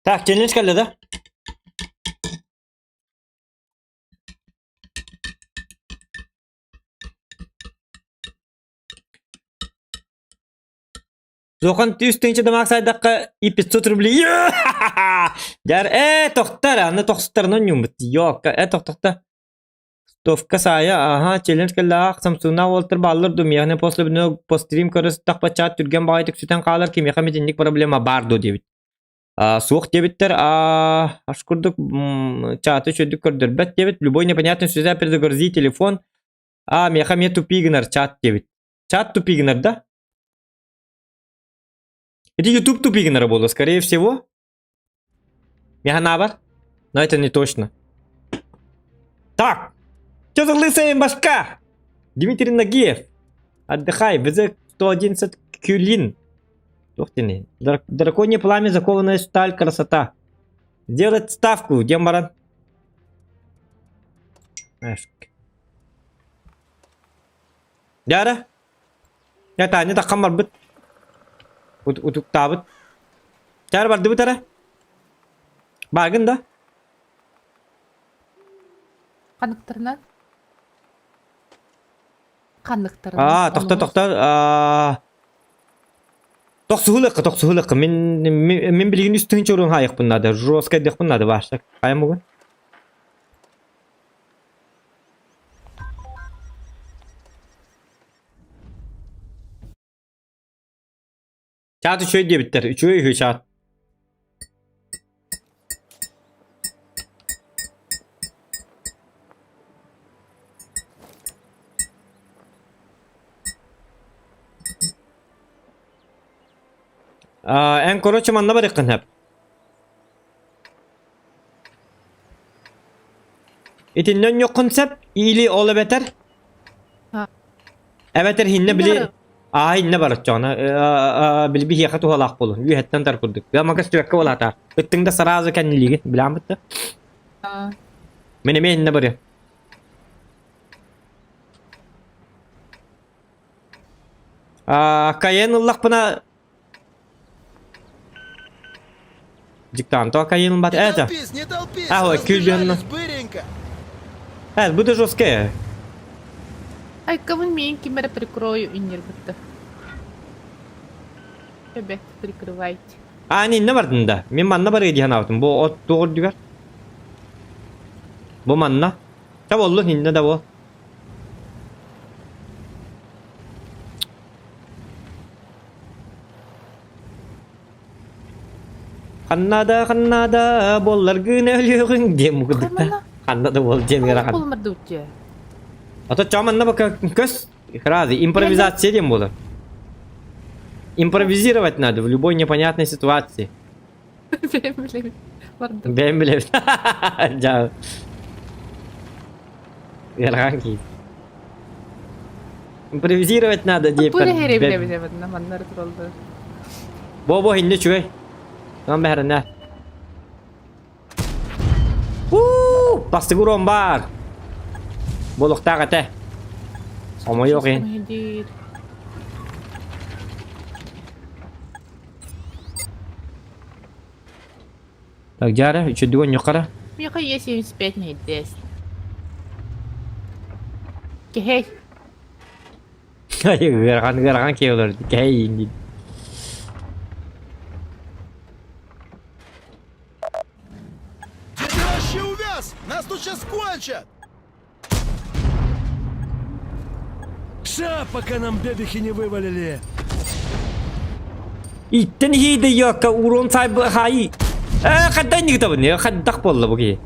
Так, челлендж кэллэ да? Зохан 100 тысяча дамаг сайдакка и 500 рублей. Дьар, э, тохтар, аны тохсуттарынан ньуммут. Йокка, э, тохтохта. Стовка саайа, аха, челлендж кэллээх, Самсуна уолтар бааллар дуу, миэхэ после по стрим көрө сыттахпа чат түргэн баҕайытык сүтэн хаалар, кимиэхэ итинник проблема баар дуо диэбит. Суох диэбиттэр, аш курдук чаты үчүгдүк көрдөрбөт диэбит. Любой непонятный сюжет предугрзи телефон. А, миэхэ эмиэ тупи гынар чат диэбит. Чат тупи гынар да? Это YouTube тупи гынара буолуо, скорее всего. Миэхэ наабар. Но это не точно. Так! Что за лысая башка? Дмитрий Нагиев. Отдыхай, ВЗ-111 Кюлин. Туох диэний? Драконье пламя, закованная сталь, красота. Делать ставку, диэн баран. Дьара. Я Таня таххан барбыт. Утуктаабыт. Чаар бардыбыт эрэ. Баагын да? Ханныктарынан? Ханныктарынан? Аа, тохто, тохто. Аа, Тохсуһулыкка, тохсуһулыкка. Мин, мин, мин билигин үс тыһыынча урун хаайыахпын наада. Жестко диэхпин наада баашта. Хайа мугун? Чаат үчүгэй диэбиттэр. Үчүгэй үһү чаат. Эн короче манна барыаххын сөп. Итиннэ онньуоххун сөп или ол эбэтэр эбэтэр хиннэ били аа иннэ бараччоҕуна били биһиэхэ туһалаах буолун үөһэттэн тар курдук гамма көстүбэккэ буолаата ыттыҥ да сразу кэннилиигин билээн бытта мин эмиэ иннэ барыам Кайен ыллахпына Диктант Кайен ылбат Не это. толпись, не толпись! А, ой, Разбежались күлбүһүнна. быренько! Э, бу да жесткая. Айкабын миин ким эрэ прикрою иннирбитте. Эбэт прикрывайте. А, не инне бардын да. Мен манна барыа дии санаабытым. Бу от туох үрдүгэр? Бу манна. Та боллун инне да бу. Ханна да ханна да буолларгын өлүөҕүҥ диэн мукурдукта. Ханна да буол диэн ыарахан. Болмардучча. Ото чоманна бака көс фразы импровизация диэн буолар. Импровизировать надо в любой непонятной ситуации. Бэйэм билэбин. Дьаа. Ыарахан киһи. Импровизировать надо диэппэр. Пуля билэбин маннар тураллар. Бо-бо инне үчүгэй. Нам бэһэринэ. Уу, бастыгы урон баар. Буолуохтаах этэ. Хомойуох иһин. Так, дьаара, үчүдүгү онньуккара. Миэхэ Е75 мэйдээс. Кэһэй. Ыарахан ыарахан киһи олорду. Кэһэй иин Ты вообще увяз! Нас тут сейчас кончат! Ша, пока нам бебехи не вывалили. Иттен иһииде йокка урон сайбы хаи. Э, хадда нигтабын, хаддах болла бу киһи.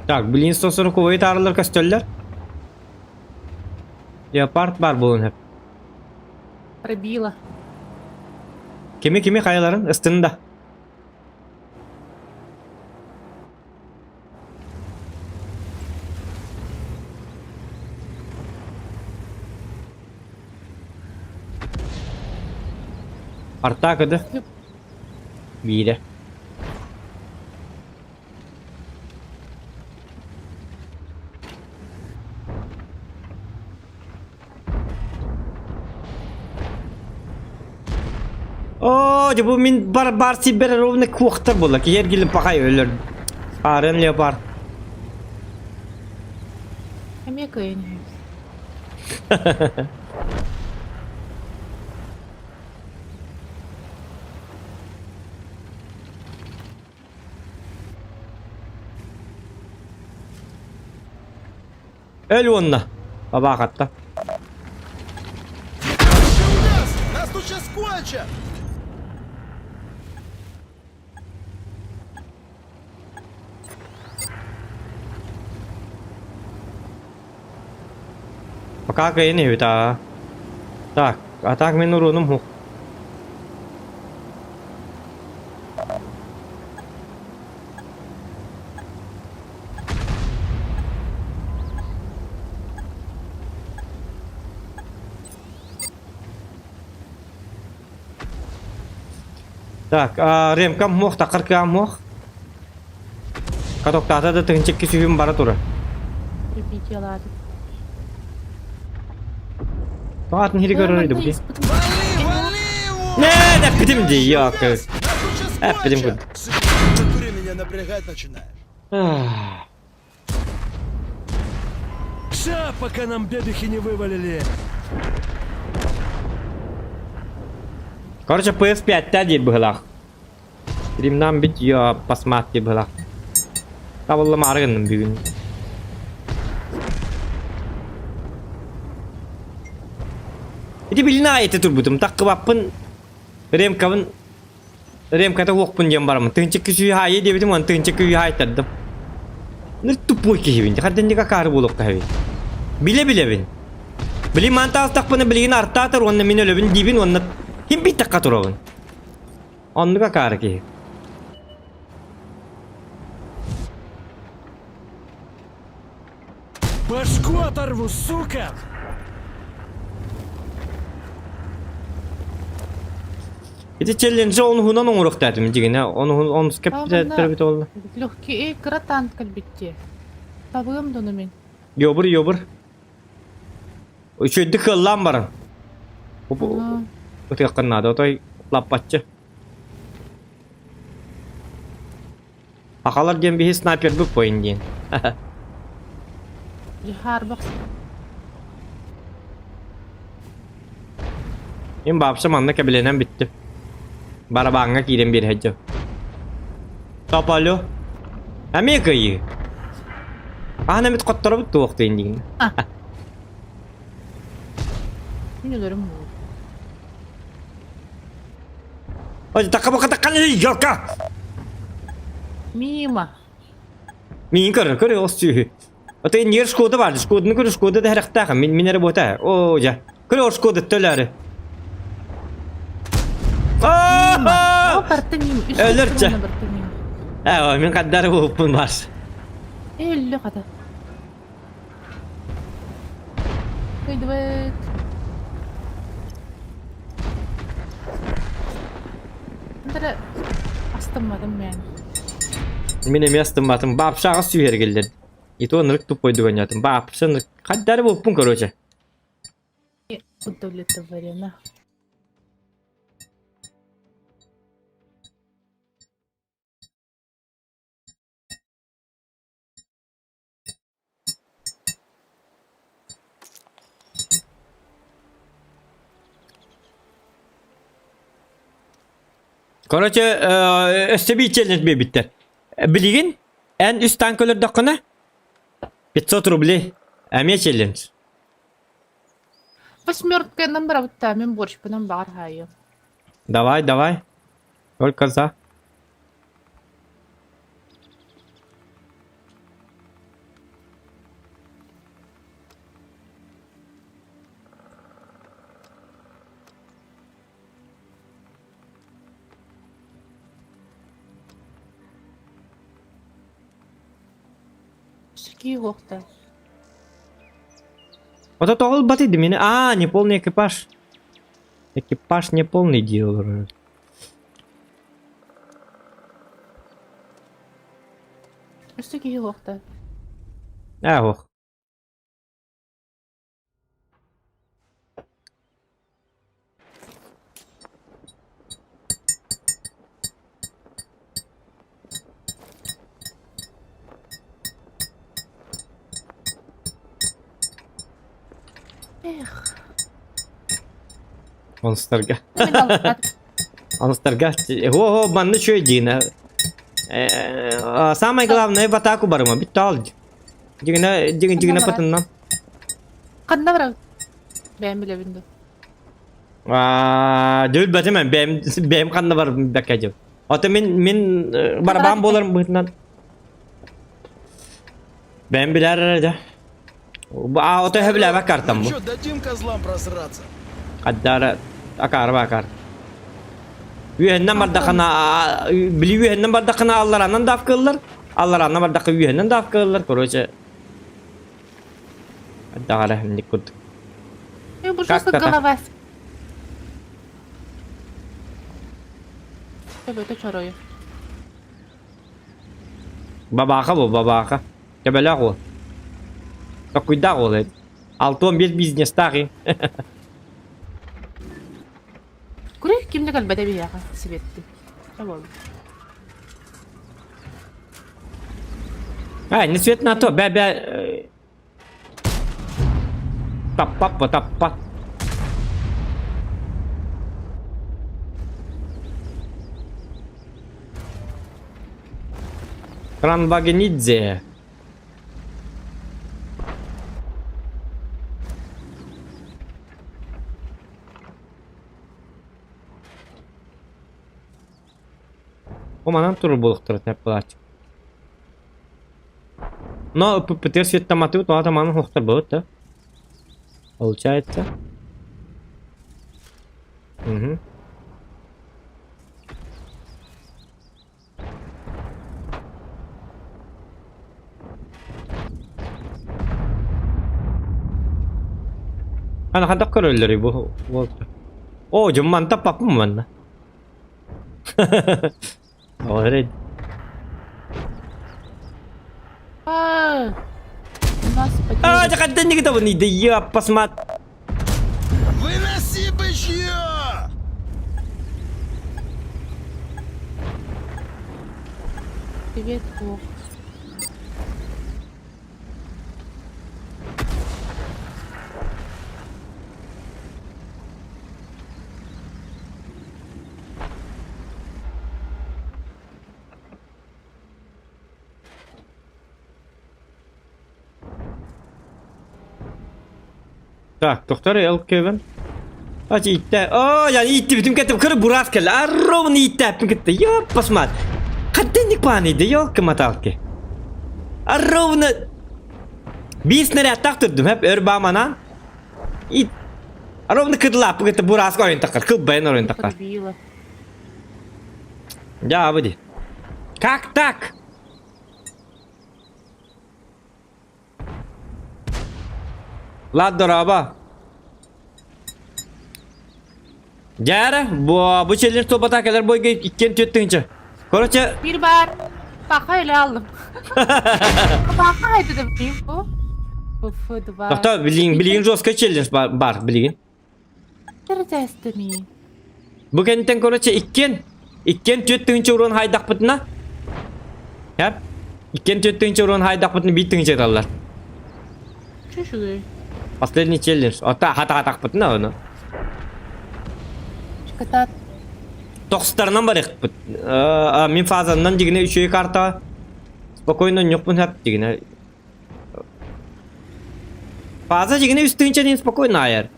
Так, блин, 140 таарылар көстөллөр. Леопард бар буолун сөп. Пробила. Кими кими хайаларын ыстында. Артаакыды. Биирэ. Оо, дьэ бу мин бар бар сибэр ровно куохтар буолла. Киһи эргиллин пахай өлөр. Арын леопард. Эмиэ кыайан үһү. Өл уонна. Бабаахатта. Нас тут сейчас кончат! Пока кыайан үһү аа. Так, а так мин уруунум хух. Так, а, ремкам муох, такар муох. Катоктаата да тыһынчыкки сүһүм бара тура. Припятиялаатым. Атын хири көрөр иди бу. Вали, вали его! Не, эппитим дии, yok. Нас тут сейчас Эппитим кончат! В натуре меня напрягать начинаешь. Ща, пока нам бебехи не вывалили. Короче, PS5 диир быһылаах. Стримнан бит я посмотри быһылаах. Табыллымаары гынным бүгүн. Ити билин аайы турбутум. Таккыбаппын ремкабын ремката уохпун диэн бараммын. Тыһынча сүүһэ аайы диэбитим, уон тыһынча күүһэ аайтардым. Ну тупой киһибин. Харденника каары буолуохха хэби. Биле-билебин. Билин маан таастахпына билигин артаатар уонна мин өлөбүн диибин уонна ким бийтахха турабын. Оннук акаары киһи. Башку оторву, сука! Ити челленджи онуһунан оҥоруохтаатым дьигинэ онуһун онус кэпсээттэр бит олла. Легкий кыра танк кэлбитти. Табыам дону мин. Йобур йобур. Үчүгэйдик кыаллаан баран. Ытыаххын наада отой лаппаччы. Ахалар диэн биһи снайпербыт буойун диэн. Хаарбах. Мин баапса манна кэбилэнэн бүттүм. Барабааҥҥа киирэн биэрэ Тополю. Эмиэ кыайыы. Аан эмит хотторобут туохтуйун диигин. Мин өлөрүм буолуо. Ой, такка такка елка! Мимо. Мин көрөр, көрөр ол сүүһү. Ото нер Шкода бар, Шкоданы көрөр, Шкода да хэрахтаах, мин мин эрэ буота. О, жа. Көрөр ол Шкода төлөөрү. Мимо. О, барта мимо. Үс Өлөрчө. барта мимо. Ээ, мин хаддары бууппун бар. Өллө хата. Кыйдыбыт. Андара астымматым мен. Мин эмиэ астымматым. Баапшаҕа сүүһэргэллэр. И то ынырык туппойдуганнятым. Баапшаны хаддары бууппун короче. Удовлетворена. Короче, өссө биир челлендж биэрбиттэр. Билигин эн үс танк өлөрдөххүнэ 500 рублей. Эмиэ челлендж. Восьмерканан барабытта мин борщпунан баҕар хаайыам. Давай, давай. Только за. Сүкии уохта. Вот это ол баты мені. А, неполный экипаж. Экипаж неполный делал. Сүкии уохта. А, ох. Эх. Онстарга. Онстарга. О, манна үчүгэй дьиҥэ. Самое главное в атаку барыма. Бүттэ ал. Дьиҥинэ, дьиҥ дьиҥинэ пытыннан. Ханна барабыт? Бэйэм билэбин да. Дьүлбэтим мен бэйэм бэйэм ханна барбын бэккэ дьыл. Ото мин мин барабан буоларым быһыытынан бэйэм билэр эрэ дьэ. А ото өһө картам Ну бу. что, дадим козлам просраться? Хаддара акаар бакар. Үөһэннэн бардахына били үөһэннэн бардахына алларанан давкыллар, алларанан бардахха үөһэннэн давкыллар, короче. Даҕара инник курдук. Э, бу просто голова. Төбөтө чоройу. Бабааха бу, бабааха. Төбөлөөх уол. Токуйдаах уол эбит. 61 бизнестаах и. Куры ким да кэлбэтэ биһиэхэ сибетти. Чэ А, не свет на то, бә бә Таппап таппат. Кранвагенидзе. О, манан туру буолуохтара тэп Но ППТ светтаматы вот атаманын хохтар будет, да? Получается. Угу. Ана хантак көрөллөр бу болду. О, жумман таппаппын манна. Already. А, у нас А, дьэ никто не да я посмотри. Выноси бычье! Привет, Бог. Так, доктор Эл Кевин. Ачи иттэ. О, я иттибитим кеттим. Кыры бурас кэллэ. Ровно ииттэппин кытта. Ёппасмат. Хаттенник пааны ёлка-маталки. Ровно биир снарядтаах турдум. Хэп өр бааманан. И ровно кыдлааппы кытта бураска ойун такар. Кылбайын оройун такар. Подбила. Я выйди. Как так? Влад дорообо. Дьээрэ, бу бу челлендж туолбата кэлэр бойга иккиэн түөрт тыһыынча. Короче, Bir бар. Баха эле алдым. Баха dedim bu. Bu ф два. Тохто, билигин билигин жесткий челлендж бар, бар билигин. Тердестеми. Бу кэнниттэн короче иккиэн иккиэн түөрт тыһыынча уруон хайдахпытына Хэп иккиэн түөрт тыһыынча уруон хайдахпытына биир тыһыынча ыталлар. Чүшүгэй. Последний челлендж. Ота хата-хатахпытына ону. Чыкатат. Тохстарынан барыахпыт. Мин фазаннан дигинэ үчүгэй карта спокойно ньохпун хэп дигинэ. Фаза дигинэ үс тыһыынча диэн спокойно айар.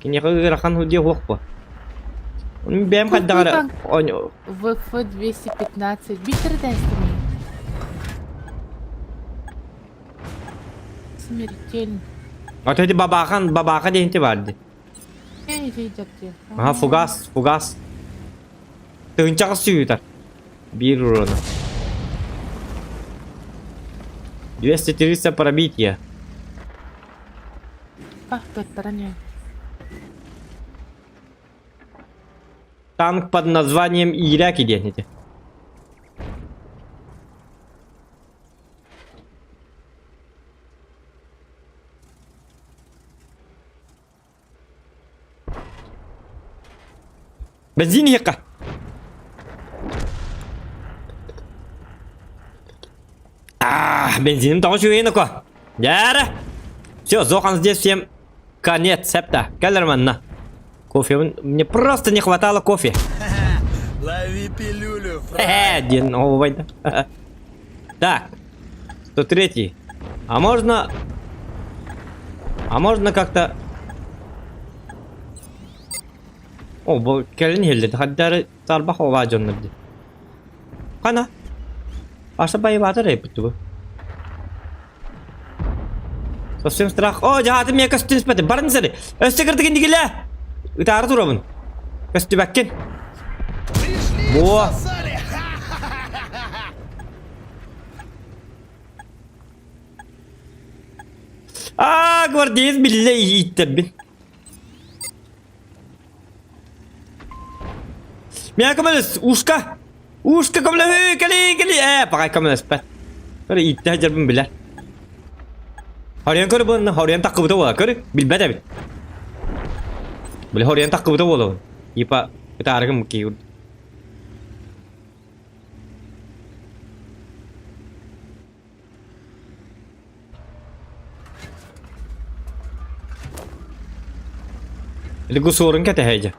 Киниэхэ ыарахан диэ суох буо. Бэйэм хайдах эрэ ВФ 215. Битердестеми. Смертельно. Ото ити бабаахан бабааха диэн ити баар дии. Аха фугас фугас. Тыһыынчаҕа сүүтэр. Биир урона. 230 пробитие. Танк под названием Ираки диэн ити. Бензин иһиэххэ. А, бензиным тоҕо үчүгэйин око. Дьээрэ. Все, Зохан здесь всем. Конец, септа. Кэлэр манна. Кофе. Мне просто не хватало кофе. Лови пилюлю, Э, диэн оҕубайда. Так. 103. А можно... А можно как-то... О, бу кэлин иһиллedi. Хаддары тарбах оҕа дьоннор дии. Хана? Аша байыбаатар эппит бу. Совсем страх. О, дьаһаатым миэ көстүн испэти. Барын сири. Өссө кырдык индигилэ. Ытаары турабын. Көстүбэккин. Пришли, Во. всосали! Аа, гвардеец биллэ ииттэрбин. Миэхэ көмөлөс, ушка! Ушка көмөлөһүү, кэли, кэли! Ээ, паҕай көмөлөспөт. Көрө, ииттэ сылдьарбын билэр. Хоруйан көрө буолна, хоруйан таххыбыта буола. Көрү, билбэт эбит. Били хоруйан таххыбыта буолабын. Типа, ытаарыгым киир. Или гусорун кэтэһэ дьэ.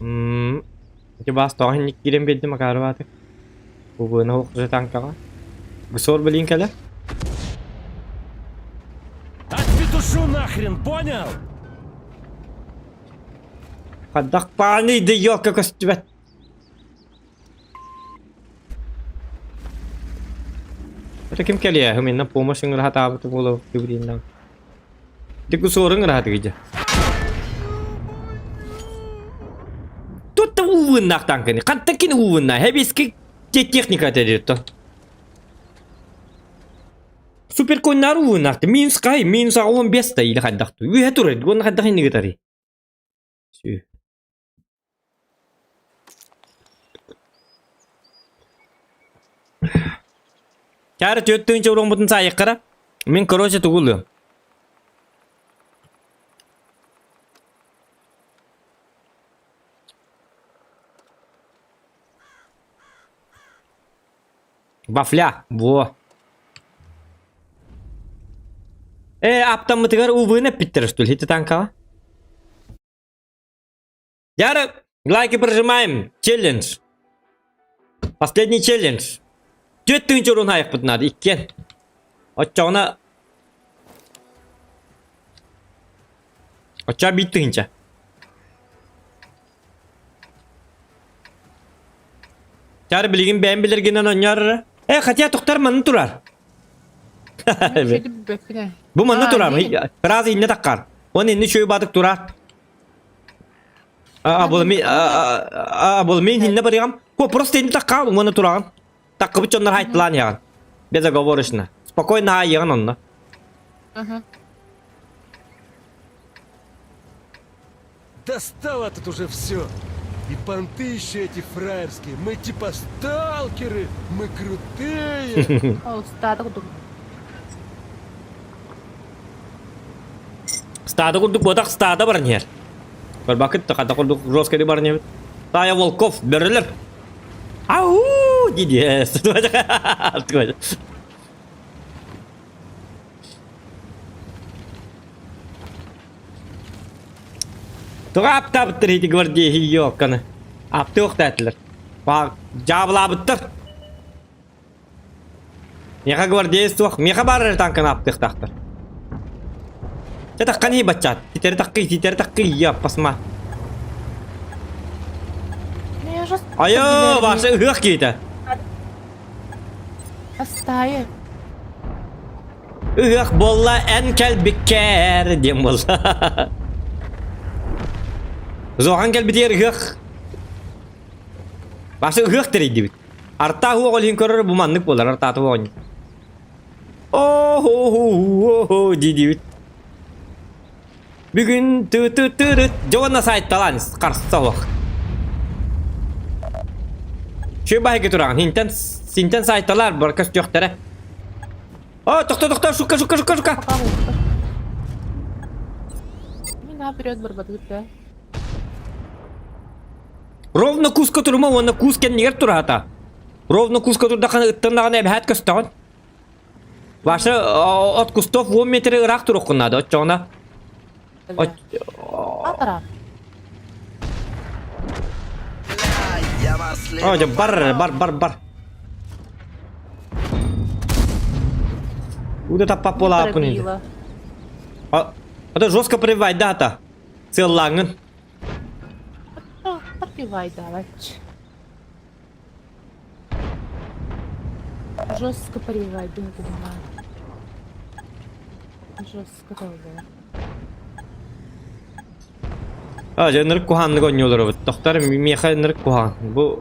М ити баас тоҕо инник киирэн биэрдим акаарыбааты. Бу быына танкаҕа. Гусор билин кэлэ. Отпетушу нахрен, понял? Хайдах пааны да ёлка көстүбэт. Это ким кэлиэ? Минна помощь ыҥыраһатаабыт буолуо түбүриннэн. Тик суорун ыҥыраһатыгыдьа. Тут та уувуннаах танканы. Хантан кини уувунна? Хэбиски техника тэриттон. Суперконнар уувуннаахты. Минус кай, минус 15 та или хайдахту. Үһэ турар. Уонна хайдах иннигитари. Сүү. Чаара түөрт тыһыынча уруоммутун саайыаххара. Мин короче тугу ылыам. Вафля, во. Э, аптаммытыгар УВ-ны эппиттэр что ли, ити танкаҕа? Яра, лайки прожимаем. Челлендж. Последний челлендж. Түөрт тыһыынча урун хайахпыт наада иккиэн. Оччоҕуна Оччоҕо биир тыһыынча. Чаар билигин бэйэм билэргинэн оонньоор эрэ. Э, хотя тохтор манна турар. Бу манна турар. Раз инне таккар. Он инне чөй батык турар. А бұл мен а бұл мен инне барыгам. Ко просто инне таккар, уны тураган. Таккыбыт дьоннор хайттылаан яҕын. Безоговорочно. Спокойно айыгын онно. Достало тут уже все. И понты еще эти фраерские. Мы типа сталкеры, мы крутые. Устаада курдук. Стада курдук буотах стада баран иһэр. Көрбакыт да хата курдук жесткий баран иһэбит. Тая Волков бөрөлөр. Ау диди. Туга аптаабыттар ити гвардия ёкканы. Аптыохтаатылар. Дьаабылаабыттар. Миэхэ гвардеец туох, миэхэ баар эрэ танканы аптыахтаахтар. Чэ тахханы баччаат, титэри таккый, титэри таккый, я пасма. Айо, Ваша ыһыах киһитэ. Астайы. Ыһыах буолла эн кэлбиккэр диэн буолла. Зохан кэлбитигэр ыһыах Башы ыһыах тэрийдибит. Артаа уоҕ илин көрөр бу маннык буолар артааты оҕонньор. О-хо-хо-хо дии-диибит. Бүгүн ты-ты-тырыт дьэ уонна сайталаан харса суох. Чү баһыгы тураҕын хинтэн синтэн сайталаар бар көстүөхтэрэ. О, тохто тохто шука шука шука шука. Мин наперед барбатыгыт да. Ровно куска турума уонна кус кэннигэр тураата. Ровно куска турдаххына ыттан даҕаны эбэһээт көстөҕүн. Ваша от кустов 10 метр ыраах туруоххун наада оччоҕуна. Атара. Я вас О, дьэ, бар, бар, бар, бар. Уда таппап буолааппын инде. Пробила. А, это жестко привай, да, та. Сыаллааҥҥын. Подпевай, давай. Жестко поливай, не понимаю. Жестко долго. А, дьэ, ынырык куһааннык оонньуулар эбит. Тохтор миэхэ ынырык куһаан. Бу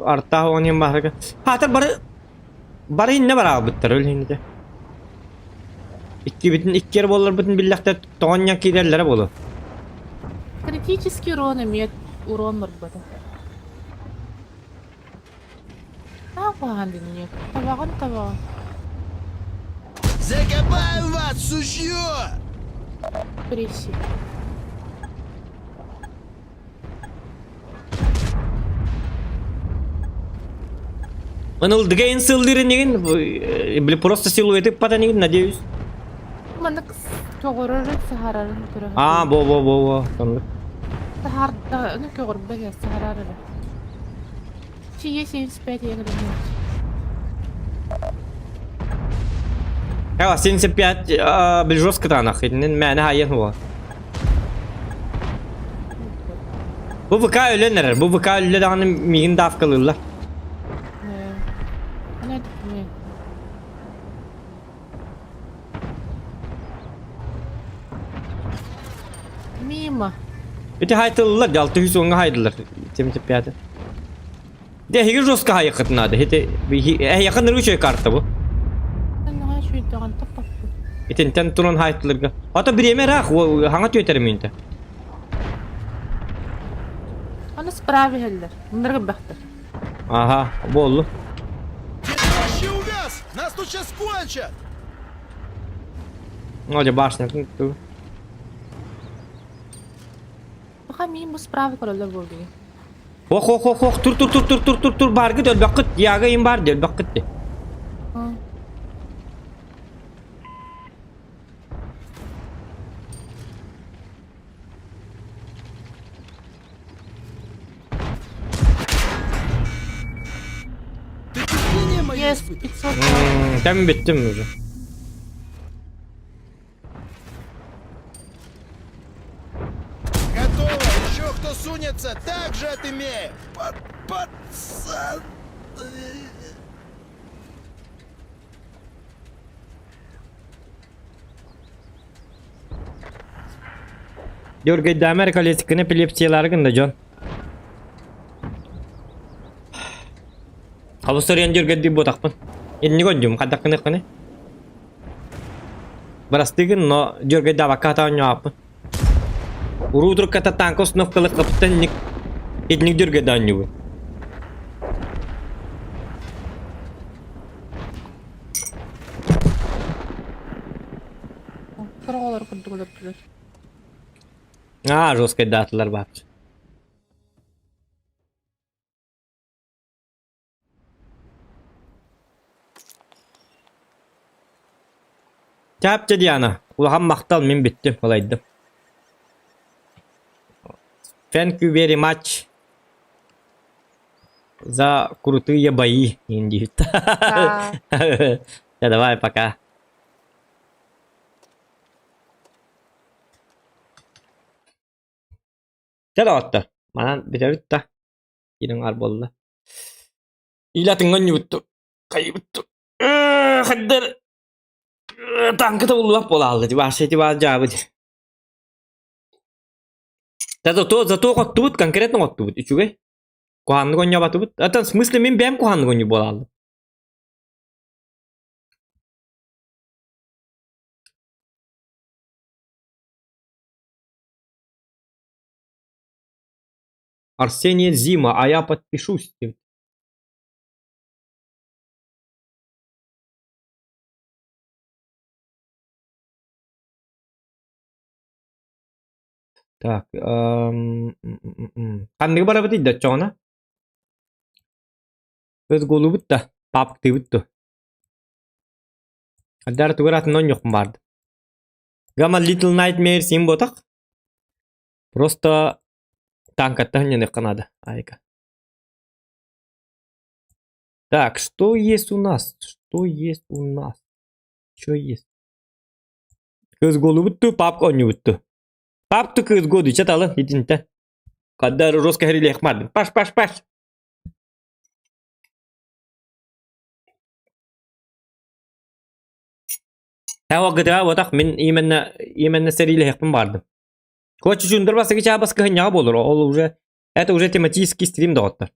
артаах оонньуон баһарга. Хаатар бары бары иннэ бараабыттар өл иннитэ. Иккибитин иккиэр буолларбытын биллэхтэр тоҕонньон киирэллэрэ буолуо. Критический урон имеет урон барбата. Табаҕан динньик. Табаҕын табаҕын. Закопаю вас, сучье! Преси. Ынылдыгайын сылдырын игин, били просто силуэты патан игин, надеюсь. Маннык көҕөрөрүн саһарарын көрө А, бо бо бо бо. Соннук. Саһарда, ну көҕөрбө саһарар эрэ. Чьи 75 я говорю. Эва, 75 бил жестко танах, итинэн мээнэ хайан хуа. Бу ВК өлөн эрэр, бу ВК өллө даҕаны миигин давкалыыллар. Мимо. Ити хайтыллар, алты жүз онга хайдылар. 75. Де эһиги жестко хайыккыт надо. Ити эһиэхэ ныргы карта бу. Итинтэн туран хайтылырга. Ата бириэмэ ыраах, хаҥа түөтэр мүнтэ. Аны справа иһэллэр. Мындыргы бэхтэр. Ага, буоллу. Тащи увяз! Нас тут сейчас кончат! Ну, дьэ башня. Пока миин бу справа көрөллөр буолдугу. Ох, ох, ох, ох, тур, тур, тур, тур, тур, тур, тур, бааргыт өлбөккүт, яга им бар, өлбөккүт де. Ты терпение мое Есть испытываешь? 500. Там бүттүм уже. Готово! Еще кто сунется, так же отымеем! Под, пацан! Дөргөйдө Америка лесиккин эпилепсияларгын да дьон. Хабыстарыйан дөргөйдүү буотахпын. Инник онньум хаддаккыныххыны. Бырастыгын, но дөргөйдаабакка хата оонньообаппын. Уруу турукката танка установкалык ник итинник дөргөйдө оонньуубун. Сороҕолор курдук өлөрдүлэр. Аа, жесткайдаатылар баапчы. Чапча Диана, улахан махтал мин бүттүм, ылайдым. Thank you very much за крутые бои, Индит. Да. Да, давай, пока. Чэ доҕоттор, манан бүтэбит да, киирэн аҕар буолла. Илатыҥҥа онньубутту, хайыбытту. Хайдар танка табыллыбат буолаалла, вообще типа дьаабыт. Да зато зато хоттубут, конкретно хоттубут, үчүгэй. Куһааннык оонньообатыбыт. Это в смысле мин бэйэм куһааннык оонньуу буолааллым. Арсений Зима, а я подпишусь. Так, ханныгы барабытый да чоҕуна? Өз голубут да, папктыыбыт дуо? Хайдары тугар атын онньохпун барды. Гама Little Nightmares им ботах. Просто танкаттан ньаныахха надо. Айка. Так, что есть у нас? Что есть у нас? Что есть? Кыз голубутту, папка онньубутту. Папту кыз году, чаталы, итинтэ. Когда русская релех Паш, паш, паш. Эҕэ ботах мин именно именно сэриилэһиэхпин баҕардым. Короче, чундур бастакы чаабас кыһынньаҕа буолар, ол уже это уже тематический стрим доҕоттор.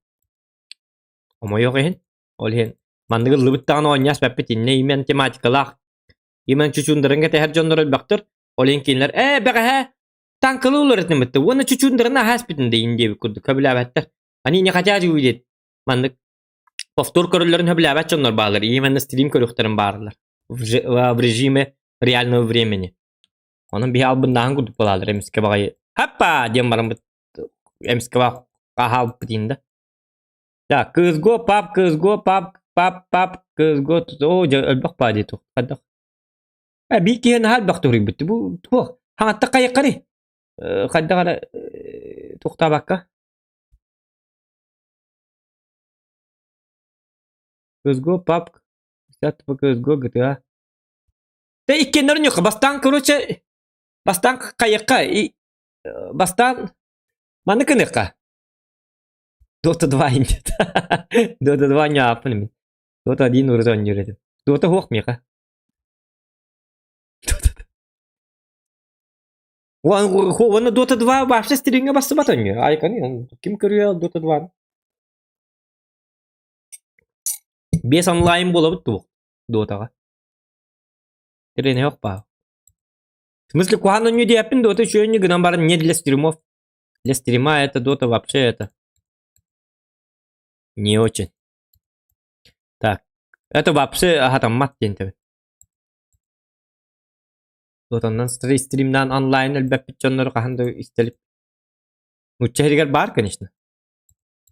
Омойуох иһин, ол иһин манныгы ыллыбыт даҕаны оонньоос бэппит иннэ именно тематикалаах именно чучундарын кэтэһэр дьоннор элбэхтэр, ол иһин кинилэр ээ бэҕэһээ танкалы уларытыммытты уонна чучундарын аһаа испитин да иин диэбит курдук сөбүлээбэттэр. Они не хотят увидеть маннык повтор көрөллөрүн сөбүлээбэт дьоннор бааллар, именно стрим көрүөхтэрин баарылар в режиме реального времени. Онон биһи албыннааһын курдук буолаалар эмискэ баҕайы хаппа диэн бараммыт эмискэ хаалбыт иин да. Так, кызго пап, кызго пап, пап, пап, кызго оо дьэ өлбөх баа дии тух хайдах. Э биир киһи наһаа элбэх туруйбут бу туох хаҥатта хайыккарый хайдах эрэ туохтаабакка КСГО, PUBG, 50 CSGO, GTA. Да иккиэннэрин юха. Бастаан, короче, бастаан хайыкка, и бастаан маны кыныхха. Dota 2 иннет. Dota 2 ньааппын мин. Dota 1 урут оонньуур этим. Dota хуох миэхэ. Уонна Dota 2 вообще стримҥэ бастыбат оонньуу. Айканы ким көрүө Dota 2 Биэс онлайн буолабыт дуо Дотаҕа? Тренер баа. В смысле, куһаҕан оонньуу диэппин Дота үчүгэй оонньуу гынан баран не для стримов. Для стрима это Дота вообще это не очень. Так, это вообще аһатаммат диэн тэбин. Дотаннан стримнаан онлайн элбэппит дьоннору хаһан да истэлип. Нуучча иһигэр баар, конечно.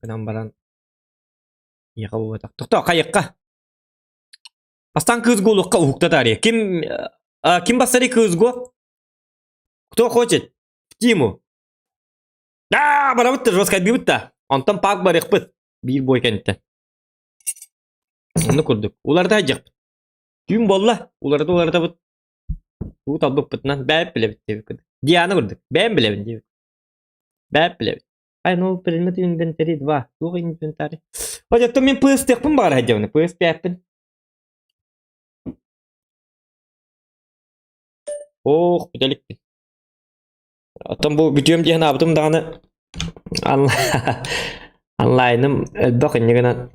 Гынан баран Миэхэ буолбатах. Тохтоо, хайыкка. Бастаан кыыс голукка уһукта таарыйа. Ким, а, ким бассарый кыыс го? Кто хочет? В Тиму. Да, барабыт да, жестко бит да. Онтон пак барыхпыт. Биир бой кэнниттэн. Онну курдук. Уларда дьахпыт. Түүн болла. Уларда улардабыт. Уу талбыппытынан бэйэм билэбит диэбит. Диана курдук. Бэйэм билэбин диэбит. Бэйэм билэбит. Ай, ну, предметы инвентари 2. Туох инвентарь? Оттон мин PS-тиэхпин баҕар сылдьабын. PS5-пин. Ох, бүтэликпин. Оттон бу бүтүөм диэн аабытым даҕаны онлайным элбэх инньэ гынан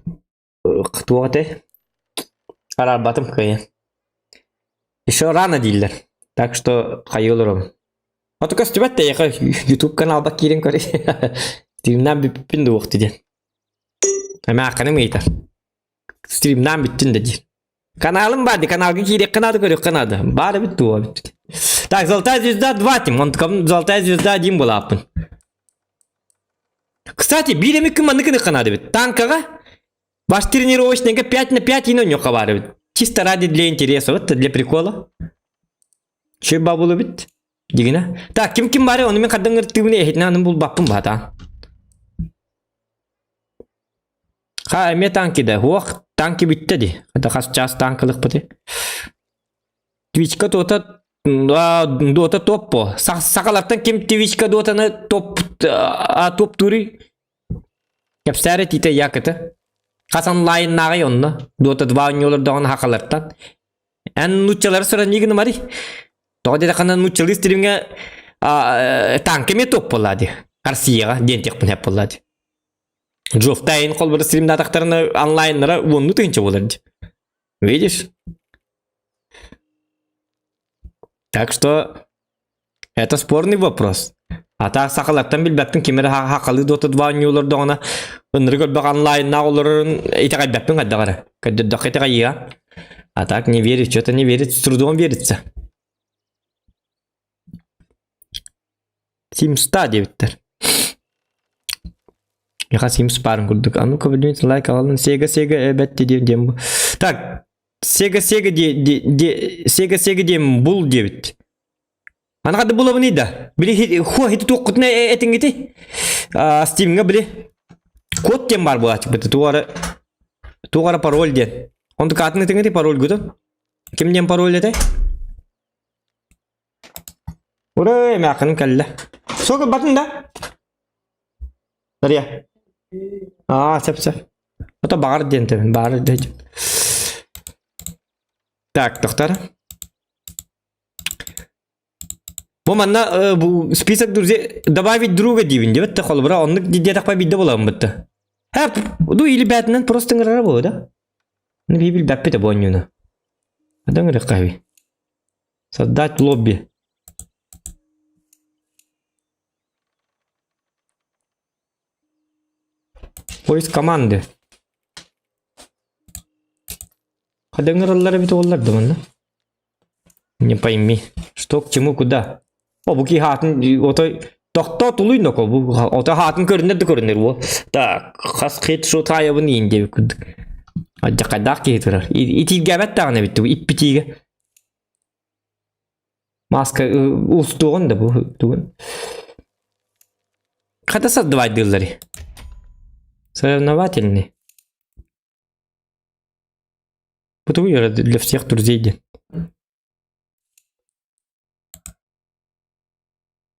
туох этэй? Араарбатым кыайан. Еще рано дииллэр. Так что хайыы олоробун. Оту көстүбэт да эйиэхэ YouTube каналба киирэн көрүй. Стримнаан бүппүн да уохту диэн. Эмээххиним ыйытар. Стримнаан бүттүн да диир. Каналым бар ди, каналга киириэххэ наада, көрүөххэ наада. Баар эбит дуо эбит. Так, Золотая звезда 2 тим. Онтукам Золотая звезда 1 буолааппын. Кстати, биир эмит күн маннык гыныахха наада эбит. Танкаҕа ваш тренировочныйга 5 на 5 иин оонньуохха баар эбит. Чисто ради для интереса, вот для прикола. Че бабыл эбит? Дигинэ. Так, ким ким бары, ону мин хардың ыртыыбын эһитинэ аны булбаппын баата. Ха, эмиэ танки да. Уох, танки бүттэ ди. Это хас час танкылыкпыты. Твичка туота Дота топ по. Сахалартан ким Твичка Дотаны топ топ тури. Кэпсээри тиитэ якыты. Хас онлайннааҕый онно. Дота 2 оонньуулар хахалартан. Эн нууччалары сорон нигин мари. Тоҕо диэтэххинэ нууччалыы стримҥэ танка эмиэ топ буолла дии. Россияҕа диэн тиэхпин хэп буолла дии. Джофтайн холбор стримнаатахтарына онлайннара уонну тыһынча буолар дии. Видишь? Так что это спорный вопрос. А так сахалартан билбэппин ким эрэ хахалыы Dota 2 оонньуулар доҕуна ынырык өлбөх онлайннаах олорорун итэҕэйбэппин хайдах эрэ. Көрдөрдөххө итэҕэйиэҕэ. А так не верит, что-то не верит, с трудом верится. Симста диэбиттэр. Миха Симс баарын курдук. А ну-ка, блин, лайк алын. Сега, сега, эбэтти диэн диэн. Так. Сега Сега де Сега Сега диэн бул диэбит. Аны хадда булабыный да? Били хуа хити туоххутуна этиҥҥити? Стимҥа били код диэн баар буолааччы тугара тугара пароль диэн. Онту каатын этиҥҥити пароль гутун? Ким диэн пароль этэй? Ура, эмээххиним кэллэ. Сок батын да? Дарья. Аа, сөп сөп. Ото баҕар диэн тэбин, баҕар диэн. Так, доктор. Бу манна бу список друзей добавить друга диибин диэбит да холобура оннук диэтэхпэ биирдэ буламмыт да. Хэп, ду или бээтинэн просто ыҥырара буолуо да. Ну биһи билбэппит бу оонньууну. Адан ыҥырыахха Создать лобби. Поиск команды. Хада ыҥыраллар эбит уоллар да манна. Не пойми, что к чему куда. О, бу киһи аатын отой тохтоо тулуй ноко бу ото хаатын көрүнэр да көрүнэр бу. Так, хас хедшот хаайабын иин диэбит курдук. Адьакайдаах киһи турар. Итииргээбэт даҕаны эбит иппитиигэ. Маска устуоҕун да бу тугун. Хата создавайдыыллары. Соревновательный. Бу тугу для всех друзей диэн.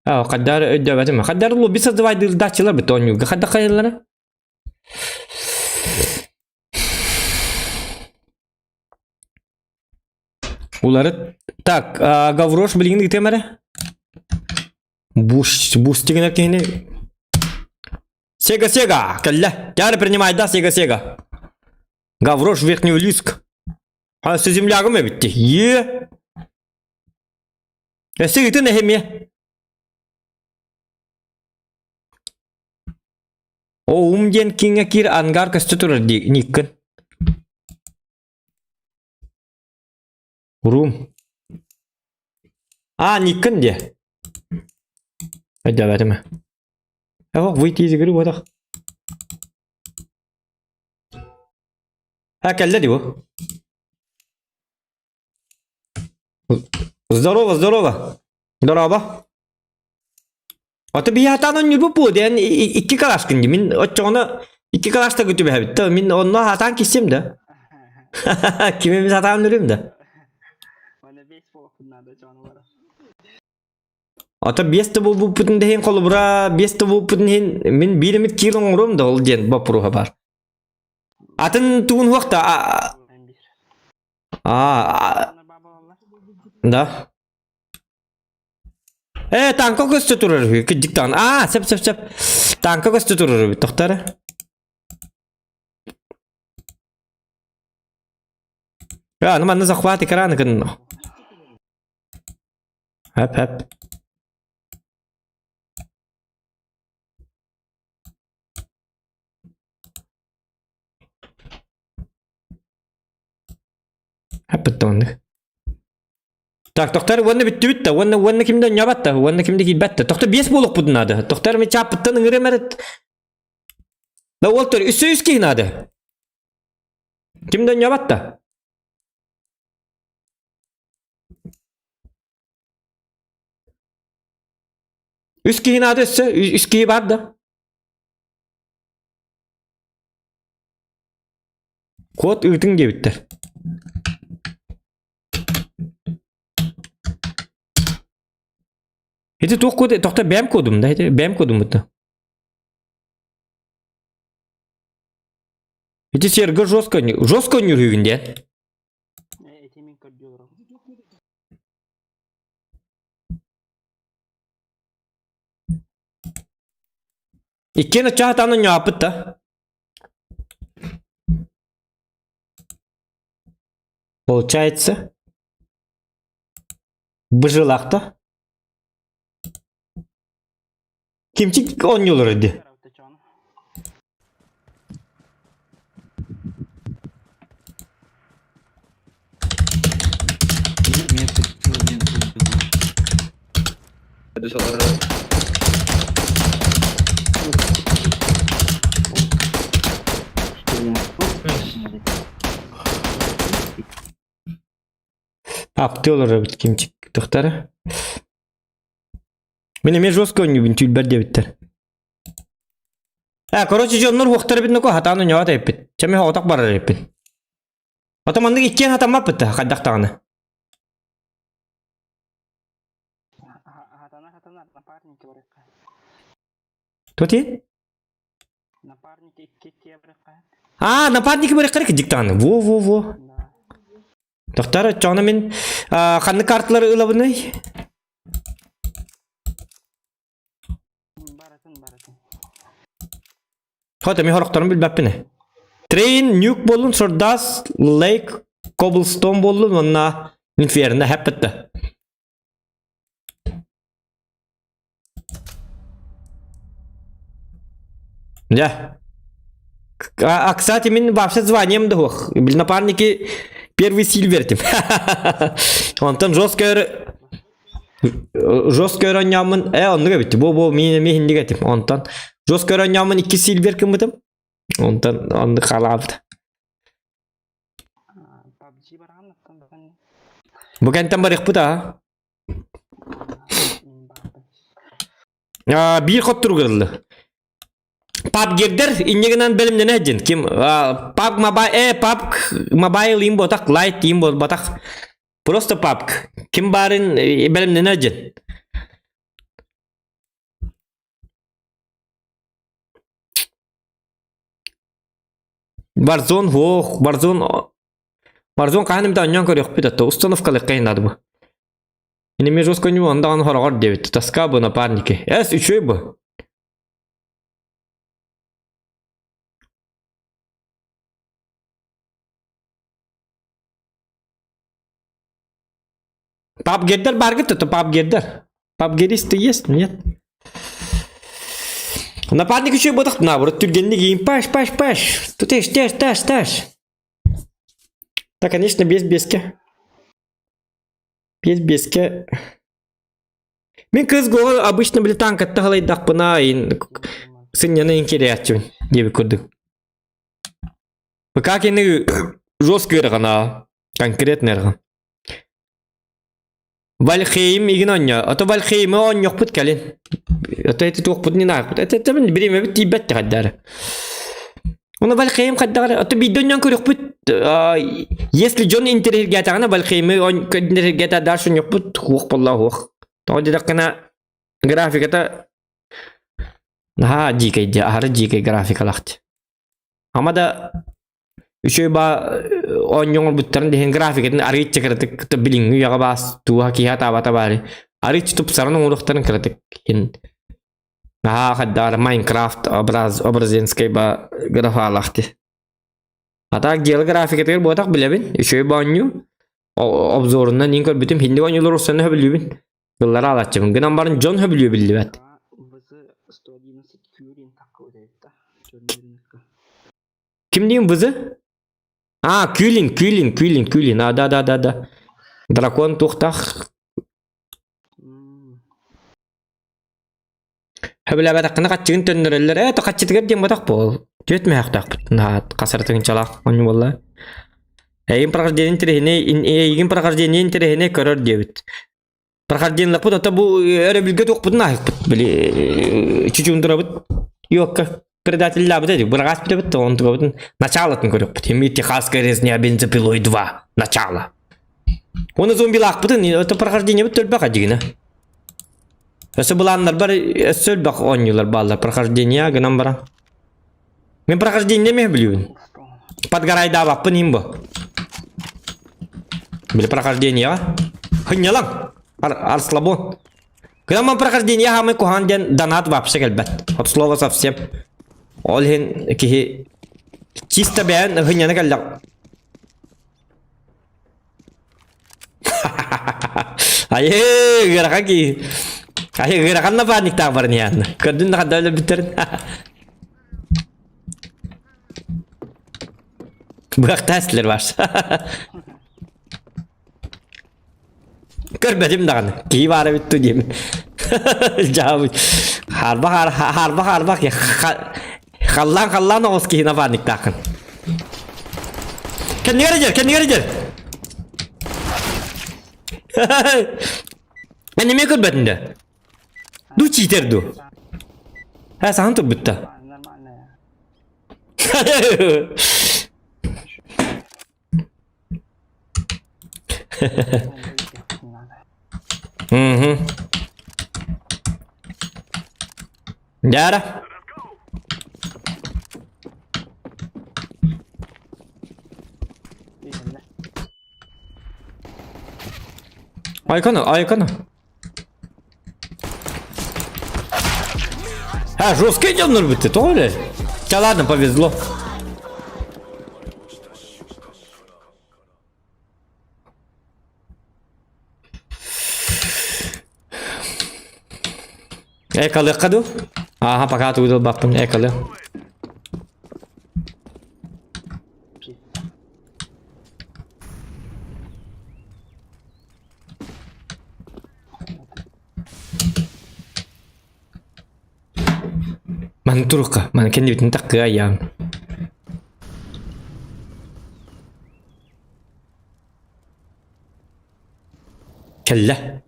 А, хаддар өйдөөбөтүм. Хаддар лобби создавайдыылдааччылар бит оонньууга. Хадда хайаллара? Уларыт. Так, Гаврош билигин ыытыам эрэ. Буш, бустигинер киһини. Сега, Сега, кэллэ. Тяре принимай, да, Сега, Сега. Гаврош Верхнеулюск. А, землягым эбитти. Е. Өссө ыытын эһэмиэ. О, ум диэн киҥҥэ киир ангар көстө турар дии, никкын. Урум. А, никкын диэ. Өйдөөбөтүм. Эҕо, выйти из игры буотах. А, кэллэ дии бу. Здорово, здорово. Здорово. Ото биһатаан онньурбут буо диэн икки калашкын дии. Мин оччоҕуна икки калашта күтүбэһэбит да. Мин онно хатаан киссим да. Кими сатаан үрүм да. Ото биэс да буолбуппутун да иһин холобура биэс да буолбуппутун иһин мин биир эмит киир оҥоруом да ол диэн боппуруоһа баар. Атын тугун хуох да а да Э, танка көстө турар үһү, кырдьыктаан. Аа, сөп, сөп, сөп. Танка көстө турар үһү, тохтор. А, ну манна захват экрана гын. Хэп, хэп. Хэп оннук. Так, тохтор уонна бүттүбүт да, уонна уонна ким да онньообот да, уонна ким да киирбэт да. Тохтор биэс буолуохпутун наада. Тохтор ми чааппыттан ыҥырым эрэ. Да уол төр үс үс киһи наада. Ким да онньообот да. Үс киһи наада өссө, үс киһи бар да. Код ыытыҥ диэбиттэр. Ити туох код тохто бэм кодум да ити бэм кодум бутта. Ити серга жестко жестко нюрүгүн диэн. Иккиэн ыччаатаан онньооппут да. Получается, быжылах да. Кимчик оонньуулар ди. Аптыы олорор эбит кимчик тохтара. Мин эмиэ жестко оонньуубун түүлбэр диэбиттэр. Э, короче, дьоннор уохтар эбит ноко хатаан онньоҕо эппит. Чэ, мин оҕотох барар эппин. Ото маннык иккиэн хатаммаппыт да, хайдах даҕаны. Тути? А, напарники барыахха кырдьык даҕаны. Во-во-во. Тохтор оччоҕуна мин ханнык карталары ылабыный? Хото мин хорохторун билбэппин. Train Nuke буоллун, Сордас, Lake, Cobblestone буоллун уонна Inferno хэппэтте. Дьэ. А, кстати, мин вообще званием да суох. Напарники первый сильвер этим. Онтон жестко жестко оонньооммун э оннук эбит бу бу мин эмиэ иһинник этим онтон жестко оонньооммун икки сильвер гыммытым онтон оннук халаабыт бу кэнтэн барыахпыт аа биир хотторугар PUBG-дэр инньэ гынан бэлэмнэнэ сылдьын. Ким PUBG Mobile, э, PUBG Mobile им ботах, Lite им ботах. Просто PUBG. Ким баарын бэлэмнэнэ сылдьын. Warzone һуох, Warzone Warzone хаһан эмит оонньоон көрүөхпүт ото установкалыахха наада бу. Инеме жестко не ондаҕаны хороҕор диэбит. Тоска бу напарники. Эс үчүгэй бу. Пабгердер баргыт это пабгердер. Пабгеристы есть? Нет. Напарник еще бодох наоборот түргенник им паш паш паш. Тут эш тэш тэш тэш. Да, конечно, без беске. Без беске. Мин кыз гоҕо обычно били танкатта халайдахпына сынньана инкирияччыбын диэбит курдук. ПК кини жесткий ырҕана, конкретный ырҕан. Вальхейм игин онньо, ото Вальхеймы оонньуохпут кэлин. Ото эти туохпут не наахпыт. Это это бириэмэбит тиийбэт хайдары. Оны Вальхейм хайдары, ото биирдэ онньоон көрүөхпүт. Если дьон интэриэһиргээтэҕинэ Вальхеймы интэриэһиргээтэ дальше онньуохпут хуох буолла хуох. Тоҕо диэтэххинэ графиката наһаа дьиикэй дии, аһары дьиикэй графикалаах дии. Ама да үчүгэй баа оонньуу оҥорбуттарын да иһин графикатын арыычча кыратык билиҥҥи үйэҕэ баас тууһа киһи атаабата баары арыычча тупсаран оҥоруохтарын кыратык иһин наһаа хайдаҕар Майнкрафт образ образинскай ба графалаах дии. А так дело графикатыгар буотах билэбин үчүгэй баа оонньуу обзорунан иин көрбүтүм хинник оонньуулар урсаны сөбүлүүбүн Тыллары аалааччыбын гынан баран дьон сөбүлүө биллибэт. Ким диин бызы? А, Күлин, Күлин, Күлин, Күлин. А, да, да, да, да. Дракон туохтаах Сөбүлээбэтэххинэ хаччыгын төннөрөллөр. Ээ, то хаччытыгар диэн ботах буол. Түөт мөһөхтөөхпүт. Наһаа хасаратыгынчалаах онньу буолла. Эйигин прохождение интэриэһинэй, эйигин прохождение интэриэһинэй көрөр диэбит. Прохождениелаппыт, ото бу өрөбүлгэ туохпутун ааһыкпыт. Били чучундурабыт. Йокка предателлаабыт эдик. Быраҕаас бүтөбүт, онтугабытын началатын көрүөхпүт. Эми Техасская резня бензопилой 2. Начало. Оны зомбилаахпытын, это прохождениебит төлбөх адигина. Өссө былааннарбар өссө элбэх оонньуулар бааллар. Прохождение гынан баран. Мин прохождение эмиэ билибин. Подгорайдаабаппын иһин бу. Били прохождениеҕа. Хынньалаҥ. Ар арслабон. Гынан прохождение хаамай куһаҕан диэн донат вообще кэлбэт. От слова совсем. Ол иһин киһи чисто бэйэн хынньана кэллэх. Айыы, ыарахан киһи. Айыы, ыарахан напарниктаах баран иһээн. Көрдүн да ханна өлөрбүттэрин. Быахтаа силэр бар. Көрбөтүм даҕаны. Киһи баара бүттү диэмин. Дьаабыт. Харбах харбах харбах халлаан халлаан оҕус киһи напарниктааххын. Кэннигэр дьэр, кэннигэр дьэр. Мен эмиэ көрбөтүм да. Ду читер ду. Ха саҥан турбутта. Мгм. Дяра. Айкана, айкана. А, жесткий дьоннор бүттэ, тоҕо эрэ? Ча ладно, повезло. Экалыахха дуу? Ааха, пока тугу баппын, экалыах. Маны турукка, маны кэннибитин таккыа айаан. Кэллэ.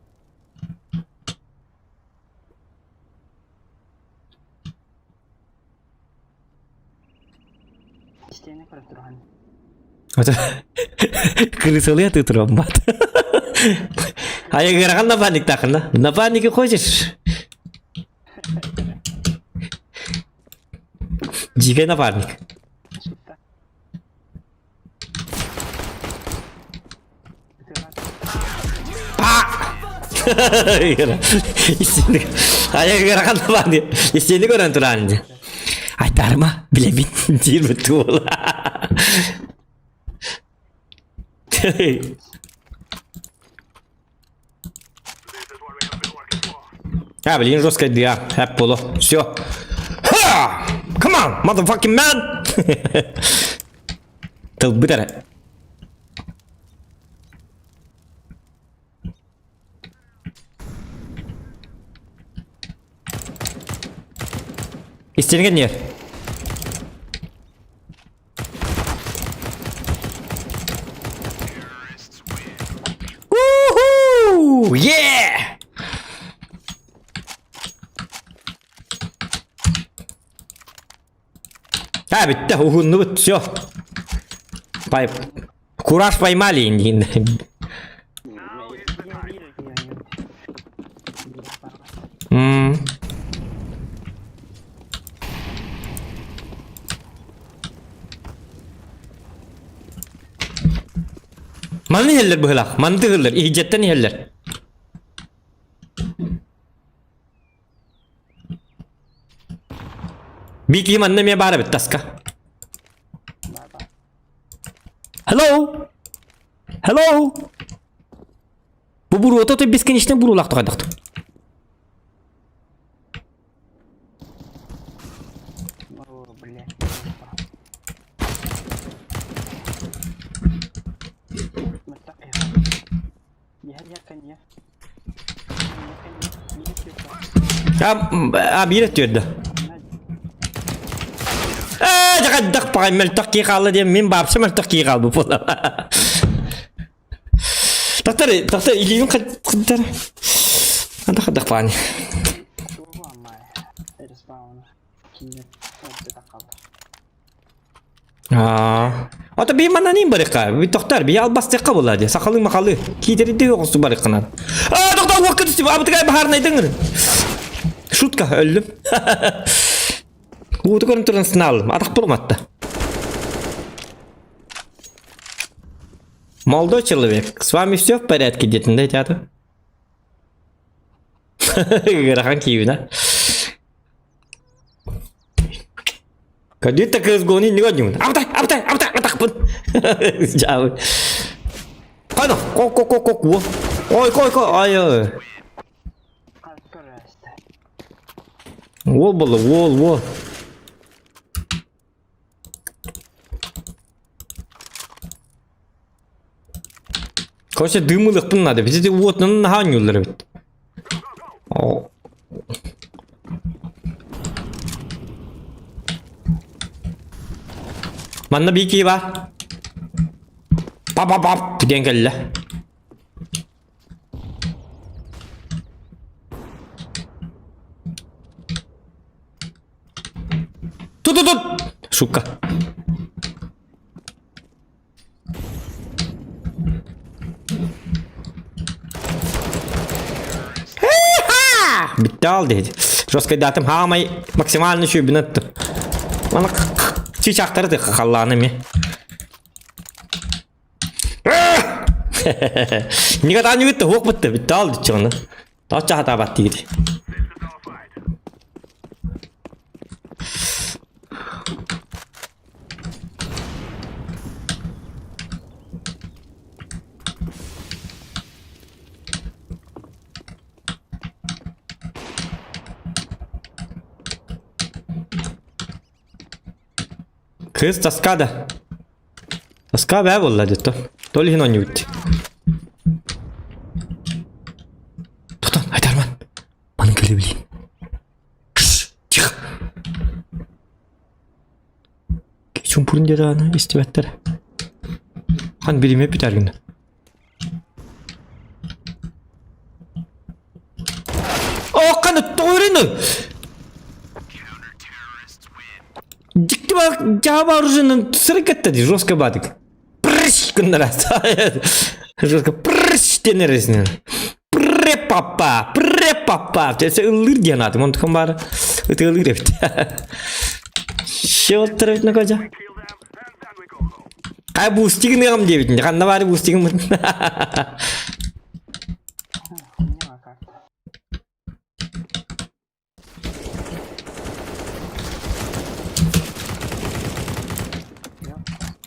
Крысалыы атыы тураммат. Айыгырахан напарниктаахына. Напарники хочешь? Дикий напарник. Айыгырахан напарник. Истиэни көрөн туран. Айтарма, билэбин диир бутуола. А, блин, жесткая дыра. Apple. Все. Ха! Come on, motherfucking man! Тылбыт эрэ. Истиэнигэр ньиэр. Woohoo! Yeah! А, бүттэ, уһуннубут, все. Пай... Кураж поймали. М. Маны иһэллэр быһылаах, маны тыгыллар, иһдьэттэн иһэллэр. Бики манна эмиэ баар эбит таска. Hello? Hello? Бу буруота то бесконечно буруулаах тухайдахтым. А, биир өттүөрдө. Ээ, дьаҕайдах паҕай мөлтөх кии хаалла диэн мин баапса мөлтөх кии хаалбыт буолла. Тахтар, тахтар, илиибин хаттар. Хадах хадах паани. Аа. Ото би мананин барыка. Би тохтар, би албастыкка була ди. Сахалы махалы. Китерди оҕусу барыкканан. Аа, тохтар, уокка түстүм. Абытыгай баһаарнайдыңыр. Шутка, өллүм. Ууту көрөн туран сынаалым. Атах булматта. Молодой человек, с вами все в порядке, дедин да театр? Ыарахан киибинэ. Кадет кыз гони не годнюн. Абтай, абтай, абтай, атахпын. Жабы. Кайда? Ко ко ко ко ко. Ой, кой кой, ай ой. Уол болла, уол, уол. Короче, дымылыхпын надо. Бизи уотунан наһаа оонньууллар эбит. О. Манна биир киһи баар. Пап-пап-пап диэн кэллэ. Тут тут! Сука. Бүттэ ал диэт. Жесткайдаатым хаамай максимально сүүбүн аттым. Мана чычаахтары тыха халлааны ми. Никогда не битте, хуок битте, битте ал диччоны. Тача хатабат диир. Кыыс тоска да. Тоска бээ буолла дии то. Тол иһин оонньуубут. Тотон, Айдарман. Маны кэлэ билиим. Кш, тихо. Чумпурун диэтэҕинэ аны истибэттэр. Хан бириэмэ бүтэр гына. Оокканы тоҕо Дьикти бар дьаба оружиенын сырыкатта дии жестко баатык. Прыщ гыннара. Жестко прыщ диэн эресинэн. Пре-папа, пре-папа. Дьэ ыллыыр диэн аатым. Онтукам баара ытыалыыр эбит. Щелтер эбит накожа. Хай бустигын ыам диэбитин. Ханна баары бустигын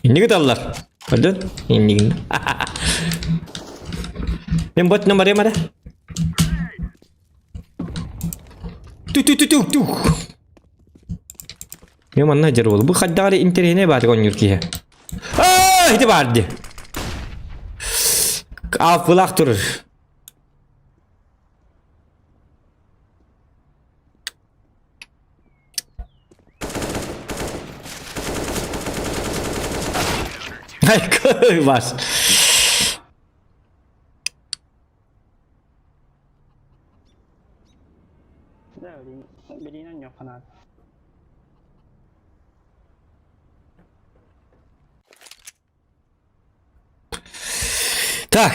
Инники таллар. Көрдүн? Иннигин. Мен бот номерем ара. Ту ту ту ту ту. Мен манна дьэр буолу. Бу хайдах эрэ интэриэһинэй баатык оонньуур киһи. Аа, ити баар дии. Ааппылаах турар. Ай, бас. Так.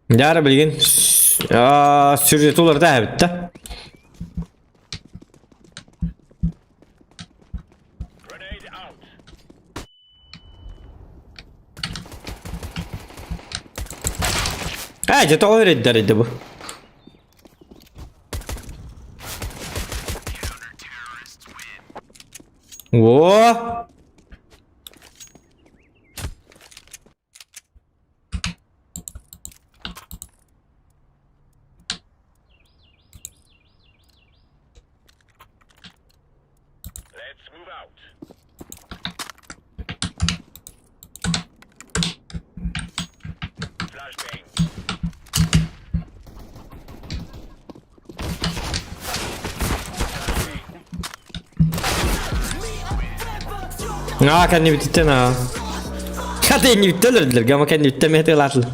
Дьаара билигин сюжеты уларыта эбит да. Ээ, дьэ тоҕо эрэйдэр бу? О! Аа, кэннибититтэн аа. Хата иннибиттэн өлөрдүлэр, гама кэннибиттэн мэһэ тыалаатылар.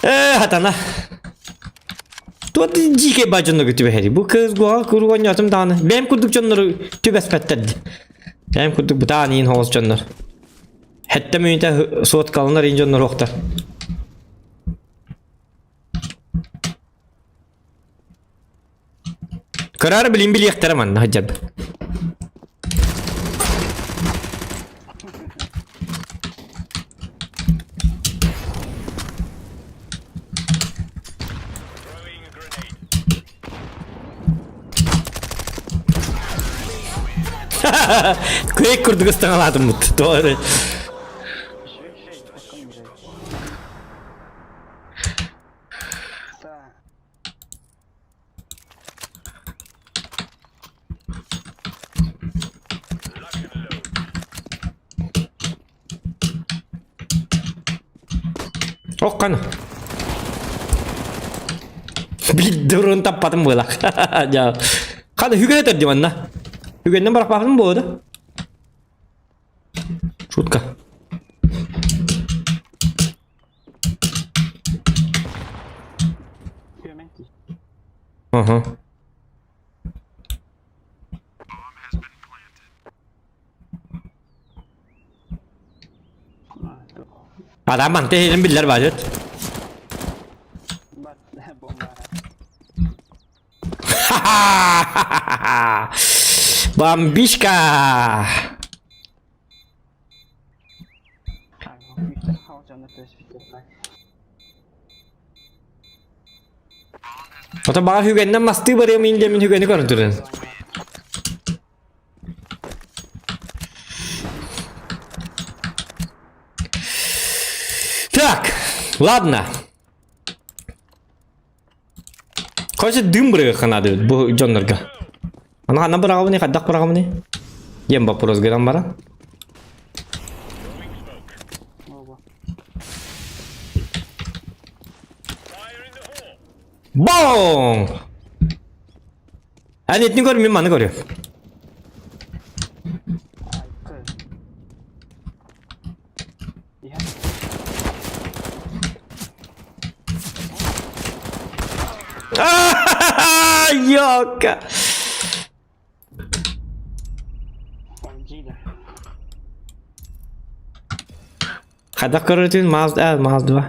Ээ, хатана. Туот дьиикэй баа дьоннорго түбэһэрий. Бу кыыс гуоҕа куруук оонньоотум даҕаны. Бэйэм курдук дьоннору түбэспэттэр дии. Бэйэм курдук бытаан иин хоҕус дьоннор. Хэттэ мүнүүтэ суоткаланар иин дьоннор уохтар. Көрөөр билин билиэхтэрэ манна сылдьарбын. Кыайык курдук ыстаҥалаатыммыт. Тоҕо Оххана. Биир дурун таппатым буолах. Дьа. Хана хүгэн этэр диванна. Хүгэннен барахпафым буолда. Шутка. Ага. Адам манты иһин биллэр баажыт. Бомбишка! Ото баҕа хүгэннэн мастыы барыам иин диэмин хүгэни көрөн туран. Так, ладно. Короче, дым бырыгы надо бу дьоннорго. Аны ханна быраҕабыный, хайдах быраҕабыный? Диэн вопрос гынан баран. Боң! Эн итини көр, мин маны көрүөм. Йока! Хайдах көрөрүтүн маас э маас дуо?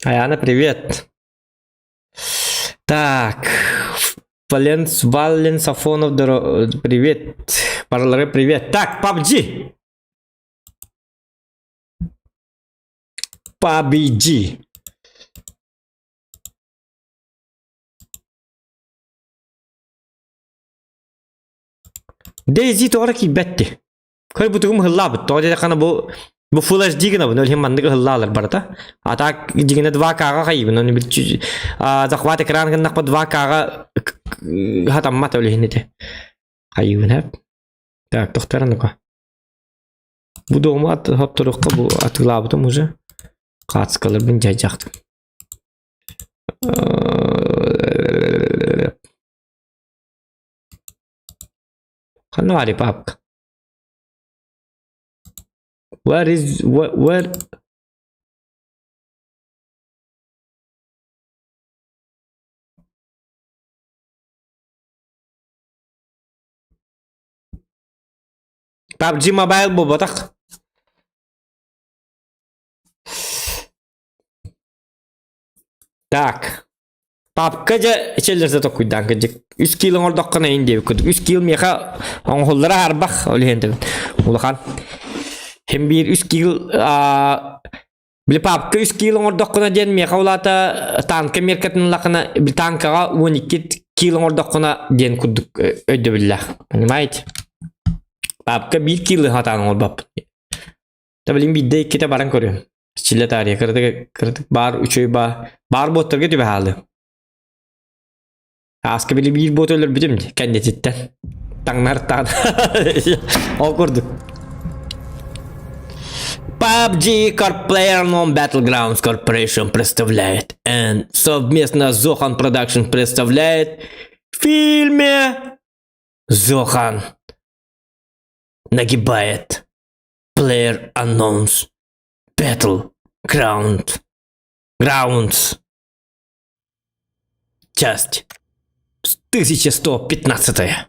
Аяна, привет. Так, Валенс, Вален Сафонов, привет. Парлары, привет. Так, PUBG. PUBG. Дейзи тоҕо киирбэт дии. Көр бу тугум ыһыллаабыт. Тоҕо диэтэххинэ бу бу Full HD гынабын, ол иһин маннык ыһыллаалар барыта. А так дьиҥинэ 2К-ҕа хайыыбын, оны бил захват экран гыннахпа 2К-ҕа хатаммат ол иһин ити. Хайыыбын хэп. Так, тохтор ну-ка. Бу дома хопторукка бу атыылаабытым уже. Хаацкаларбын дьайдьахтым. Ханна баарый папка? Where is where, where? PUBG Mobile буолбатах. Так. Папка дьэ эчэллэрсэ токуйдаан кырдьык. Үс киил оҥордоххуна ин диэбит курдук. Үс киил миэхэ оҥоһуллара арбах ол иһин тэбин. Улахан. Хим биир үс киил били папка үс киил оҥордоххуна диэн миэхэ улаата танка меркатын ыллаххына танкаҕа 12 киил оҥордоххуна диэн курдук өйдөбүллээх. Понимаете? Папка биир киил хатаан оҥорбоппун. Та билин биирдэ иккитэ баран көрүөм. Чиллэ таарыйа кыратык кыратык баар үчүгэй баар баар буоттарга түбэһэ хаалыам. Ааска били биир буот өлөрбүтүм дии кэннититтэн. Таҥнартаан. Ол курдук. PUBG Corp PlayerUnknown's Battlegrounds Corporation представляет and совместно с Zohan Production представляет в фильме Зохан нагибает PlayerUnknown's Battleground Grounds. Часть 1115.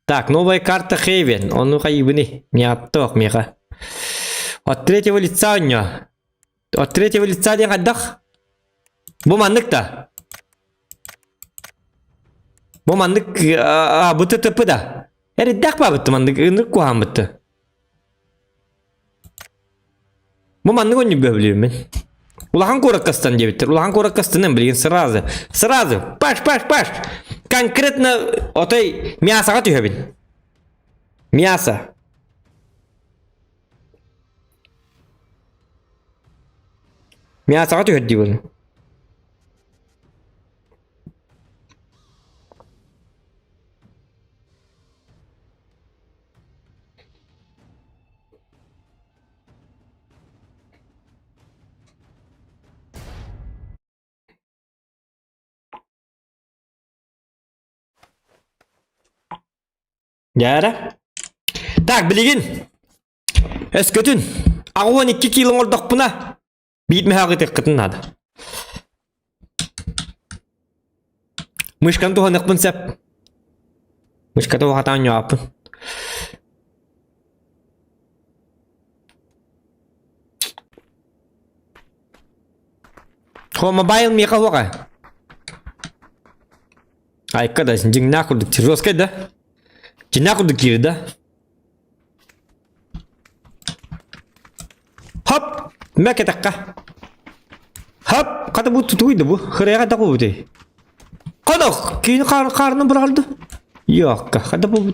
Так, новая карта Хейвен. Он ну хайыбыны. Не аттох меха. От третьего лица у него. От третьего лица диэн хайдах? Бу маннык да. Бу маннык бу ТТП да. Эридэх бабытты маннык ынырык куһаан бытты. Бу маннык онньук бөбүлүүммүн. Улахан куораккастан диэбиттэр. Улахан куораккастанан билигин сразу. Сразу. Паш, паш, паш. Конкретно отой мясоға түһэбин. Мясо. Мясоҕа түһэр дии буолуо. Дьээрэ. Так, билигин өскөтүн 82 кило оҥордохпуна биир мөһөөҕү ытыаххытын наада. Мышканы туһаныахпын сөп. Мышката уһатаан ньооппун. Хо мобайл миэхэ уоҕа. Айка да дьиҥнээх курдук жесткай да? Дьиҥнээх курдук киирдэ да? Хоп! Мэ кэтэххэ. Хоп! Хата бу тутуй да бу. Хырайга да кубутуй. Хонох! Киин хаар хаарынан быраҕылды. Йокка, хата бу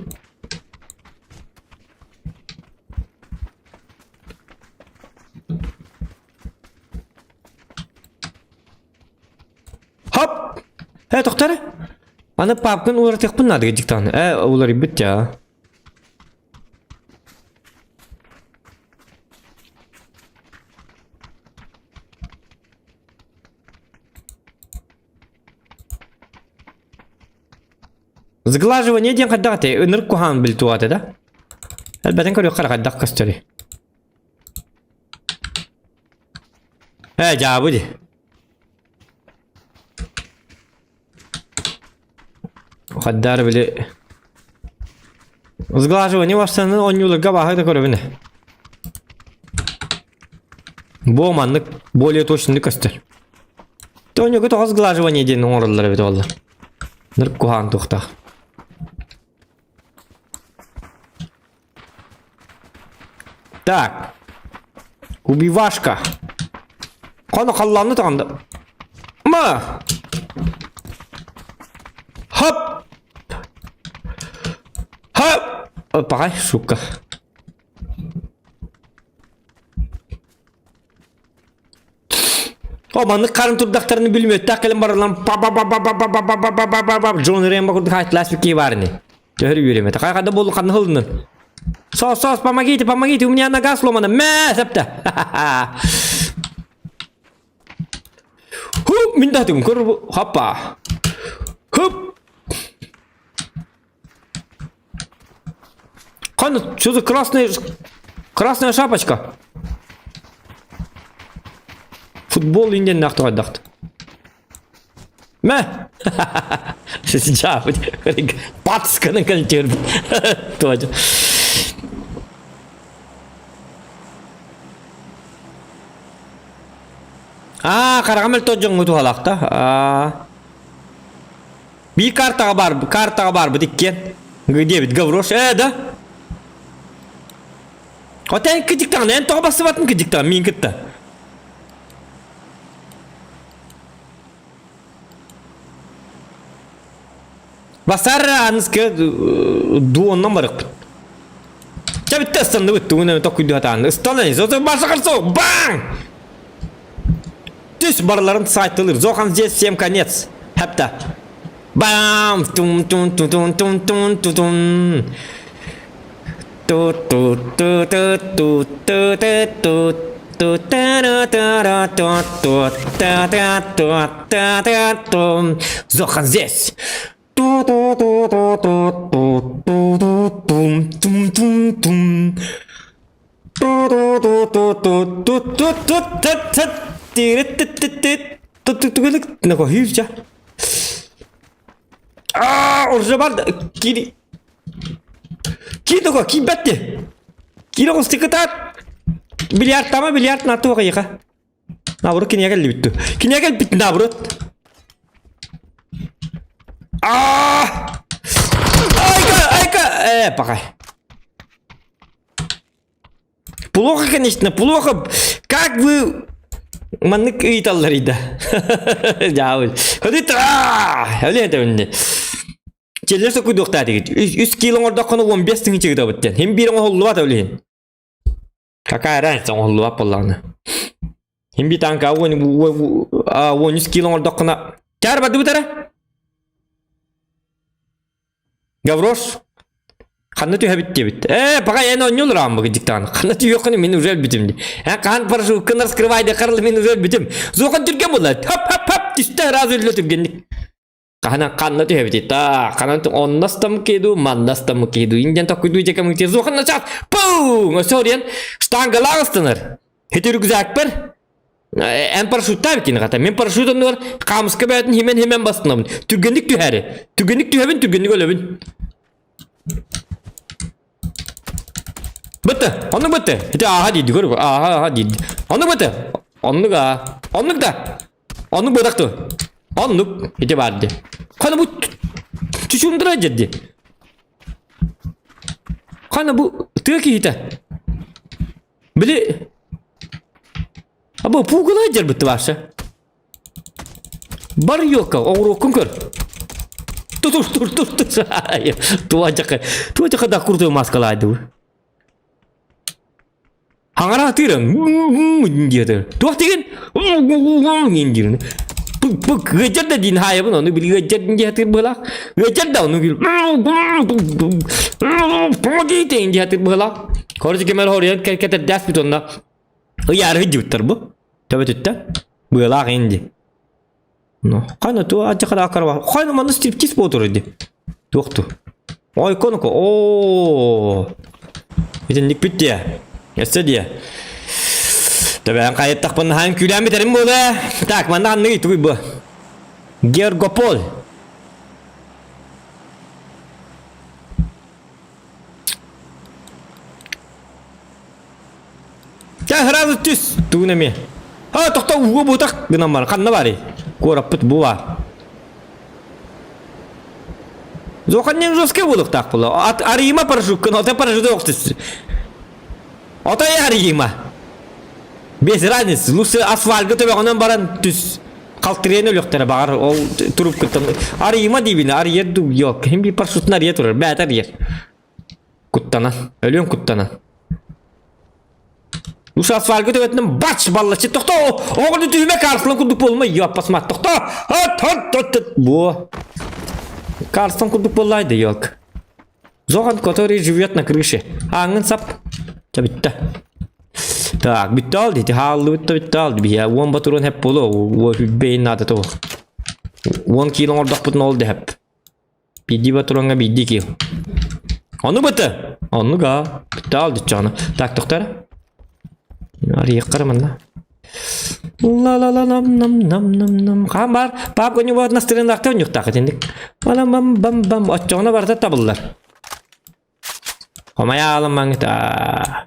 Хоп! Э, тохтор. Аны папкын уларытыахпын наада диктан. Э, уларыйбыт я. Сглаживание диэн хайдах этэй? Ынырык куһаҕан билтуата да? Элбэтин көрүөххэ эрэ хайдах көстөрүй? Ээ, дьаабы дии. Хайдаар били Сглаживание варсаны оонньууларга бааһы да көрөбүн. Бу маннык более точно көстөр. Тооньуга тоҕо сглаживание диэн оҥороллор эбит буолла. Ныр куһаан туохтаах. Так. Убивашка. Хоно халлаанны таҕанда. Ма! Хоп! Хоп! Опа, сука. О, маннык харын турдахтарына бүлүмүөттээх кэлэн бараллан па па па па па па па па па па па па Джон Рэмбо курдук хаайтылаас кии баарыны. Төһөр үөрэмэтэ. Хайа хада буолу ханна хылыннын? Сос, сос, помогите, помогите, у меня нога сломана. Мэ, септе. Хуп, мин да көр, хоппа. Хуп. Хан, что за красная, красная шапочка? Футбол инден нахты хайдахт. Мэ! Сейчас, пацканы кэлтер. Тоже. Аа, хараҕым мөлтөх дьоҥҥо туһалаах да. Аа. Биир картаҕа баар, картаҕа баарбыт иккиэн. Диэбит Гаврош. Ээ да. Хотя кыдьыктаҕына, эн тоҕо бассыбатын кыдьыктаҕын миин кытта. Басар аныска дуоннан барыкпыт. Ча битте ыстанныбыт, тугун токуйду хатаан. Ыстанай, зото баша карсо, бang! Түс барыларын сайтылыр. Зохан здесь всем конец. Хепта. Бам! Тум тум тум тум тум тум тум тум. Ту ту ту ту ту ту ту ту ту та та та ту та та ту та та ту. Зохан здесь. Ту ту ту ту ту ту ту ту тум тум тум тум. Ту ту ту ту ту ту ту ту ту ту тирит ту ту ту ту ту Аа, уже бар кири. Киир киирбэт дии. Киир оҕустукутаат. Бильярдтаама бильярд наатуох эйиэхэ. Наоборот киниэхэ кэллибит дуу. Киниэхэ кэлбит наоборот. Аа! Айка, айка! Э, пока. Плохо, конечно, плохо. Как вы маннык ыйыталлар да. Дьаабыл. Өле этэминни. Челлер сокуйдуохтаа дигит. Үс кило оҥордоххуна 15 тыһыынча ыытабыт диэн. Хим биир оҥоһуллубат өлүһүн. Какая разница оҥоһуллубат буоллаҕына. Хим би танка 13 кило оҥордоххуна. Чаар бардыбыт эрэ. Гаврош, ханна түһэбит диэбит. Ээ, пока эн оонньуу олорааммы диктаан. Ханна түһүөххүнү мин уже өлбүтүм дии. Эн хаан парашюткын раскрывай дехарл мин уже өлбүтүм. Зохан түргэн буолла. Хоп хоп хоп түстэ сразу өллө түргэнник. Хаһан ханна түһэбитий? Так, ханан онно астаммыт дуу, манна астаммыт дуу. Индиан токуйдуу дьэкэмҥитэ зуоханна чат. Пуу! Өссө ориен штангалаах ыстанар. Хити рюкзакпар эн парашюттаабыт кини хата. Мен парашют оннугар хаамыска бэйэтин химен-химен бастынабын. Түргэнник түһээри. Түргэнник түһэбин, түргэнник өлөбүн. Бытты, оннук бытты. Ити ааха диирди, көр, ааха ааха диирди. Оннук бытты. Оннук аа. Оннук да. Оннук бытах ту. Оннук. Ити бар ди. Хана бу чучундура дьэрди. Хана бу тыа киһитэ. Били Абы пугала дьэрбитти баша. Бар ёлка, оҕуруоккун көр. Тур тур тур тур. Туа жака. Туа жака да курдук маскалаайды. Хаҥара тыыран диэтэ. Туох деген диир. Пык пык ыадьар да диин хаайабын ону били ыадьар диэтир быһалаах. Ыадьар да ону били помогите диэтир быһалаах. Короче кемер хоруйан кэтэрдээспит онно ыйаары сылдьыбыттар бу. Төбөтүттэн быалаах инди. Ну, хайна туа ачакара акарва. Хайна манна стриптиз буолтур ди. Туох ту. Ой, коноко. Оо. Итинник бүттэ. Өссө дии. Төбөөн хайыттахпын хаан күлээн бүтэрим буолуо. Так, манна ханныгый тугуй бу? Гергополь. Чэ, сразу түс! Тугун эмиэ. А, тохто ууга буутах гынан баран. Ханна барый? Куораппыт бу баар. Зоханнен жесткий буолуохтаах буолла. Ат арыйыма парашюткын, отой парашюты ох түс. Отой арыйыма. Без разницы. Лучше асфальтга төбөҕүнэн баран түс. Халтырыйан өлүөхтэрэ баҕар ол трубкаттан. Арыйыма диибин, арыйар дуу, yok. Хим bir парашютун арыйа турар, бээтэ арыйар. Куттанан, өлүөн куттанан. Ушу асфальтга төбөтүнэн бач баллачы тохто оҕону түһүмэ Карлсон курдук буолума ёппасма тохто хот хот хот хот буо Карлсон курдук буоллай да ёлк Зохан который живет на крыше ааҥҥын сап ча бүттэ так бүттэ ол дити хааллыбыт да бүттэ ол биһиэ уон батурун хэп буолуо бэйин наада туох уон киил оҥордохпутун ол дэһэп Биирдии патроҥҥа биирдии киил. Ону быты! Оннук аа. Бүтэ алдыччаҕына. Так, тохтор. Арыйыаххара манна. Ла-ла-ла-нам-нам-нам-нам-нам. Хаан баар. Пап гонюбаат настырынаахта онньуктаах итинник. Балам-бам-бам-бам. Оччоҕуна барыта табыллар. Хомайа аалымаҥ та.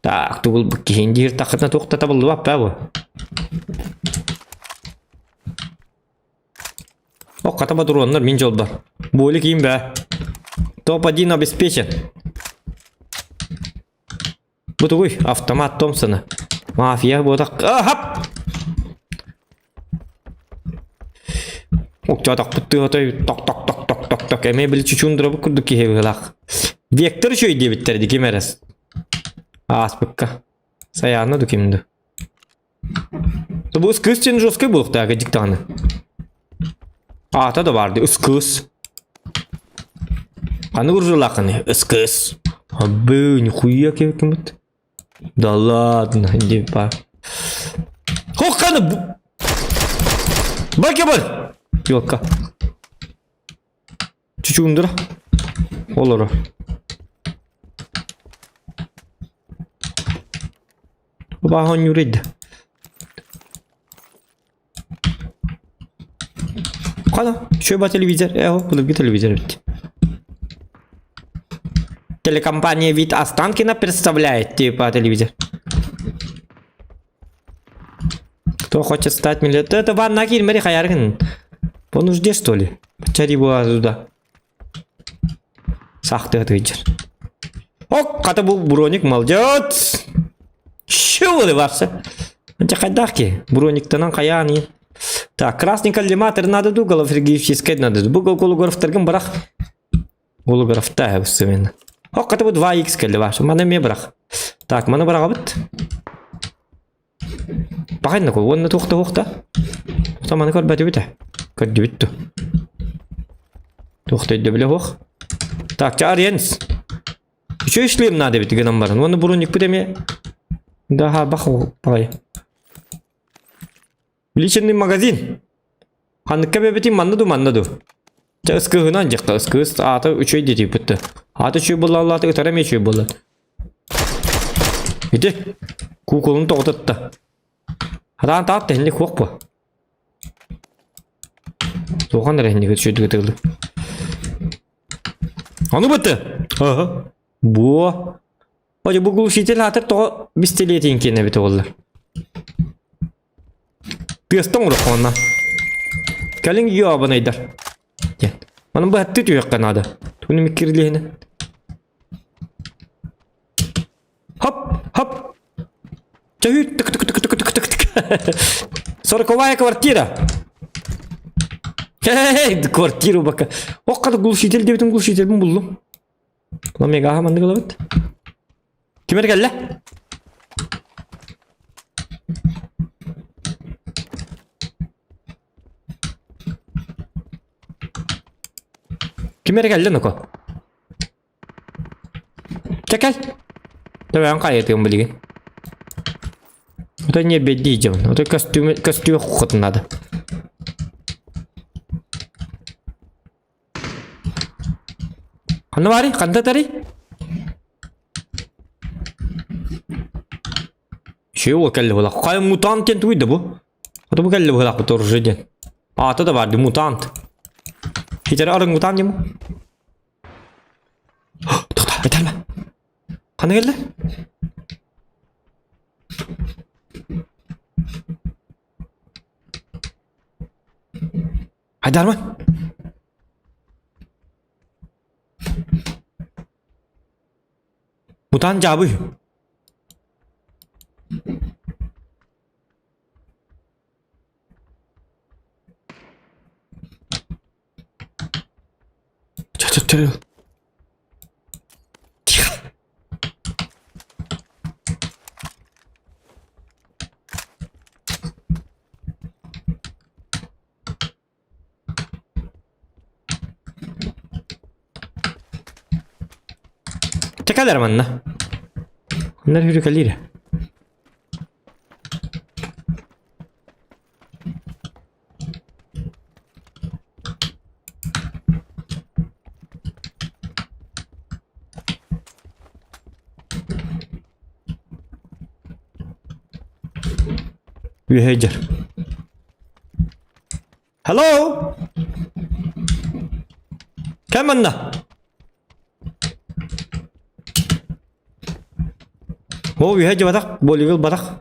Так, тугул киһин диир таххытына туох да табыллыбат баа бу. О, хата ботуруоннар мин дьолбор. Буоли киин бээ. Топ-1 обеспечен. Бу тугуй? Автомат Томпсона. Мафия буотах. Ахап! Октоотохпут тыатой ток ток ток ток ток ток эмиэ били чучундурабыт курдук киһи быһыылаах. Вектор үчүгэй диэбиттэр ди ким эрэ. Ааспыкка. Сайаана ду ким ду. Бу ыс кыыс диэн жесткай буолуохтаах дьик даҕаны. Аата да баар дии ыс кыыс. Ханнык уржулааххыный? Ыс кыыс. Абы, нихуя кебеккиммит. Да ладно, иди па. Хохханы Баке бар. Ёлка. Чучундура. Олоро. Баһон юрид. Қана, шөба телевизор, э, былыргы телевизор бит. Телекомпания вид Останкино представляет, типа телевизор. Кто хочет стать миллионером? Это ванна кирмери хаяргын. По нужде, что ли? Чари була туда. Сахты ответил. Ок, хата бу броник молодец. Чего ты варса? Анча хайдахки. Брониктанан хаяни. Так, красный коллиматор надо ду, голографический надо. Бу голографтаргын барах. Голографта өссөмен. Ок, хата бу 2x келди варса. Маны ме барах. Так, маны барагабыт. Баҕайна кол уонна туох да суох да. Маны көрбөтүбүт ээ. Көрдүбүт дуу. Туох да өйдөбүлэ суох. Так, чэ Ариенс. Үчүгэй шлем надо эбит гынан баран. Уонна броникпыт эмиэ да бах баҕайы. Личный магазин. Ханныкка бэбитин манна ду манна ду. Чэ ыскыһынан дьахта ыскыыс аата үчүгэй диэтийбит да. Аата үчүгэй буолла аата ытара эмиэ үчүгэй буолла. Ити куукулун тоҕутутта. Хараан таат тэһинник хуох бу. Туохан эрэ инник үчүгэй тыгылы. Ону быты. Аха. Буо. Ой, бу глушитель аатыр тоҕо бистилиэтин киэнэ эбитэ буолла. Тыастан оҥоруохха онно. Кэлиҥ ёбанайдар. Диэн. Манан быһаттыы түһүөххэ наада. Тугун эмит кирилиэһинэн. Хоп, хоп. Чөһүүт тык тык тык тык тык тык тык. Сороковая квартира. Хей, квартиру бака. Ох, глушитель диэбитим глушительбин буллум. Омегаҕа маннык ылабыт. Ким эрэ кэллэ? Ким эрэ кэллэ ноко? Чэ кэл. Төбөөн хайытыым билигин. Ото не бедди дьон. Ото көстүүм көстүү хотун надо. Ханна баарый? Ханна тарый? Үчүгэй уол кэллэ буолла. Хайа мутант диэн тугуй да бу? Ото бу кэллэ быһыылаах оружие диэн. Аата да баар дии мутант. Хитер арыҥ мутант диэн бу. Тоқта, айтарма. Ханна кэллэ? Айдарма. Мутаан дьаабый. Чэ-чэ-чэ. Тихо. Чэ кэлэр манна. Манна хүрүкэлиир. Үөһэ дьэр. Hello? Кэм манна? О, үөһэ дьыбатах, болигыл батах.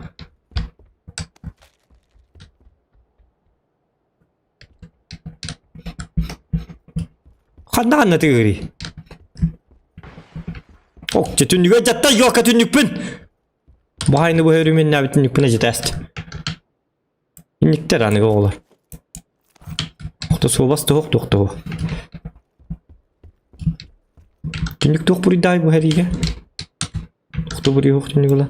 Ханна ханна тыгырый? Ок, түннүгэ дьатта, ёлка түннүкпүн! Баайны бу өрүмүннээбит түннүкпүн эжитээст. Инниктэр аныгы оҕолор. Охто суобас туох туох туох. Түннүк туох буруйдаай бу хэриигэ? Охто буруйуох түннүк ыла.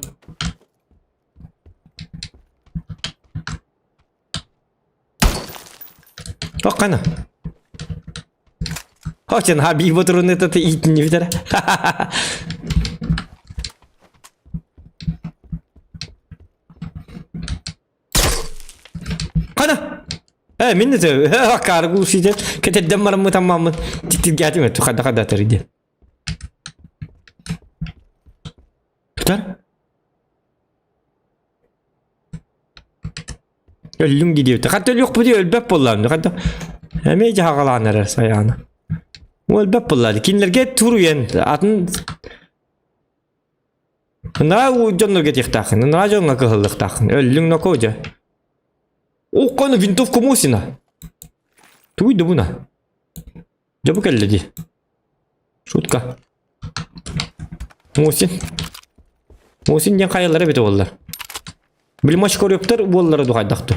Ох, қана. Хотен хаби ботуруны таты иитинни бүтэр. Қана. Э, мин де аккары глушитель кетерден бараммы тамаммын. Тиктиргээтим өттү хадда хадда атар Тутар. Өллүҥ дии диэбитэ. Хата өлүөхпүт өлбөт буоллаҕым. Хата эмиэ дьаһаҕалаан эрэр сайаана. Өлбөт буоллаа. Кинилэргэ туруйан атын Наа дьоннорго этиэхтааххын, наа дьоҥҥо кыһыллыахтааххын. Өллүҥ ноко дьэ. Укканы винтовка Мосина. Тугуй да буна. Дьэ бу кэллэ дии. Шутка. Мосин. Мосин диэн хайалара эбитэ буоллар. Блимач көрүөптэр буоллара духайдахту.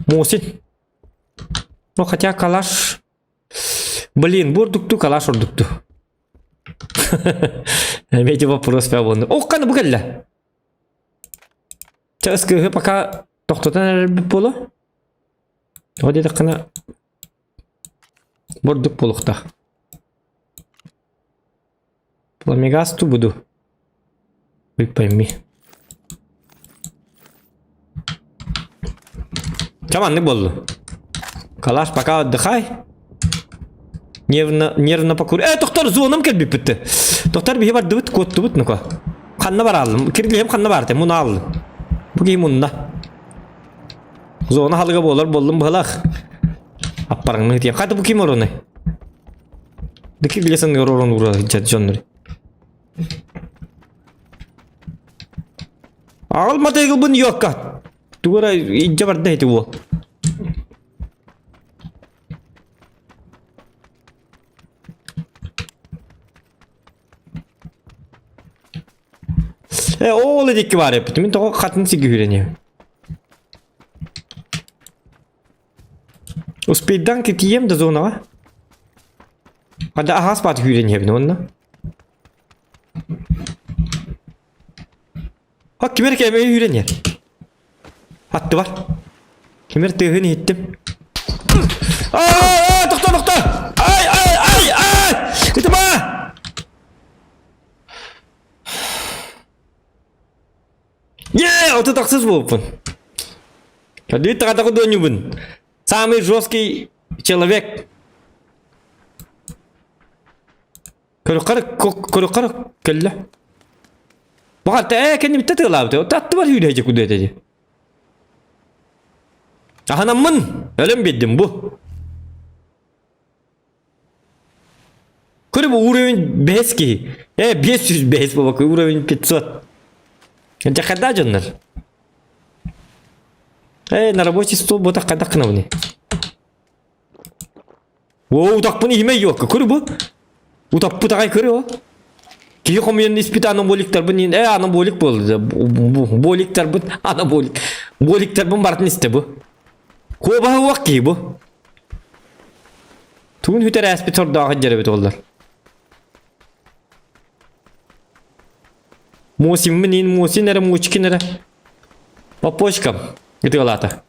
Мосин. Ну хотя калаш. Блин, бу ордукту, калаш ордукту. Эти вопрос буолну. Ох, каны бу кэллэ. Чэ, ыскыһы пока тохтотон эрэрбит буолуо. О диэтэххинэ Бурдук буолуохтаах. Пламегаз ту буду. Вы пойми. Чэ маннык буолла. Калаш, пока отдыхай. Нервно, нервно покур. Э, тоқтар, зоном кэлбиппит. Тоқтар биһи бардыбыт, куоттубут, ну-ка. Ханна баралым? Киргилиһим ханна барты, муна аллым. Бу киһи мунна. Зона халыга буолар буоллум быһалаах. Аппараңны тием. Хата бу ким ороны? Дики билесен орон ура дьоннор. Аҕал матайгылбын йокка. Тугара иджа барда ити уол. Э, ол эдикки бар эппит. Мин тоҕо хатын сиги хүрением. Успейдан тиийем да зонаҕа. Хада аһаас баат хүрениэбин онно. Ха кимер кэмэ үүрэн Аттыбар. Кимер тыаһын иһиттим. Аа, тохто, тохто! Ай, ай, ай, ай! Ытыма! Е, ото тахсыз буолпун. Кадыы тахатакы донюбун. Самый жесткий человек. Көрөххөр көрөххөр кэллэ. Баҕар ээ кэннибиттэ тыалаабыт. Аттыбар сүүрээчи куду этэ. Аһанаммын өлөн биэрдим бу. Көрү бу уровень 5 киһи. Э 505 буолбакка уровень 500. Дьэ дьоннор. Э на рабочий стол буотах хайдах гынабыный? Оо, утахпын иһимэ йуокка, көрү бу. Утаппыт аҕай көрү о. Киһи хомуйан испит анаболиктарбын иин, э анаболик буолла. Боликтарбын анаболик. Боликтарбын барытын истэ бу. Куобаһы уох киһи бу. Тугун хүтэр ээспит сордоох дьэрэбит оллар. Мосиммын иин Мосин эрэ Мочкин эрэ. По почкам. Ытыалаата.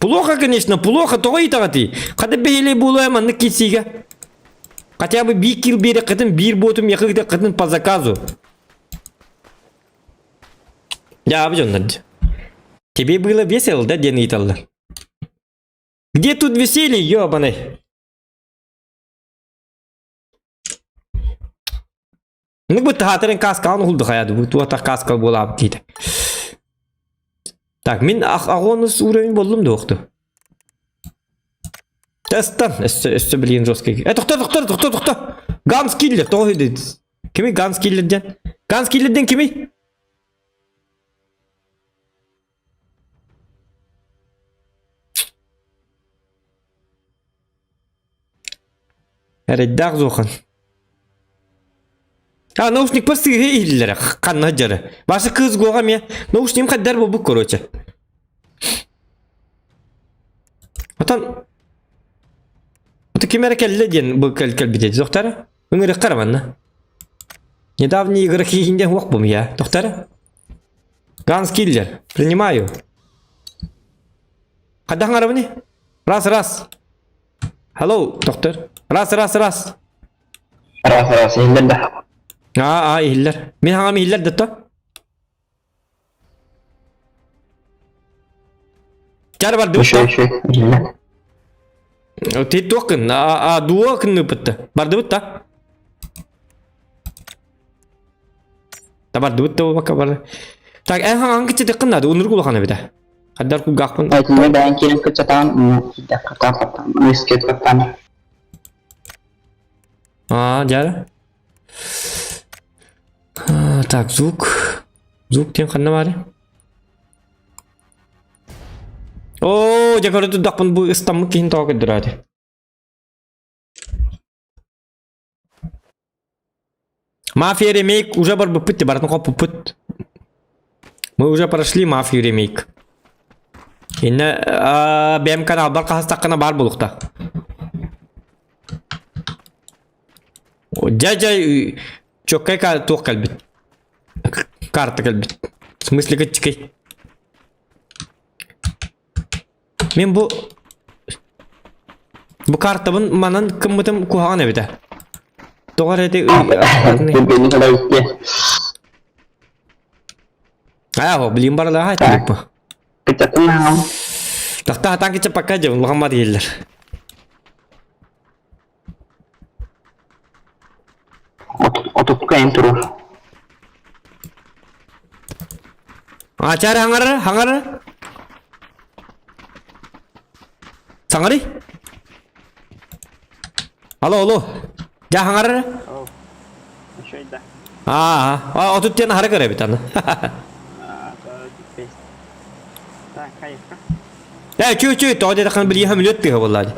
Плохо, конечно, плохо, тоҕо ыйытаҕытый? Хата бэһиэлэй буолуо маннык киирсиигэ. Хотя бы биир килл биэрэххитин, биир ботум якыгытаххытын по заказу. Дьаабы дьоннор. Тебе было весело, да, диэн ыйыталлар. Где тут веселье, ёбаный? Ну бу таһаатарын каскаҕын уһулду хайа бу туота каска буолаабыт диэтэ. Так, мин аҕонус уровень боллум дуохту. Тестан, өссө, өссө билигин жесткий. Э, тохто, тохто, тохто, тохто. Ганс киллер, тоҕо үһү Кими Ганс киллер диэн? Ганс киллерден кими? Эрэйдээх Зохан. А, наушникпар сыыһа иһиллэрэ, ханна сылдьара. Баша кыыс гуоҕа эмиэ. Наушнигым хайдар буолбут, короче. Отон Ото ким эрэ кэллэ диэн бу кэл кэлбитэ дохтара. Ыҥырыахха манна. Недавний игроки иһинде хуох бум я. Дохтара. Ганс Киллер. Принимаю. Хайдах ҥарабыный? Раз, раз. Hello, доктор. Раз, раз, раз. Раз, раз, иһиллэр да. Аа, аа, иһиллэр. Мин хаҥам иһиллэр да то. Чар барды. Еще, еще, иһиллэр. Ти туох а, а, дуо кынныпытта. Бардыбыт та. Та бардыбыт та бака бар. Так, эн хаҥаҥ киччэтик кыннады, унур улахан эбитэ. Хаддар кулгаахпын. Айтымы бэйэн киирэн кыччатаан, киирдэххэ хаттаан, мискет хаттаан. Аа, дьара. Так, звук. Звук диэн ханна баар? Оо, дьэ көрө турдахпын бу ыстаммыт киһин тоҕо көрдөрөөтү. Мафия ремейк уже барбыппыт, барытын хоппуппут. Мы уже прошли мафию ремейк. Инне бэм каналбар хаһыстаххына баар буолуохта. Дядя чоккай туох кэлбит. Карта кэлбит. В смысле кытчыкай. Мин бу бу картабын манан кыммытым куһаҕан эбитэ. Тоҕо эрэ ити Аа, блин барылаха айтылыппы. Тахта хатан киче пока дьэ улахан бар дииллэр. Отукка эн турur. Ачаар хаҥарар, хаҥарар. Саҥарый. Алло, алло. Дьэ хаҥарар. Аа, отут диэн аһара көрөбүт аны. Ээ, чү чү, тоҕо диэтэххинэ билии хамүлүөт тыаһа буолла дии.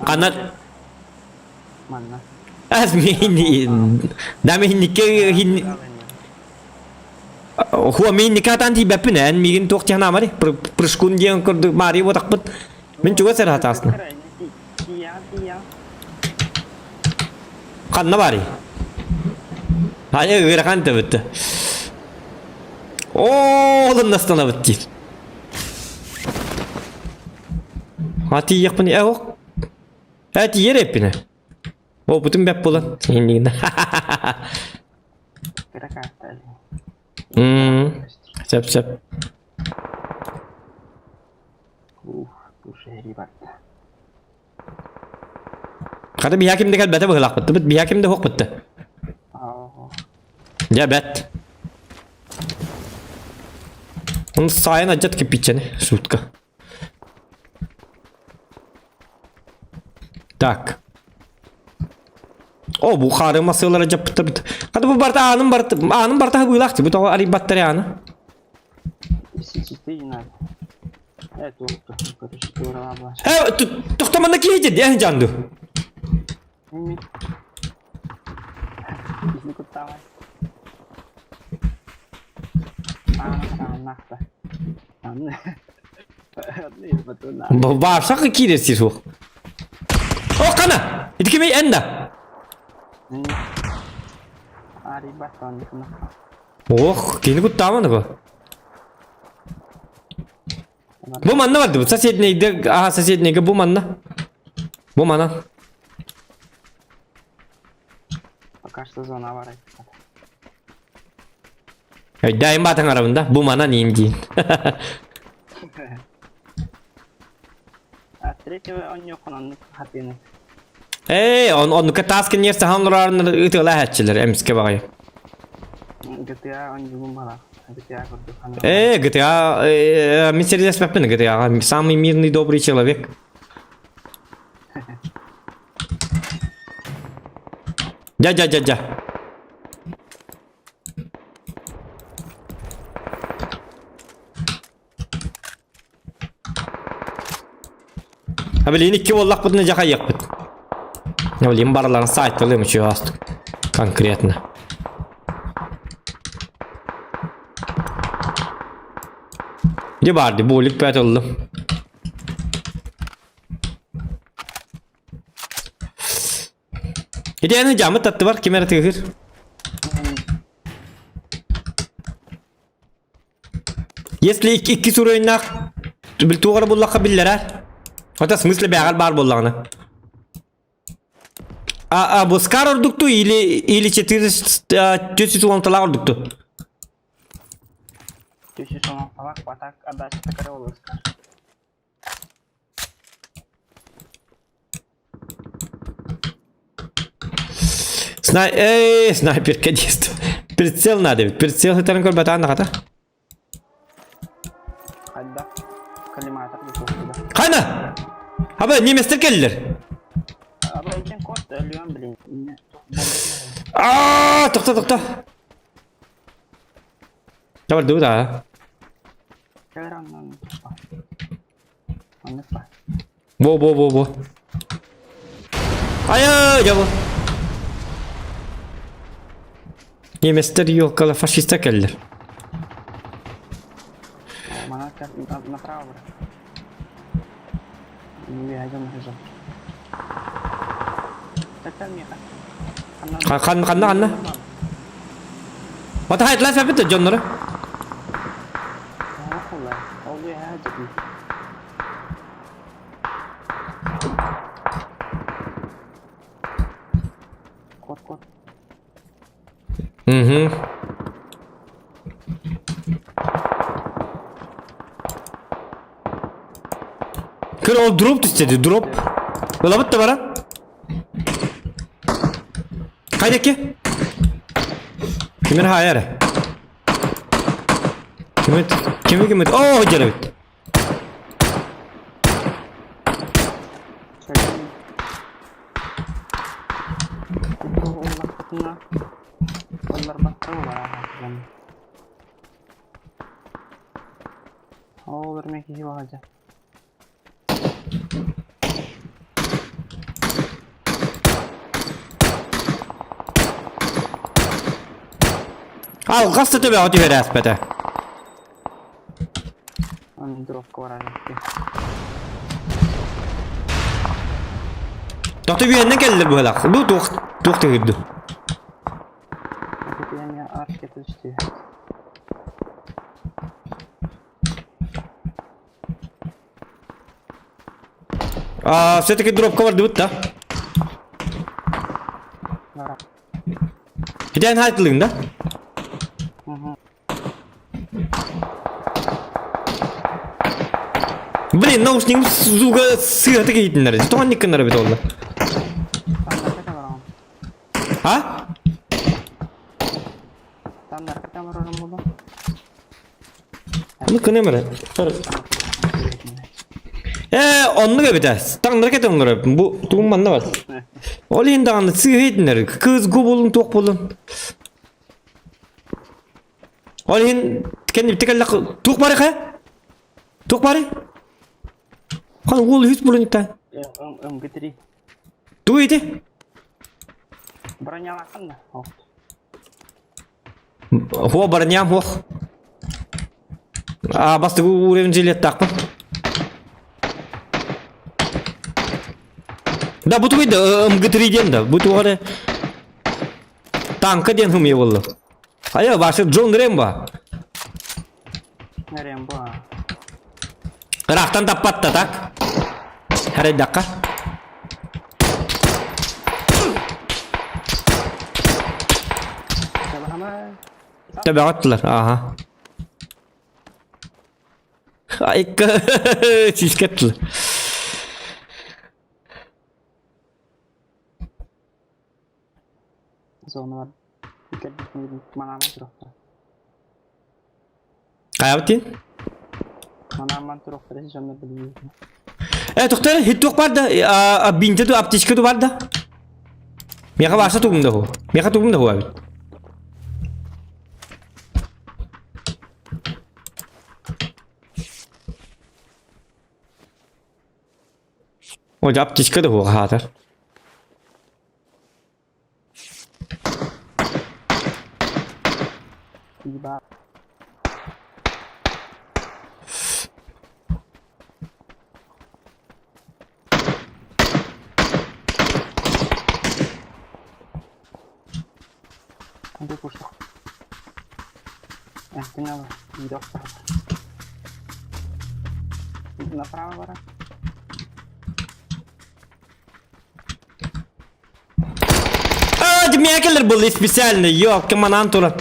Ханна Манна. Ас мин да мин хин Хуа мин никатан тиийбэппин эн миигин туох диэн амари прыжкун диэн курдук Мария буотахпыт мин чугас эрэ хатаасна Ханна барый? Айа ыарахан төбүттэ. Оо, олуннастанабыт диир. А тиийиэхпин э ох. Э тиийэр эппинэ. Опытым бэп буолан. Иннигин. Мм. Сөп сөп. Хата биһа кимде кэлбэтэ быһылаахпыт. Бит биһа кимде хуохпутта. Дьэ бэт. Он сайын адьат киппиччэни сутка. Так. О, бу хары масылара жаппыта бит. Хата бу барта аным барта аным барта хабыылаах бу тоҕо арыйбаттар ааны. Э, тохтоманна киһи диэн жанду. Баарсак киирэр суох. О, кана! Ити кими энда? Ох, кини куттааман бу. Бу манна барды, соседнийде, аха соседнийге бу манна. Бу мана. Пока что зона бар. Өйдәйин баатан арабында, бу мана ним диин. А третьего он не оннук хатыны. Эй, он оннука таас киниэр сахан олорорун ытыалаа хатчылар эмиске баҕайы. GTA он югун бала. GTA курдук. GTA, мин серьезно GTA, самый мирный добрый человек. Дя, дя, дя, дя. А блин, икки буоллахпытына дьэ хайыахпыт. Блин, барыларын сайтылыым үчүгэй астык. Конкретно. Дьэ баар ди, буолик бэт ыллым. Ити аны дьаммыт таттыбар ким эрэ тыыһыр. Если икки суруйнаах туох эрэ буллахха биллэрэр. Хотя смысле бэҕэр баар буоллаҕына. А, а бу Скар ордукту или или 416 ордукту? 416 атак отдача такая Скар. Снай... Эй, снайперка действует. Прицел надо ведь. Прицел сытарын көрбөтөөн хата. Хайда. Коллиматор Хана! Аба, немецтер келлер. Аба, итен кот, өлүөн блин. Аа, тохто, тохто. Давай, да. Бо, бо, бо, бо. Айа, дьэ бу. Немецтер елкала фашиста кэллэр. Направо. Ханна, ханна, ханна. Ата хайтлаа сәбит дьоннору. Угу. Көр ол дроп түстэ дроп. Ылабыт да баран. Хайдаки? Кимир хайар? Кимит? Кими кимит? Оо, дьэрэбит. Алҕас да төбөҕө түһэр ааспата. Тохто үөннэн кэллэр быһалаах. Бу туох туох тыһырды. А, все-таки дропка бардыбыт да. Гиден хайтылыгын да? Блин, наушнигым звуга сыата кейтиннер. Тоған никкыннар бит олды. А? Ну кынемere. Э, оннук эбитэ. Таҥнары кэтэн олорор. Бу тугум манна бар. Ол иһин даҕаны сыыһа иһитиннэр. Кыыс гу буолун туох буолун. Ол иһин кэннибитте кэллэх туох бары хэ? Туох бары? Хан уол үс булун та. Тугу ити? Хуо барням хуох. А бастыгы уровень жилеттаахпын. Да бу тугуй да МГ3 диэн да бу туох эрэ танка диэн хымыйа буолла. Айа башы Джон Рэмбо. Рэмбо. Ыраахтан таппат да так. Харайдакка. Төбөҕө аттылар, ааха. Айка, сиськэ аттылар. Зоналар манааман туруохтара. Хайабытын? Манааман туруохтара дьоннор билиир. Э, тохтор, хит туох бар да, бинте ту, аптечка ту бар да. Миэхэ бааса тугум да ху. Миэхэ тугум да ху эбит. О, аптечка да ху хаатар. Направо бара. А, Мекелер был специально, ёлки манан туран.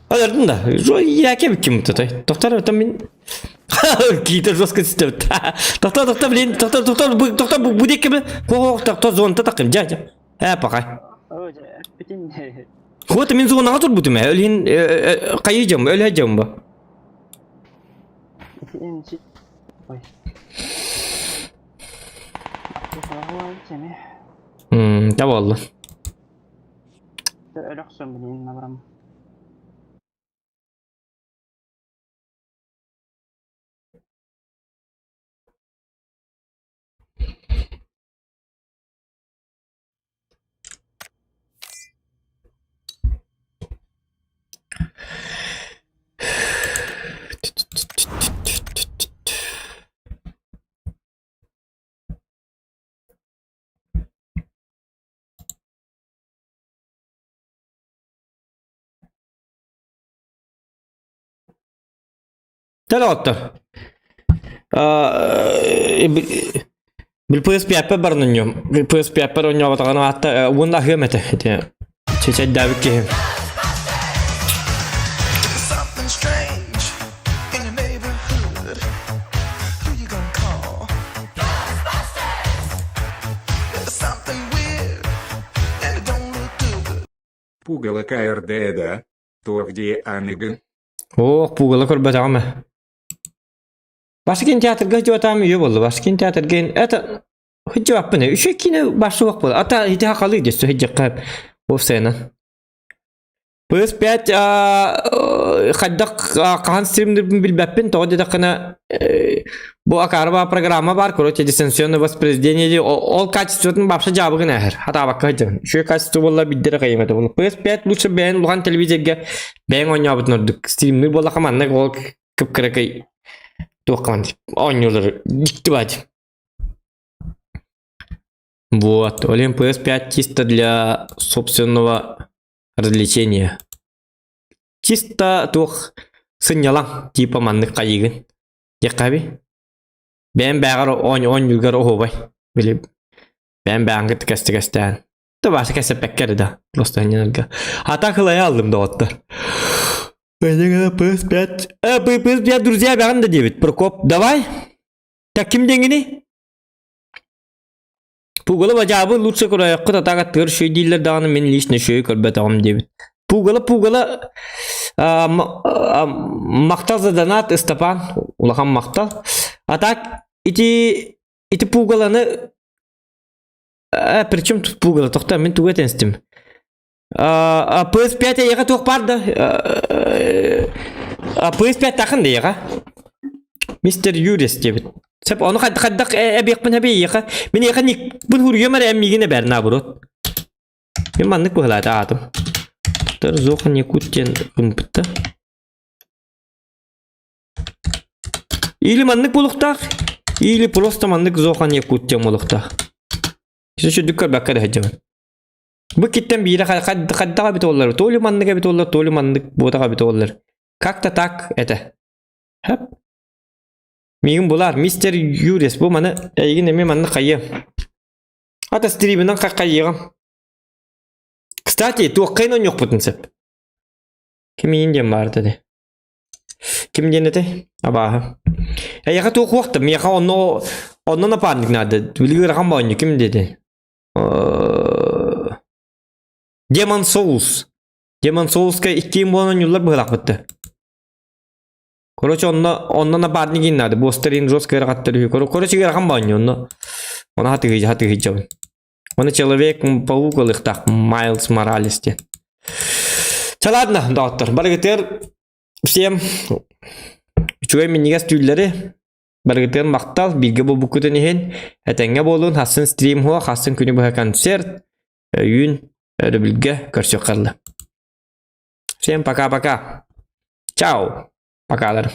Алардым да, яке ким тутай. Тоқтар, там мен... Какие-то жестко систем. Тоқтар, тоқтар, блин, тоқтар, тоқтар, тоқтар, будек кім? Қо, тоқтар, зонта тақым, жа, жа. Ә, пока. Вот мин зонаҕа турбутум ээ, ол иһин хайыы дьом, өлө дьом бу. Табалла. Теле Бил PS5 барнынньом. PS5 оонньооботоҕуна аата уонна аһыам этэ. Ити. Чэчэйдээбит киһи. Пугало КРД, да? То где Аныгын? Ох, пугало көрбөтөҕүм ээ. Баскин театрга дьуотаам үйэ буолла. Баскин театрга это Хыдьыбаппын үчүгэй киинэ барсыбах буолла. Ата ити хахалыы дьэ хыдьыкка офсайынан. PS5 хайдах хаһан стримнирбин билбэппин, тоҕо диэтэххинэ бу акаарба программа баар, короче, дистанционное воспроизведение дии, ол качествотын вообще дьаабыгын ээһэр, хатаабакка сылдьабын. Үчүгэй качество буолла биирдэ эрэ кыйым этэ. PS5 лучше бэйэн улахан телевизорга бэйэҥ оонньообутун ордук. Стримнир буоллахха маннык ол кып-кыракый туохха оонньуулар дьикти баати. Вот, Олимп PS5 чисто для собственного развлечения. Чисто туох сынньалаҥ типа маннык хайыгын. Диэххэ Бэйэм бээҕэр оонньуугар оһуобай. Били бэйэм бээҕин кытта кэстэкэстээн. Да бааса кэсэппэккэ эрэ да. Просто анньанарга. А так ылайа алдым доҕоттор. PS5. PS5 друзья бэҕин да диэбит. Прокоп, давай. Так ким диэҥҥиний? Пугало бадьаабы лучше көрөөйөххүт атаак аттыгар үчүгэй дииллэр даҕаны мин лично үчүгэй көрбөтөҕүм диэбит. Пугало пугало махтал за донат Ыстапаан улахан махтал. А так ити ити пугаланы э, причем тут пугало тохтоо мин тугу этэн истим. PS5 эйиэхэ туох баар да PS5 тахын да эйиэхэ Мистер Юрис диэбит. Сөп, ону хайдах эбиэхпин эбии эйиэхэ. Мин эйиэхэ никпин хуруйуом эрэ миигин эбэр наоборот. Мин маннык быһылаата аатым. Тор Зохан Якут диэн гымпытта. Или маннык буолуохтаах, или просто маннык Зохан Якут диэн буолуохтаах. Сөчүдүк көрбөккө да сылдьабын. Бу киттэн биирэ хайдах эбит буоллар, то ли маннык эбит буоллар, то ли маннык буотах эбит буоллар. Как-то так это. Хэп. Миигин булар, мистер Юрис, бу маны эйигин эмиэ маннык хайыам. Ата стриминэн хайыаҕым. Кстати, туоххайын онньуохпутун сөп. Ким иин диэн баар этэ Ким диэн этэй? Абааһы. Эйиэхэ туох уохта? Миэхэ онно онно напарник наада. Билигин ыарахан боонньу ким диэтэ? Демон Соус. Демон Соуска иккиэн буолан оонньууллар быһыылаахпытта. Короче, онно онно напарник иин наада. Буостар иин жестко ыарахаттар үһү. Короче, ыарахан боонньу онно. Ону хатыгыйдьа хатыгыйдьабын. Оны Человек-паук ылыахтаах Майлз Моралес диэн. Чэ ладно, доҕоттор, барыгытыгар всем үчүгэй минньигэс түүллэри Барыгытыгар махтал, бииргэ буолбуккутун иһин. Этэҥҥэ буолун, хассын стрим хуа, хассын күнү быһа концерт, өйүүн, өрөбүлгэ көрсүөххэ. Всем пока-пока. Чао. Покалар.